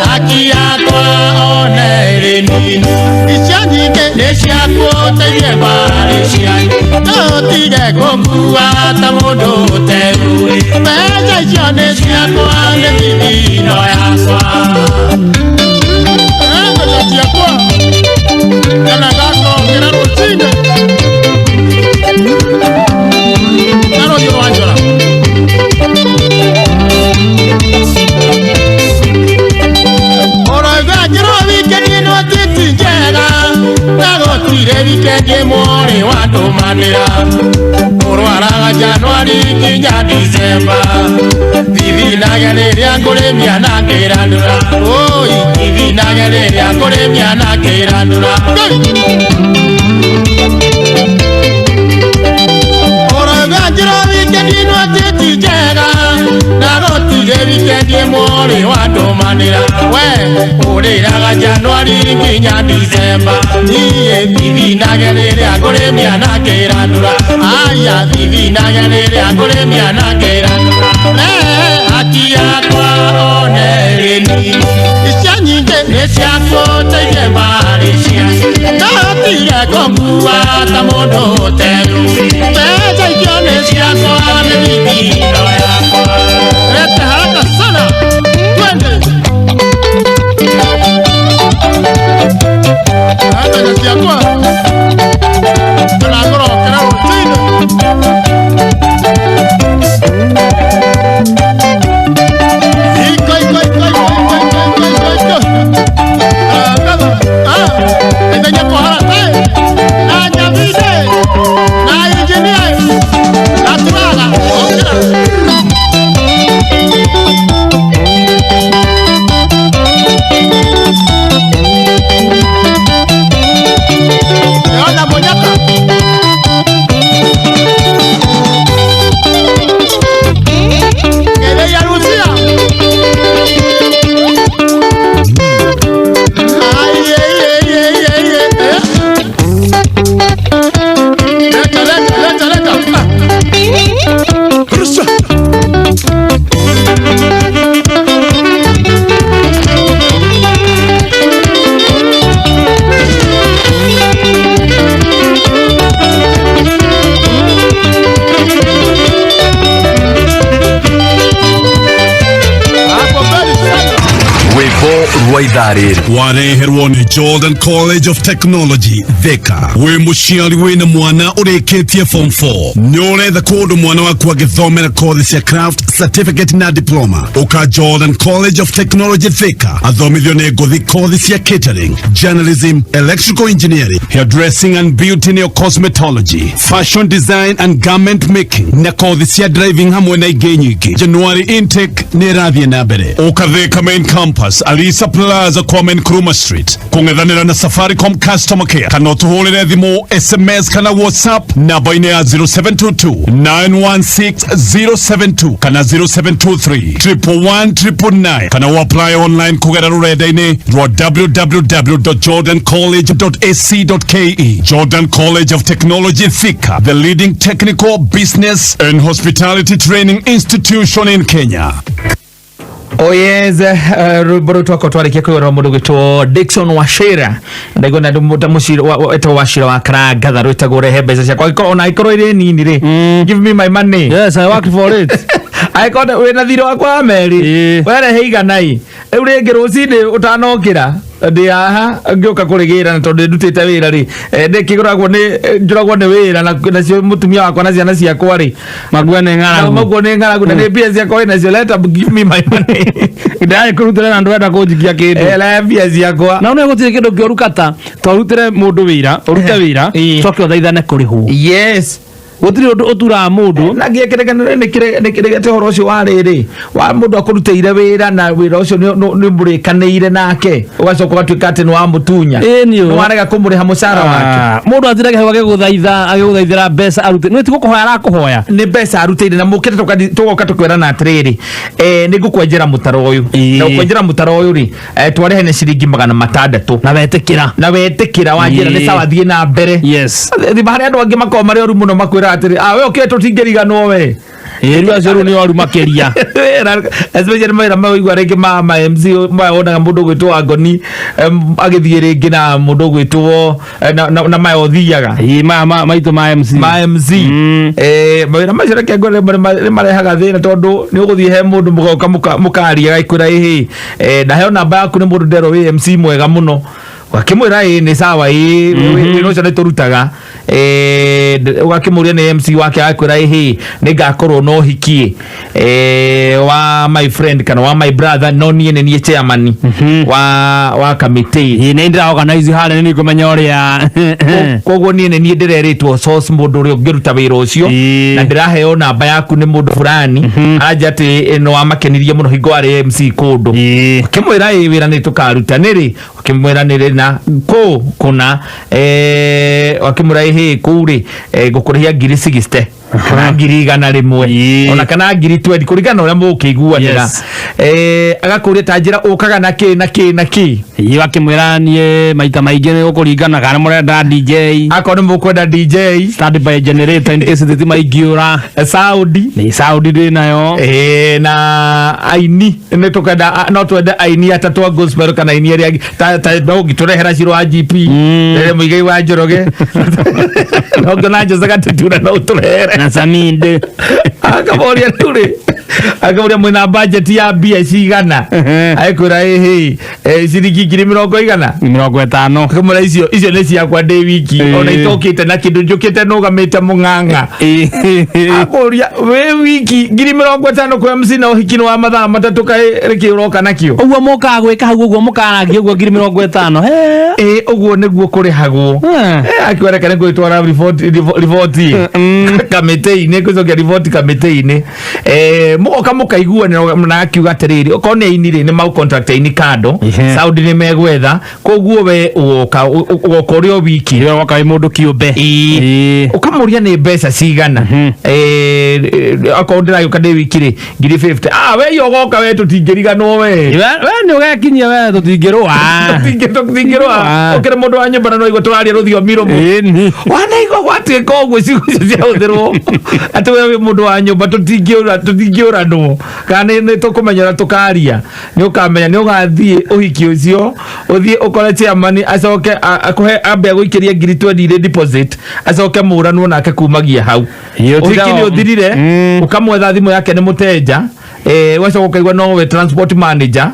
Haki yakwa one ĩrĩ nini, icio nyingĩ nĩ ciakwa ũteithie mbarĩ cianyu, ndũtige kũngua ta mũndũ ũteyũĩ. Mbeca icio nĩ ciakwa nĩ thithino yakwa. Mbeca ciakwa kana ngakongera rũcinĩ na rũhiũ rwa njora. Ũroiga njĩrwo wikendi ĩno ti njega, na gũtirĩ wikendi ĩmwe ũrĩ wandũmanĩra. Ũrwaraga Januari nginya Disemba, thithinage rĩrĩa ngũrĩmia na ngĩrandũra, ũi thithinage rĩrĩa ngũrĩmia na ngĩrandũra. Ũroiga njĩrwo wikendi ĩno ti njega, na gũtirĩ wikendi ĩmwe ũrĩ wandũmanĩra. We Ũrĩraga Januari nginya Disemba. Niĩ thithinage rĩrĩa ngũrĩmia na ngĩrandũra. Aya thithinage rĩrĩa ngũrĩmia na ngĩrandũra. Rehe haki yakwa one rĩni. Icio nyingĩ nĩ ciakũteithie mbarĩ cia. Ndahotire kũmua ta mũndũ ũteru. Mbeca icio nĩ ciakwa nĩ thithino yakwa. Leta haraka sana. Twende. Mbeca ciakwa. Tũragũrokera rũcinĩ. Iko, iko, iko, iko, iko, iko, iko, iko. Ah, ithenya kũhara te. Na Nyabinde. Na engineer. Na Turaga. Ongera. Yohana Monyaka. Kele ya Rusia. Ai, ei, ei, ei, ei, ei, eh. Leta, leta, leta, leta. Rusia. Rwĩmbo rwa ithaa rĩrĩ wareherwo nĩ Jordan College of Technology Thika. Wĩ mũciari wĩna mwana ũrĩkĩtie form 4, nĩ ũretha kũndũ mwana waku agĩthomera kothi cia craft certificate na diploma, ũka Jordan College of Technology Thika athomithio nĩ ngũthi kothi cia catering, journalism, electrical engineering, hairdressing and beauty nĩyo cosmetology, fashion design and garment making na kothi cia driving hamwe na ingĩ nyingĩ. January intake nĩ ĩrathiĩ na mbere. Ũka Thika main campus, Alisa Plaza, Kwame Nkrumah Street, kũng'ethanĩra na Safaricom customer care, kana ũtũhũrĩre thimũ, SMS kana WhatsApp namba-inĩ ya 0722 916 072 kana 0723 111 999 kana ũapply online kũgerera rũrenda-inĩ rwa www.jordancollege.ac.ke. Jordan College of Technology Thika, the leading technical, business and hospitality training institution in Kenya. Oh yes, rwĩmbo rũu twakorwo twarĩkia kwĩrora mũndũ gwĩtwo Dickson Wachira, ndaigua na ta mũcira wetagwo Wachira wa Karangatha, rwĩtagwo rehe mbeca ciakwa. Angĩkorwo ona angĩkorwo irĩ nini rĩ, give me my money. Yes, I worked for it. Angĩkorwo wĩna thirĩ wakwa wa meri, werehe iganai rĩu rĩngĩ rũcinĩ ũtanokĩra ndĩ haha ngĩũka kũrĩgĩra, na tondũ ndutĩte wĩra rĩ, ndĩkĩgũragwo nĩ njũragwo nĩ wĩra nacio mũtumia wakwa na ciana ciakwa rĩ mague nĩ ng'aragu. Maguo nĩ ng'aragu na nĩ mbia ciakwa wĩ nacio, leta, give me my money. Ndagĩkũrutĩra na ndũrenda kũnjikia kĩndũ. Rehe mbia ciakwa. Na ũne gũtirĩ kĩndũ kĩũru kata twarutĩre mũndũ wĩra, ũrute wĩra coke ũthaithane kũrĩhwo. Yes. Gũtirĩ ũndũ ũturaga mũndũ. Na ngĩkĩrekanĩre nĩkĩregete ũhoro ũcio wa rĩrĩ wa mũndũ akũrutĩire wĩra na wĩra ũcio nĩ mũrĩkanĩire nake, ũgacoka ũgatuĩka atĩ nĩ wamũtunya, nĩ warega kũmũrĩha mũcara wake. Mũndũ atirage hau agĩgũthaitha, agĩgũthaithĩra mbeca arute, nĩ ti gũkũhoya arakũhoya. Nĩ mbeca arutĩire na mũkĩte tũgoka tũkwĩrana atĩrĩrĩ, nĩ ngũkwenjera mũtaro ũyũ, na gũkwenjera mũtaro ũyũ rĩ, twarĩhe nĩ ciringi 600. Na wetĩkĩra. Na wetĩkĩra wanjĩra nĩ sawa, thiĩ na mbere. Yes. Harĩ andũ angĩ makoragwo marĩ oru mũno, makwĩra atĩrĩ, ah, we ũkĩte tũtingĩriganwo we. Ĩĩ, rĩu acio rĩu nĩ oru makĩria. Especially mawĩra maigua rĩngĩ ma MC maya, wonaga mũndũ ũgwĩtwo Angoni agĩthiĩ rĩngĩ na mũndũ ũgwĩtwo na maya ũthiaga. Ĩĩ, maya maitũ ma MC. Ma MC. Mawĩra macio reke ngwĩre nĩ marehaga thĩna, tondũ nĩ ũgũthiĩ he mũndũ mũgoka mũkaria, agĩkwĩra ĩhĩ, ndaheo namba yaku nĩ mũndũ nderwo wĩ MC mwega mũno, ũgakĩmwĩra ĩĩ nĩ sawa, ĩĩ wĩra ũcio nĩ tũrutaga. Ũgakĩmũria nĩ MC wake, agakwĩra ĩhĩ nĩ ngakorwo no hikie wa my friend kana wa my brother, no niĩ nĩ niĩ chairman wa committee. Ĩĩ, nĩ ndĩra organize harĩa, nĩ ngũmenya ũrĩa. Koguo niĩ nĩ niĩ ndĩrerĩtwo source mũndũ ũrĩa ũngĩruta wĩra ũcio, na ndĩraheo namba yaku nĩ mũndũ fulani anja atĩ nĩ wamakenirie mũno hingo warĩ MC kũndũ. Ũkĩmwĩra ĩĩ wĩra nĩ tũkaruta nĩrĩ, ũkĩmwĩra nĩrĩ na kũ kũna, wakĩmwĩra ĩhĩ kũu rĩ, ngũkũrĩhia ngiri 60. Kana 100,000 ona kana 20,000 kũringana na ũrĩa mũgũkĩiguanĩra. Agakũria ta njĩra ũkaga na kĩ na kĩ na kĩ. Ĩĩ, akĩmwĩra niĩ maita maingĩ nĩ gũkũringana kana mũrenda DJ. Akorwo nĩ mũkwenda DJ, stand by generator in case thitima ingĩũra. Sound. Nĩ sound ndĩ nayo. Na aini nĩ tũkenda, no twende aini atatũ a gospel kana aini arĩa angĩ ta no ũngĩtũrehera Ciro wa GP, rere Muigai wa Njoroge, no ngĩona Jose Gatutura no ũtũrehere na Saminde. Akamoria rĩu rĩ, akamoria mwĩna budget ya mbia cigana, agĩkwĩra ĩhĩ, ciringi 100,000 igana 50. Akamwĩra icio nĩ ciakwa ndĩ wiki, ona itokĩte na kĩndũ, njũkĩte nũgamĩte mũng'ang'a. Akũria wĩ wiki 50,000 kwa MC na ũhiki nĩ wa mathaa 3, kaĩ rĩkĩ ũroka nakĩo? Ũguo mũkaga gwĩka hau, ũguo mũkaragia ũguo 50,000. Ĩ, ũguo nĩguo kũrĩhagwo. Akiuga reke nĩ gwĩtwara riboti kamĩtĩ-inĩ, gũcokia riboti kamĩtĩ-inĩ. Mũgoka mũkaiguanĩra na akiuga atĩrĩrĩ, okorwo nĩ aini rĩ, nĩ mau contract aini kando, sound nĩ megwetha, koguo we ũgoka ũrĩ o wiki. We ũgoka wĩ mũndũ kĩũmbe. Ũkamũria nĩ mbeca cigana. Okorwo ndĩragĩũka ndĩ wiki rĩ, 50,000. Ah, we ũgoka we tũtingĩriganwo we. We nĩ ũgekinyia we tũtingĩrũa. Tũtingĩrũa. Ũkĩrĩ mũndũ wa nyũmba na no igua tũraria rũthiomi rũmwe. Wanaigua gwatuĩka ũguo ciugo icio ciahũthĩrwo atĩ we wĩ mũndũ wa nyũmba, tũtingĩũranwo kana nĩ tũkũmenya ũrĩa tũkaria. Nĩ ũkamenya nĩ ũgathiĩ ũhiki ũcio, ũthiĩ ũkore chairman acoke akũhe ambe agũikĩrie 20,000 irĩ deposit, acoke mũranwo nake kumagia hau. Ũhiki nĩ ũthirire, ũkamwetha thimũ yake nĩ mũtenja, ũgacoka ũkaigua nowe transport manager,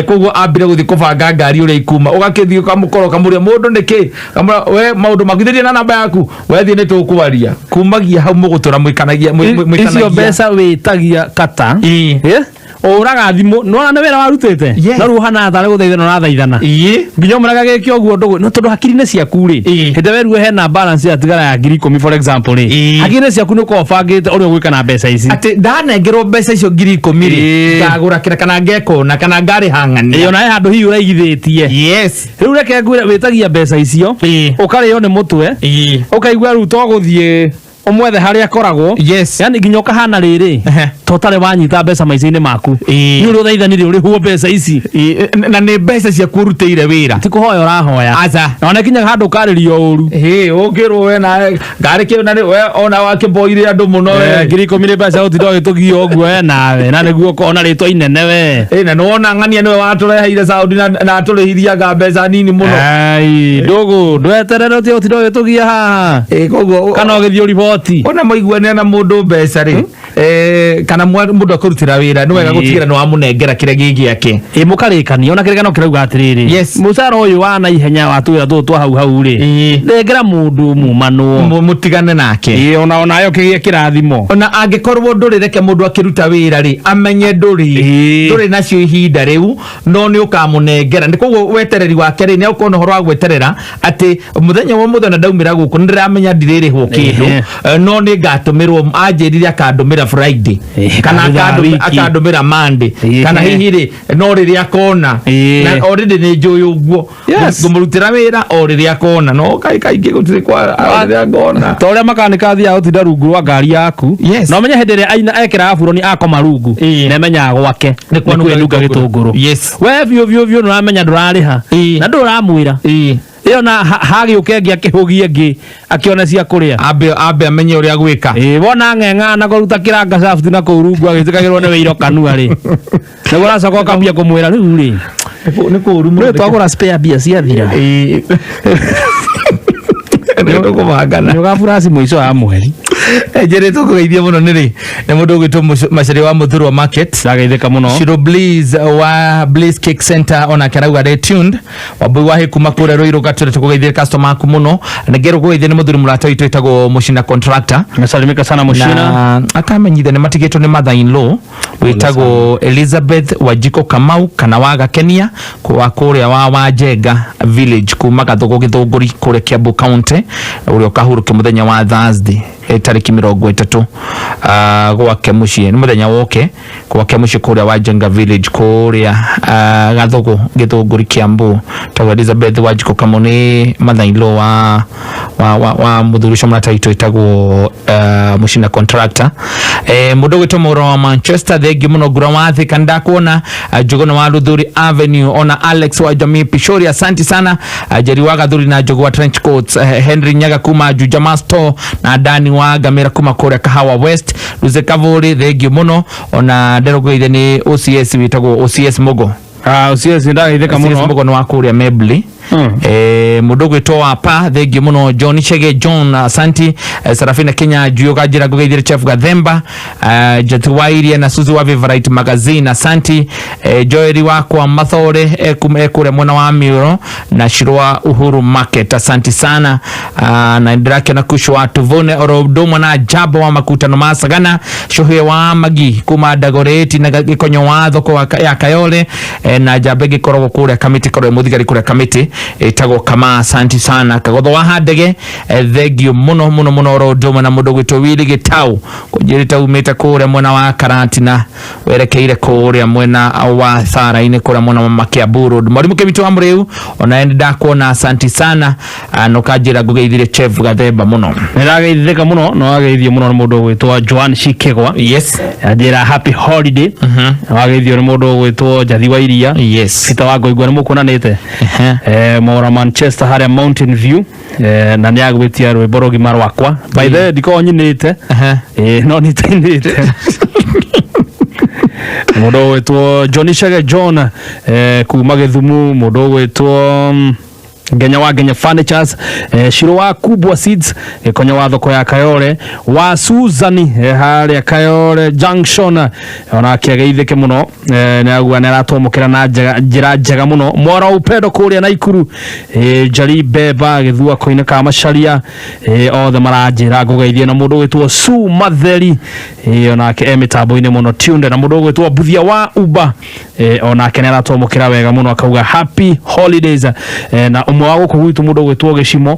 koguo ambire gũthiĩ kũbanga ngari ũrĩa ikuma, ũgakĩthiĩ ũkamũkora ũkamũria mũndũ nĩkĩ, ũkamwĩra we maũndũ maku thĩrie na namba yaku, wethiĩ nĩ tũkwaria. Kumagia hau mũgũtũra mwĩkanagia mwĩkanagia. Icio mbeca wĩtagia kata. Ũraga thimũ, nĩwona nĩ wĩra warutĩte? No rĩu ũhana tarĩ gũthaithana ũrathaithana. Nginya ũmũraga gĩke ũguo ndũgũ, no tondũ hakiri-inĩ ciaku rĩ, hĩndĩ ĩrĩa werwo hena balance yatigara ya 10,000 for example rĩ, hakiri-inĩ ciaku nĩ ũkoragwo ũbangĩte ũrĩa ũgwĩka na mbeca ici. Atĩ ndanengerwo mbeca icio 10,000 rĩ, ngagũra kĩra kana ngekona kana ngarĩha ng'ania. Ĩĩ, ona he handũ hihi ũraigithĩtie. Rĩu reke ngwĩre, wĩtagia mbeca icio, ũkarĩo nĩ mũtwe, ũkaigua rĩu to gũthiĩ ũmwethe harĩa akoragwo. Yani nginya ũkahana rĩrĩ to ũtarĩ wanyita mbeca maica-inĩ maku, nĩ ũrĩa ũthaithanire ũrĩhwo mbeca ici. Na nĩ mbeca ciaku ũrutĩire wĩra, ti kũhoya ũrahoya. Aca. Na ona kinyaga handũ ũkarĩrio ũru. Ũkĩrwo we na ngarĩ kĩ na we ona wakĩmboire andũ mũno we. 10,000 nĩ mbeca ũtinda ũgĩtũgia ũguo we nawe, na nĩguo ũkona rĩtwa inene we. Na nĩwona ng'ania nĩwe watũreheire Saudi na atũrĩhirie anga mbeca nini mũno. Ai, ndũgũ ndweterere ũtinda ũgĩtũgia haha. Koguo kana ũgĩthiĩ ũriboti. Ona mũiguanĩra na mũndũ mbeca rĩ, kana mũndũ akũrutĩra wĩra, nĩ wega gũtigĩra nĩ wamũnengera kĩrĩa gĩ gĩake. Mũkarĩkania ona kĩrĩkano kĩrauga atĩrĩrĩ, mũcara ũyũ wa na ihenya wa twĩra tũtũ twa hau hau rĩ, nengera mũndũ mumanwo, mũtigane nake. Ona onayo kĩgĩe kĩrathimo. Ona angĩkorwo ndũrĩ, reke mũndũ akĩruta wĩra rĩ, amenye ndũrĩ nacio ihinda rĩu, no nĩ ũkamũnengera. Nĩ koguo wetereri wake rĩ, nĩ agũkorwo na ũhoro wa gweterera atĩ mũthenya wa mũthenya ndaumĩra gũkũ nĩ ndĩramenya ndirĩrĩhwo kĩndũ, no nĩ ngatũmĩrwo, anjĩrire akandũmĩra Friday kana thutha wa wiki. akandũmĩra Monday kana hihi rĩ, no rĩrĩa akona. Na already nĩ njũĩ ũguo. Ngũmũrutĩra wĩra o rĩrĩa akona, no kaingĩ gũtirĩ kwa o rĩrĩa ngona. Ta ũrĩa makanika athiaga gũtinda rungu rwa ngari yaku, na ũmenye hĩndĩ ĩrĩa aina ekĩra aburoni akoma rungu, na amenyaga gwake nĩ kwenunga gĩtũngũrũ. We biũ biũ biũ nĩũramenya ndũrarĩha na ndũramwĩra. Ĩyo na hagĩũka ĩngĩ akĩhũgia ĩngĩ akĩona cia kũrĩa. Ambe amenye ũrĩa gwĩka. Wona ng'eng'a na kũruta kĩranga shaft na kũu rungu agĩtĩkagĩrwo nĩ wĩiro kanua rĩ, nĩguo ũracoka ũkambia kũmwĩra rĩu rĩ, nĩ kũũru mũno. Rĩu twagũra spare mbia ciathira. Nĩ tũkũbangana. Nĩ ũgaburaci mũico wa mweri. Njĩrĩ tũkũgeithia mũno nĩ rĩ, nĩ mũndũ ũgwĩtwo Macharia wa Mũthurwa Market. Ndageithĩka mũno. Shiro Bliss wa Bliss Cake Center onake arauga arĩ tuned. Wambui wa kuma kũrĩa Ruiru Gatũre, tũkũgeithia customer aku mũno. Ningĩ rũkũgeithia nĩ mũthuri mũrata witũ wĩtagwo Mũcina Contractor. Nasalimika sana Mũcina. Na akamenyithia nĩ matigĩtwo nĩ mother in law wĩtagwo Elizabeth Wajiko Kamau kana wa Gakenia wa kũrĩa wa Wanjenga village kuma Gathugu Gĩthũngũri kũrĩa Kiambu County, ũrĩa ũkahurũkia mũthenya wa Thursday. Tarĩki 30 gwake mũciĩ, nĩ mũthenya woke gwake mũciĩ kũrĩa Wajenga Village, kũrĩa Gathugu, Gĩthũngũri, Kiambu. Tagwo Elizabeth Wanjikũ Kamau, nĩ mother-in-law wa mũthuri ũcio mũrata witũ ĩtagwo Mũcina Contractor. Mũndũ ũgwĩtwo Mũro wa Manchester, thengiũ mũno. Ngura wa Thika, nĩndakuona. Njũgũna wa Luthuri Avenue, ona Alex wa Jamii Pishori, asanti sana. Njeri wa Gathuri na Njogu wa Trench Coats, Henry Nyaga kuma Juja Masto na Dani wa Ngamĩra kuma kũrĩa Kahawa West, Luze Kavuri, thengiũ mũno. Ona nderũgũire nĩ OCS wĩtagwo OCS Mugo. Ah, OCS, ndageithĩka OCS mũno. Mugo nĩ wa kũrĩa Mebli. Mũndũ ũgwĩtwo wapa, thengiũ mũno. John Chege John, asanti. Sarafina Kenya Juyo Kanjĩra, ngũgeithĩre Chef Gathemba, Jati Wairia na Suzi wa Favorite Magazine, asanti. Joeri wakwa Mathore, kũrĩa mwena wa Miuro na Shirwa Uhuru Market, asanti sana. Na ndĩrakĩona Kusho wa Tuvune oro ũndũ ũmwe na Jabo wa Makutano ma Sagana, Cuhie wa Magi kuma Ndagoreti na Gĩkonyo wa thoko ya Kayole, na njamba ĩngĩ ĩkoragwo kũrĩa Kamĩtĩ, korwo ĩ mũthigari kũrĩa Kamĩtĩ ĩtagwo Kama, asanti sana. Kagotho wa Handege, thengio mũno mũno mũno, oro ũndũ ũmwe na mũndũ ũgwĩtwo Willy Gĩtau kũnjĩrĩte umĩte kũrĩa mwena wa Karatina werekeire kũrĩa mwena wa Thara-inĩ, kũrĩa mwena wa Makiambu Road. Mwarimu Kĩmitũ wa Mũrĩu, ona nĩ ndakuona, asanti sana. Na ũkanjĩra ngũgeithire Chef Gathemba mũno. Nĩ ndageithĩka mũno na wageithio mũno nĩ mũndũ ũgwĩtwo Joan Shikegwa. Yes. Anjĩra happy holiday. Wageithio nĩ mũndũ ũgwĩtwo Njathi wa Iria. Yes. Peter wa Ngoigua, nĩ mũkuonanĩte Mora Manchester harĩa Mountain View, na nĩ agwĩtia rwĩmbo rũgima rwakwa. By the way, ndikoragwo nyinĩte, no nĩtainĩte. Mũndũ ũgwĩtwo Johnny Chege John, kuma Gĩthumu, mũndũ ũgwĩtwo Ngenya wa Ngenya Furnitures, Shiro wa Kubwa Seeds, Gĩkonyo wa thoko ya Kayole wa Suzani, harĩa Kayole Junction, onake ageithĩke mũno, nĩ auga nĩ aratwamũkĩra na njĩra njega mũno. Mwara wa Upendo kũrĩa Naikuru, Njari Beba Gĩthua koine ka Macharia, othe maranjĩra ngũgeithie, na mũndũ ũgwĩtwo Su Matheri, onake e mĩtambo-inĩ mũno tunde, na mũndũ ũgwĩtwo Mbuthia wa Uba, onake nĩ aratwamũkĩra wega mũno, akauga happy holidays. Na ũmwe wa gũkũ gwitũ, mũndũ ũgwĩtwo Gĩcimo,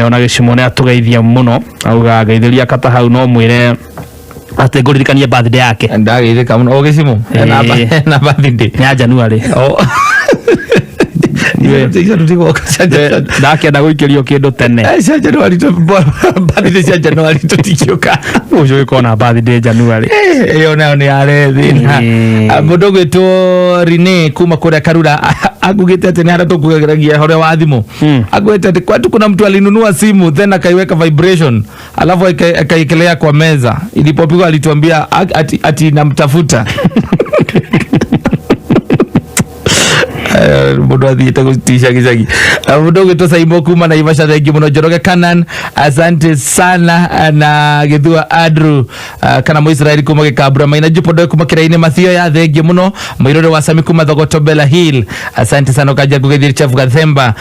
ona Gĩcimo nĩ atũgeithia mũno, auga ngeithĩria kata hau no mwĩre atĩ ngũririkanie birthday yake. Ndageithĩka mũno o Gĩcimo na birthday nĩ ya January. Oh. Ndakĩenda gũikĩrio kĩndũ tene. Cia January, birthday cia January tũtingĩũka. Ũcio gĩkorwo na birthday January. Ĩyo nayo nĩ yarĩ thĩna. Mũndũ ũgwĩtwo Rene kuma kũrĩa Karura agugĩte atĩ nĩ harĩa tũkugagĩragia ũrĩa wa thimũ, agwĩte atĩ kwetu kuna mtu alinunua simu then akaiweka vibration, alafu akaiekelea kwa meza, ilipopigwa alituambia ati namtafuta. Mũndũ athiĩte gũtisha gĩcagi. Mũndũ ũgwĩtwo Saimo kuma Naivasha, thengiũ mũno. Njoroge Kanan, asante sana, na Gĩthua Andrew, kana Mũisraeli kuma Gĩkambura Maina Jupondo kuma Kĩrainĩ Mathio ya, thengiũ mũno. Mũirũrĩ wa Sami kuma Thogoto Bella Hill, asante sana. Ũkanja ngũgeithĩrie Chef Gathemba.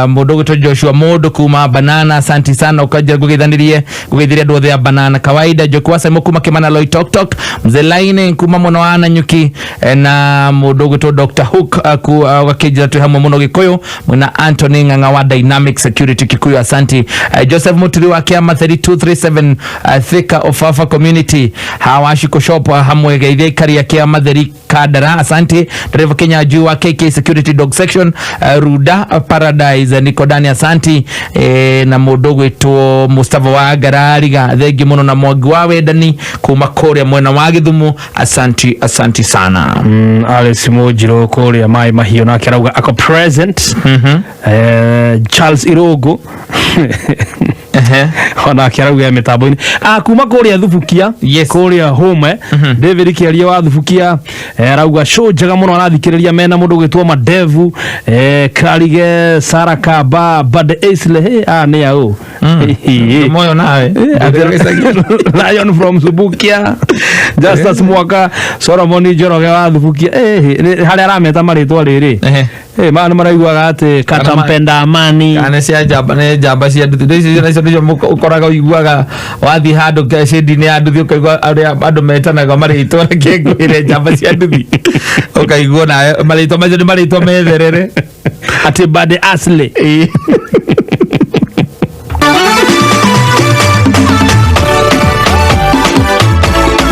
Mũndũ ũgwĩtwo Joshua Mũndũ kuma Banana, asante sana. Ũkanja ngũgeithanĩrie, ngũgeithĩrie andũ othe a Banana kawaida. Njoku wa Saimo kuma Kimana Loitoktok, Mzee Laine kuma mwena wa Nanyuki, na mũndũ ũgwĩtwo Dr Hook, ũgakĩnjĩra twĩ hamwe mũno Gĩkũyũ, mwena Anthony Ng'ang'a wa Dynamic Security Kikuyu, asanti. Joseph Muturi wa Kiama 3237, Thika Ofafa Community Hawashiko Shop, hamwe geithia ikari ya Kiama Theri Kadara, asante. Dereva Kenya juu wa KK Security Dog Section, Ruda Paradise, Nikodani, asanti. Na mũndũ ũgwĩtwo Mustafa wa Ngarariga, thengi mũno, na Mwangi wa Wendani kuma kũrĩa mwena wa Gĩthumo, asanti, asanti sana. Alice Mujiro kũrĩa Mai Mahiũ nake arauga ako present. Charles Irogo onake arauga mĩtambo-inĩ, kuma kũrĩa Thubukia. Yes. Kũrĩa home, David Kĩaria wa Thubukia, arauga show njega mũno, arathikĩrĩria mena mũndũ ũgwĩtwo Madevu, Karige Sara Kaba Bade Aisle. Hey, nĩ aũ? Moyo nawe. Lion from Subukia, Justus Mwaka, Solomon Njoroge wa Thubukia, harĩa arameta marĩtwa rĩrĩ, maya nĩ maraiguaga atĩ kata mpenda amani. Kana cia njamba, nĩ njamba cia nduthi icio, icio nĩcio ũkoraga ũiguaga wathiĩ handũ cĩndi-inĩ ya nduthi, ũkaigua arĩa andũ metanaga marĩtwa, reke ngwĩre, njamba cia nduthi, ũkaigua nawe marĩtwa macio nĩ marĩtwa metherere. Atĩ Bade Asley.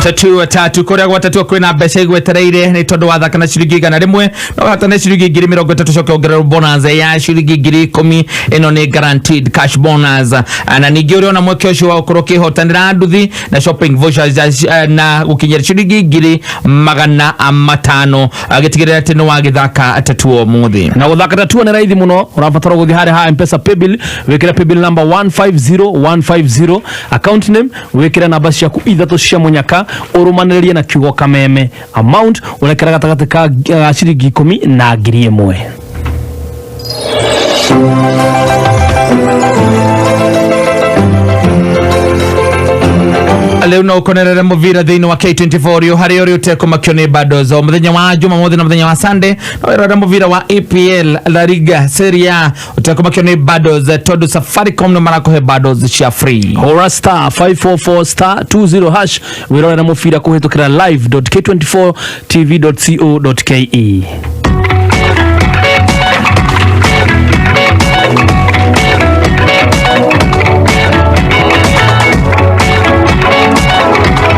Tatua tatu kuria gwatatua kwina mbeca igwetereire ni tondu wathaka na ciringi 100 no hatane ciringi 30,000 coke ongererwo bonus ya ciringi 10,000. Ino ni guaranteed cash bonus, na ningĩ ũrĩ ona mweke ũcio wa gũkorwo ũkĩhotanĩra nduthi na shopping vouchers na gũkinyĩra ciringi 500,000. Gĩtigĩrĩra atĩ nĩ wagĩthaka tatua ũmũthĩ. Na guthaka tatua nĩ raithi muno, urabatara guthi haria ha Mpesa paybill, wikire paybill number 150150, account name wikire namba ciaku ithatũ cia munyaka, urumanĩrĩrie na kiugo kameme, amount urekera gatagatĩ ka ciringi 10 na 1,000. Leo no ukonerere muvira thiini wa K24 rio haria uri utekũmakio nĩ bundles o muthenya wa Jumamothi na muthenya wa Sunday no wirore muvira wa EPL, La Liga, Serie A utekũmakio nĩ bundles tondu Safaricom no marakuhe bundles cia free. Hũra star 544 star 20 hash wirorere mubira kũhĩtũkĩra live.k24tv.co.ke.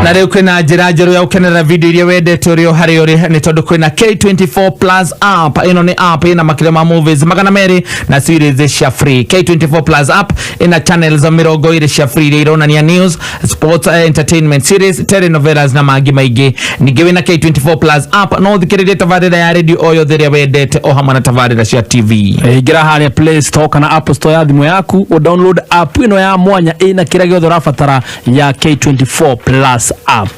Na rĩu kwĩna njĩra njerũ ya gũkenerera video iria wendete ũrĩ o harĩa ũrĩ nĩ tondũ kwĩna K24 Plus app. Ĩno nĩ app ĩna makĩria ma movies 200 na series cia free. K24 Plus app ĩna channels 20 cia free iria ironania news, sports, entertainment series, telenovelas na mangĩ maingĩ. Ningĩ wĩna K24 Plus app no ũthikĩrĩrie tabarĩra ya radio o yothe ĩrĩa wendete o hamwe na tabarĩra cia TV. Ingĩra harĩa Play Store kana App Store ya thimũ yaku, ũ download app ĩno ya mwanya ĩna kĩrĩa gĩothe ũrabatara ya K24 Plus app.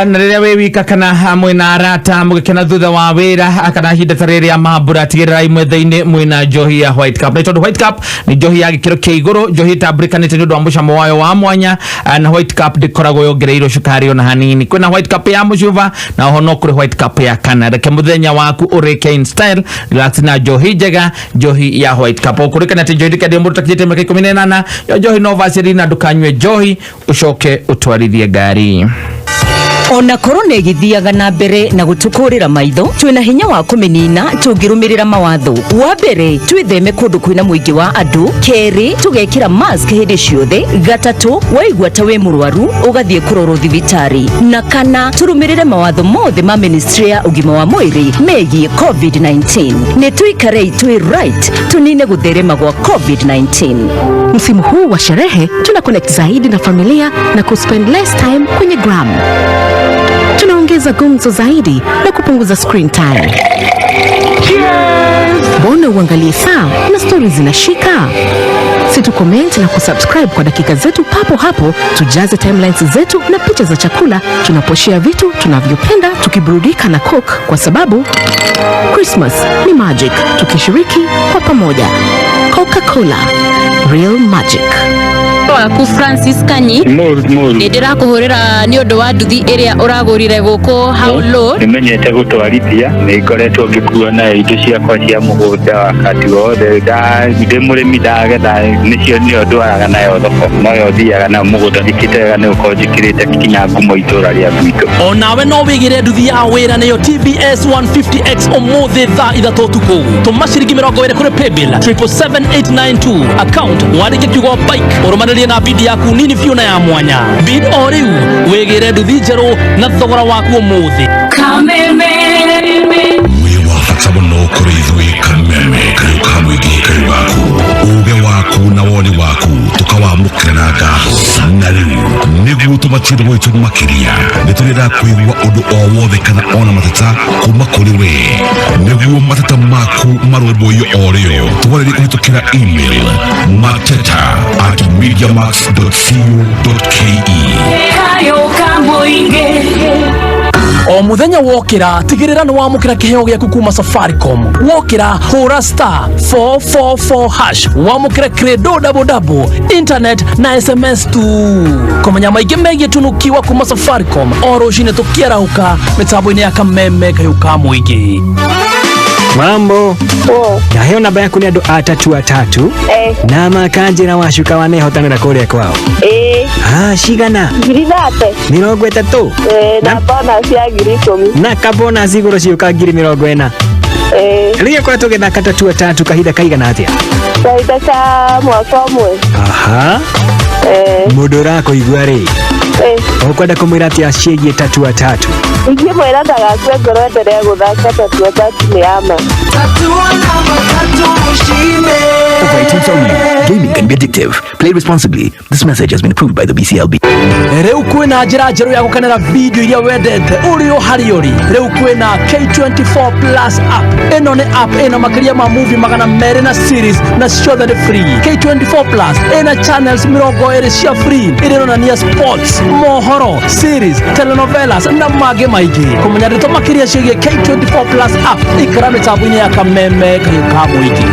Na rĩrĩa wĩ wika kana mwĩna arata mũgĩkena thutha wa wĩra kana ihinda ta rĩrĩa mambura, tigĩrĩra imwe-inĩ mwĩna njohi ya White Cup, nĩ tondũ White Cup nĩ njohi ya gĩkĩro kĩa igũrũ, njohi ĩtambũrĩkanĩte nĩ ũndũ wa mũcamo wayo wa mwanya, na White Cup ndĩkoragwo yongereirwo cukari ona hanini. Kwĩna White Cup ya mũcuba na oho no kũrĩ White Cup ya kana. Reke mũthenya waku ũrĩke in style, relax na njohi njega, njohi ya White Cup. Ũkũrĩkana atĩ njohi ndĩkendio mũndũ ũtakinyĩtie mĩaka 18, yo njohi no bacĩrĩri na ndũkanyue njohi ũcoke ũtwarithie ngari. Ona korona ĩgĩthiaga na mbere na gũtũkũrĩra maitho, twĩna hinya wa kũmĩnina tũngĩrũmĩrĩra mawatho. Wa mbere, twĩtheme kũndũ kwĩna mũingĩ wa andũ. Kerĩ, tũgekĩra mask hĩndĩ ciothe. Gatatũ, waigua ta wĩ mũrwaru ũgathiĩ kũrorwo thibitarĩ. Na kana, tũrũmĩrĩre mawatho mothe ma ministry ya ũgima wa mwĩrĩ megiĩ COVID-19. Nĩ tũikarei twĩ right tũnine gũtherema gwa COVID-19. Msimu huu wa sherehe tuna connect zaidi na familia na kuspend less time kwenye gram. Tunaongeza gumzo zaidi na kupunguza screen time. Mbona uangalie saa na stories zinashika? Si tu comment na kusubscribe kwa dakika zetu papo hapo, tujaze timelines zetu na picha za chakula tunaposhare vitu tunavyopenda tukiburudika na Coke, kwa sababu Christmas ni magic tukishiriki kwa pamoja. Coca-Cola, real magic. Waku Francis Kanyi, nä ndä rakå hå rä ra nä å ndå wa nduthi ä rä a å ragå rire gå kå hau load. Nĩmenyete gũtwarithia, nĩ ngoretwo ngĩkua nayo indo ciakwa cia mũgũnda wakati wothe. Ndĩ mũrĩmi, ndagetha nĩcio nĩyo ndwaraga nayo thoko, noyo thiaga nayo mũgũnda. Njĩkĩte wega nĩ gũkorwo njĩkĩrĩte nginya ngumo itũra rĩa gwitũ. Onawe no wĩgĩre nduthi ya wĩra nĩyo TVS 150X ũmũthĩ thaa 3 ũtukũ. Tũma ciringi 20 kũrĩ paybill 777892, account wandĩke kiugo bike, ũrũmanĩrie na bid yaku nini biũ na ya mwanya. Bid o rĩu wĩgĩre nduthi njerũ na thogora waku ũmũthĩ. Kameme. Wĩ wa bata mũno kũrĩ ithuĩ Kameme kayũ ka mũingĩ kayũ gaku uge waku na woni waku tũkawamũkĩra na ngatho. Na rĩu nĩguo tũmatire gwitũ makĩria nĩ tũrenda kũigua ũndũ o wothe kana ona mateta kuma kũrĩ we nĩguo mateta maku marũmbũiyo o rĩo. Twarĩrie kũhĩtũkĩra email mateta@mediamax.co.ke. Kayo ka mũingĩ. O muthenya wokira tigirira ni wamukira kiheo giaku kuma Safaricom. Wokira hura star 444 hash wamukire credo double double internet na SMS tu. Kumenya maingi megie tunukiwa kuma Safaricom o rucini tukiarahuka mitambo-ini ya Kameme kayu ka muingi. Mambo. Poa. Ndaheo namba yaku nĩ andũ atatu atatu. Eh. Na makanjĩra wacuka wanehotanĩra kũrĩa kwao. Ĩĩ. Ah, cigana? 30,000. 30. Ĩĩ, na bonus ya 10,000. Na kabonus igũrũ ciũka 40,000. Ĩĩ. Rĩrĩa ũkoretwo ũgĩthaka tatua tatu kahinda kaigana atĩa? Kahinda ka mwaka ũmwe. Aha. Ĩĩ. Mũndũ ũrakũigua rĩ, Ĩĩ. ũkwenda kũmwĩra atĩa ciĩgiĩ tatua tatu? Ingĩmwĩra ndagakue ngoro endelee gũthaka tatua tatu nĩ ya ma. Over 18 only. Gaming can be addictive. Play responsibly. This message has been approved by the BCLB. Rĩu kwĩna njĩra njerũ ya gũkenera video iria wendete ũrĩ o harĩa ũrĩ. Rĩu kwĩna K24 Plus app. Ĩno nĩ app ĩna makĩria ma movie 200 na series na ciothe nĩ free. K24 Plus ĩna channels 20 cia free iria ironania sports, mohoro, series, telenovelas na mangĩ maingĩ. Kũmenya ndeto makĩria ciĩgiĩ K24 Plus app, ikara mĩtambo-inĩ ya Kameme kayũ ka mũingĩ.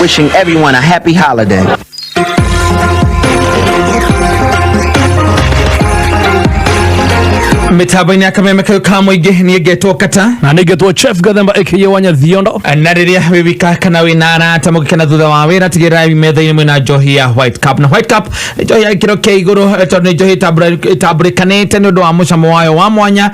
Wishing everyone a happy holiday. Mĩtambo-inĩ ya Kameme kayũ ka mũingĩ, niĩ ngetwo Kata. Na nĩ ngetwo Chef Gathemba aka Wanya Thiondo. Na rĩrĩa wĩ wika kana wĩ na arata mũgĩkena thutha wa wĩra, tigĩrĩrai metha-inĩ mwĩna njohi ya White Cup. Na White Cup nĩ njohi ya gĩkĩro kĩa igũrũ, tondũ nĩ njohi ĩtambũrĩkanĩte nĩ ũndũ wa mũcamo wayo wa mwanya,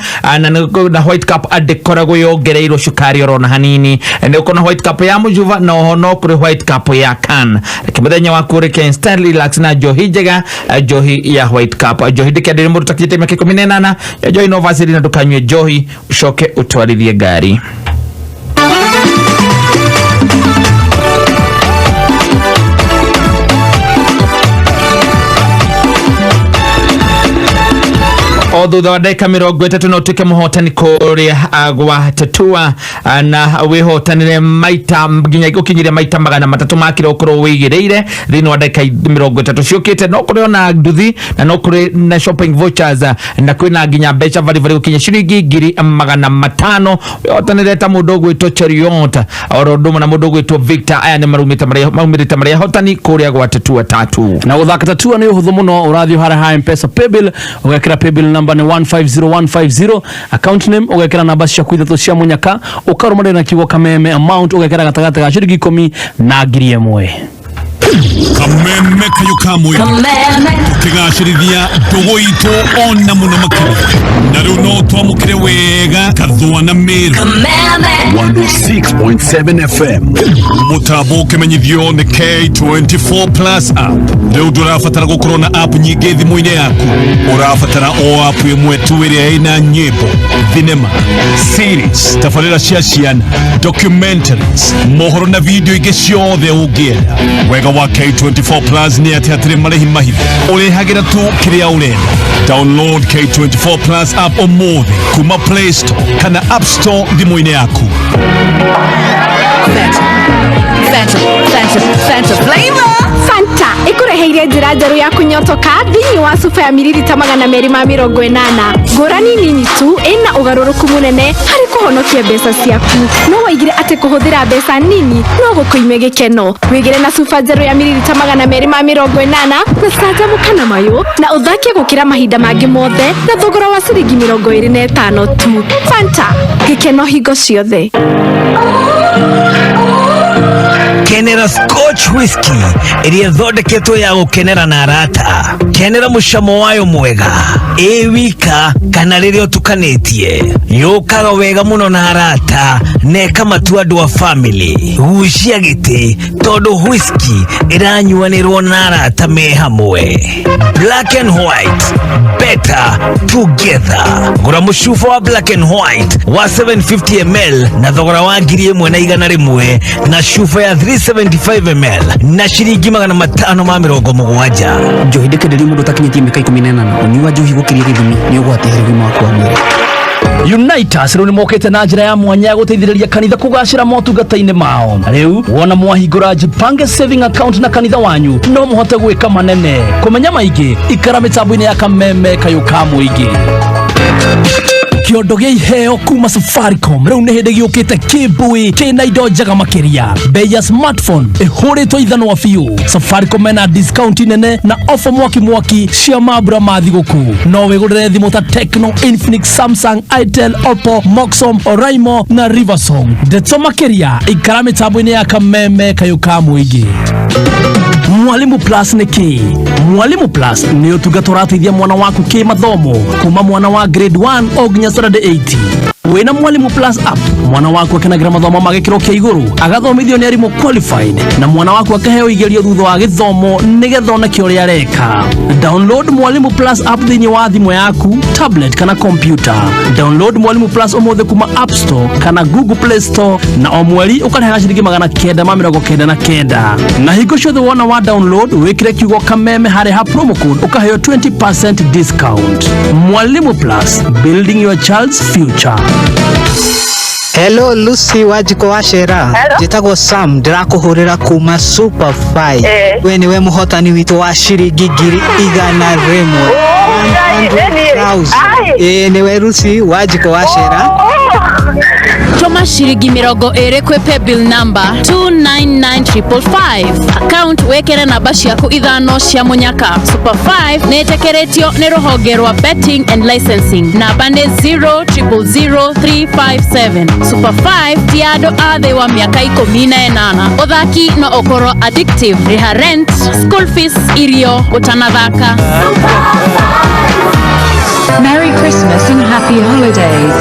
na White Cup ndĩkoragwo yongereirwo cukari orona hanini. Nĩ ũkona White Cup ya mũjuva na oho no kũrĩ White Cup ya can. Reke mũthenya waku ũrĩke instant relax na njohi njega, njohi ya White Cup. Njohi ndĩkendere mũndũ ũtakinyĩte mĩaka 18. Njohi no vacĩrĩ, na ndũkanyue njohi ũcoke ũtwarithie ngari. O thutha wa ndagĩka 30 no ũtuĩke mũhotani kũrĩa gwa tatua, na wĩhotanĩre maita nginya ũkinyĩre maita 300 ma kĩrĩa ũkorwo wĩigĩrĩire thĩinĩ wa ndagĩka 30 ciũkĩte. No kũrĩ ona nduthi, na no kũrĩ na shopping vouchers, na kwĩna nginya mbeca baribari gũkinya ciringi 500,000. Wĩhotanĩre ta mũndũ ũgwĩtwo Cheriot oro ũndũ ũmwe na mũndũ ũgwĩtwo Victor. Aya nĩ maumĩrĩte marĩa ahotani kũrĩa gwa tatua tatu. Na gũthaka tatua nĩ ũhũthũ mũno. Ũrathiĩ harĩa ha Mpesa paybill, ũgekĩra paybill number nĩ 150150, account name ũgekĩra namba ciaku ithatũ cia mũnyaka, ũkarũmanĩrĩra na kiugo Kameme, amount ũgekĩra gatagatĩ ga ciringi 10 na 1,000. Kameme kayũ ka mũingĩ, tũkĩgacĩrithia ndũgũ itũ ona mũno makĩria. Na rĩu no twamũkĩre wega Kathũa na Mĩrũ. 106.7 FM. Mũtambo ũkĩmenyithio nĩ K24 Plus app. Rĩu ndũrabatara gũkorwo na app nyingĩ thimũ-inĩ yaku, ũrabatara o app ĩmwe tu ĩrĩa ĩna nyĩmbo, thinema, series, tabarĩra cia ciana, documentaries, mohoro na video ingĩ ciothe ũngĩenda. Wega wa K24 Plus nĩ atĩ hatirĩ marĩhi mahithe, ũrĩhagĩra tu kĩrĩa ũrenda. Download K24 Plus app ũmũthĩ kuma Play Store kana App Store thimũ-inĩ yaku. Fanta, Fanta, Fanta flavor. Fanta ĩkũreheire njĩra njerũ ya kũnyotoka thĩinĩ wa cuba ya miririta 280. Ngũrani nini tu ĩna ũgarũrũku mũnene harĩ kũhonokia mbeca ciaku. No waigire atĩ kũhũthĩra mbeca nini no gũkũime gĩkeno. Wĩgĩre na cuba njerũ ya miririta 280 na canjamũka na mayũ na ũthake gũkĩra mahinda mangĩ mothe na thogora wa ciringi 25 tu. Fanta, gĩkeno hingo ciothe. Kenera Scotch whisky ĩrĩa ĩthondeketwo ya gũkenera na arata. Kenera mũcamo wayo mwega ĩ wika kana rĩrĩa ũtukanĩtie. Yũkaga wega mũno na arata na ĩkamatua andũ a family. Gucia gĩtĩ tondũ whisky ĩranyuanĩrwo na arata me hamwe. Black and White, better together. Gũra mũcuba wa Black and White wa 750 ml na thogora wa 1,100, na cuba ya 375 ml na ciringi 570. Njohi ndĩkenderi mũndũ ũtakinyĩtie mĩaka 18. Ũnyui wa njohi gũkĩria gĩthimi nĩ ũgwati harĩ ũgima waku wa mwĩrĩ. Unitas rĩu nĩmokĩte na njĩra ya mwanya ya gũteithĩrĩria kanitha kũgacĩra motungata-inĩ mao. Rĩu wona mwahingũra Jipange saving account na kanitha wanyu, no mũhote gwĩka manene. Kũmenya maingĩ, ikara mĩtambo-inĩ ya Kameme kayũ ka mũingĩ. Kĩondo gĩa iheo kuma Safaricom rĩu nĩ hĩndĩ gĩũkĩte kĩmbũĩ kĩna indo njega makĩria. Bei ya smartphone ĩhũrĩtwo ithanwa biũ. Safaricom mena discount nene na ofa mwaki mwaki cia mambura ma thigũkũ. No wĩgũrĩre thimũ ta Tecno, Infinix, Samsung, Itel, Oppo, Moxom, Oraimo na Riversong. Ndeto makĩria ikara mĩtambo-inĩ ya Kameme kayũ ka mũingĩ. Mwalimu Plus nĩ kĩ? Mwalimu Plus nĩ ũtungata ũrateithia mwana waku kĩmathomo kuma mwana wa grade 1 o nginya standard 8. Wĩna Mwalimu Plus app, mwana waku akenagĩra mathomo ma gĩkĩro kĩa igũrũ, agathomithio nĩ arimũ qualified, na mwana waku akaheo igerio thutha wa gĩthomo nĩgetha oneke ũrĩa areka. Download Mwalimu Plus app thĩinĩ wa thimũ yaku, tablet kana computer. Download Mwalimu Plus ũmũthĩ kuma App Store kana Google Play Store, na o mweri ũkarĩhaga ciringi 999. Na hingo ciothe wona wa download wĩkĩre kiugo Kameme harĩ ha promo code ũkaheo 20% discount. Mwalimu Plus, building your child's future. Hello Lucy Wanjikũ wa Cera. Njĩtagwo Sam, ndĩrakũhũrĩra kuma Super 5. We nĩwe mũhotani witũ wa ciringi 100,000. 100,000. Ĩĩ nĩwe Lucy Wanjikũ wa Cera. Tũma ciringi 20 kwĩ paybill number 299555, account wĩkĩre namba ciaku ithano cia mũnyaka. Super 5 nĩ ĩtĩkĩrĩtio nĩ rũhonge rwa betting and licensing, namba nĩ 0000357. Super 5 ti ya andũ a thĩ wa mĩaka 18. Ũthaki no ũkorwo addictive. Rĩha rent, school fees, irio ũtanathaka. Merry Christmas and Happy Holidays.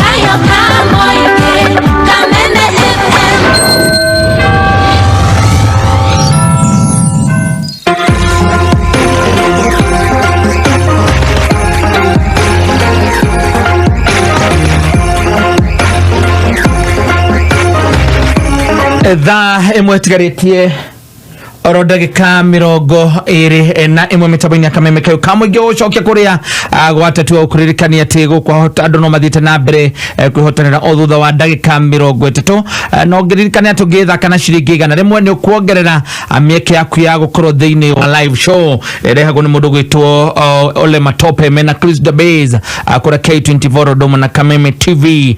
Kayo ka mũingĩ, Kameme FM. Thaa 1 tigarĩtie oro ndagĩka 21 mĩtambo-inĩ ya Kameme kayũ ka mũingĩ. Gũcokia kũrĩa gwatatua ũkũririkania atĩ gũkũ andũ no mathiĩte na mbere kwĩhotanĩra o thutha wa ndagĩka 30. No ngĩririkania atĩ ũngĩthaka na ciringi 100 nĩ ũkuongerera mĩeke yaku ya gũkorwo thĩinĩ wa live show ĩrehagwo nĩ mũndũ gwĩtwo Ole Matope mena Chris Dabes kũrĩa K24 Dodoma na Kameme TV.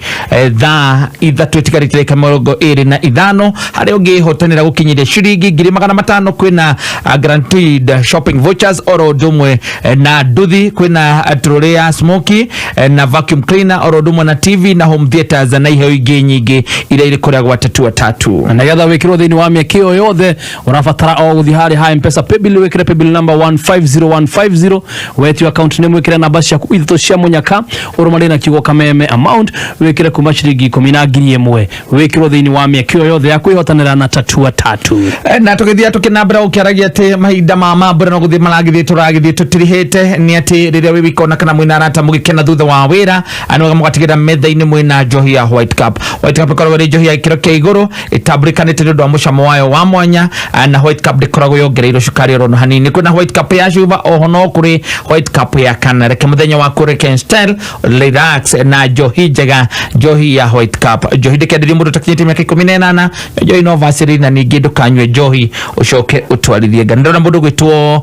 Thaa 3 ĩtigarĩte ndagĩka 25 harĩa ũngĩhotanĩra gũkinyĩria ciringi 500,000. Kwĩna guaranteed shopping vouchers oro ũndũ ũmwe na nduthi, kwĩna trolley ya smoky na vacuum cleaner oro ũndũ ũmwe na TV na home theaters na iheo ingĩ nyingĩ iria irĩ kũrĩa gwa Tatua Tatu. Na nĩgetha wĩkĩrwo thĩinĩ wa mĩeke ĩyo yothe, ũrabatara o gũthiĩ harĩa ha Mpesa paybill, wĩkĩre paybill number 150150, wetio account name wĩkĩre namba ciaku ithatũ cia mũnyaka, ũrũmanĩrie na kiugo Kameme, amount wĩkĩre kuma ciringi 10 na 1,000, wĩkĩrwo thĩinĩ wa mĩeke ĩyo yothe ya kwĩhotanĩra na Tatua Tatu. Na tũgĩthiĩ tũkĩnambĩra gũkĩaragia atĩ mahinda ma mambura no gũthiĩ maragĩthiĩ tũragĩthiĩ tũtirihĩte, nĩ atĩ rĩrĩa wĩ wika ona kana mwĩna arata mũgĩkena thutha wa wĩra, nĩ wega mũgatigĩra metha-inĩ mwĩna njohi ya White Cup. White Cup ĩkoragwo ĩrĩ njohi ya gĩkĩro kĩa igũrũ ĩtambũrĩkanĩte nĩ ũndũ wa mũcamo wayo wa mwanya, na White Cup ndĩkoragwo yongereirwo cukari oro na hanini. Kwĩna White Cup ya cuba, oho no kũrĩ White Cup ya kana. Reke mũthenya waku reke style relax na njohi njega, njohi ya White Cup. Njohi ndĩkenderio mũndũ ũtakinyĩtie mĩaka 18. Njohi no vacĩrĩ, na ningĩ ndũkanyue njohi ũcoke ũtwarithie ngari. Ndĩrona mũndũ gwĩtwo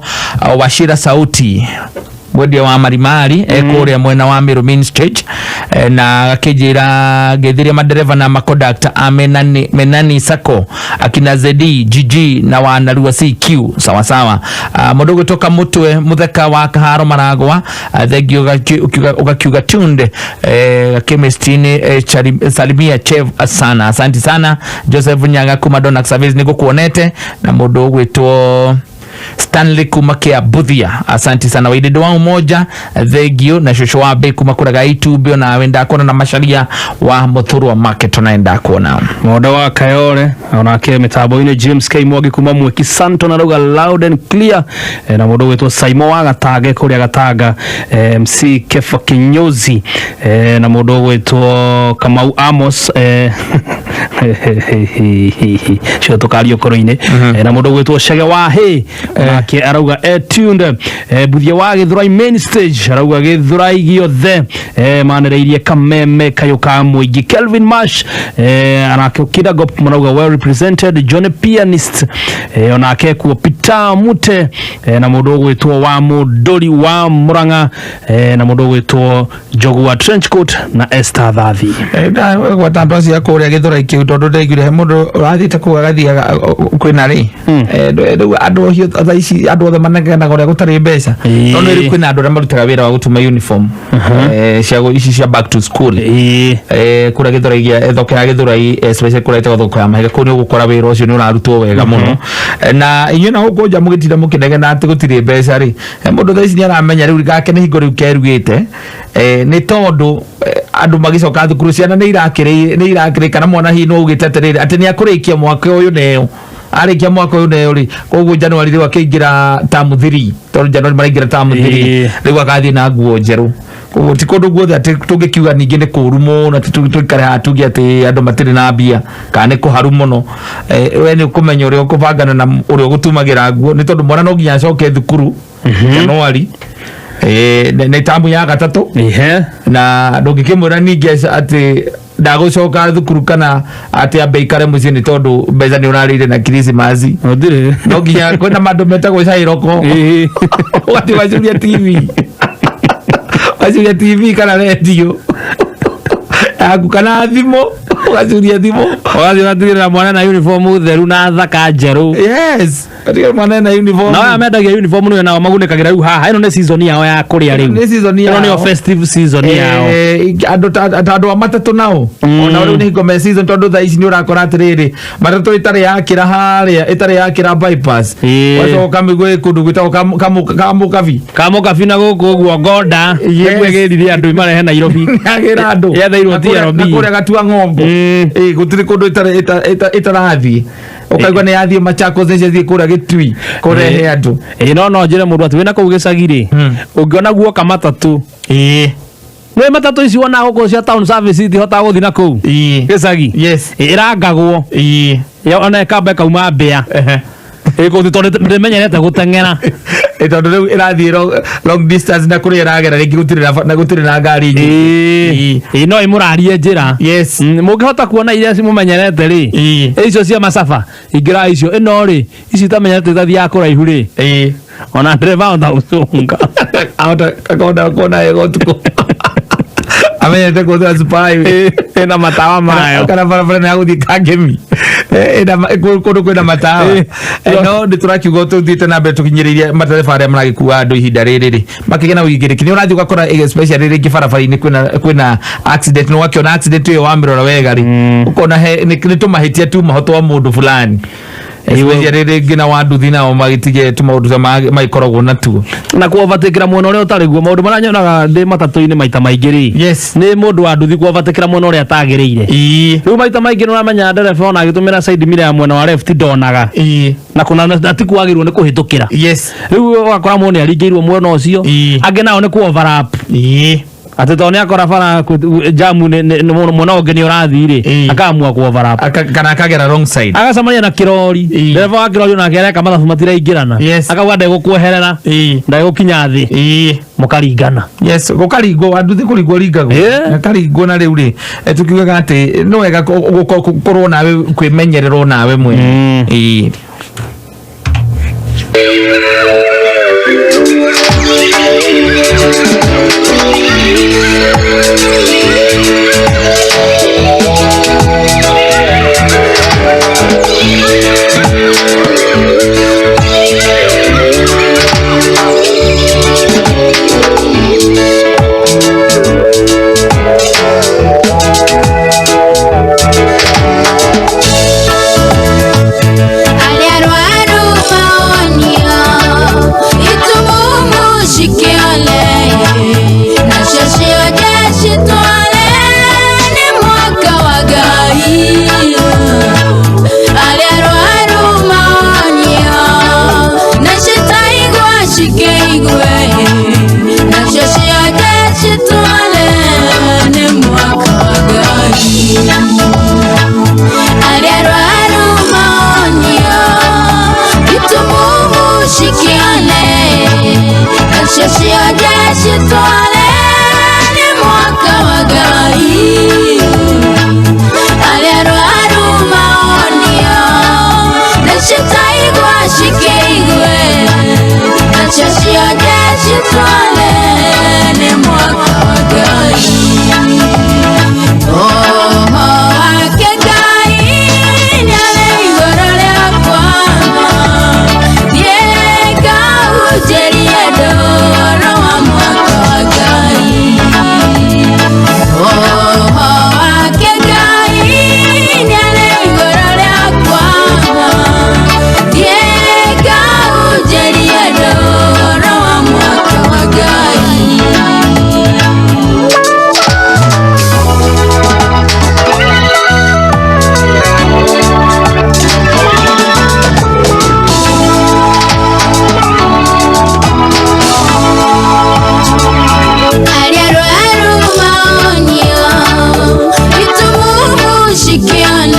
Wachira Sauti, mwendia wa marimari, kũrĩa mwena wa Meru Main Stage, na akĩnjĩra ngĩthirie madereva na makondakta a Menani, Menani Sacco, akina ZD GG na wanarua CQ. Sawa sawa. Mũndũ gwĩtwo Mutwe Mutheka wa Kaharo Maragwa, thengio ugakiuga tunde chemistini, salimia chef sana, asante sana. Joseph Nyaga kuma Donax Service nĩngũkuonete, na mũndũ ũgwĩtwo Stanley kuma kia Buthia, asante sana. Waidendo wa umoja, thengio, na shosho wa be kuma kuraga itumbĩ onawe ndakuona, na macaria wa Muthurwa Market onawe ndakuona. Mũndũ wa Kayore onake mĩtambo-inĩ, James K Mwangi kuma Mweki Santo na rauga loud and clear, na mũndũ ũgwĩtwo Saimo wa Gatange kũrĩa Gatanga, MC Kefa Kinyozi, na mũndũ ũgwĩtwo Kamau Amos, Cio tũkario koro-inĩ. Na mũndũ ũgwĩtwo Chege wa Hĩ nake arauga tuned. Buthia wa Gĩthũrai main stage arauga Gĩthũrai gĩothe manereirie Kameme kayũ ka mũingĩ. Kelvin Marsh anake Kidagop marauga well represented. Johnny Pianist onake kuo Peter Mute na mũndũ ũgwĩtwo wa Mũndũri wa Murang'a na mũndũ ũgwĩtwo Njogu wa Trenchcoat na Esther Thathi. Gwata andũ acio a kũrĩa Gĩthũrai kĩu, tondũ ndaiguire he mũndũ ũrathiĩte kũu agathiaga kwĩna rĩ. Rĩu andũ acio thaa ici andũ othe manegenaga ũrĩa gũtarĩ mbeca, no nĩ rĩu kwĩna andũ arĩa marutaga wĩra wa gũtuma uniform cia ici cia back to school kũrĩa Gĩthũrai thoko ya Gĩthũrai, especially kũrĩa ĩtagwo thoko ya Mahiga. Kũu nĩ ũgũkora wĩra ũcio nĩ ũrarutwo wega mũno. Na inyuĩ na gũkũ nja mũgĩtinda mũkĩnegena atĩ gũtirĩ mbeca rĩ, mũndũ thaa ici nĩ aramenya rĩu gake nĩ hingo rĩu kerugĩte, nĩ tondũ andũ magĩcoka thukuru ciana nĩ irakĩrĩ nĩ irakĩrĩ kana mwana hihi no ugĩte atĩrĩrĩ atĩ nĩ akũrĩkia mwaka ũyũ neo arĩkia mwaka ũyũ neo rĩ, koguo January rĩu akĩingĩra term 3, tondũ January maraingĩra term 3, rĩu agathiĩ na nguo njerũ. Koguo ti kũndũ guothe atĩ tũngĩkiuga ningĩ nĩ kũũru mũno atĩ tũikare haha tuge atĩ andũ matirĩ na mbia kana nĩ kũharu mũno. We nĩ ũkũmenya ũrĩa ũkũbangana na ũrĩa ũgũtumagĩra nguo, nĩ tondũ mwana no nginya acoke thukuru January, nĩ tamu ya gatatũ, na ndũngĩkĩmwĩra ningĩ atĩ ndagũcoka thukuru kana atĩ ambe ikare mũciĩ nĩ tondũ mbeca nĩ ũrarĩire na Krismasi. No nginya kwĩna mandũ metagwo cairoko, ũgathiĩ wacuria TV, wacuria TV kana redio yaku kana thimũ, ũgacuria thimũ. Ũgathiĩ ũgatigĩrĩra mwana na uniform theru na thaka njerũ. Yes, ũgatigĩrĩra mwana na uniform. Na aya mendagia uniform nĩyo nao magunĩkagĩra rĩu haha. Ĩno nĩ season yao ya kũrĩa rĩu. Nĩ season Ĩno yao. nĩyo festive season yao. Andũ ta andũ a matatũ nao ona rĩu nĩ hingo me season, tondũ thaa ici nĩ ũrakora atĩrĩrĩ matatũ ĩtarĩ yakĩra harĩa, ĩtarĩ yakĩra bypass, wacoka ũkamĩigua ĩ kũndũ gwĩtagwo Kamũkabi. Kamũkabi na gũkũ ũguo Ngonda. Nĩguo ĩgĩrire andũ imarehe Nairobi. Agĩra andũ Yetheirwo Na kũrĩa- TLB. na kũrĩa Gatua Ng'ongo. Gũtirĩ kũndũ ĩtarathiĩ, ũkaigua nĩ yathiĩ Machakos, nĩ ciathiĩ kũrĩa Gĩtui kũrehe andũ. Ĩĩ, no njĩre mũndũ atĩ wĩna kũu gĩcagi rĩ, ũngĩona guoka matatũ, nĩ matatũ ici wona gũkũ cia town service itihotaga gũthiĩ na kũu gĩcagi. Ĩrangagwo ona ĩkamba ĩkauma mbĩa ĩgũthiĩ tondũ ndĩmenyerete gũteng'era. Tondũ rĩu ĩrathiĩ long distance na kũrĩa ĩragera rĩngĩ gũtirĩ na na gũtirĩ na ngari nyingĩ. Ĩĩ, no ĩmũrarie njĩra. Mũngĩhota kuona iria cimũmenyerete rĩ, icio cia macaba ingĩra icio ĩno rĩ, ici itamenyerete itathiaga kũraihu rĩ, ona ndereba ahota gũcũnga. Ahota akahota kuona wega ũtukũ, amenyete kũhũthĩra super highway ĩna matawa mayo. Kana barabara nĩ ya gũthiĩ Kangemi. Ĩna kũndũ kwĩna matawa. No nĩ tũrakiuga tũthiĩte na mbere tũkinyĩrĩirie matereba arĩa maragĩkua andũ ihinda rĩrĩ rĩ makĩgĩa na ũigĩrĩki. Nĩ ũrathiĩ ũgakora especially rĩngĩ barabara-inĩ kwĩna accident, na ũgakĩona accident ĩyo wamĩrora wega rĩ, ũkona he nĩ tũmahĩtia tuma twa mũndũ fulani, especially rĩngĩ na wanduthi nao magĩtige tũmaũndũ ta magĩkoragwo natuo. Na kuovatĩkĩra mwena ũrĩa ũtarĩ guo. Maũndũ marĩa nyonaga ndĩ matatũ-inĩ maita maingĩ rĩ, nĩ mũndũ wa nduthi kuovatĩkĩra mwena ũrĩa atagĩrĩire. Rĩu maita maingĩ nĩ ũramenya ndereba ona agĩtũmĩra side mirror ya mwena wa left ndonaga na kuna na ti kwagĩrĩirwo nĩ kũhĩtũkĩra. Rĩu ũgakora mũndũ nĩ aringĩirwo mwena ũcio, angĩ nao nĩ ku overlap, atĩ tondũ nĩ akora bara jamu mwena ũngĩ nĩ ũrathiĩ rĩ, akaamua ku overlap. Kana akagera wrong side. Agacemania na kĩrori, ndereba wa kĩrori onake areka mathabu matiraingĩrana, akauga ndegũkweherera, ndegũkinya thĩ, mũkaringana. Yes, gũkaringwo wanduthi kũringwo ringagwo akaringwo. Na rĩu rĩ, tukiugaga atĩ nĩ wega gũkorwo nawe kwĩmenyererwo nawe mwene. Arĩa arwaru maonio itumumu cikĩole nacio cionje citware nĩ mwaka wa Ngai.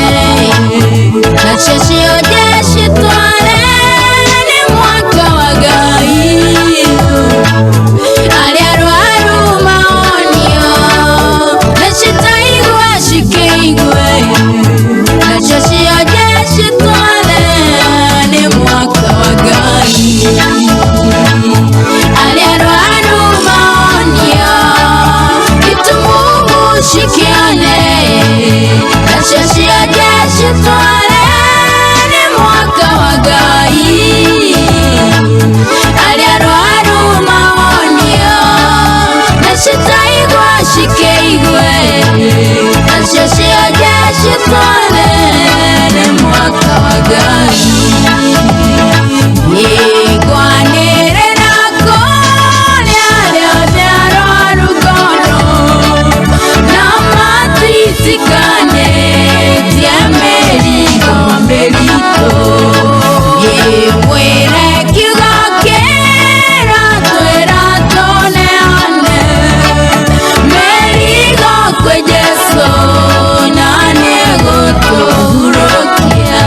Shikione nacio ciothe citware nĩ mwaka wa Ngai arĩa arwaru maonio na citaigua cikĩigue nacio ciothe citware nĩ mwaka wa Ngai arĩa arwaru maonio itumumu cikione nacio ciothe citware nĩ mwaka wa Ngai arĩa arwaru maonio na citaigua cikĩigue nacio ciothe citware nĩ mwaka wa Ngai Igwanĩrĩra kũrĩa arĩa othe arwaru ngoro na matitikanĩtie mĩrigo mĩritũ Ĩmwĩre kiugo kĩratwĩra tũneane mĩrigo kwĩ Jesũ na nĩegũtũhurũkia.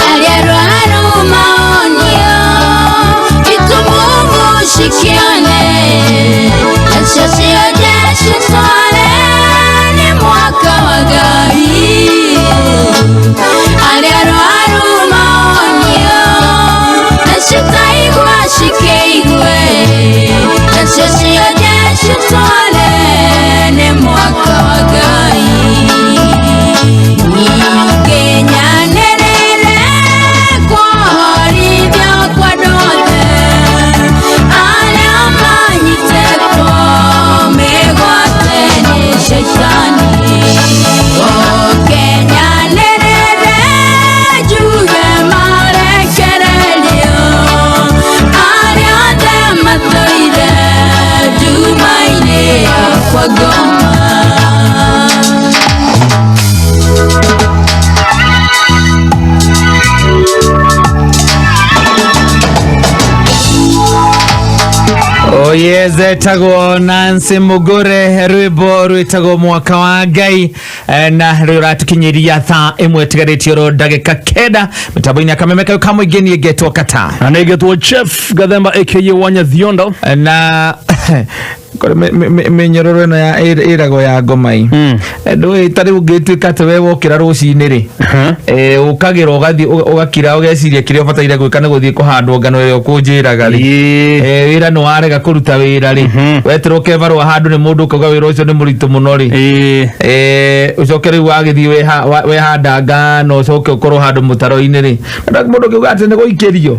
Arĩa arwaru maonio itumumu cikione nacio ciothe citware nĩ mwaka wa Ngai arĩa arwaru maonio na citaigua cikĩigue nacio ciothe citware nĩ mwaka wa Ngai Ningĩ-nyanĩrĩre kũhorithio kwa andũ othe arĩa manyitĩtwo mĩgwate nĩ Shaitani. Ũkĩnyanĩrĩre njuge marekererio arĩa othe matũire nduma-inĩ ya kwa ngoma. Yes, etagwo Nancy Mugure rwimbo rwitagwo mwaka wa Ngai na rä ratukinyiria thaa ĩmwe ĩtigarĩtie oro ndagĩka 9 mĩtambo-inĩ ya kameme kau ka mũingĩ niĩ ngetwo kata na nä ngetwo Chef Gathemba aka Wanya Thiondo na mĩnyororo ĩno ya ĩragwo ya ngomai ndũĩ ta rĩu ũngĩtuĩka atĩ we wokĩra rũcinĩ rĩ ũkagĩra ũgathiĩ ũgakira ũgeciria kĩrĩa ũbataire gwĩka nĩ gũthiĩ kũhandwo ngano ĩrĩa ũkũnjĩraga rĩ wĩra nĩ warega kũruta wĩra rĩ weterwo kebarũa handũ nĩ mũndũ ũkauga wĩra ũcio nĩ mũritũ mũno rĩ ũcoke rĩu wagĩthiĩ wehanda ngano ũcoke ũkorwo handũ mũtaro-inĩ rĩ mũndũ ũkiuga atĩ nĩ gũikĩrio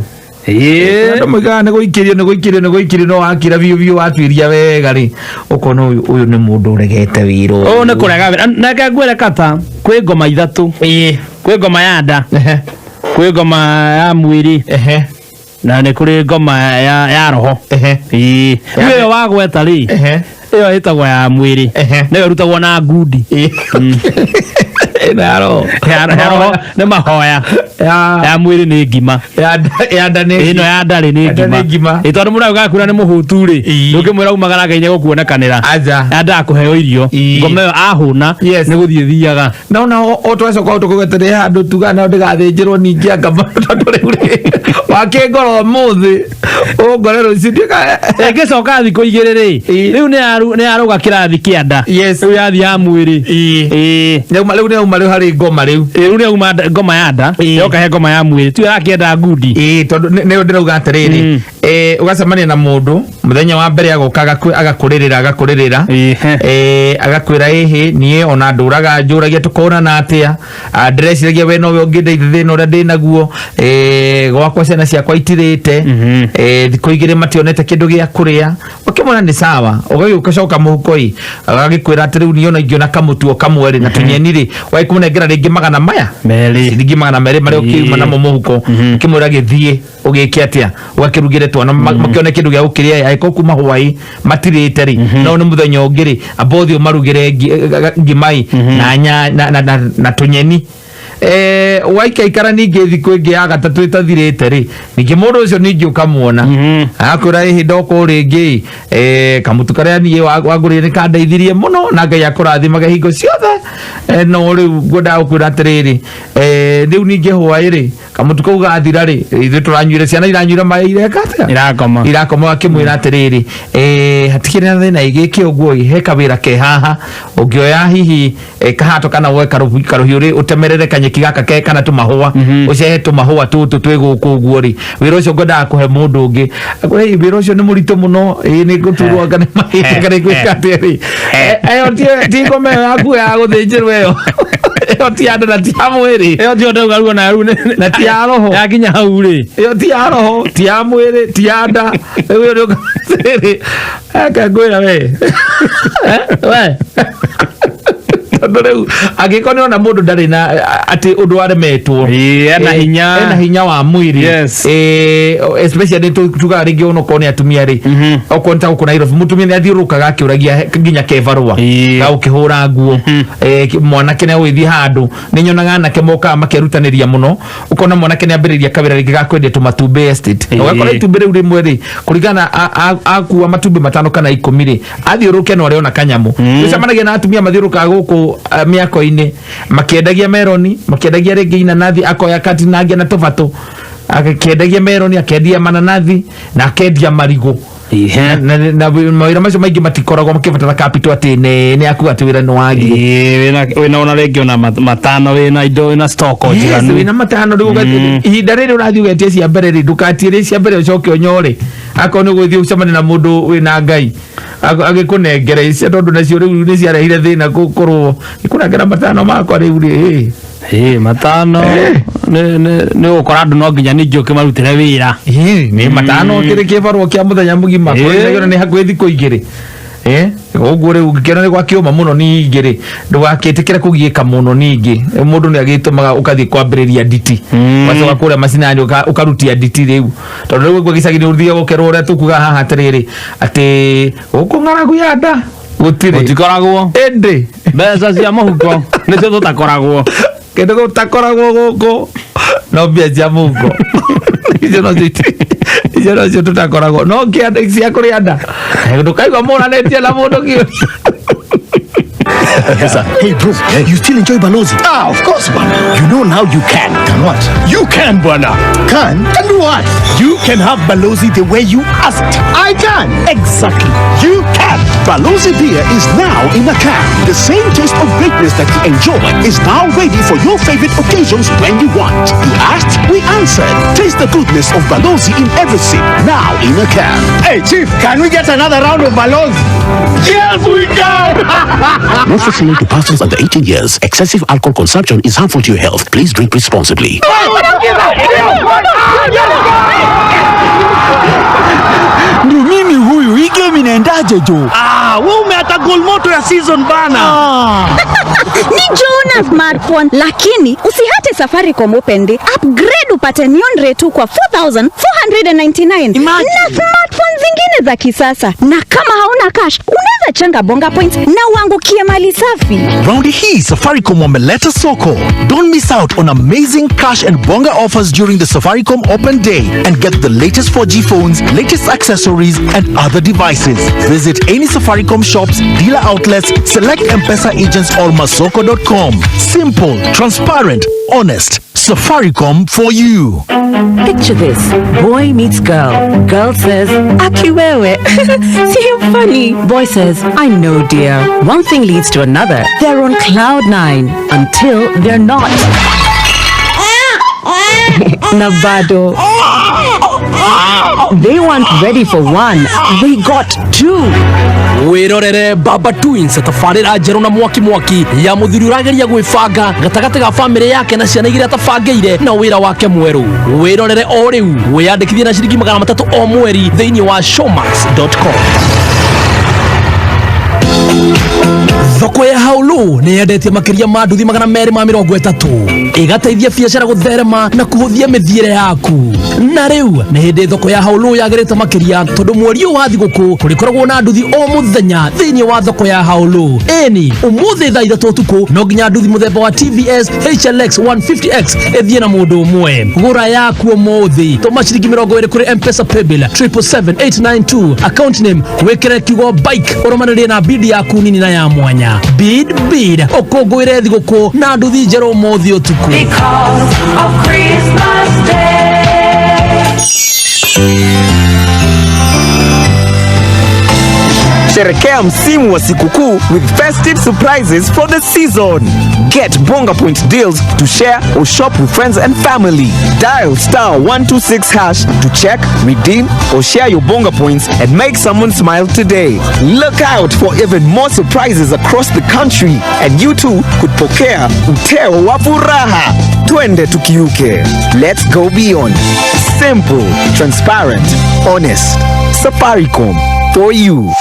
andå moigaga nä gå ikä rio nä gå ikä rio nä gå ikä rio no wakira biå biå watuiria wega rä ũkona ũyũ ũyũ nĩ mũndũ ũregete wĩra å nä kå rega nake ngwä kata kwä ngoma ithatå kwä ngoma ya nda kwä ngoma ya mwä rä na nä kå rä ngoma ya roho rä u ä yo wagweta rä ä yo ä tagwo ya mwä rä nä yo ärutagwo na ngundi ya roho ya roho nä mahoya ya mwä rä nä ngima ya nda nä ĩno ya ndarĩ nĩ ngima ĩ tondũ mũndũ agakura nĩ mũhũtu rĩ ndũngĩmwĩra umagara Ngai nĩegũkuonekanĩra endaga kũheo irio ngoma ĩyo ahũna nĩ gũthiĩ thiaga no na o twacoka tũkũgetere handũ tuga no ndĩgathĩnjĩrwo ningĩ anga tondũ rĩu rĩ wakĩngora ũmũthĩ ũngore rũciũ ĩngĩcoka thikũ igĩrĩ rĩ rĩu nĩ yarũga kĩrathi kĩa nda rĩu yathiĩ ya mwĩrĩ rĩu nĩyauma rĩu harĩ ngoma rĩu rĩu nĩyauma ngoma ya nda yoka he ngoma ya mwĩrĩ tu ĩrakĩenda ngundi tondũ nĩyo ndĩrauga atĩrĩrĩ ũgacemania na mũndũ mũthenya wa mbere agoka agakũrĩrĩra agakũrĩrĩra agakwĩra ĩhĩ niĩ ona ndũraga njũragia tũkonana atĩa ndĩreciragia we nowe ũngĩndeithia thĩna ũrĩa ndĩnaguo gwakwa ciana ciakwa itirĩte, thikũ 2 mationete kĩndũ gĩa kũrĩa. Ũkĩmwĩra nĩ sawa, ũgagĩũka mũhuko ĩ, agagĩkwĩra atĩ rĩu niĩ ona ingĩona kamũtu o kamwe rĩ na tũnyeni rĩ, ũgagĩkũmũnengera rĩngĩ magana maya merĩ, ciringi 200 marĩa ũkiuma namo mũhuko, ũkĩmwĩra gĩthiĩ ũgĩke atĩa, ũgakĩrugĩre twana makĩone kĩndũ gĩa gũkĩrĩa, angĩkorwo kuma hwaĩ matirĩte rĩ, no nĩ mũthenya ũngĩ rĩ, amba ũthiĩ ũmarugĩre ngima ĩ na na tũnyeni. Waikaikara ningĩ thikũ ĩngĩ ya gatatũ ĩtathirĩte rĩ, ningĩ mũndũ ũcio ningĩ ũkamuona agakwĩra ĩhĩ ndoka rĩngĩ, kamũtu karĩa niĩ wangũrĩire nĩ kandeithirie mũno na Ngai akũrathimage hingo ciothe, no rĩu ngwendaga gũkwĩra atĩrĩrĩ, rĩu ningĩ hwaĩ rĩ, kamũtu kau gathira rĩ, ithuĩ tũranyuire, ciana iranyuire maĩ, ireka atĩa, irakoma, irakoma. Akĩmwĩra atĩrĩrĩ, hatikĩrĩ na thĩna, ĩgĩke ũguo ĩ, he kawĩra ke haha ũngĩoya hihi kahato kana woe karũhiũ rĩ, ũtemerere kanyeki gaka ke kana tũmahũa, ũcehe tũmahũa tũtũ twĩ gũkũ ũguo rĩ, wĩra ũcio ngwendaga kũhe mũndũ ũngĩ. Akwĩra, "Ĩ, wĩra ũcio nĩ mũritũ mũno, ĩ nĩ ngũturwo anga nĩ mahĩndĩ kana gwĩka atĩa rĩ, ĩyo ti ngoma ĩyo yaku ya gũthĩnjĩrwo ĩyo, ĩyo ti ya nda na ti ya mwĩrĩ, ĩyo ti ndauga ruo na rĩu na ti ya roho, yakinya hau rĩ, ĩyo ti ya roho, ti ya mwĩrĩ, ti ya nda, rĩu ĩyo nĩ eke ngwĩra we we tondũ rĩu angĩkorwo nĩ ona mũndũ ndarĩ na atĩ ũndũ aremetwo, ena hinya, ena hinya wa mwĩrĩ, especially tugaga rĩngĩ onokorwo nĩ atumia rĩ, okorwo nĩ ta gũkũ Nairobi mũtumia nĩ athiũrũrũkaga akĩũragia nginya kebarũa ga gũkĩhũra nguo, mwanake nĩ agũgĩthiĩ handũ, nĩ nyonaga anake mokaga makerutanĩria mũno, ũkona mwanake nĩ ambĩrĩria kawĩra rĩngĩ ga kwendia tũmatumbĩ estate, na ũgakora itumbĩ rĩu rĩmwe rĩ, kũringana akua matumbĩ 5 kana 10 rĩ, athiũrũrũke no arĩona kanyamũ. Ũcemanagia na atumia mathiũrũrũkaga gũkũ mĩako-inĩ makĩendagia meroni, makĩendagia rĩngĩ inanathi, akoya katinangia na tũbatũ, akĩendagia meroni, akendia mananathi na akendia marigũ. Na mawĩra macio maingĩ matikoragwo makĩbatara capital atĩ nĩ akuga atĩ wĩra nĩ wagire. Wĩna ona rĩngĩ ona matano, wĩna indo, wĩna stock o njiganu. Wĩna matano rĩu, ihinda rĩrĩ ũrathiĩ ũgetie cia mbere rĩ, ndũgatiĩre cia mbere ũcoke ũnyore, akorwo nĩ ũgũthiĩ ũcemanie na mũndũ wĩna Ngai agĩkũnengera icio, tondũ nacio rĩu nĩ ciarehire thĩna gũkorwo gĩkũnengera matano makwa rĩu rĩ, matano nĩ ũgũkora andũ no nginya ningĩ ũkĩmarutĩre wĩra. Nĩ matano kĩrĩ kĩbarũa kĩa mũthenya mũgima, kũrĩ nĩ hakuhĩ thikũ 2. Ũguo rĩu ũngĩkĩona nĩ gwakĩũma mũno ningĩ rĩ, ndũgakĩtĩkĩre kũgiĩka mũno ningĩ, mũndũ nĩ agĩtũmaga ũkathiĩ kwambĩrĩria nditi, ũgacoka kũrĩa macinani ũkarutia nditi rĩu, tondũ rĩu ũguo gĩcagi-inĩ ũthiaga ũkerwo ũrĩa tũkuga haha atĩrĩrĩ, atĩ gũkũ ng'aragu ya nda gũtirĩ, gũtikoragwo, ĩndĩ mbeca cia mũhuko nĩcio tũtakoragwo, kĩndũ gũtakoragwo gũkũ no mbia cia mũhuko, icio nocio tũtakoragwo, no cia kũrĩa nda ndũkaigua mũranĩtie na mũndũ kĩũria. Hey bro, you still enjoy Balozi? Ah, of course, bwana. You know now you can. Can what? You can, bwana. Can? Can do what? You can have Balozi the way you asked. I can. Exactly. You can. Balozi beer is now in a can. The same taste of greatness that you enjoy is now ready for your favorite occasions when you want. You asked, we answered. Taste the goodness of Balozi in every sip, now in a can. Hey, Chief, can we get another round of Balozi? Yes, we can! Not for sale to persons under 18 years. Excessive alcohol consumption is harmful to your health. Please drink responsibly. Ndio mimi huyu, hii game inaendaje jo? Ah, wewe umeata goal moto ya season bana. Ni Jona smartphone, lakini usihate Safaricom Open Day. Upgrade upate Neon Ray 2 kwa 4499 na smartphone zingine za kisasa. Na kama hauna cash, unaweza changa bonga points na uangukie mali safi. Raundi hii Safaricom wameleta soko. Don't miss out on amazing cash and bonga offers during the Safaricom Open Day and get the latest 4G phones, latest accessories and other devices. Visit any Safaricom shops, dealer outlets, select M-Pesa agents or masoko.com. Simple, transparent, honest. Safaricom for you. Picture this. Boy meets girl. Girl says, Akiwewe. See how funny. Boy says, I know, dear. One thing leads to another. They're on cloud nine until they're not. Navado. They weren't ready for one. They got two. Wĩrorere Baba Twins, tabarĩra njerũ na mwaki mwaki ya mũthuri ũrageria gwĩbanga gatagatĩ ga bamĩrĩ yake na ciana igĩrĩ atabangĩire na wĩra wake mwerũ. Wĩrorere o rĩu, wĩyandĩkithie na ciringi 300 o mweri thĩinĩ wa showmax.com. Thoko ya Haulu nĩ yendetie makĩria ma nduthi 230, ĩgateithia biacara gũtherema na kũhũthia mĩthiĩre yaku. Na rĩu nĩ hĩndĩ thoko ya Haulu yagĩrĩte makĩria, tondũ mweri ũyũ wa thigũkũ kũrĩkoragwo na nduthi o mũthenya thĩinĩ wa thoko ya Haulu. Ĩni ũmũthĩ thaa 3 ũtukũ no nginya nduthi mũthemba wa TVS HLX 150X ĩthiĩ na mũndũ ũmwe. Gũra yaku ũmũthĩ, tũma ciringi 20 kũrĩ M-Pesa paybill 777892, account name wĩkĩre kiugo bike, ũrũmanĩrĩrie na bid yaku nini na ya mwanya. Bid bid, ũkũngũĩre thigũkũ na nduthi njerũ ũmũthĩ ũtukũ. Because of Christmas Day. Sherekea msimu wa sikukuu with festive surprises for the season. Get Bonga Point deals to share or shop with friends and family. Dial star 126 hash to check, redeem, or share your Bonga Points and make someone smile today. Look out for even more surprises across the country, and you too could pokea uteo wa furaha. Twende tukiuke. Let's go beyond. Simple, transparent, honest. Safaricom for you.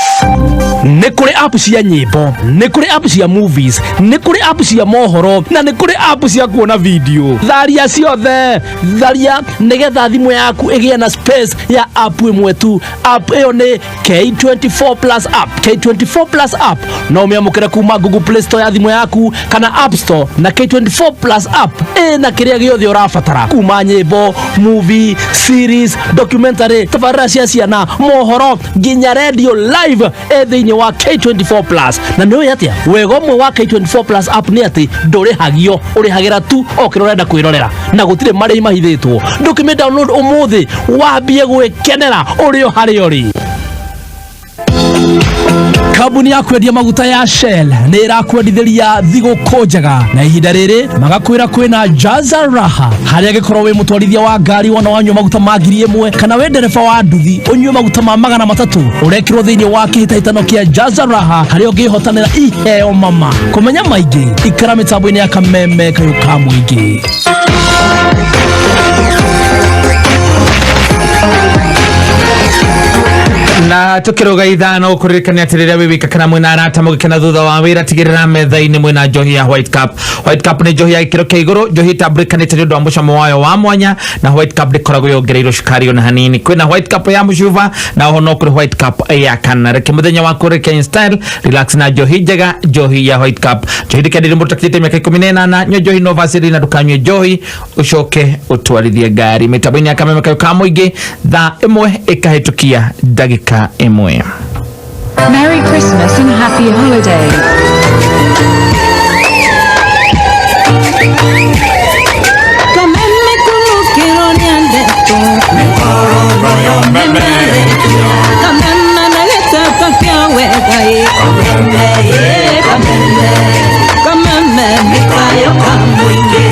Nĩ kũrĩ app cia nyĩmbo, nĩ kũrĩ app cia movies, nĩ kũrĩ app cia mohoro, na nĩ kũrĩ app cia kuona video. Tharia ciothe, tharia nĩgetha thimũ yaku ĩgĩe na space ya app ĩmwe tu. App ĩyo nĩ K24 Plus app. K24 Plus app no ũmĩamũkĩre kuma Google Play Store ya thimũ yaku kana App Store, na K24 Plus app ĩna kĩrĩa gĩothe ũrabatara, kuma nyĩmbo, movie, series, documentary, tabarĩra cia ciana, mohoro, nginya radio live ĩ thĩinĩ wa K24 Plus. Na nĩ ũĩ atĩa wega ũmwe wa K24 Plus app nĩ atĩ ndũrĩhagio, ũrĩhagĩra tu o kĩrĩa ũrenda kwĩrorera, na gũtirĩ marĩhi mahithĩtwo. Ndũkĩmĩ download ũmũthĩ, wambie gwĩkenera ũrĩ o harĩa ũrĩ. Kambuni ya kwendia maguta ya Shell nĩ ĩrakwendithĩria thigũkũ njega, na ihinda rĩrĩ magakwĩra kwĩna Jaza Raha, harĩa angĩkorwo wĩ mũtwarithia wa ngari wona wanyua maguta ma 1000, kana wĩ ndereba wa nduthi ũnyue maguta ma 300, ũrekĩrwo thĩinĩ wa kĩhĩtahĩtano kĩa Jaza Raha, harĩa ũngĩhotanĩra iheo mama. Kũmenya maingĩ, ikara mĩtambo-inĩ ya Kameme kayũ ka mũingĩ. Na tukiruga 5, kuririkania atĩ rĩrĩa wĩ wika kana mwĩna arata mũgĩkena thutha wa wĩra, tigĩrĩra metha-inĩ mwĩna njohi ya White Cup. White Cup nĩ njohi ya gĩkĩro kĩa igũrũ, njohi ĩtambũrĩkanĩte nĩ ũndũ wa mũcamo wayo wa mwanya, na White Cup ndĩkoragwo yongereirwo cukari ona hanini. Kwĩna White Cup ya mũcuba, na oho no kũrĩ White Cup ya kana. Reke mũthenya waku ũrĩke in style, relax na njohi njega, njohi ya White Cup. Njohi ndĩkendire mũndũ ũtakinyĩtie mĩaka 18. Nyua njohi no vacĩrĩ, na ndũkanyue njohi ũcoke ũtwarithie ngari. Mĩtambo-inĩ ya Kameme kayũ ka mũingĩ, thaa 1 ĩkahĩtũkia ndagĩka 1. Merry Christmas and Happy Holidays. Kameme kunukirwo nĩ ndeto. Kameme na gĩteto kĩa wega ĩ. Kameme ĩ, kameme. Kameme nĩ kayũ ka mũingĩ.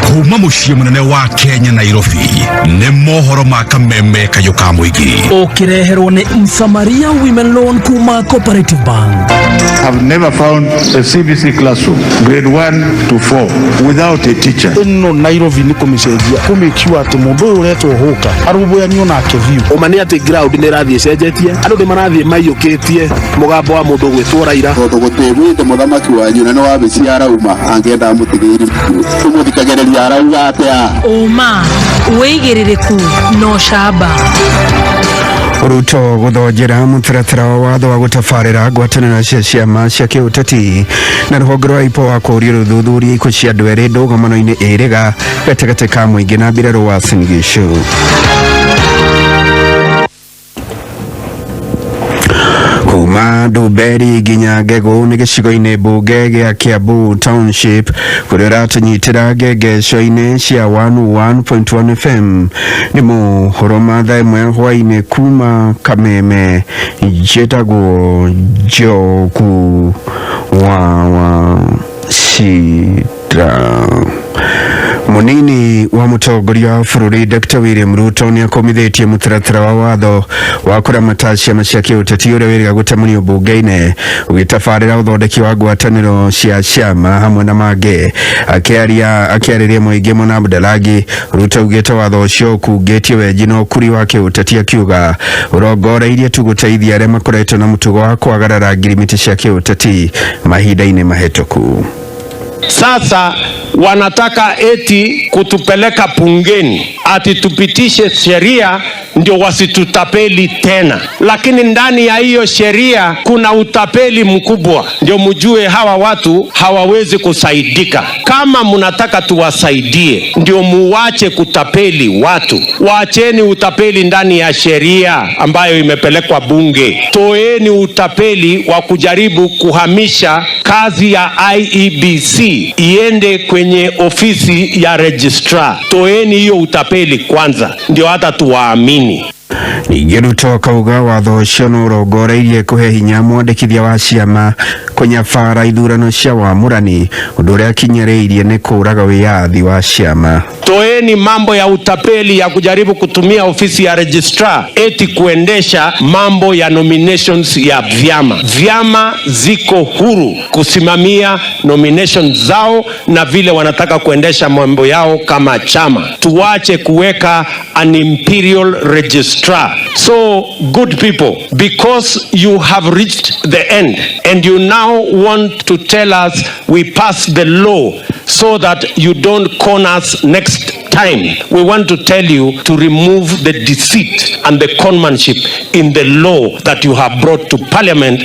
Kuma muciĩ mũnene wa Kenya, Nairobi, nĩ mohoro ma Kameme kayũ ka mũingĩ. Ũkĩreherwo nĩ Msamaria Women Loan kuma Cooperative Bank. I've never found a CBC classroom, grade 1 to 4, without a teacher. Ĩno Nairobi nĩ kũmĩcenjia, kũ sure atĩ mũndũ ũyũ ũretwo Hũka arũmbũyanio nake biũ. Ũma nĩ atĩ ground nĩ ĩrathiĩ ĩcenjetie, andũ nĩ marathiĩ maiyũkĩtie mũgambo wa mũndũ ũgwĩtwo Raila. Tondũ gũtĩgwĩte mũthamaki wanyu na nĩ wabici arauma, angĩenda amũtigĩire tũmũthikagĩrĩria arauga atĩa. Ũma, wĩigĩrĩrĩku na ũcamba. Ruto guthonjera mũtaratara wa watho wa gũtabarĩra ngwatanĩro cia ciama cia kĩũteti, na rũhonge rwa IPOA kũũrio rũthuthurie ikuũ cia andũ erĩ ndũgamano-inĩ ĩrĩga gatagatĩ ka mũingĩ na mbirarũ wa Uasin Gishu. Kuma Ndumberi nginya Ngegũ nĩ gĩcigo-inĩ mbunge gĩa Kiambu Township, kũrĩa ũratũnyitĩra ngengeco-inĩ cia 101.1 FM. Nĩ mohoro ma thaa 1 hwaĩ-inĩ kuma Kameme. Njĩtagwo Njogu wa Wacira. Munini wa Wa mũtongoria wa bũrũri Dr William Ruto nĩ akũmithĩtie mũtaratara wa watho wa kũramata ciama cia kĩũteti ũrĩa wĩrĩga gũtamanio mbunge-inĩ ũgĩtabarĩra ũthondeki wa ngwatanĩro cia ciama hamwe na mangĩ. Akĩaria akĩarĩria mũingĩ mwena Budalangi, Ruto augĩte watho ũcio ũkungĩtie wenji na ũkuri wa kĩũteti, akiuga ũrongoreirie tu gũteithia arĩa makoretwo na mũtugo wa kwagarara ngirimiti cia kĩũteti mahinda-inĩ mahĩtũku. Sasa wanataka eti kutupeleka bungeni ati tupitishe sheria ndio wasitutapeli tena, lakini ndani ya hiyo sheria kuna utapeli mkubwa. Ndio mjue hawa watu hawawezi kusaidika. Kama mnataka tuwasaidie, ndio muwache kutapeli watu. Waacheni utapeli ndani ya sheria ambayo imepelekwa bunge. Toeni utapeli wa kujaribu kuhamisha kazi ya IEBC iende kwenye ofisi ya registrar. Toeni hiyo utapeli kwanza, ndio hata tuwaamini. Ningĩ Ruto akauga watho ũcio no ũrongoreirie kũhe hinya mwandĩkithia wa ciama kũnyabara ithurano cia wamũrani, ũndũ ũrĩa akinyĩrĩirie nĩ kũraga wĩyathi wa ciama. Toeni mambo ya utapeli ya kujaribu kutumia ofisi ya registrar eti kuendesha mambo ya nominations ya vyama. Vyama ziko huru kusimamia nominations zao na vile wanataka kuendesha mambo yao kama chama. Tuache kuweka an imperial registrar. So good people, because you have reached the end and you now want to tell us we pass the law so that you don't con us next time. We want to tell you to remove the deceit and the conmanship in the law that you have brought to parliament.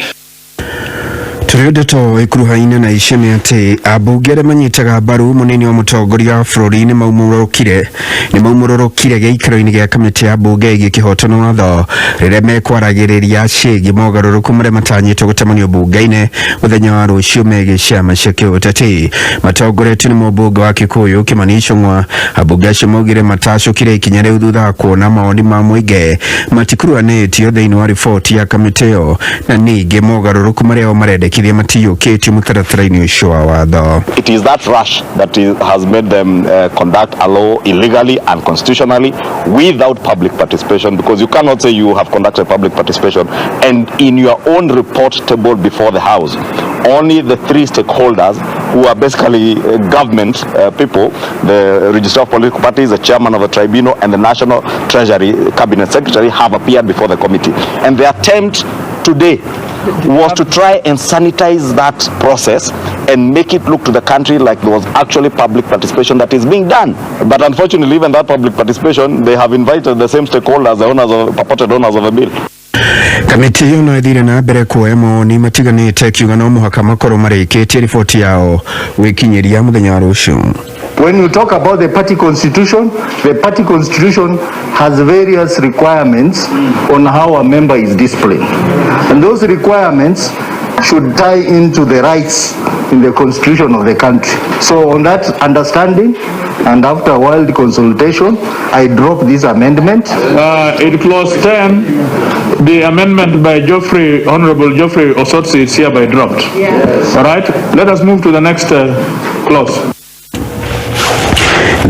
Tũrĩ ndeto ĩkuruhaine na icio nĩ atĩ ambunge arĩa manyitaga mbaru mũnini wa mũtongoria wa bũrũri nĩ maumũrũrũkire gĩikaro-inĩ gĩa kamĩtĩ ya mbunge ĩgiĩ kĩhoto na watho rĩrĩa mekwaragĩrĩria ciĩgiĩ mogarũrũku marĩa matanyĩtwo gũtamanio mbunge-inĩ mũthenya wa rũciũ megiĩ ciama cia kĩũteti. Matongoretio nĩ mũmbunge wa Kikuyu Kimani Ichung'wa, ambunge acio maugire matacũkire ikinya rĩu thutha wa kuona mawoni ma mũingĩ matikuruhanĩtio thĩinĩ wa riboti ya kamĩtĩ ĩyo na ningĩ mogarũrũku marĩa o marendekithia matiyũkĩtio mũtaratara-inĩ ũcio wa watho. It is that rush that has made them conduct a law illegally and constitutionally without public participation, because you cannot say you have conducted public participation and in your own report table before the House, only the three stakeholders who are basically government people, the Registrar of Political Parties, the chairman of the tribunal, and the National Treasury Cabinet Secretary have appeared before the committee. And the attempt today was to try and sanitize that process and make it look to the country like there was actually public participation that is being done. But unfortunately, even that public participation, they have invited the same stakeholders, the owners of, purported owners of the bill. Kamĩtĩ ĩyo no ĩthire na mbere kuoya mawoni matiganĩte ĩkiuga no mũhaka makorwo marĩkĩtie riboti yao gwĩkinyĩria mũthenya wa rũciũ. When you talk about the party constitution has various requirements on how a member is disciplined. And those requirements should tie into the rights in the constitution of the country. So on that understanding, and after wild consultation, I drop this amendment. In clause 10, the amendment by Geoffrey, Honorable Geoffrey Osotsi is hereby dropped. Yes. All right, let us move to the next clause.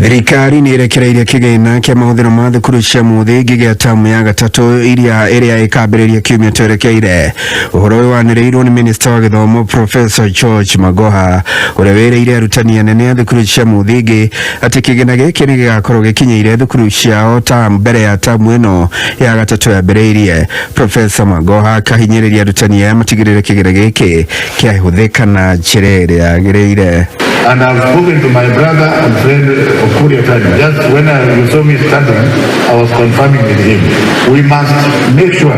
Thirikari nĩ ĩrekereirie kĩgĩna kĩa mahũthĩro ma thukuru cia mũthingi gĩa tamu ya gatatũ iria ĩrĩa ĩkambĩrĩria kiumia twerekeire. Ũhoro ũyũ wanĩrĩirwo nĩ minista wa gĩthomo Professor George Magoha, ũrĩa wĩrĩire arutani anene a thukuru cia mũthingi atĩ kĩgĩna gĩkĩ nĩ gĩgakorwo gĩkinyĩire thukuru ciao tamu mbere ya tamu ĩno ya gatatũ yambĩrĩirie. Professor Magoha akahinyĩrĩria arutani aya matigĩrĩre kĩgĩna gĩkĩ kĩahũthĩka na njĩra ĩrĩa yagĩrĩire. And I've spoken to my brother and friend Ukur Yatani. Just when you saw me standing, I was confirming with him. We must make sure,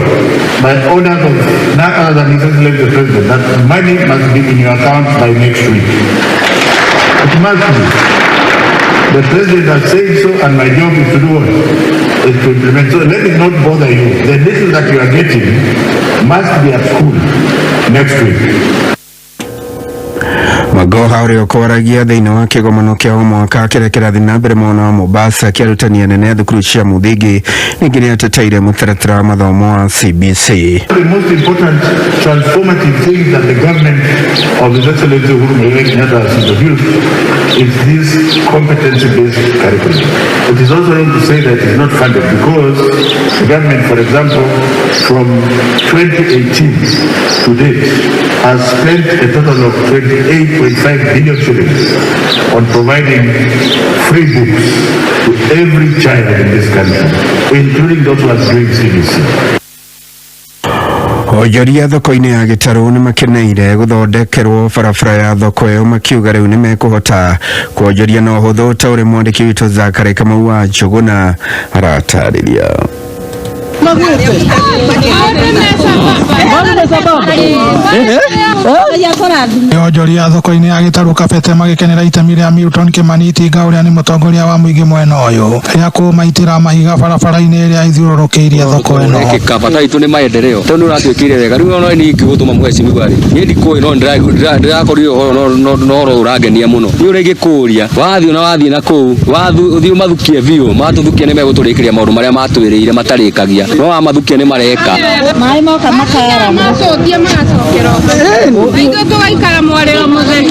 by orders of none other than His Excellency the President, that money must be in your account by next week. It must be. The President has said so, and my job is to do what? Is to implement. So let it not bother you. The little that you are getting must be at school next week. Magoha ũrĩa ũkwaragia thĩinĩ wa kĩgomano kĩa o mwaka kĩrĩa kĩrathiĩ na mbere mwena wa Mombasa kĩa arutani anene a thukuru cia mũthingi ningĩ nĩ ateteire mũtaratara wa mathomo wa CBC. The most important transformative thing that the government of of His Excellency Uhuru Muigai Kenyatta has introduced is this competency-based curriculum. It is also wrong to say that it is not funded because the government, for example, from 2018 to date has spent a total of 28.5 billion shillings on providing free books to every child in this country, including those who are doing CBC. Onjoria thoko-inĩ ya Gĩtarũ nĩ makeneire gũthondekerwo barabara ya thoko ĩyo makiuga rĩu nĩ mekũhota kuonjoria na ũhũthũ ta ũrĩa mwandĩki witũ Zakary Kamau wa Njũgũna aratarĩria. Onjoria thoko-inĩ ya Gĩtarũ Kabete magĩkenera itemi rĩa Milton Kĩmani Itinga ũrĩa nĩ mũtongoria wa mũingĩ mwena ũyũ rĩa kũmaitĩra mahiga barabara-inĩ ĩrĩa ĩthiũrũrũkĩirie thoko ĩno. Bata witũ nĩ maendeleo tondũ nĩ ũratwĩkĩire wega rĩu ona niĩ ingĩgũtũma mheshimiwa rĩ niĩ ndikũĩ no ndĩrakorire ũhoro no ũhoro ũrangenia mũno niĩ ũrĩa ingĩkũria wathiĩ na wathiĩ na kũu ũthiĩ ũmathukie biũ matũthukie nĩ megũtũrĩkĩria maũndũ marĩa matwĩrĩire matarĩkagia no wamathukia nĩ mareka maĩ moka makara macokia magacokerwo ithuĩ tũgaikara mwarĩro mũtheri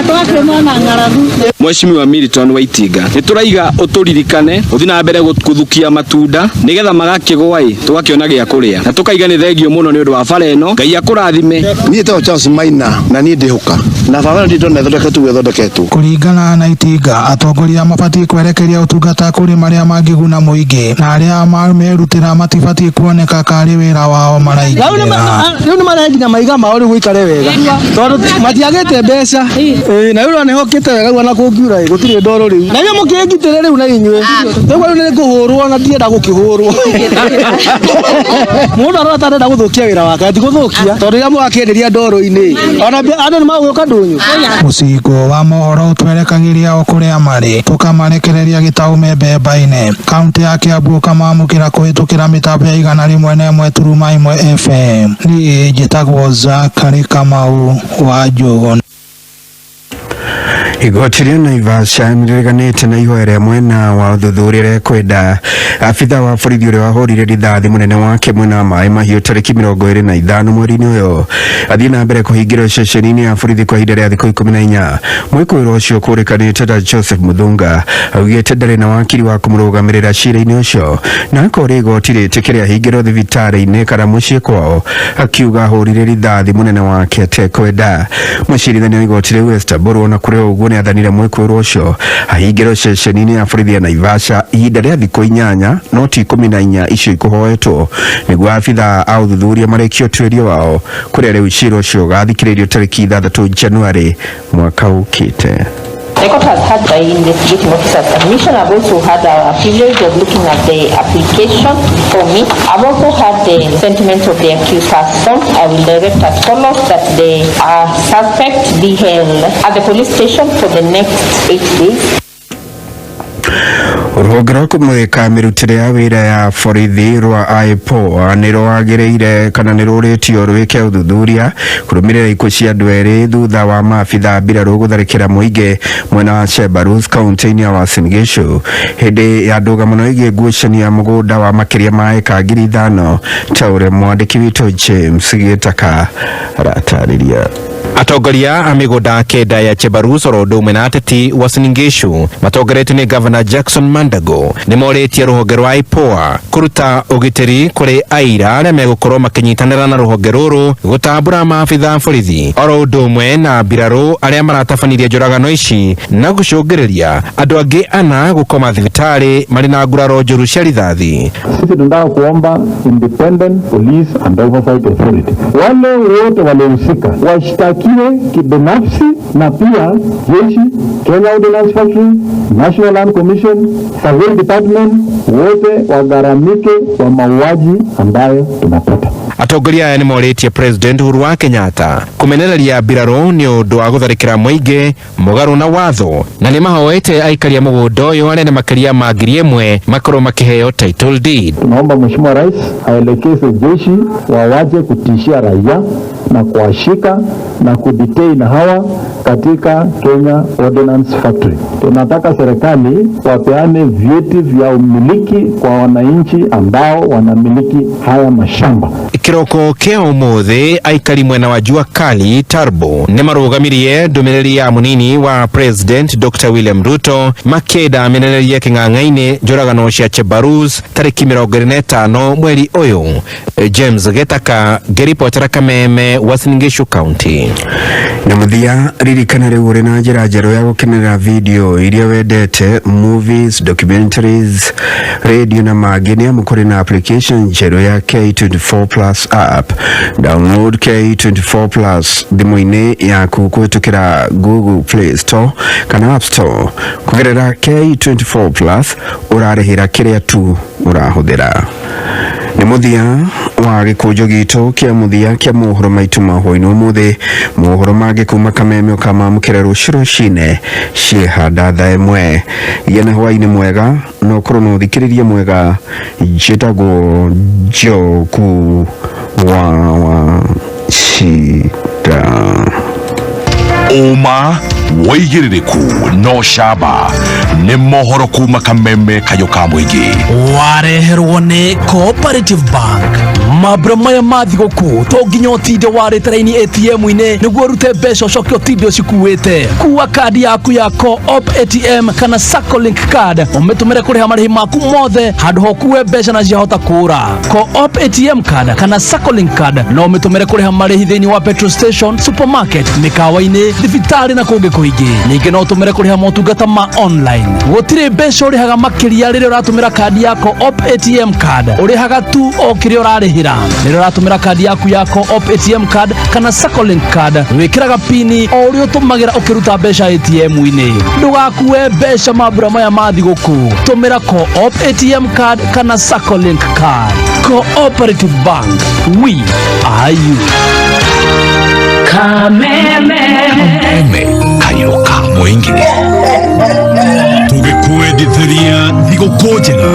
twakĩmwo na ng'aragu. Mheshimiwa Milton Waitinga nĩ tũraiga ũtũririkane ũthiĩ na mbere gũthukia matunda nĩgetha magakĩgwa ĩ tũgakĩona gĩa kũrĩa na tũkaiga nĩ thengio mũno nĩ ũndũ wa bara ĩno Ngai akũrathime. Niĩ etagwo Charles Maina na niĩ ndĩhũka na barabara ndĩndona ĩthondeketwo ũguo ĩthondeketwo. Kũringana na Itinga atongoria mabatiĩ kwerekeria ũtungata kũrĩ marĩa mangĩguna mũingĩ na arĩa merutĩra matibatiĩ kuoneka karĩ wĩra wao maraingĩrĩra. Rĩu nĩ marehe nginya maiga mao rĩu gũikare wega tondũ matiagĩte mbeca na rĩu nĩhokĩte wega rĩu ona kũngiura ĩ gũtirĩ ndoro rĩu na inyuĩ mũkĩngitĩre rĩu na inyuĩ rĩu rĩu nĩ ngũhũrwo na ndienda gũkĩhũrwo mũndũ arona ta arenda gũthũkia wĩra wake ti gũthũkia tondũ rĩrĩa mũgakĩenderia ndoro-inĩ ona andũ nĩ magũgĩũka ndũnyũ. Mũcingo wa mohoro ũtwerekagĩria o kũrĩa marĩ tũkamarekereria Gĩtaũ Membemba-inĩ kaũntĩ ya Kĩambu ũkamamũkĩra kũhĩtũkĩra mĩtambo ya 101.1 FM. Niĩ njĩtagwo Zakary Kamau wa Njũgũna. Igoti rĩa Naivasha nĩrĩreganĩte na ihoya rĩa mwena wa ũthuthuria rĩa kwenda abitha wa borithi ũrĩa wahũrire rithathi mũnene wake mwena wa Maĩ Mahiũ tarĩki 25 mweri-inĩ ũyũ athiĩ na mbere kũhingĩrwo ceceni-inĩ ya borithi kwa ihinda rĩa thikũ 14. Mwĩkũĩrwo ũcio kũrĩkanĩte ta Joseph Muthunga augĩte ndarĩ na wakiri wa kũmũrũgamĩrĩra cira-inĩ ũcio na akoria igoti rĩtĩkĩre ahingĩrwo thibitarĩ-inĩ kana mũciĩ kwao akiuga ahũrire rithathi mũnene wake atekwenda. Mũcirithania wa igoti rĩu Esther Mburu ona kũrĩ ũguo nĩathanire mwĩkũĩrwo ũcio ahingĩrwo ceceni-inĩ ya borithi ya Naivasha ihinda rĩa thikũ 8 no ti 14 icio ikũhoetwo nĩguo abitha a ũthuthuria marĩkie ũtuĩria wao kũrĩa rĩu cira ũcio ũgathikĩrĩrio tarĩki 6 Januarĩ mwaka ũkĩte. The court has had the investigating officer's submission. I've also had a privilege of looking at the application for me. I've also had the sentiment of the accused person. I will direct as follows that the suspect be held at the police station for the next 8 days. Rũhonge rwa kũmũrĩka mĩrutĩre ya wĩra ya borithi rwa IPOA nĩ rwagĩrĩire kana nĩ rũrĩtio rwĩke ũthuthuria kũrũmĩrĩra ikuũ cia andũ erĩ thutha wa maabitha mbirarũ gũtharĩkĩra mũingĩ mwena wa Chebarus kaunti-inĩ ya Uasin Gishu hĩndĩ ya ndũgamano ĩgiĩ ngucanio ya mũgũnda wa makĩria ma eka 5,000 ta ũrĩa mwandĩki witũ James Gĩtaka aratarĩria. Atongoria a mĩgũnda kenda ya Chebarus oro ũndũ ũmwe na ateti Uasin Gishu matongoretio nĩ Governor Jackson Mandago nĩ morĩtie rũhonge rwa IPOA kũruta ũgitĩri kũrĩ aira arĩa megũkorwo makĩnyitanĩra na rũhonge rũrũ gũtambũra maabitha a borithi oro ũndũ ũmwe na mbirarũ arĩa maratabanirie njũragano ici na gũcũngĩrĩria andũ angĩ ana gũkoma thibitarĩ marĩ na nguraro njũru cia rithathi. Sisi tunataka kuomba independent police and oversight authority, wale wote waliohusika washtakiwe kibinafsi na pia jeshi, Kenya Ordnance Factory, National Land Commission, Survey Department, wote wagharamike kwa mauaji ambayo tunapata. Atongoria aya nĩ morĩtie President Uhuru wa Kenyatta kũmenereria mbirarũ nĩ ũndũ wa gũtharĩkĩra mũingĩ mũgarũ na watho na nĩ mahoete aikaria mũgũnda ũyũ arĩa nĩ makĩria ma 1,000 makorwo makĩheo title deed. Tunaomba Mheshimiwa Rais aelekeze jeshi wawache kutishia raia na kuwashika na kudetain hawa katika Kenya Ordnance Factory. Tunataka serikali wapeane vyeti vya umiliki kwa wananchi ambao wanamiliki haya mashamba. Kiroko kia umuthi aikari mwena wa jua kali Tarbo ni marugamirie ndumiriri ya munini wa President Dr. William Ruto makenda amenererie king'ang'aini njũragano cia Chebarus tariki 25 mweri uyu. James Getaka ngĩribotera Kameme Uasin Gishu County. Na muthia ririkana riu uri na njira njeru ya gukenerera video iria wendete, movies, documentaries, radio na mangĩ nĩ amu kũrĩ na application njerũ ya K24 Plus app. Download K24 Plus thimũ-inĩ yaku kũhĩtũkĩra Google Play Store kana App Store. Kũgerera K24 Plus ũrarĩhĩra kĩrĩa tu ũrahũthĩra. Nĩ mũthia wa gĩkũnjo gitũ kĩa mũthia kĩa mohoro maitũ ma hwaĩ-inĩ ũmũthĩ. Mohoro mangĩ kuma Kameme ũkamamũkĩra rũciũ rũcinĩ ciĩhanda thaa 1. Gĩa na hwaĩ-inĩ mwega na ũkorwo na ũthikĩrĩria mwega. Njĩtagwo Njoku wa Wachira. Ũma wĩigĩrĩrĩku no camba nĩ mohoro kuma Kameme kayũ ka mũingĩ. Wareherwo nĩ Cooperative Bank. Mambura maya ma thigũkũ to nginya ũtinde warĩte raini ATM-inĩ nĩguo ũrute mbeca ũcoke ũtinde ũcikuĩte. Kua kandi yaku ya Co-op ATM kana Sacco Link card ũmĩtũmĩre kũrĩha marĩhi maku mothe handũ ha ũkue mbeca na ciahota kũra. Co-op ATM card kana Sacco Link card no ũmĩtũmĩre kũrĩha marĩhi thĩinĩ wa petrol station, supermarket, mĩkawa-inĩ, thibitarĩ na kũngĩ kũingĩ. Ningĩ no ũtũmĩre kũrĩha motungata ma online. Gũtirĩ mbeca ũrĩhaga makĩria rĩrĩa ũratũmĩra kandi ya Co-op ATM card. Ũrĩhaga tu o kĩrĩa ũrarĩhĩra. Rĩrĩa ũratũmĩra kandi yaku ya Co-op ATM card kana Sacco Link card, wĩkĩraga pini o ũrĩa ũtũmagĩra ũkĩruta mbeca ATM-inĩ. Ndũgakue mbeca mambura maya ma thigũkũ. Tũmĩra Co-op ATM card kana Sacco Link card. Cooperative Bank, we are you. Kameme. Kameme kayũ ka mũingĩ tũgĩkwendithĩria thigũkũ njega.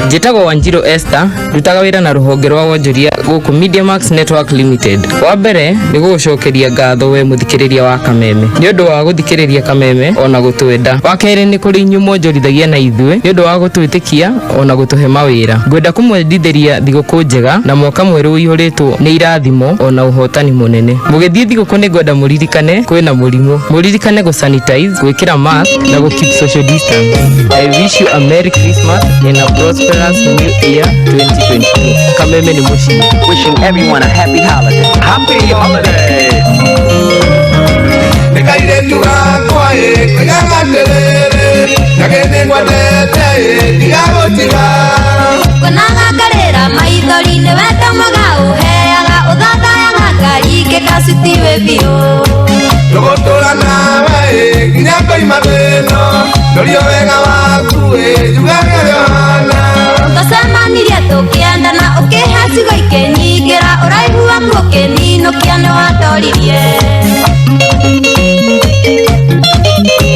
Njĩtagwo Wanjirũ Esther, ndutaga wĩra na rũhonge rwa wonjoria gũkũ Mediamax Network Limited. Wa mbere nĩ gũgũcokeria ngatho we mũthikĩrĩria wa Kameme nĩ ũndũ wa gũthikĩrĩria Kameme ona gũtwenda. Wa kerĩ nĩ kũrĩ inyuĩ mwonjorithagia na ithuĩ nĩ ũndũ wa gũtwĩtĩkia ona gũtũhe mawĩra. Ngwenda kũmwendithĩria thigũkũ njega na mwaka mwerũ ũihũrĩtwo nĩ irathimo ona ũhotani mũnene. Mũgĩthiĩ thigũkũ nĩ ngwenda mũririkane kwĩna mũrimũ, mũririkane gũ sanitize, gwĩkĩra mask na gũ keep social distance. I wish you a Merry Christmas and a prosperous New Year 2022. Kameme ni mũciĩ. Wishing everyone a happy holiday. Happy holiday. Nĩkairĩtu gakwa ĩ koigaga atĩrĩrĩ nyagĩthĩ ngwendete ĩ ndigagũtiga. Kuonaga ngarĩra maithori nĩ wendo mwega ũheaga ũthathayaga ngari ngĩkacitiwe biũ. Tũgũtũra nawe ĩ nginya ngoima thĩno ndorio wega waku ĩ njugage ũrĩa ũhana. Twacemanirie tũkĩendana ũkĩhe ciugo ikĩnyingĩra ũraihu waku ũkĩninũkia nĩ wandoririe.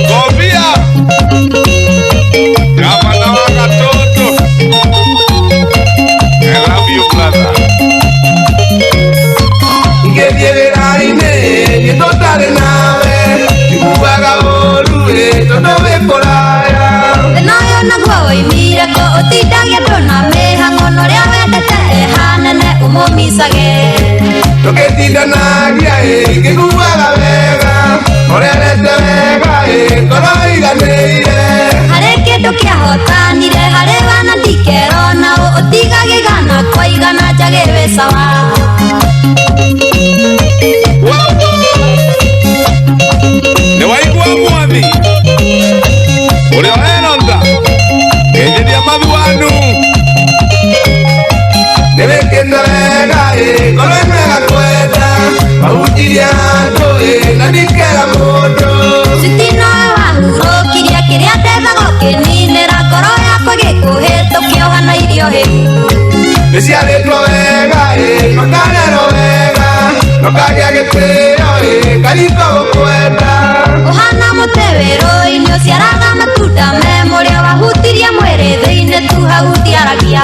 Kobia gavana wa Gatoto, I love you brother. Ngĩthiĩ wĩra-inĩ nĩ tũtarĩ nawe njiguaga ũru ĩ tondũ wĩ kũraya. Thĩna ũyũ naguo woimire kũ ũtindagia andũ na mĩhang'o na ũrĩa wendete e hanene ũmũmicage. Tũgĩtindanagia ĩ ngĩiguaga wega ũrerete wega ĩ ngoro ĩiganĩire. Harĩ kĩndũ kĩahotanire harĩ wana ndikero na ũtigage igana kwa igana njage wĩ sawa. Nĩ waigua mwathi ũrĩa ũheronda kĩnjĩria mathuanu nĩ wĩkĩte wega ĩ ngoro ĩno ĩgakwenda mahunjirie andũ ĩ na ndikera mũndũ. Citino wahurũkirie kĩrĩa ndethaga ũkĩninĩra ngoro yakwa ĩgĩkũhĩtũkia ũhana irio hĩu. Nĩ ciarĩtwo wega ĩ makarerwo wega nokagĩa gĩtĩo ĩ kariko gũkwenda. Ũhana mũtĩ wĩ rũĩ-inĩ ũciaraga matunda me mũrĩo wahutirie mwĩrĩ thĩinĩ tu hau ndiaragia.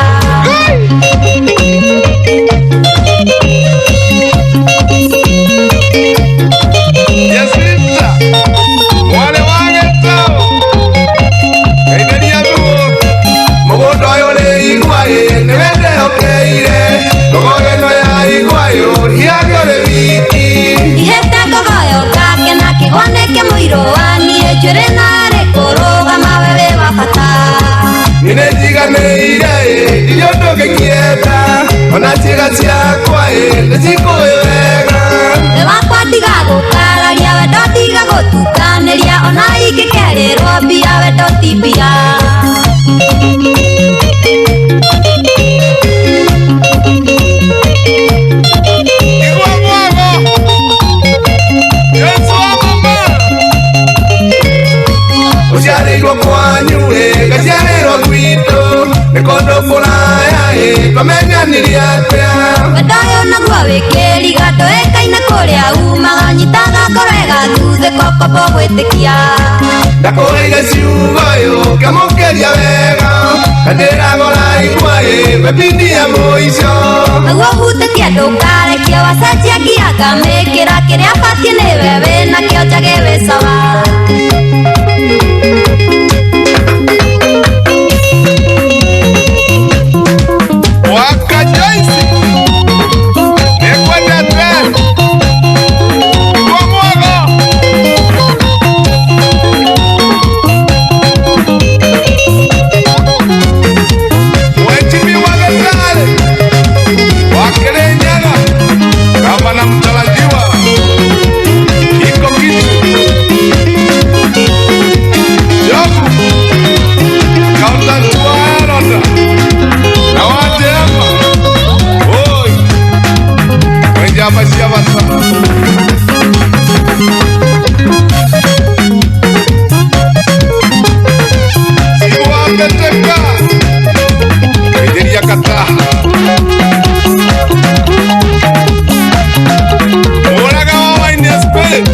Ona ciĩga ciakwa ĩ nĩ cikũĩ wega. We wakwa tiga gũkararia wendo tiga gũtukanĩria ona ingĩkerĩrwo mbia wendo ti mbia. Igua mwago Yesu wa mama Ũciarĩirwo kwanyu ĩ ngaciarĩrwo gwitũ nĩ kũndũ kũraya ĩ twamenyanirie atĩa. Wendo ũyũ naguo wĩkĩriga ndũĩkaine kũrĩa umaga nyitaga ngoro ĩgathuthĩka ũkombo gwĩtĩkia. Ndakũheire ciugo ĩ ũkĩamũkĩria wega na ndĩragũra igua ĩ webindi ya mũico. Naguo hutĩtie ndũkarekie wacenjia ngia ngamĩkĩra kĩrĩa batiĩ nĩwe wĩnakĩo njage wĩ sawa. Waka Joyce nĩngwendete igua mwago. Mheshimiwa Gatare wa Kirinyaga, gavana mtarajiwa, iko kitu Jobu accountant wa Elonda na wa Jehova oi wenjamba cia bata. Siwapeteka Enjeria kata Mũraga wa wine spirit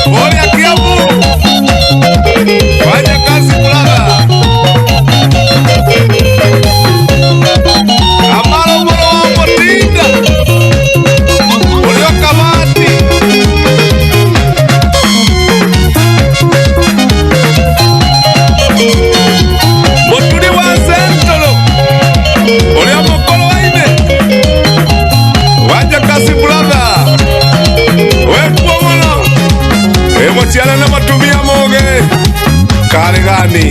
Ũrĩa Kiambu Fanya kazi brother Amaro mũrũ wa Mũtinda Ũrĩa Kamati Mũturi wa Central Ũrĩa mũkũrũ wa ine Wanja kazi brother Wekuo mũno Wĩ mũciare na matumia mũgĩ Karĩ gani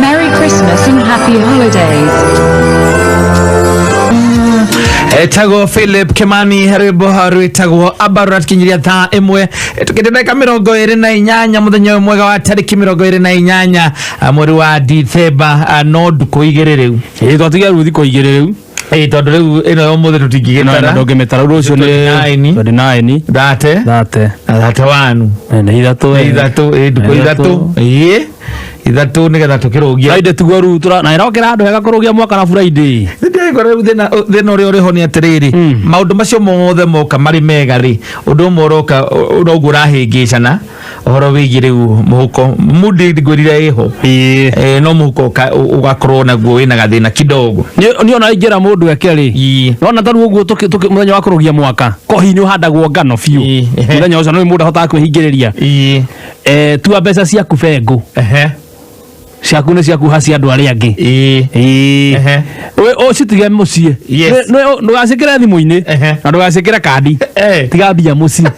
Merry Christmas and Happy Holidays. Etagwo Philip Kimani rwimbo rwitagwo abaru ratkinyiria thaa ĩmwe tukĩte ndagĩka 28 mũthenya ũyũ mwega wa tarĩki 28 mweri wa Dithemba, no ndukũ igĩrĩ rĩu. Ĩĩ twatigia rĩu thikũ igĩrĩ rĩu. Ĩĩ tondũ rĩu ĩno ya ũmũthĩ tũtingĩgĩtara. Ndũngĩmĩtara rũciũ nĩ 29 thate thate na 31 nĩ ithatũ nĩ ithatũ ĩĩ ndukũ ithatũ ĩĩ ithatũ nĩgetha tũkĩrũgie Friday tiguo rĩu na ĩrokĩra andũ hega kũrũgia mwaka na Friday. Ndĩraigua rĩu thĩna thĩna ũrĩa ũrĩ ho nĩ atĩrĩrĩ maũndũ macio mothe moka marĩ mega rĩ ũndũ ũmwe ũroka noguo ũrahĩngĩcana ũhoro wĩgiĩ rĩu mũhuko mundi ngwĩrire ĩho no mũhuko ũgakorwo naguo wĩna gathĩna kidogo. Nĩ ona ingĩra mũndũ eke rĩ nona ta rĩu ũguo mũthenya wa kũrũgia mwaka kohi nĩ ũhandagwo ngano biũ mũthenya ũcio nĩ mũndũ ahotaga kwĩhingĩrĩria. Tua mbeca ciaku bengũ ciaku nĩ ciaku ha cia andũ arĩa angĩ ũcitige mũciĩ ndũgacĩkĩre thimũ-inĩ na ndũgacĩkĩre kandi tiga mbia mũciĩ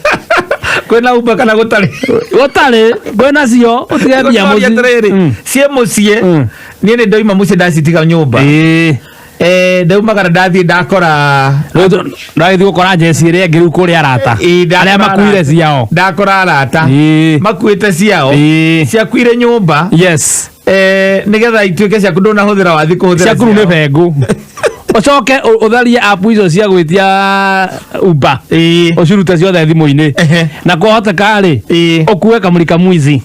kwĩna Uber kana gũtarĩ gũtarĩ kwĩna cio ũtige mbia Gũtwaria mũciĩ atĩrĩrĩ ciĩ mũciĩ niĩ nĩ ndoima mũciĩ ndacitiga nyũmba ndaumagara ndathiĩ ndakora ndagĩthiĩ gũkora njeci ĩrĩa ĩngĩ rĩu kũrĩa arata arĩa makuire ciao ndakora arata makuĩte ciao ciakuire nyũmba yes nĩgetha ituĩke ciaku ndũnahũthĩra wathiĩ kũhũthĩra ciaku rĩu nĩ bengũ ũcoke ũtharie app icio cia gwĩtia Uber ũcirute ciothe thimũ-inĩ na kwahoteka rĩ ũkue kamũri kamwizi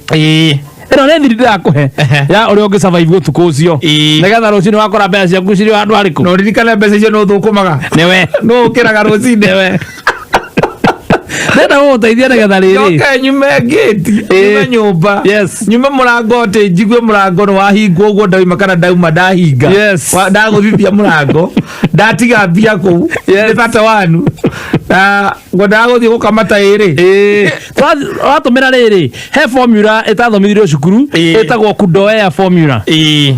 ĩno nĩ thiri ndĩrakũhe ya ũrĩa ũngĩ survive ũtukũ ũcio nĩgetha rũcinĩ wakora mbeca ciaku cirĩ handũ harĩkũ na ũririkane mbeca icio nĩ ũthũkũmaga nĩwe nĩ ũkĩraga rũcinĩ nĩwe ndenda gũgũteithia nĩgetha rĩrĩ njoke nyume ngĩti nyume nyũmba nyume mũrango atĩ njigue mũrango nĩ wahingwo ũguo ndauma kana ndauma ndahinga ndagũthithia mũrango ndatiga mbia kũu nĩ bata wanu Na ngwendaga gũthiĩ gũkamata ĩrĩ. Watũmĩra rĩrĩ he formula ĩtathomithirio cukuru ĩtagwo kudoea formula.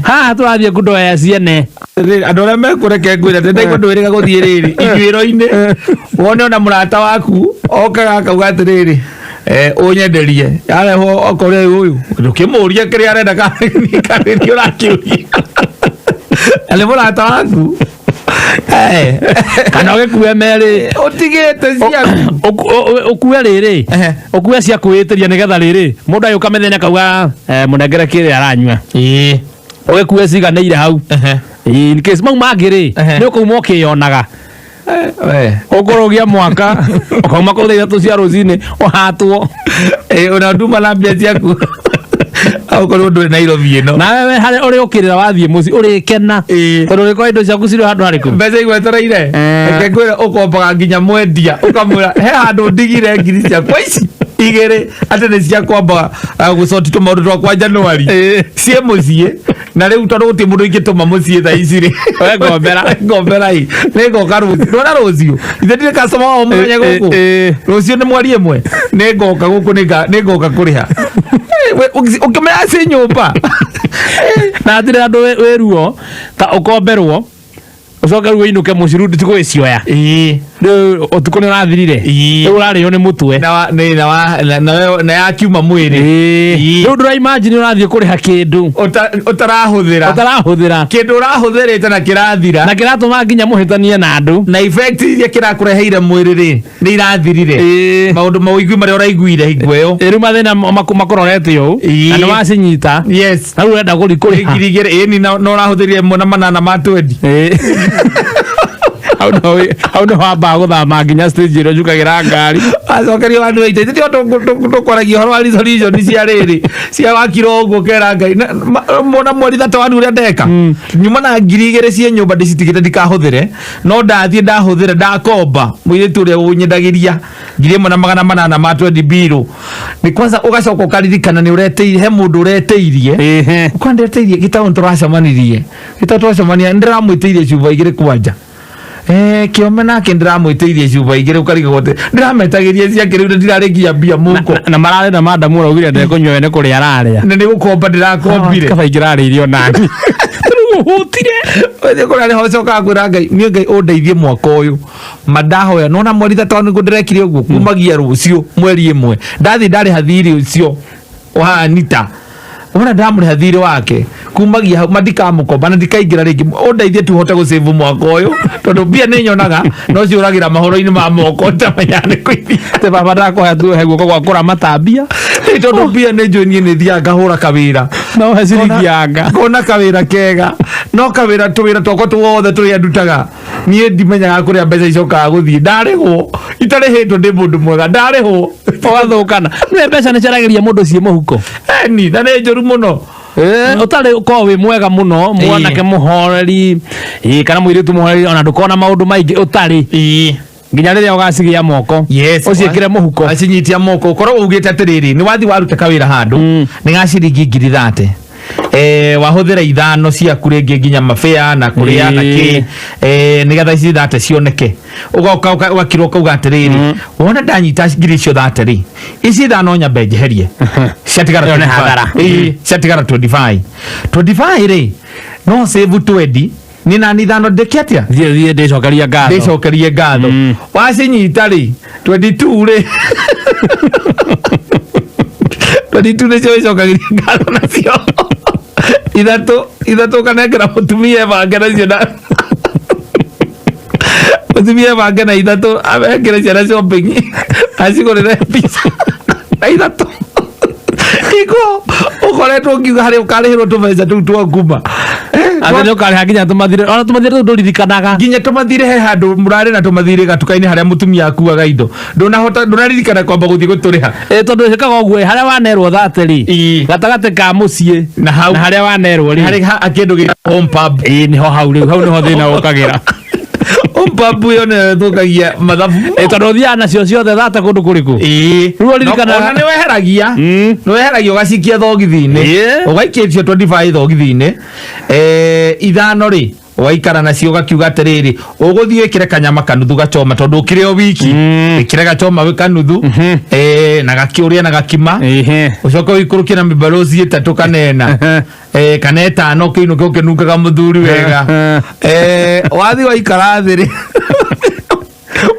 Haha tũrathiĩ kudoea ciene. Andũ arĩa mekũreke ngwĩre atĩ ndaigua ndwĩrĩga gũthiĩ rĩrĩ ituĩro-inĩ wone ona mũrata waku okaga akauga atĩrĩrĩ ũnyenderie yarehwo okorwo ũyũ ndũkĩmũrie kĩrĩa arenda kana nĩ ũrakĩũria na nĩ mũrata waku. Kana ũgĩkue merĩ ũtigĩte ciaku ũkue rĩrĩ ũkue cia kwĩĩtĩria nĩgetha rĩrĩ mũndũ agĩũka mĩthenya akauga mũnengere kĩrĩa aranyua ũgĩkue ciganĩire hau in case mau mangĩ rĩ nĩ ũkauma ũkĩyonaga ũkũrũgia mwaka ũkauma kũu thaa ithatũ cia rũcinĩ ũhatwo. Ona nduma na mbia ciaku okorwo ndũrĩ Nairobi ĩno. Nawe we harĩa ũrĩ ũkĩrĩra wathiĩ mũciĩ ũrĩkena tondũ ũrĩkorwo indo ciaku cirĩ handũ harĩkũ mbeca igwetereire. Reke ngwĩre ũkombaga nginya mwendia ũkamwĩra he handũ ndigire ngiri ciakwa ici igĩrĩ atĩ nĩ cia kwamba gũcoti tũmaũndũ twakwa Januari ciĩ mũciĩ na rĩu tondũ gũtirĩ mũndũ ingĩtũma mũciĩ thaa ici rĩ We ngombera. Ngombera ĩ nĩ ngoka rũciũ ndona rũciũ ithe ndirĩ customer wa mũthenya gũkũ rũciũ nĩ mweri ĩmwe nĩ ngoka gũkũ nĩ ngoka kũrĩha. Ũkĩmenya ciĩ nyũmba na hatirĩ andũ wĩ ruo ta ũkomberwo ũcoke rĩu ũinũke mũciĩ rĩu nditigũgĩcioya rĩu ũtukũ nĩ ũrathirire rĩu ũrarĩo nĩ mũtwe na yakiuma mwĩrĩ rĩu ndũra imagine ũrathiĩ kũrĩha kĩndũ ũtarahũthĩra ũtarahũthĩra kĩndũ ũrahũthĩrĩte na kĩrathira na kĩratũma nginya mũhĩtanie na andũ na effect iria kĩrakũreheire mwĩrĩ rĩ nĩ irathirire maũndũ ma ũigui marĩa ũraiguire hingo ĩyo rĩu mathĩna makũrorete ũũ na nĩ wacinyita yes na rĩu ũrenda kũrĩha ngiri igĩrĩ ĩni na ũrahũthĩrire ĩmwe na manana ma twendi. Hau nĩ wambaga gũthama nginya stage ĩrĩa ũcukagĩra ngari acokerio andũ aitũ ithe tũkwaragia ũhoro wa resolution cia rĩrĩ cia wakiro ũguo kera Ngai mona mweri thata wanu ũrĩa ndeka nyuma na ngiri igĩrĩ ciĩ nyũmba ndĩcitigĩte ndikahũthĩre no ndathiĩ ndahũthĩra ndakomba mũirĩtu ũrĩa ũnyendagĩria ngiri ĩmwe na magana manana ma twendi mbirũ nĩ kwanza ũgacoka ũkaririkana nĩ ũretĩirie he mũndũ ũretĩirie ũkona ndetĩirie gĩtaũ nĩtũracemanirie gĩtaũ twacemania nĩndĩramwĩtĩirie cuba igĩrĩ kwanja kĩome nake ndĩramwĩtĩirie cuba igĩrĩ ũkarigagwo atĩ ndĩrametagĩria ciake rĩu ndirarĩkia mbia mũhuko na mararĩ na madamu ũraugire ndekũnyua we nĩ kũrĩa ararĩa na nĩ gũkomba ndĩrakombire kaba ingĩrarĩirio nani rĩu ũhũtire ũthiĩ kũrĩa nĩho ũcokaga kwĩra Ngai niĩ Ngai ũndeithie mwaka ũyũ mandahoya nona mweri thata nĩguo ndĩrekire ũguo kumagia rũciũ mweri ĩmwe ndathiĩ ndarĩha thirĩ ũcio wa Anita wona ndamũrĩha thirĩ wake kumagia hau mandikamũkomba na ndikaingĩra rĩngĩ ũndeithie tu hote gũsave mwaka ũyũ tondũ mbia nĩ nyonaga no ciũragĩra mahoro-inĩ ma moko ndamenyaga nĩ kũithia atĩ baba ndakũhe tuhe guoko gwa kũramata mbia Ĩ, tondũ mbia nĩ njũĩ niĩ nĩ thiaga ngahũra kawĩra no he ciringi yanga ngona kawĩra kega no kawĩra tũwĩra twakwa tuothe tũrĩa ndutaga niĩ ndimenyaga kũrĩa mbeca icokaga gũthiĩ ndarĩhwo itarĩhĩtwo ndĩ mũndũ mwega ndarĩhwo ũgathũkana nĩwe mbeca nĩ ciaragĩria mũndũ ciĩ mũhuko eni na nĩ njũru mũno ũtarĩ ũkorwo wĩ mwega mũno mwanake mũhoreri kana mũirĩtu mũhoreri ona ndũkorwo na maũndũ maingĩ ũtarĩ nginya rĩrĩa ũgacigĩa moko yes ũciĩkĩre mũhuko acinyitia moko ũkorwo ugĩte atĩrĩrĩ nĩ wathi waruta kawĩra handũ nĩ ga ciringi ngiri thate wahũthĩra ithano ciaku rĩngĩ nginya mabĩa na kũrĩa na kĩ nĩgetha ici thate cioneke ũgoka ũgakirwo ũkauga atĩrĩrĩ wona ndanyita ngiri icio thate rĩ ici ithano nyambe njeherie ciatigara Ĩyo nĩ 25. hathara. Ciatigara 25 25 rĩ no save 20 nĩ nani ithano ndĩke atĩa thiĩ ndĩcokerie ngatho ndĩcokerie ngatho wacinyita rĩ 22 rĩ 22 nĩcio wĩcokagĩria ngatho nacio ithatũ ithatũ ũkanengera mũtumia ebange nacio na mũtumia ebange na ithatũ amekĩre ciana shopping acigũrĩre pizza na ithatũ iko ũkoretwo ũkiuga harĩa ũkarĩhĩrwo tũbeca tũu twa nguma atĩ nĩ ũkarĩha nginya tũmathirĩ ona tũmathirĩ tũu ndũririkanaga nginya tũmathirĩ he handũ mũrarĩ na tũmathirĩ gatuka-inĩ harĩa mũtumia akuaga indo ndũnahota ndũnaririkana kwamba gũthiĩ gũtũrĩha tondũ ĩkaga ũguo harĩa wanerwo thate rĩ gatagatĩ ka mũciĩ na hau na harĩa wanerwo rĩ harĩ kĩndũ gĩ home pub nĩho hau rĩu hau nĩho thĩna ũkagĩra home pub ĩyo nĩyo ĩthũkagia mathabu tondũ ũthiaga nacio ciothe thate kũndũ kũrĩkũ rĩu ũririkanaga ona nĩ weheragia nĩ weheragia ũgacikia thogithi-inĩ ũgaikia icio 25 thogithi-inĩ ithano rĩ Ũgaikara nacio ũgakiuga atĩrĩrĩ, ũgũthiĩ wĩkĩre kanyama kanuthu gachoma tondũ ũkĩrĩ o wiki, ĩkĩre gachoma wĩ kanuthu, na gakĩũrĩa na gakima, ũcoke ũikũrũkie na mĩbarosi ĩtatũ kana ĩna, kana ĩtano, ũkĩinũke ũkĩnungaga mũthuri wega. Wathiĩ waikara thĩ rĩ,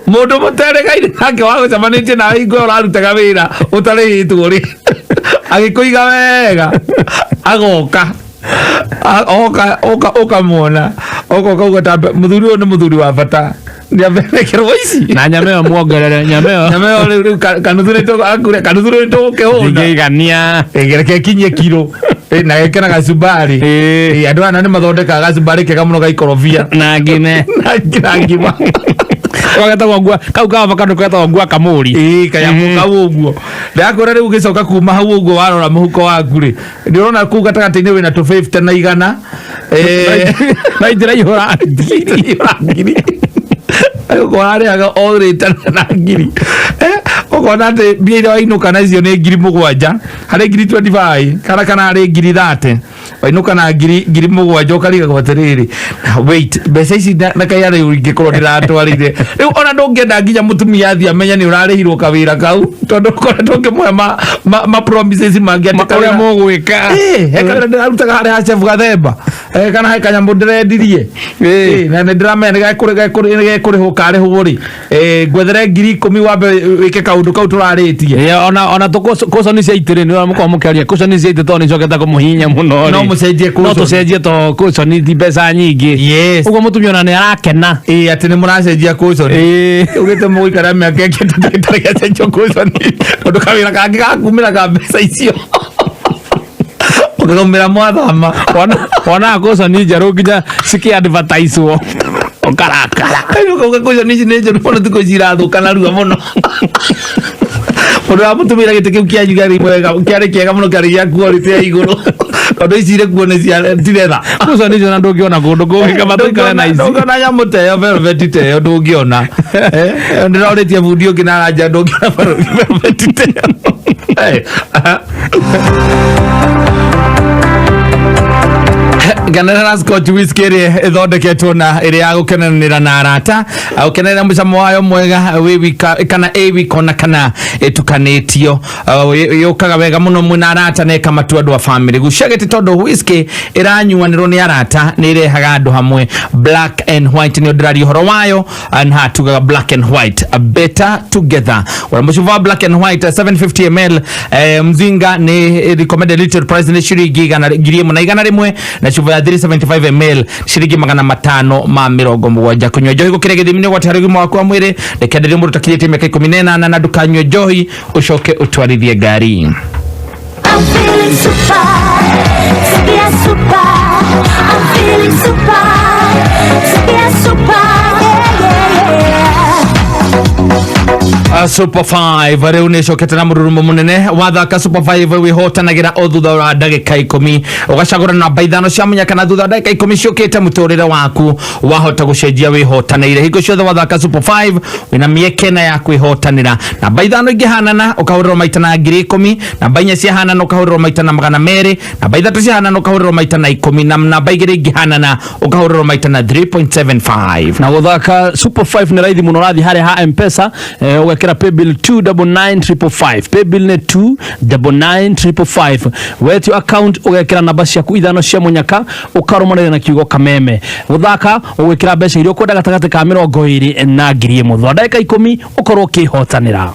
mũndũ mũteregaire nake wagũcemanĩtie nawe hingo ĩyo ũrarutaga wĩra ũtarĩhĩtwo rĩ, agĩkũiga wega, agoka. Oka oka ũkamwona oka ũkauga ta mũthuri ũyũ nĩ mũthuri wa bata, nĩamberekerwo ici na nyama ĩyo muongerere nyama ĩyo. Nyama ĩyo rĩu kanuthu nĩtũgakũrĩa, kanuthu rĩu nĩtũgũkĩhũna. Ndingĩigania. Reke kinyie kiro. Na geke na gacumbari. Andũ aya nĩ mathondekaga gacumbari kega mũno ga ikorobia na ngime. Na ngima. Wagetagwo ngua kau ka avocado ketagwo ngua kamũri. Ĩĩ, kanyamũ kau ũguo ndakwĩra. Rĩu ũgĩcoka kuma hau ũguo, warora mũhuko waku rĩ, nĩ ũrona kũu gatagatĩ-inĩ wĩna tũ 50 na 100. Na itiraihũra. Itiraihũra ngiri. Ũkona arĩhaga o rĩta na ngiri. Ũkona atĩ mbia iria wainũka nacio nĩ 7,000 harĩ ngiri 25 kana harĩ ngiri 30, wainũka na 7,000, ũkarigagwo atĩrĩrĩ, na wait, mbeca ici na kaya rĩu ingĩkorwo ndĩratwarire rĩu, ona ndũngĩenda nginya mũtumia athiĩ amenye nĩ ũrarĩhirwo kawĩra kau, tondũ ũkoretwo ũkĩmũhe ma promises mangĩ atĩ ũrĩa mũgwĩka. He kawĩra ndĩrarutaga harĩa ha chef Gathemba, kana he kanyamũ ndĩrendirie. Na nĩ ndĩramenya nĩ gekũrĩhwo, karĩhwo rĩ, ngwethere 10,000 wambe wĩke kaũndũ kau tũrarĩtie. Ona tũkũconi cia itĩ rĩ, nĩ mũkorwo mũkĩaria kũconi cia itĩ tondũ nĩ icokete kũmũhihinya mũno rĩ. No mũcenjie no cushion. Tũcenjie to kũconi ti mbeca nyingĩ. Yes. Ũguo mũtumia ona nĩ arakena. Ĩĩ, atĩ nĩ mũracenjia cushion. Ugĩte mũgũikara mĩaka ĩngĩ ĩtatũ ĩtarĩ gacenjio cushion, tondũ kawĩra kangĩ gakumĩra ka mbeca icio ũkagaumĩra mwathama. Wonaga kũconi njerũ nginya cikĩ-advertise-wo ũkarakara. Ũkauga cushion ici nĩ njũru mũno, thikũ ici irathũka narua mũno. Mũndũ wa mũtumĩra gĩtĩ kĩu kĩanyu kĩarĩ mwega, kĩarĩ kĩega mũno, kĩarĩ gĩa quality ya igũrũ, tondũ ici irĩ kuo nĩ cia tiretha. Kũconi icio na ndũngĩona kũndũ kũngĩ, kaba tũikare na ici. Ndũngĩona nyamũ ta ĩyo, velvet ta ĩyo ndũngĩona. Ndĩrorĩtie bundi ũngĩ na aranja ndũngĩona velvet ta ĩyo. Ngenera Scotch whisky ĩrĩa ĩthondeketwo na ĩrĩa ya gũkenanĩra na arata, gũkenerera mũcamo wayo mwega wĩ wika kana ĩ wika ona kana ĩtukanĩtio. Yũkaga wega mũno mwĩna arata na ĩkamatua andũ a family. Gucia gĩtĩ tondũ whisky ĩranyuanĩrwo nĩ arata nĩ ĩrehaga andũ hamwe. Black and white nĩyo ndĩraria ũhoro wayo, na haha tugaga black and white, better together. Wala mũcuba wa black and white, 750 ml, mzinga nĩ recommended retail price nĩ ciringi 1,100, na cuba ya 375 ml ciringi 570. Kũnyua njohi gũkĩra gĩthimi nĩ ũgwati harĩ ũgima waku wa mwĩrĩ. Ndĩkenderio mũndũ ũtakinyĩtie mĩaka 18, na ndũkanyue njohi ũcoke ũtwarithie ngari. I'm feeling super, super, super. I'm feeling super, super, super. Yeah, yeah, yeah. Super 5 rĩu nĩ ĩcokete na mũrurumo mũnene. Wathaka Super 5 wĩhotanagĩra o thutha wa ndagĩka 10, ũgacagũra namba ithano cia mũnyaka, kana thutha wa ndagĩka 10 ciũkĩte mũtũrĩre waku wahota gũcenjia wĩhotanĩire. Hingo ciothe wathaka Super 5 wĩna mĩeke na ya kwĩhotanĩra. Namba ithano ingĩhanana ũkahũrĩrwo maita na 10,000, namba inya ciahanana ũkahũrĩrwo maita na 200, namba ithatũ ciahanana ũkahũrĩrwo maita na 10, na namba igĩrĩ ingĩhanana ũkahũrĩrwo maita na 3.75. Na gũthaka Super 5 nĩ raithi mũno. Ũrathiĩ harĩa ha Mpesa, ũgekĩra paybill 299555. Paybill nĩ 299555. Wetio account, ũgekĩra namba ciaku ithano cia mũnyaka, ũkarũmanĩrĩra na kiugo kameme. Gũthaka ũgwĩkĩra mbeca iria ũkwenda gatagatĩ ka 20 na 1,000. Thutha wa ndagĩka 10 ũkorwo ũkĩhotanĩra.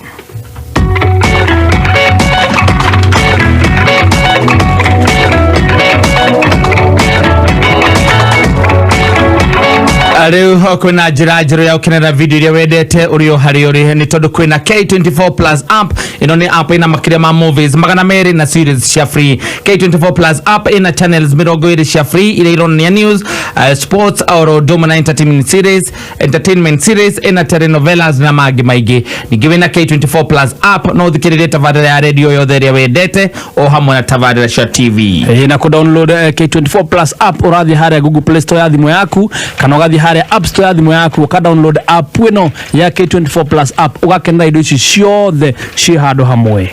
Rĩu kwĩna njĩra njerũ ya gũkenera video iria wendete ũrĩ o harĩa ũrĩ, nĩ tondũ kwĩna K24 Plus app. Ĩno nĩ app ĩna makĩria ma movies 200 na series cia free. K24 Plus app ĩna channels 20 cia free iria ironania news, sports, oro ũndũ ũmwe na entertainment series, ĩna telenovelas na mangĩ maingĩ. Ningĩ wĩna K24 Plus app no ũthikĩrĩrie tabarĩra ya radio yothe ĩrĩa wendete o hamwe na tabarĩra cia TV. Ĩĩ, na kũ download K24 Plus app ũrathiĩ harĩa Google Play Store ya thimũ yaku kana ũgathiĩ harĩa App Store ya thimũ yaku, ũka download app ĩno ya K24 Plus app, ũgakenera indo ici ciothe ciĩ handũ hamwe.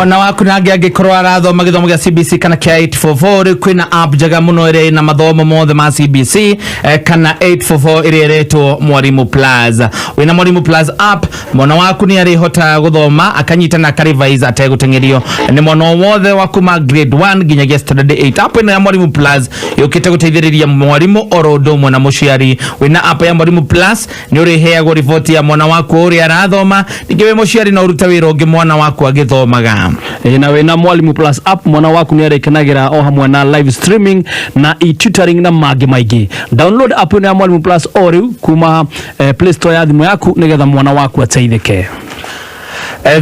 Mwana waku nangĩ angĩkorwo arathoma gĩthomo gĩa CBC kana kĩa 844, rĩu kwĩna app njega mũno ĩrĩa ĩna mathomo mothe ma CBC kana 844 ĩrĩa ĩretwo Mwalimu Plus. Wĩna Mwalimu Plus app, mwana waku nĩ arĩhotaga gũthoma, akanyita na akarevise ategũteng'erio. Nĩ mwana o wothe wa kuma grade 1 nginyagia standard 8. App ĩno ya Mwalimu Plus yũkĩte gũteithĩrĩria mwarimũ oro ũndũ ũmwe na mũciari. Wĩna app ya Mwalimu Plus nĩ ũrĩheagwo riboti ya mwana waku ũrĩa arathoma. Ningĩ wĩ mũciari no ũrute wĩra ũngĩ mwana waku agĩthomaga. Ĩ, na wĩna Mwalimu Plus app, mwana waku nĩ arĩkenagĩra o hamwe na live streaming na e-tutoring na mangĩ maingĩ. Download app ĩno ya Mwalimu Plus o rĩu kuma Play Store ya thimũ yaku nĩgetha mwana waku ateithĩke.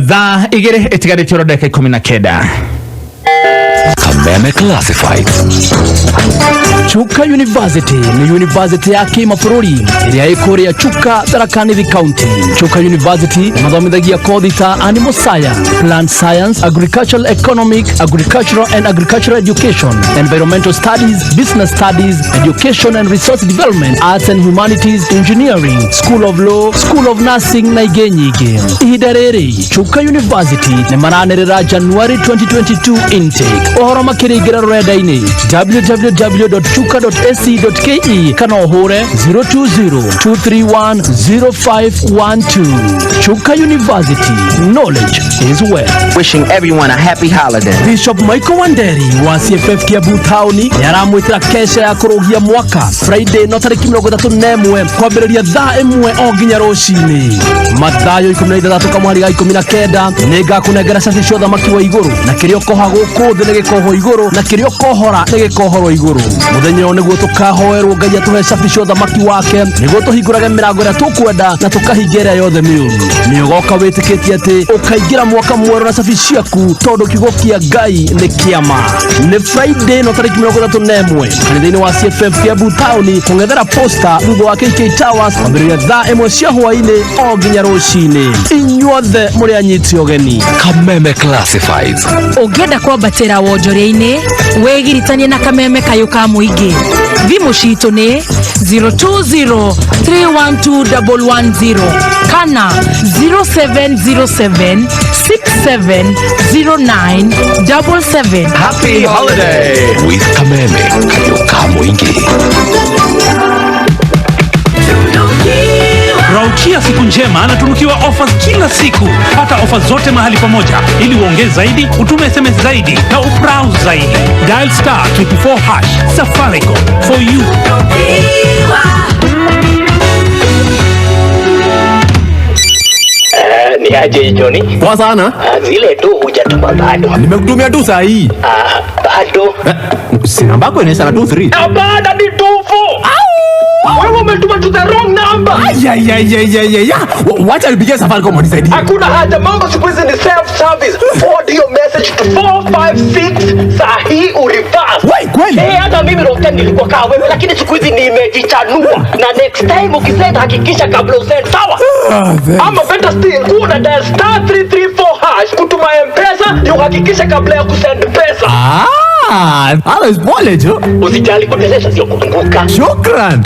Thaa 2 ĩtigarĩte oro ndagĩka 19. Kameme Classifieds. Chuka University nĩ university ya kĩmabũrũri ĩrĩa ĩkũrĩa Chuka, Tharaka Nithi County. Chuka University mathomithagia kothi ta animal science, plant science, agricultural economic, agricultural and agricultural education, environmental studies, business studies, education and resource development, arts and humanities, engineering, school of law, school of nursing na ingĩ nyingĩ. Ihinda rĩrĩ Chuka University nĩ maranĩrĩra January 2022 intake. Ũhoro makĩrĩingĩra rũrenda-inĩ www.chuka.ac.ke kana ũhũre 020 231 0512. Chuka University, knowledge is wealth. Wishing everyone a happy holiday. Bishop Michael Wanderi wa CFF Kiambu Town nĩ aramwĩtĩra kesha ya kũrũgia mwaka Friday no tarĩki 31 kwambĩrĩria thaa 1 o nginya rũcinĩ. Mathayo 16 kamwari ga 19, nĩ ngakũnengera caci cia ũthamaki wa igũrũ, na kĩrĩa ũkoha gũkũ thĩ nĩ gĩkohwo igũrũ, na kĩrĩa ũkohora nĩ gĩkohorwo igũrũ. Mũthenya ũyũ nĩguo tũkahoerwo Ngai atũhe cabi cia ũthamaki wake, nĩguo tũhingũrage mĩrango ĩrĩa tũkwenda na tũkahingia ĩrĩa yothe mĩũru. Nĩ ũgoka wĩtĩkĩtie atĩ ũkaingĩra mwaka mwerũ na cabi ciaku, tondũ kiugo kĩa Ngai nĩ kĩama. Nĩ Friday no tarĩki 31 kanitha-inĩ wa CFF Kiambu Town, kũng'ethera posta thutha wa KK Towers, kwambĩrĩria thaa 1 cia hwaĩ-inĩ o nginya rũcinĩ. Inyuothe mũrĩ anyiti ũgeni. Kameme Classifieds. Ũngĩenda kwambatĩra wonjoria-inĩ, wĩgiritanie na Kameme kayũ ka mũingĩ. Thimũ citũ nĩ 020 312 110 kana 0707 6709 77. Happy holiday with Kameme Kayo ka Mũingĩ. Raukia siku njema na tunukiwa offers kila siku. Pata offers zote mahali pamoja ili uongee zaidi, utume SMS zaidi na ubrowse zaidi. Dial *24#. Safaricom for you. Ni aje Johnny? Poa sana. Zile tu hujatuma bado. Nimekutumia tu saa hii. Ah, bado. Si namba yako inaisha na 23. Hapana, ni 24. Wewe umetuma to the wrong number. Ay. Wacha nipigie Safaricom wanisaidie. Hakuna haja, mambo siku hizi ni self service. Forward your message to 456 saa hii ureverse. Wai, kweli? Eh, hata mimi roho nilikuwa kaa wewe, lakini siku hizi nimejichanua. Na next time ukisend hakikisha kabla usend, sawa? Ah, thanks. Ama better still, kuna dial *334# kutuma M-Pesa ndio uhakikishe kabla ya kusend pesa. Ah, halo pole jo. Usijali, kuteleza sio kuanguka. Shukran.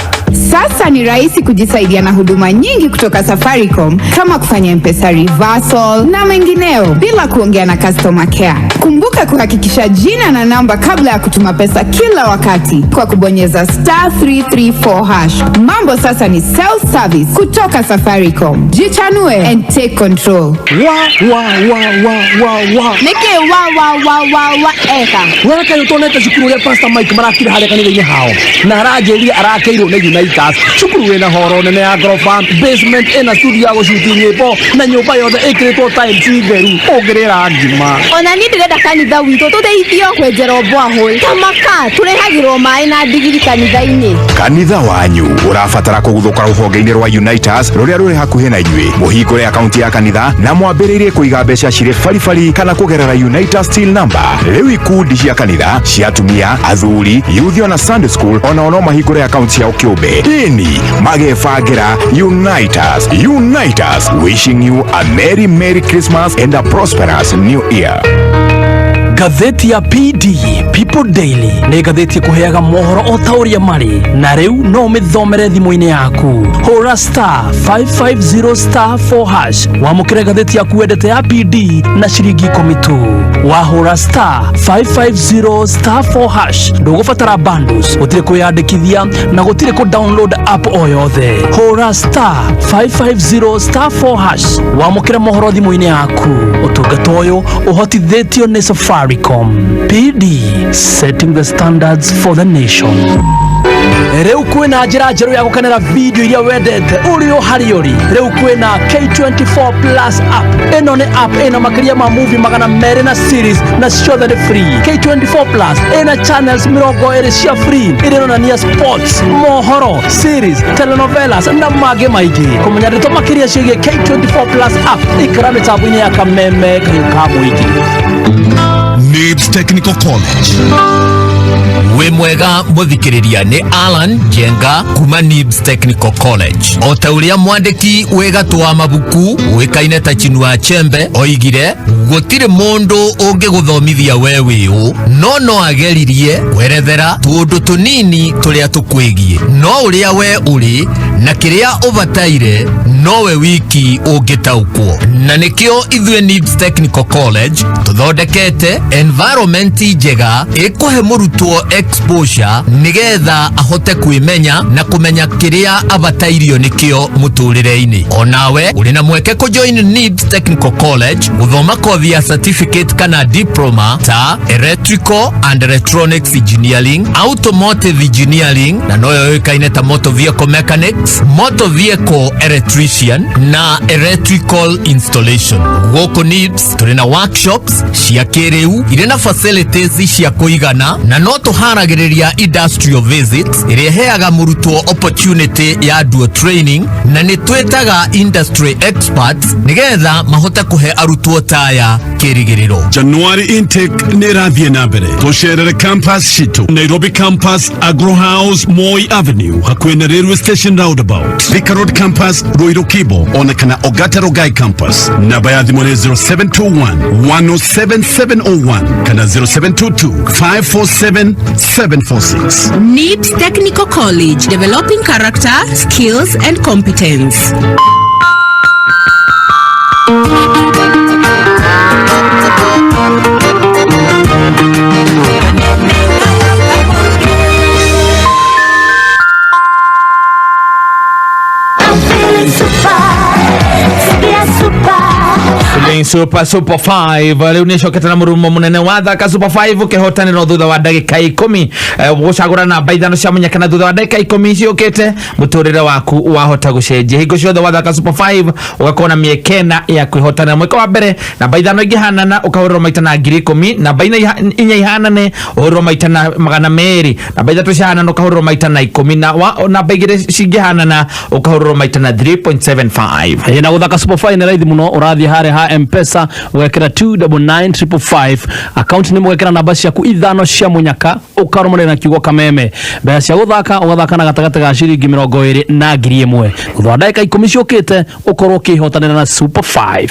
Sasa ni rahisi kujisaidia na huduma nyingi kutoka Safaricom kama kufanya M-Pesa reversal na mengineo bila kuongea na customer care. Kumbuka kuhakikisha jina na namba kabla ya kutuma pesa kila wakati kwa kubonyeza *334#. Mambo sasa ni self service kutoka Safaricom. Jichanue and take control. Wa wa wa wa wa wa. Nĩkĩ wa wa wa wa wa eka? Wewe kaĩ ũtonete cukuru ũrĩa Pastor Mike marakire harĩa kanitha-inĩ hao, na aranjĩrire arakeirwo nĩ Unitas, cukuru wĩna horo nene ya ngoroba, basement ĩna studio ya gũcuti nyĩmbo, na nyũmba yothe ĩkĩrĩtwo tiles theru, ũngĩrĩra ngima. Ona niĩ ndĩrenda kanitha witũ tũteithio kwenjerwo borehole tamaka tũrehagĩrwo maĩ na ndigiri kanitha-inĩ. Kanitha wanyu ũrabatara kũguthũka rũhonge-inĩ rwa Unitas rũrĩa rũrĩ hakuhĩ na inyuĩ. Mũhingũre akaunti ya kanitha na mwambĩrĩrie kũiga mbeca cirĩ baribari kana kũgerera Unitas till number. Rĩu ikundi cia kanitha cia atumia, athuri, youth ona Sunday school onao no mahingũre akaunti ciao kĩũmbe. Ĩni magebangĩra Unitas. Unitas wishing you a merry merry Christmas and a prosperous new year. Ngathĩti ya PD People Daily nĩ ngathĩti ĩkũheaga mohoro o ta ũrĩa marĩ, na rĩu no ũmĩthomere thimũ-inĩ yaku. Hũra star 550 star 4 hash wamũkĩre ngathĩti yaku wendete ya PD na ciringi 10 tu. Wahũra star 550 star 4 hash ndũgũbatara bundles, gũtirĩ kwĩyandĩkithia na gũtirĩ kũ download app o yothe. Hũra star 550 star 4 hash wamũkĩre mohoro thimũ-inĩ yaku. Ũtungata ũyũ ũhotithĩtio nĩ Safaricom. PD, setting the standards for the nation. Rĩu kwĩna njĩra njerũ ya gũkenera video iria wendete ũrĩ o harĩa ũrĩ. Rĩu kwĩna K24 Plus app. Ĩno nĩ app ĩna makĩria ma movie 200 na series, na ciothe nĩ free. K24 Plus ĩna channels 20 cia free iria ironania sports, mohoro, series, telenovelas na mangĩ maingĩ. Kũmenya ndeto makĩria ciĩgiĩ K24 Plus app, ikara mĩtambo-inĩ ya Kameme Kayũ ka Mũingĩ. Nibs Technical College. Wĩ mwega mũthikĩrĩria, nĩ Alan Njenga kuma Nibs Technical College. O ta ũrĩa mwandĩki wĩ gatũ wa mabuku ũĩkaine ta Chinua Achebe oigire, gũtirĩ mũndũ ũngĩgũthomithia we wĩ ũ, no no ageririe kwerethera tũũndũ tũnini tũrĩa tũkwĩgiĩ, no ũrĩa we ũrĩ na kĩrĩa ũbataire nowe wiki ũngĩtaũkwo. Na nĩkĩo ithuĩ Nibs Technical College tũthondekete environment njega ĩkũhe mũrutwo exposure nĩgetha ahote kwĩmenya na kũmenya kĩrĩa abatairio nĩkĩo mũtũrĩre-inĩ. Onawe ũrĩ na mweke kũjoin Nibs Technical College gũthoma kothi ya certificate kana diploma ta electrical and electronics engineering, automotive engineering na noyo yũĩkaine ta motor vehicle mechanics, motor vehicle electrician na electrical installation. Gũkũ Nibs tũrĩ na workshops cia kĩrĩu irĩ na facilities cia kũigana, na no tũharagĩrĩria industrial visits ĩrĩa ĩheaga mũrutwo opportunity ya dual training, na nĩ twĩtaga industry experts nĩgetha mahote kũhe arutwo taya kĩrĩgĩrĩro. January intake nĩ ĩrathiĩ na mbere. Tũcerere campus citũ, Nairobi campus, Agro House, Moi Avenue, hakuhĩ na railway station roundabout, Thika Road campus, Ruiru Kibo, ona kana Ogata Rogai campus. Namba ya thimũ nĩ 0721 107701 kana 0722 547 746. NIBS Technical College, developing character, skills, and competence. Super Super 5 rĩu nĩ cokete na mũrumo mũnene wa thaka Super 5 ũkĩhotanĩrwo thutha wa ndagĩka 10, gũcagũra namba 5 cia mũnyaka, na thutha wa ndagĩka 10 ciũkĩte mũtũrĩre waku wahota gũcenjia. Hingo ciothe wathaka Super 5 ũgakorwo na mĩeke ĩna ya kwĩhotanĩra. Mweke wa mbere, namba 5 ingĩhanana ũkahũrĩrwo maita na 10,000, namba 4 ihanane ũhũrĩrwo maita na 200, namba 3 ciahanana ũkahũrĩrwo maita na 10, na namba 2 cingĩhanana ũkahũrĩrwo maita na 3.75. Na gũthaka Super 5 nĩ raithi mũno, ũrathiĩ harĩa ha M-Pesa ũgekĩra 299555, account nĩ mũgekĩra namba ciaku 5 cia mũnyaka, ũkarũmanĩrĩra na kiugo Kameme. Mbeca cia gũthaka ũgathaka na gatagatĩ ga ciringi 20 na 1,000. Thutha wa ndagĩka 10 ciũkĩte ũkorwo ũkĩhotanĩra na Super 5.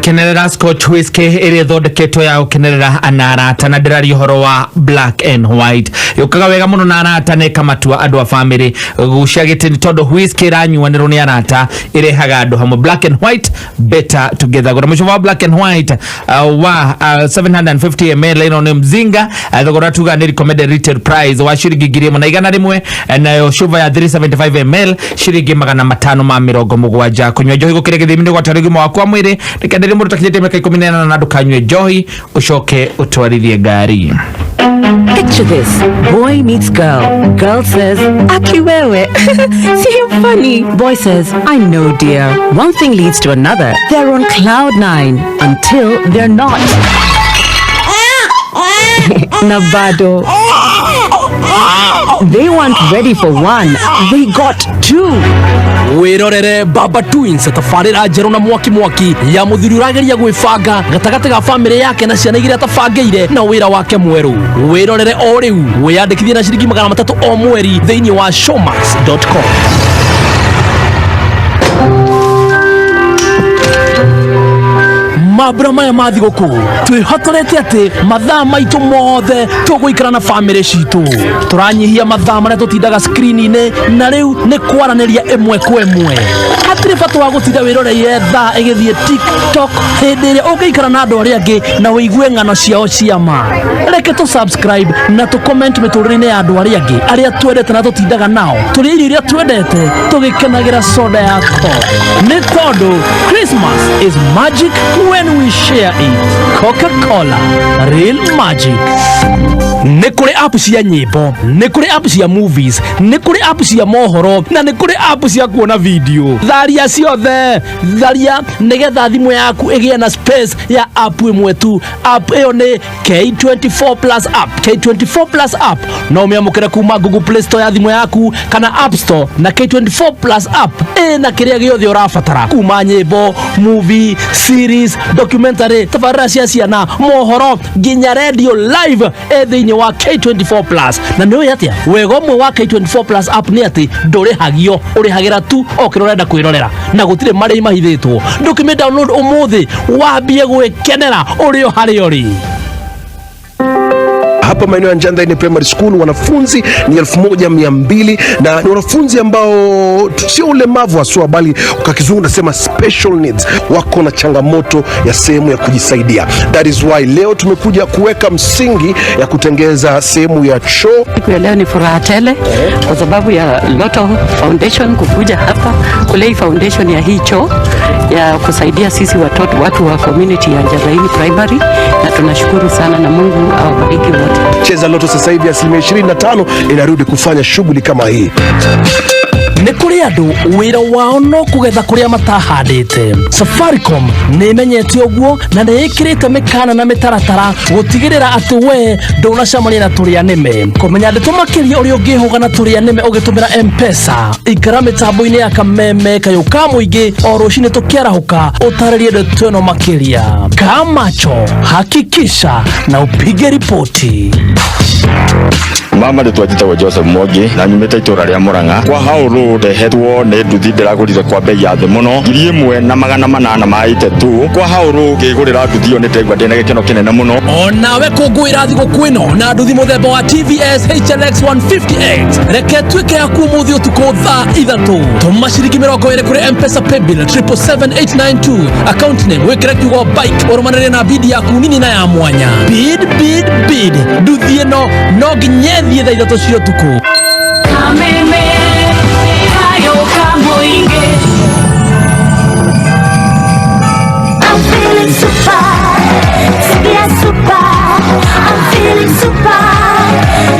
Kenerera Scotch whisky ĩrĩa ĩthondeketwo ya gũkenerera na arata, na ndĩraria ũhoro wa black and white. Yũkaga wega mũno na arata na ĩkamatua andũ a famĩlĩ gucia gĩtĩ, nĩ tondũ whisky ĩranyuanĩrwo nĩ arata ĩrehaga andũ hamwe. Black and white, better together. Gũra mũcuba wa black and white wa 750 ml, ĩno nĩ mzinga, thogora tuga nĩ recommended retail price wa ciringi 1,100, nayo cuba ya 375 ml ciringi 570. Kũnyua njohi gũkĩria gĩthimi nĩ gwatara ũgima waku wa mwĩrĩ. Nĩkendere mũndũ ũtakinyĩtie mĩaka 18 na ndũkanyue njohi ũcoke ũtwarithie ngari. Picture this. Boy meets girl. Girl says, Akiwewe. See how funny. Boy says, I know, dear. One thing leads to another. They're on cloud 9 until they're not. Nabado. They weren't ready for one. They got two. Wĩrorere Baba Twins, tabarĩra njerũ na mwaki mwaki ya mũthuri ũrageria gwĩbanga gatagatĩ ga bamĩrĩ yake na ciana igĩrĩ atabangĩire na wĩra wake mwerũ. Wĩrorere o rĩu, wĩyandĩkithie na ciringi 300 o mweri thĩinĩ wa showmax.com. Mambura maya ma thigũkũ twĩhotorete atĩ mathaa maitũ mothe tũgũikara na bamĩrĩ citũ, tũranyihia mathaa marĩa tũtindaga screen-inĩ na rĩu nĩ kwaranĩria ĩmwe kwa ĩmwe. Hatirĩ bata wa gũtinda wĩroreire thaa ĩgĩthiĩ TikTok hĩndĩ ĩrĩa ũngĩikara na andũ arĩa angĩ na ũigue ng'ano ciao cia ma. Reke tũ subscribe na tũ comment mĩtũrĩre-inĩ ya andũ arĩa angĩ arĩa twendete na tũtindaga nao, tũrĩe irio iria twendete tũgĩkenagĩra soda ya Coke, nĩ tondũ Christmas is magic when we share it. Coca-Cola, real magic. Nĩ kũrĩ app cia nyĩmbo, nĩ kũrĩ app cia movies, nĩ kũrĩ app cia mohoro, na nĩ kũrĩ app cia kuona video. Tharia ciothe, tharia nĩgetha thimũ yaku ĩgĩe na space ya app ĩmwe tu. App ĩyo nĩ K24 Plus app. K24 Plus app no ũmĩamũkĩre kuma Google Play Store ya thimũ yaku kana App Store, na K24 Plus app ĩna kĩrĩa gĩothe ũrabatara, kuma nyĩmbo, movie, series, documentary, tabarĩra cia ciana, mohoro, nginya radio live ĩ thĩinĩ wa K24 Plus. Na nĩ ũĩ atĩa wega ũmwe wa K24 Plus app nĩ atĩ ndũrĩhagio, ũrĩhagĩra tu o kĩrĩa ũrenda kwĩrorera na gũtirĩ marĩhi mahithĩtwo. Ndũkĩmĩ download ũmũthĩ wambie gwĩkenera ũrĩ o harĩa ũrĩ. Hapa maeneo ya Njanda Primary School wanafunzi ni 1200 na ni wanafunzi ambao sio ulemavu haswa, bali kwa kizungu nasema special needs, wako na changamoto ya sehemu ya kujisaidia. That is why leo tumekuja kuweka msingi ya kutengeza sehemu ya choo. Siku ya leo ni furaha tele kwa sababu ya Lotto Foundation kukuja hapa kulei foundation ya hii choo ya kusaidia sisi watoto watu wa community ya Njathaini Primary, na tunashukuru sana na Mungu awabariki wote. Cheza Lotto sasa hivi, asilimia 25 inarudi kufanya shughuli kama hii. Nĩ kũrĩ andũ wĩra wao no kũgetha kũrĩa matahandĩte. Safaricom nĩ ĩmenyete ũguo na nĩ ĩkĩrĩte mĩkana na mĩtaratara gũtigĩrĩra atĩ we ndũnacemania na tũrĩa nĩme. Kũmenya ndeto makĩria ũrĩa ũngĩhũga na tũrĩa nĩme ũgĩtũmĩra M-Pesa, ikara mĩtambo-inĩ ya Kameme kayũ ka mũingĩ o rũcinĩ tũkĩarahũka ũtarĩrie ndeto ĩno makĩria. Kaa macho, hakikisha na upige ripoti. Mama rĩtwa njĩtagwo Joseph Mwangi na nyumĩte itũra rĩa Murang'a. Kwa hau rũ ndehetwo nĩ nduthi ndĩragũrire kwa bei ya thĩ mũno, 1882. Kwa hau rũ ngĩgũrĩra nduthi ĩyo nĩ ndĩraigua ndĩna gĩkeno kĩnene mũno. Onawe kũngũĩra thigũkũ ĩno na nduthi mũthemba wa TVS HLX 158. Reke tuĩke yaku ũmũthĩ ũtukũ thaa 3. Tũma ciringi 20 kũrĩ M-Pesa paybill 777892, account name wĩkĩre kiugo bike, ũrũmanĩrĩre na bidi yaku nini na ya mwanya. Bid bid bid, nduthi ĩno no nginya ĩthiĩ thaa 3 cia ũtukũ. Kameme kayo kamuinge. I'm feeling super, sikia super, I'm feeling super.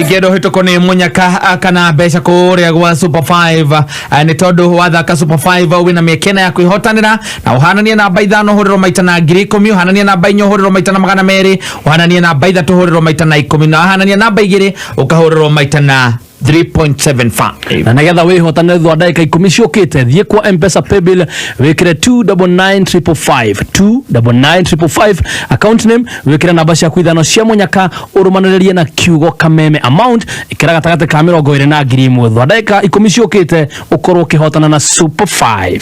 Ingĩenda ũhĩtũkwo nĩ mũnyaka kana mbeca kũrĩa gwa Super 5, nĩ tondũ wathaka Super 5 wĩna mĩeke ĩna ya kwĩhotanĩra, na ũhananie namba 5 ũhũrĩrwo maita na 10,000, ũhananie namba 4 ũhũrĩrwo maita na 200, ũhananie namba 3 ũhũrĩrwo maita na 10, na ũhananie namba 2 ũkahũrĩrwo maita na 3.75. Na nigetha wĩhotanĩre thutha wa ndagĩka 10 ciũkĩte, thiĩ kwa M-Pesa paybill wĩkĩre 299555, 299555, account name wĩkĩre namba ciaku 5 cia mũnyaka, ũrũmanĩrĩrie na kiugo Kameme, amount ĩkĩra gatagatĩ ka 20 na 1000. Thutha wa ndagĩka 10 ciũkĩte ũkorwo ũkĩhotana na Super 5.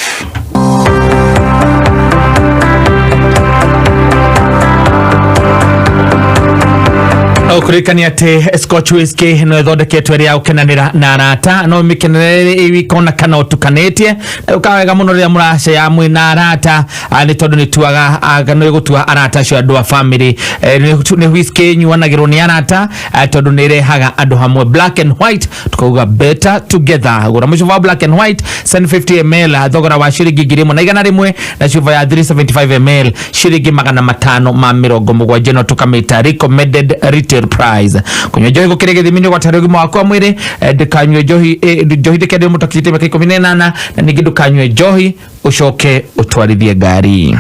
Ũkũririkania atĩ Scotch whisky no ĩthondeketwo ĩrĩ ya gũkenanĩra na arata, no mĩkenere ĩ wika ona kana ũtukanĩtie, na ũkaga wega mũno rĩrĩa mũracea mwĩna arata, nĩ tondũ nĩ tuaga, nĩ gũtua arata acio andũ a family. Nĩ whisky nyuanagĩrwo nĩ arata, tondũ nĩ ĩrehaga andũ hamwe. Black and white tukauga better together. Gũra mũcuba wa black and white 750 ml thogora wa ciringi 1100, na cuba ya 375 ml ciringi 570, no tũkamĩta recommended retail price. Kũnyua njohi gũkĩra gĩthimi nĩ ũgwatara ũgima waku wa mwĩrĩ. Ndũkanyue njohi, njohi ndĩkendwo mũndũ akinyĩtie mĩaka 18, na ningĩ ndũkanyue njohi ũcoke ũtwarithie ngari.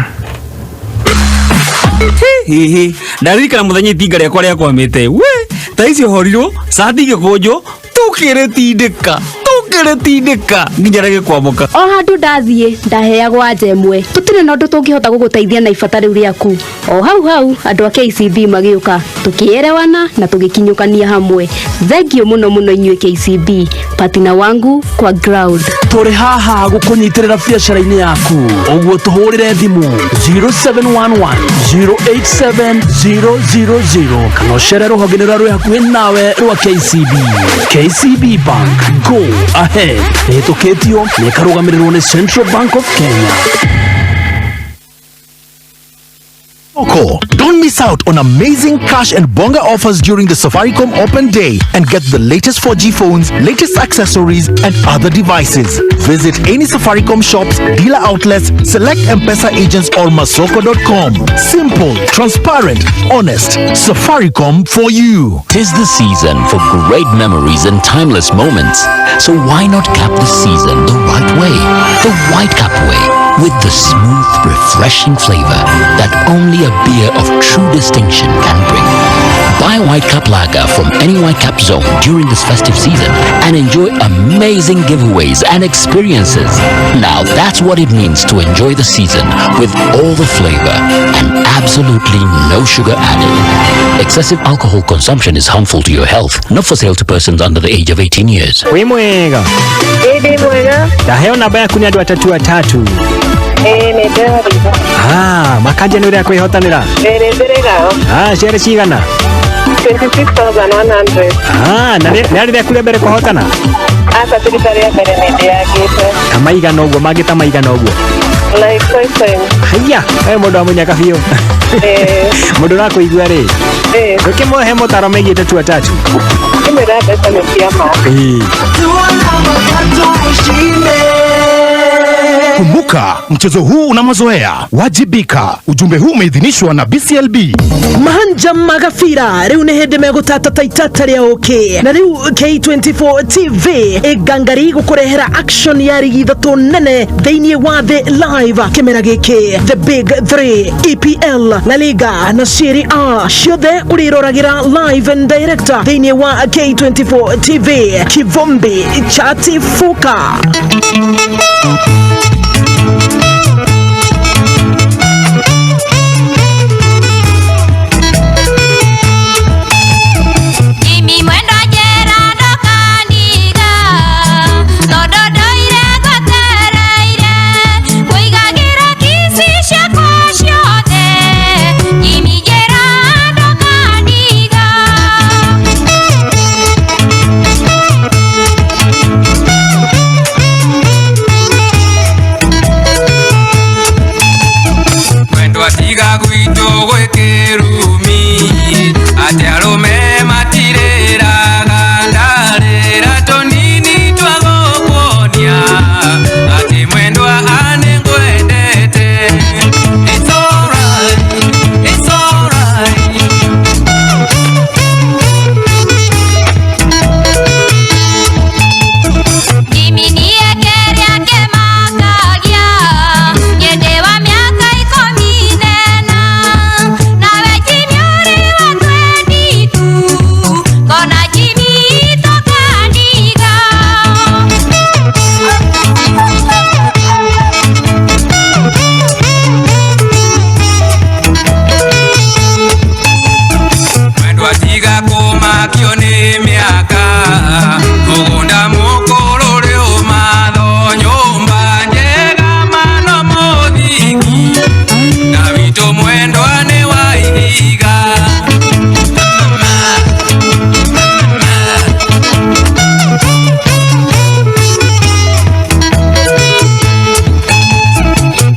Hihi ndaririkana mũthenya itinga rĩakwa rĩakwamĩte we ta icio horirwo cati igĩkũnjwo tũkĩrĩtindĩka. Ũkĩrĩtindĩka nginya rĩgĩkwamũka. O handũ ndathiĩ ndaheagwo anja ĩmwe, tũtirĩ na ũndũ tũngĩhota gũgũteithia na ibata rĩu rĩaku. O hau hau andũ a KCB magĩũka, tũkĩerewana na tũgĩkinyũkania hamwe. Thengiũ mũno mũno inyuĩ KCB, patina wangu kwa ground. Tũrĩ haha gũkũnyitĩrĩra biacara-inĩ yaku, ũguo tũhũrĩre thimũ 0711 087 000 kana ũcere rũhonge-inĩ rũrĩa rwĩ hakuhĩ nawe rwa KCB. KCB Bank, go ahead. Ĩhĩtũkĩtio na ĩkarũgamĩrĩrwo nĩ Central Bank of Kenya. Oko. Don't miss out on amazing cash and bonga offers during the Safaricom Open Day and get the latest 4G phones, latest accessories, and other devices. Visit any Safaricom shops, dealer outlets, select M-Pesa agents or masoko.com. Simple, transparent, honest. Safaricom for you. Tis the season for great memories and timeless moments. So why not cap the season the right way? The White Cap way, with the smooth, refreshing flavor that only a beer of true distinction can bring. Buy White Cap Lager from any White Cap zone during this festive season and enjoy amazing giveaways and experiences. Now that's what it means to enjoy the season with all the flavor and absolutely no sugar added. Excessive alcohol consumption is harmful to your health. Not for sale to persons under the age of 18 years. Wĩ mwega? Ĩĩ mwega. Ndaheo namba yaku nĩ andũ atatu atatu. Ĩĩ nĩ ndĩrarĩra. Ah, makanja nĩ ũrĩa kwĩhotanĩra. Ĩrĩ ndĩrĩra. Ah, ciarĩ cigana? 26,100. Ah, na nĩ arĩ rĩaku rĩa mbere kũhotana? Aca ti rita rĩa mbere nĩ ndĩagĩte. Ta maigana ũguo, mangĩ ta maigana ũguo. Like five times. Haiya, we mũndũ wa mũnyaka biũ. Ĩĩ. Mũndũ ũrakũigua rĩ? Ĩĩ. Ũkĩmũhe motaro megiĩ tatu atatu. Ngĩmwĩra mbeca nĩ cia ma. Ĩĩ. Kumbuka, mchezo huu una mazoea. Wajibika. Ujumbe huu umeidhinishwa na BCLB. Mahanja magabira riu nĩ hĩndĩ megũtata ta itata rĩa ũkĩ, na rĩu K24 TV ĩngangari gũkũrehera action ya rigi ithatũ nene thĩinĩ wa thĩ live kĩmera gĩkĩ: the big 3, EPL, La Liga na Serie A, ciothe ũrĩroragĩra live and direct thĩinĩ wa K24 TV. Kivumbi chatifuka. Jimmy mwendwa njera ndũkaniga, tondũ ndũire ngwetereire, kũigagĩra kici ciakwa ciothe. Jimmy njera ndũkaniga. Mwendwa tiga gwitũ gwĩkĩrumi atĩ arũme matirĩraga, ndarĩra tũnini twagũkuonia atĩ mwendwa anĩngwendete. It's alright, it's alright. Jimmy niĩ kĩrĩa kĩmakagia, nyende wa mĩaka 14, nawe Jimmy ũrĩ wa 22, kona Jimmy tũkaniga. Mwendwa tiga kũmakio nĩ mĩaka, mũgũnda mũkũrũ rĩ ũmatho, nyũmba njega mano mũthingi, na witũ mwendwa nĩ wa ihiga.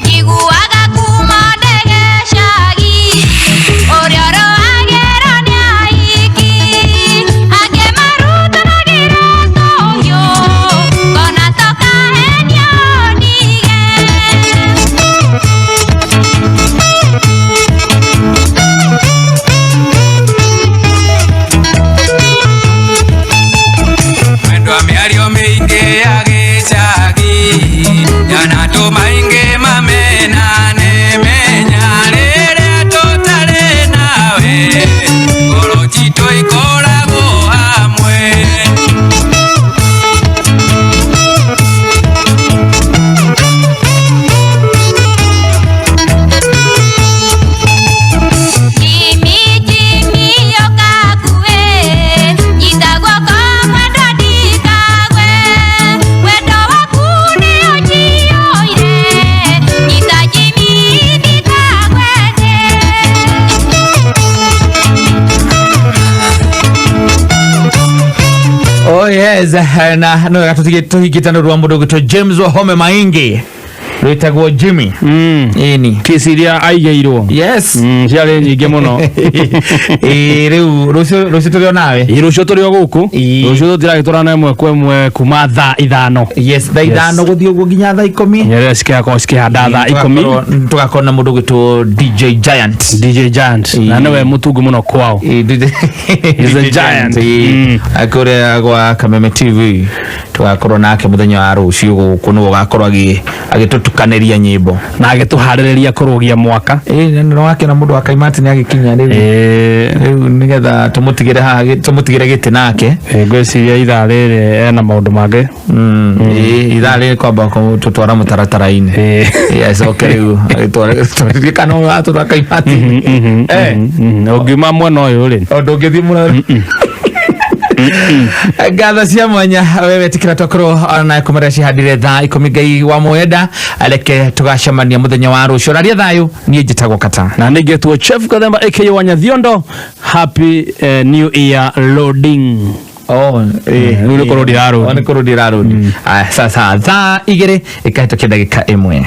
Njiguaga kuma ndege cagi, ũrĩa ũrũagĩrwo nĩ ahiki, angĩ marutanagĩra tũhiũ, ngona tũkahenio ndige. Mwendwa mĩario mĩingĩ ya gĩcagi yanatũma aingĩ mamenane, menya rĩrĩa tũtarĩ nawe ngoro citũ ikoragwo hamwe. Oh yes, na no wega tũhingĩte nĩ ũndũ wa mũndũ ũgwĩtwo James Wahome Maingi rwĩtagwo Jimmy. Ĩni kesi iria aigĩirwo. Yes. Ciarĩ nyingĩ mũno. Ĩĩ, rĩu rũciũ tũrĩ o nawe. Ĩĩ, rũciũ tũrĩ o gũkũ. Rũciũ tũtiragĩtwarana ĩmwe kwa ĩmwe kuma thaa 5. Yes, thaa 5 gũthiĩ ũguo nginya thaa 10. Nyerere cikakorwo cikĩhanda thaa 10. Tũgakorwo na mũndũ ũgwĩtwo DJ Giant. DJ Giant na nĩwe mũtungu mũno kwao. He's a giant. Kũrĩa gwa Kameme TV tũgakorwo nake mũthenya wa rũciũ gũkũ, nĩwe ũgakorwo agĩtũtukanĩria nyĩmbo na agĩtũharĩrĩria kũrũgia mwaka. Ĩĩ, nĩ wakĩona mũndũ wa Kaimati nĩ agĩkinya rĩu. Rĩu nĩgetha tũmũtigĩre haha, tũmũtigĩre gĩtĩ nake. Ngwĩciria ithaa rĩrĩ ena maũndũ mangĩ. Ĩĩ, ithaa rĩrĩ kwamba tũtwara mũtaratara-inĩ. Acoke rĩu agĩtware kana ũratũra Kaimati. Ũngiuma mwena ũyũ rĩ, ũndũ ũngĩthiĩ mũno. Ngatho cia mwanya we wetĩkĩra twakorwo ona kũmarĩa cihandire thaa 10. Ngai wa mwenda areke tũgacemania mũthenya wa rũciũ. Raria thayũ, niĩ njĩtagwo Kata. Na nĩngetwo Chef Kathemba aka Wanyathiondo. Happy new year loading. Oh, rĩu nĩ kũrũndi rarũndi. Nĩ kũrũndi rarũndi. Aya, sasa thaa 2 ĩkahĩtũkia ndagĩka 1.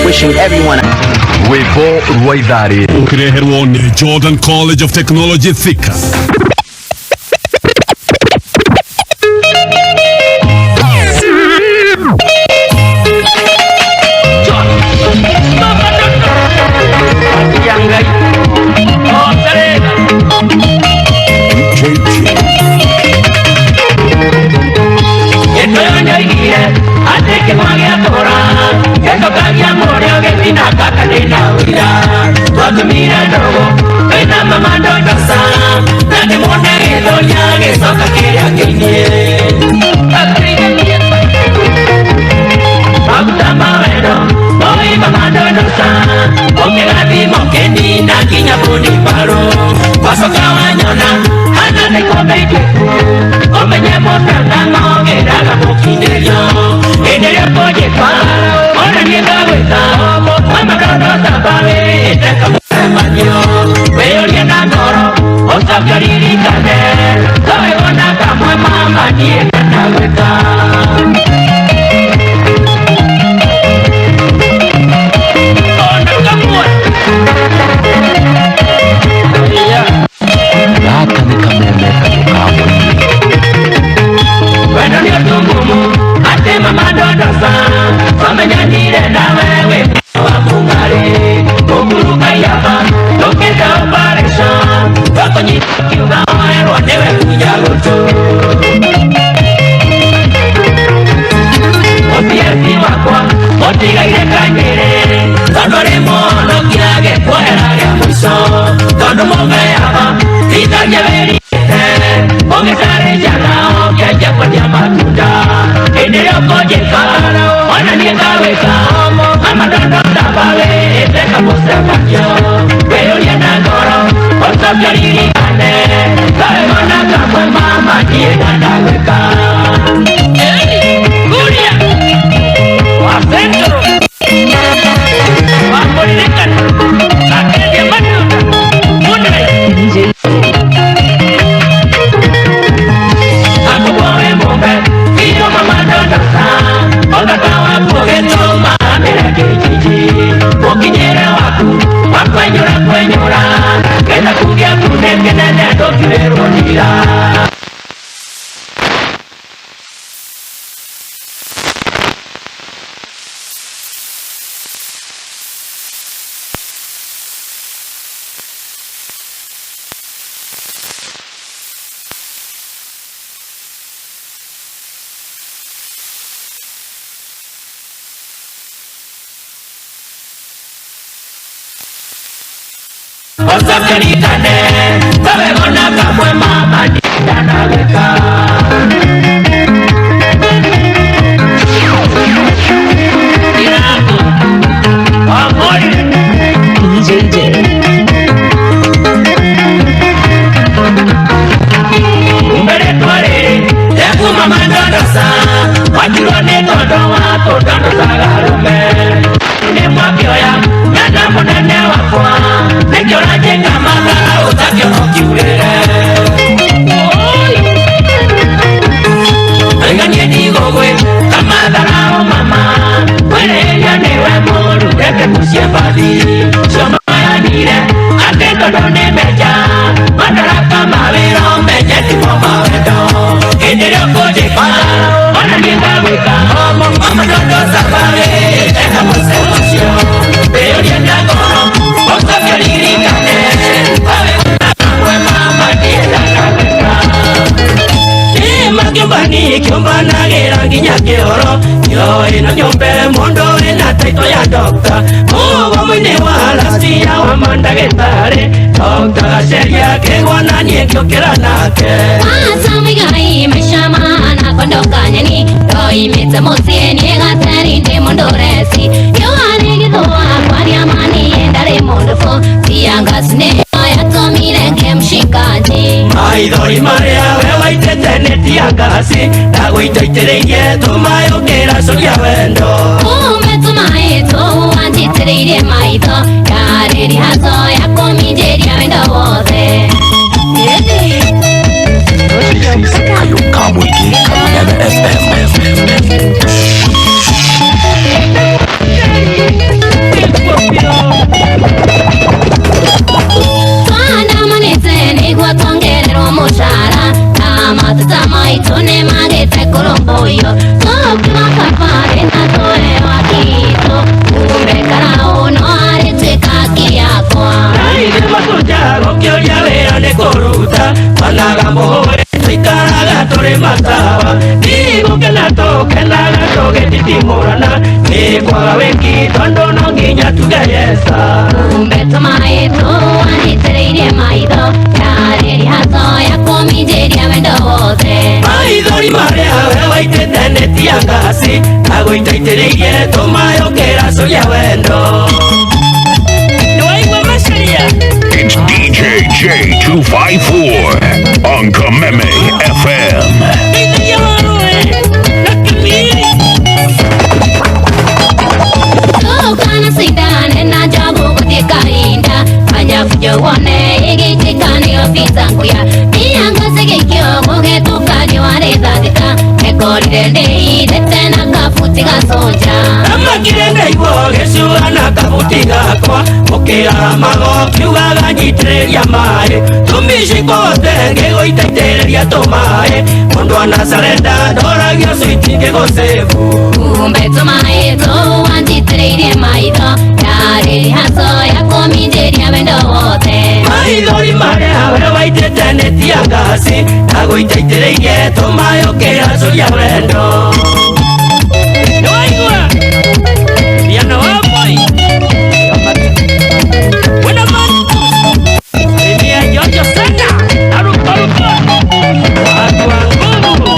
Wishing everyone Rwĩmbo rwa ithaa rĩrĩ ũkĩreherwo nĩ Jordan College of Technology Thika. Gaka nĩ kameme kayũ ka mũingĩ. DJ J. Tũkĩũmbanagĩra nginya kĩoro Nyoĩ na nyũmbe mũndũ wĩna taito ya dokta Mũgomo-inĩ wa lastia wa mandagĩtarĩ Dokta Gaceria akĩgwa na niĩ ngĩũkĩra nake Asamigai maisha mana kondoka nyeni Ndoimĩte mũciĩ niĩ gateri ndĩ mũndũ reci Riũa rĩgĩthũa kwaria ma niĩ ndarĩ mũndũ bũ Tiangasi nĩyo yatũmire ngĩmshikaji Maithori marĩa we waitĩte nĩ tiangasi Ndagũitaitĩrĩirie tũmaĩ ũkĩracũria wendo Kumbe tũmaĩ tũu wanjitĩrĩirie maitho Yarĩ rihaco ya kũminjĩria wendo wothe This is Kayuka Mwingi Kameme FM. Twandamanĩte nĩguo tuongererwo mũcara na mateta maitũ nĩmagĩte kũrũmbũiyo tũkiuga kabarĩ na tũheo akitũ kumbe karaũ no arĩtuĩka haki yakwa Naithe makunja gũkĩũria wĩra nĩ kũruta Managa mũhũĩ tũikaraga tũrĩ matawa Ndigũkena tũkenaga tũgĩtitimũrana Nĩ kwaga wĩki tondũ no nginya tuge yesa Kumbe tũmaĩ tũwanjitĩrĩirie maitho yarĩ rihaco ya kũminjĩria wendo wothe Maithori marĩa we waitĩte nĩ tiangasi Ndagũitaitĩrĩirie tũmaĩ ũkĩracũria wendo Nĩwaigua macaria It's DJ J254 on Kameme FM. Tukana sindane na njogu gũthiĩ kahinda Fanya fujo wone ĩgĩitĩka nĩ obitha nguya Ndiangaci gĩikio gũgĩtuka riũa rĩthaa thita Nĩngorire ndĩhithĩte na kabuti gaconja Ndamakire ndaigua gĩcua na kabuti gakwa Ũkĩraramaga ũkiugaga nyitĩrĩria maĩ Tũmiciko othe ngĩgũitaitĩrĩria tũmaĩ Mũndũ anacarenda ndoragio switi ngĩgũcĩbu Kumbe tũmaĩ tũu wanjitĩrĩirie maitho Yarĩ rihaco ya kũminjĩria wendo wothe Maithori marĩa we waitĩte nĩ tiangasi Ndagũitaitĩrĩirie tũmaĩ ũkĩracũria wendo Nĩwaigua? Riana wa boy Wena man Rimia jojo sana Aruko Watu wa nguvu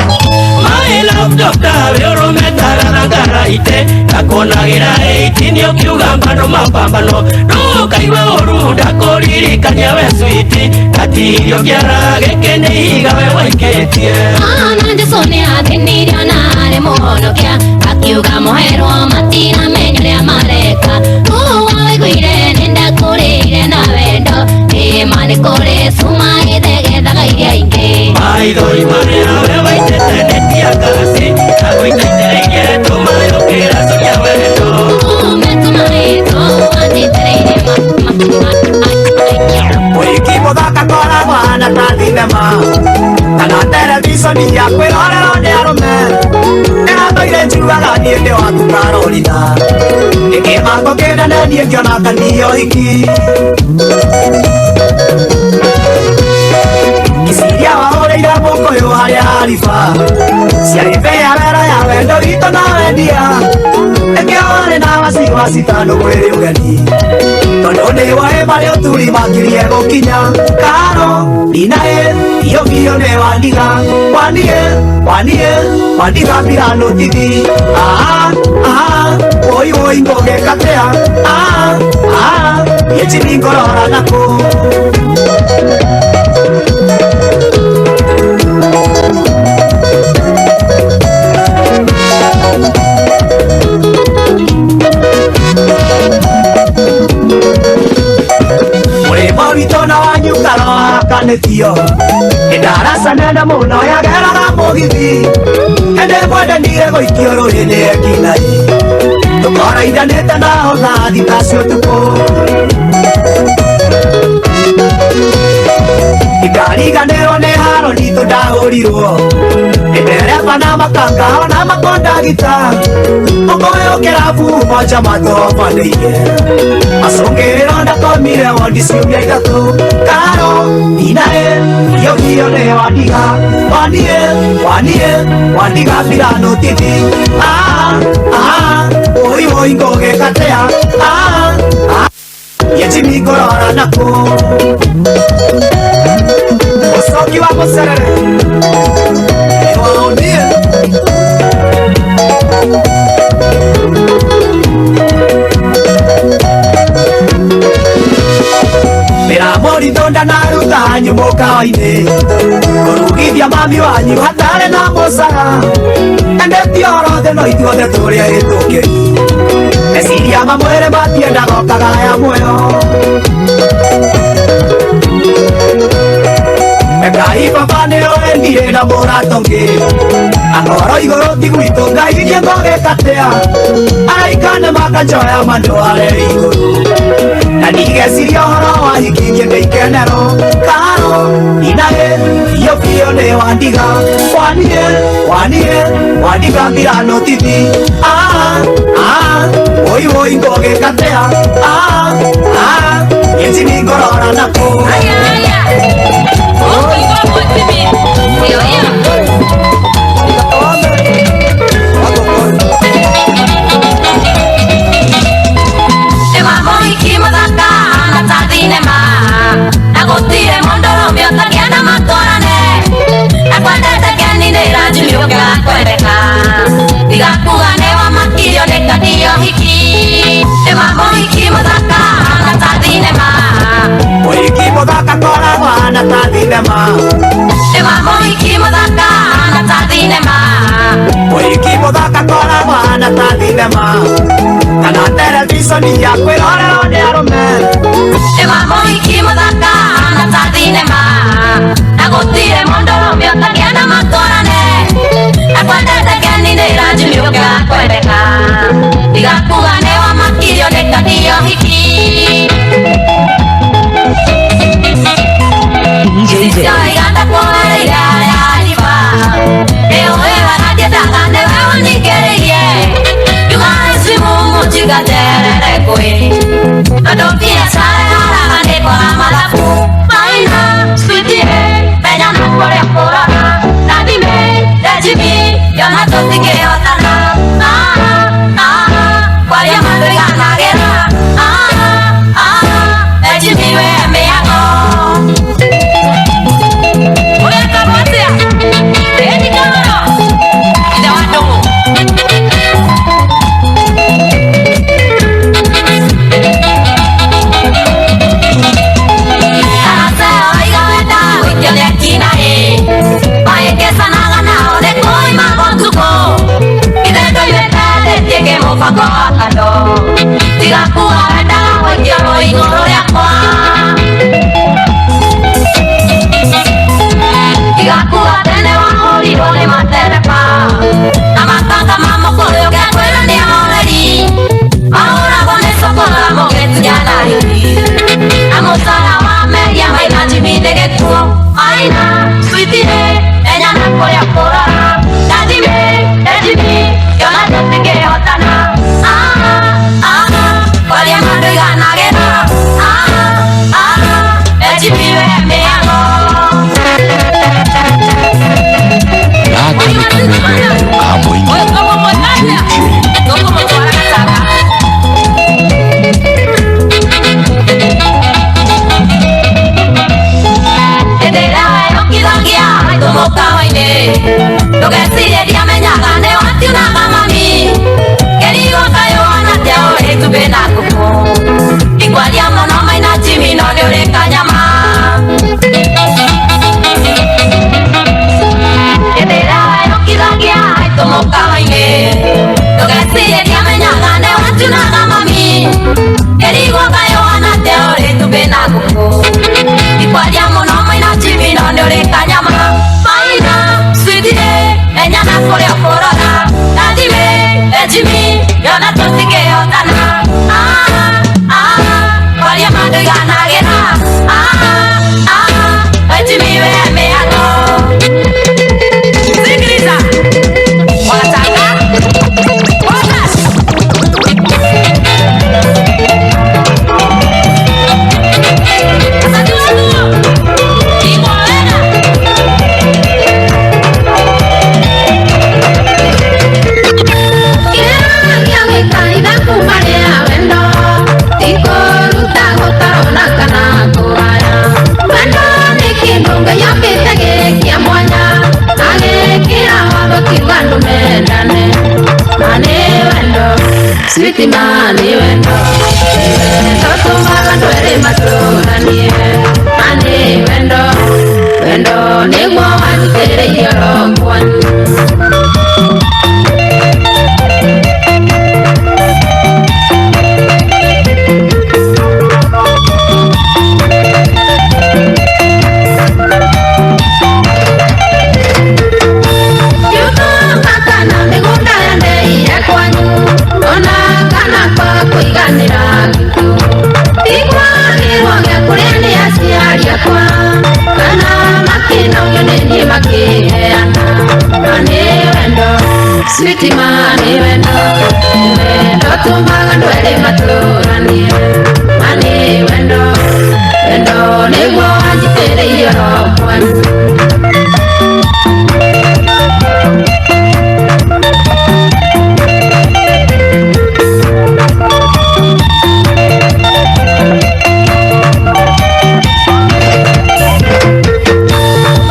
My love doctor we ũrũmetaga thangaraite Ndakuonagĩra 18 ũkiuga mbano mapambano Ndũkaigua ũru ndakũririkania we switi Ngatirio kĩara gĩkĩ nĩ ihiga we waikĩtie Ona Jesũ nĩathĩnirio na arĩ mũhonokia Akiuga mũherwo matiramenya ũrĩa mareka Ũguo wĩiguire nĩndakũrĩire na wendo Ĩma nĩ kũrĩ cuma ĩthegethaga iria ingĩ Maithori marĩa we waitĩte nĩ tiangasi Ndagũitaitĩrĩirie tũmaĩ ũkĩracũria wendo Kumbe tũmaĩ tũu wanjitĩrĩirie Mũhiki mũthaka koragwo ahana ta thinema kana televiconi ya kwĩrorerwo nĩ arũme ndĩratũire njugaga niĩ ndĩ waku Carolina nĩ kĩmako kĩnene niĩ ngĩona ta niĩ ũhiki Kiciria wahũrĩire mũkũyũ harĩa hariba ciarĩ mbĩa wero ya wendo witũ na wendia ĩkĩo warĩ na wasiwasi tondũ kwĩrĩ ũgeni tondũ nĩ woĩ marĩ ũturi makirie gũkinya karo ndinaĩ biũ biũ nĩ wandiga waniĩ waniĩ wandiga bila nũtithi aha aha woi woi ngũgĩka atĩa aha aha niĩ njini ngũrora nakũ Mũrĩmo witũ na wanyu karohakanĩtio Ĩndaraca nene mũno yageraga mũgithi Ĩndĩ mwendanire gũikio rũrĩ nĩ ekinaĩ Tũkoraithanĩte nao thaa thita cia ũtukũ Ndikariganĩrwo nĩ haro nditũ ndahũrirwo Nĩ ndereba na makanga ona makondagita Mũkũyũ kĩrabu moja matũhobanĩire Macũngĩrĩro ndakomire wondi ciumia ithatũ Karo ndinaĩ biũ biũ biũ nĩ wandiga wanie wanie wandiga birano tithi ah ah oi oi ngũgĩkatea ah ah yechimi ngũrora nakũ ũcoki wa mũcerere nĩwaonie Ndĩramũritũ ndanaruta hanyu mũkawa-inĩ kũrugithia mami wanyu hatarĩ na mũcara endete orothe no ithuothe tũrĩ ahĩtũkĩri meciria mamwĩrĩ matiendaga ũkagaya muoyo Ngai baba nĩoĩ ndirĩ na mũrata ũngĩ akorwo igũrũ ti gwitũ Ngai niĩ ngũgĩkatea araika nĩmakanjoya mandware igũrũ na ndigeciria ũhoro wa hiki niĩ ndĩ ikenero karo inaĩ biũ biũ nĩ wandiga wanie wanie wandiga mbirano tithi ah ah oi oi ngũgĩkatea ah ah gĩtimi ngũrora nakũ Mũhiki mũthaka koragwo ahana ta thinema Mũhiki mũthaka ahana ta thinema Mũhiki mũthaka koragwo ahana ta thinema kana televiconi ya kwĩrorerwo nĩ arũme Mũhiki mũthaka ahana ta thinema na gũtirĩ mũndũrũme ũtagĩa na matũrane akwendete keni nĩ ĩranjimĩũkaga kwendeka tigakuga nĩ wamakirio nĩ kandio hiki Jimmy, you're not supposed to get Sitima nĩ wendo, wendo tũmaga andũ erĩ matũranie. Ma nĩ wendo, wendo nĩguo wanjitĩrĩirie oro kwanyu. Kiuga kana mĩgũnda yandeire kwanyu, ona kana kwaga kũiganĩra gwitũ. Ti kwagĩrwo gĩa kũrĩa nĩ aciari akwa, kana makĩnogio nĩ niĩ makĩheana. Ma nĩ wendo, sitima nĩ wendo, wendo tũmaga andũ erĩ matũranie. Ma nĩ wendo, wendo nĩguo wanjitĩrĩirie oro kwanyu.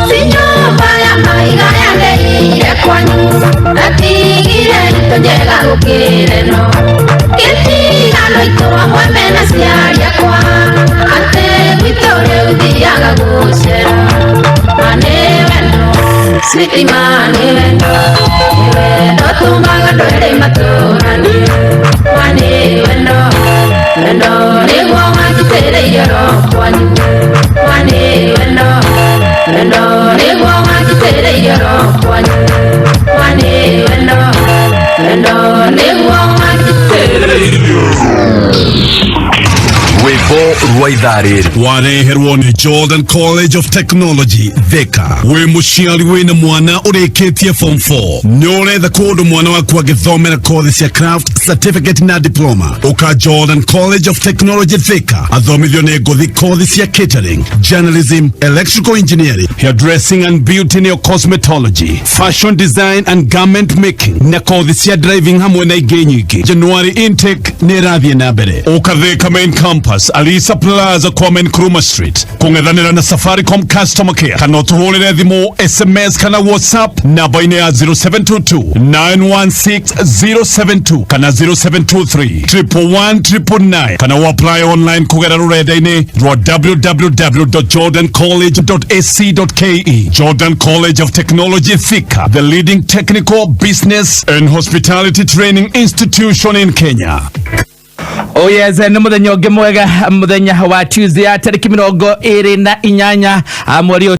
Si nyũmba ya mahiga yandeire kwanyu, atigire into njega gũkĩra ĩno. Gĩtigano itũ amwe mena aciari akwa, atĩ gwitũ rĩu thiaga gũcera. Ma nĩ wendo, sitima nĩ wendo, nĩ wendo tũmaga andũ erĩ matũranie. Ma nĩ wendo, wendo nĩguo wanjitĩrĩirie oro kwanyu. Ma nĩ wendo, wendo nĩguo wanjitĩrĩirie oro kwanyu. Ma nĩ wendo, wendo nĩguo wanjitĩrĩirie. Rwĩmbo rwa ithaa rĩrĩ wareherwo nĩ Jordan College of Technology, Thika. Wĩ mũciari wĩna mwana ũrĩkĩtie form 4, nĩ ũretha kũndũ mwana waku angĩthomera kothi cia craft, certificate na diploma, ũka Jordan College of Technology, Thika, athomithio nĩ ngũthi kothi cia catering, journalism, electrical engineering, hairdressing and beauty nĩyo cosmetology, fashion design and garment making, na kothi cia driving hamwe na ingĩ nyingĩ. January intake nĩ ĩrathiĩ na mbere. Ũka Thika main campus, Alisa Plaza, Kwame Nkrumah Street, kũng'ethanĩra na Safaricom customer care, kana ũtũhũrĩre thimũ, SMS kana WhatsApp namba-inĩ ya 0722 916 072 kana 0723 111 999, kana ũapply online kũgerera rũrenda-inĩ rwa www.jordancollege.ac.ke. Jordan College of Technology, Thika, the leading technical, business and hospitality training institution in Kenya. Oh yes, nĩ mũthenya ũngĩ mwega, mũthenya wa Tuesday ya tarĩki 28 mweri ũyũ.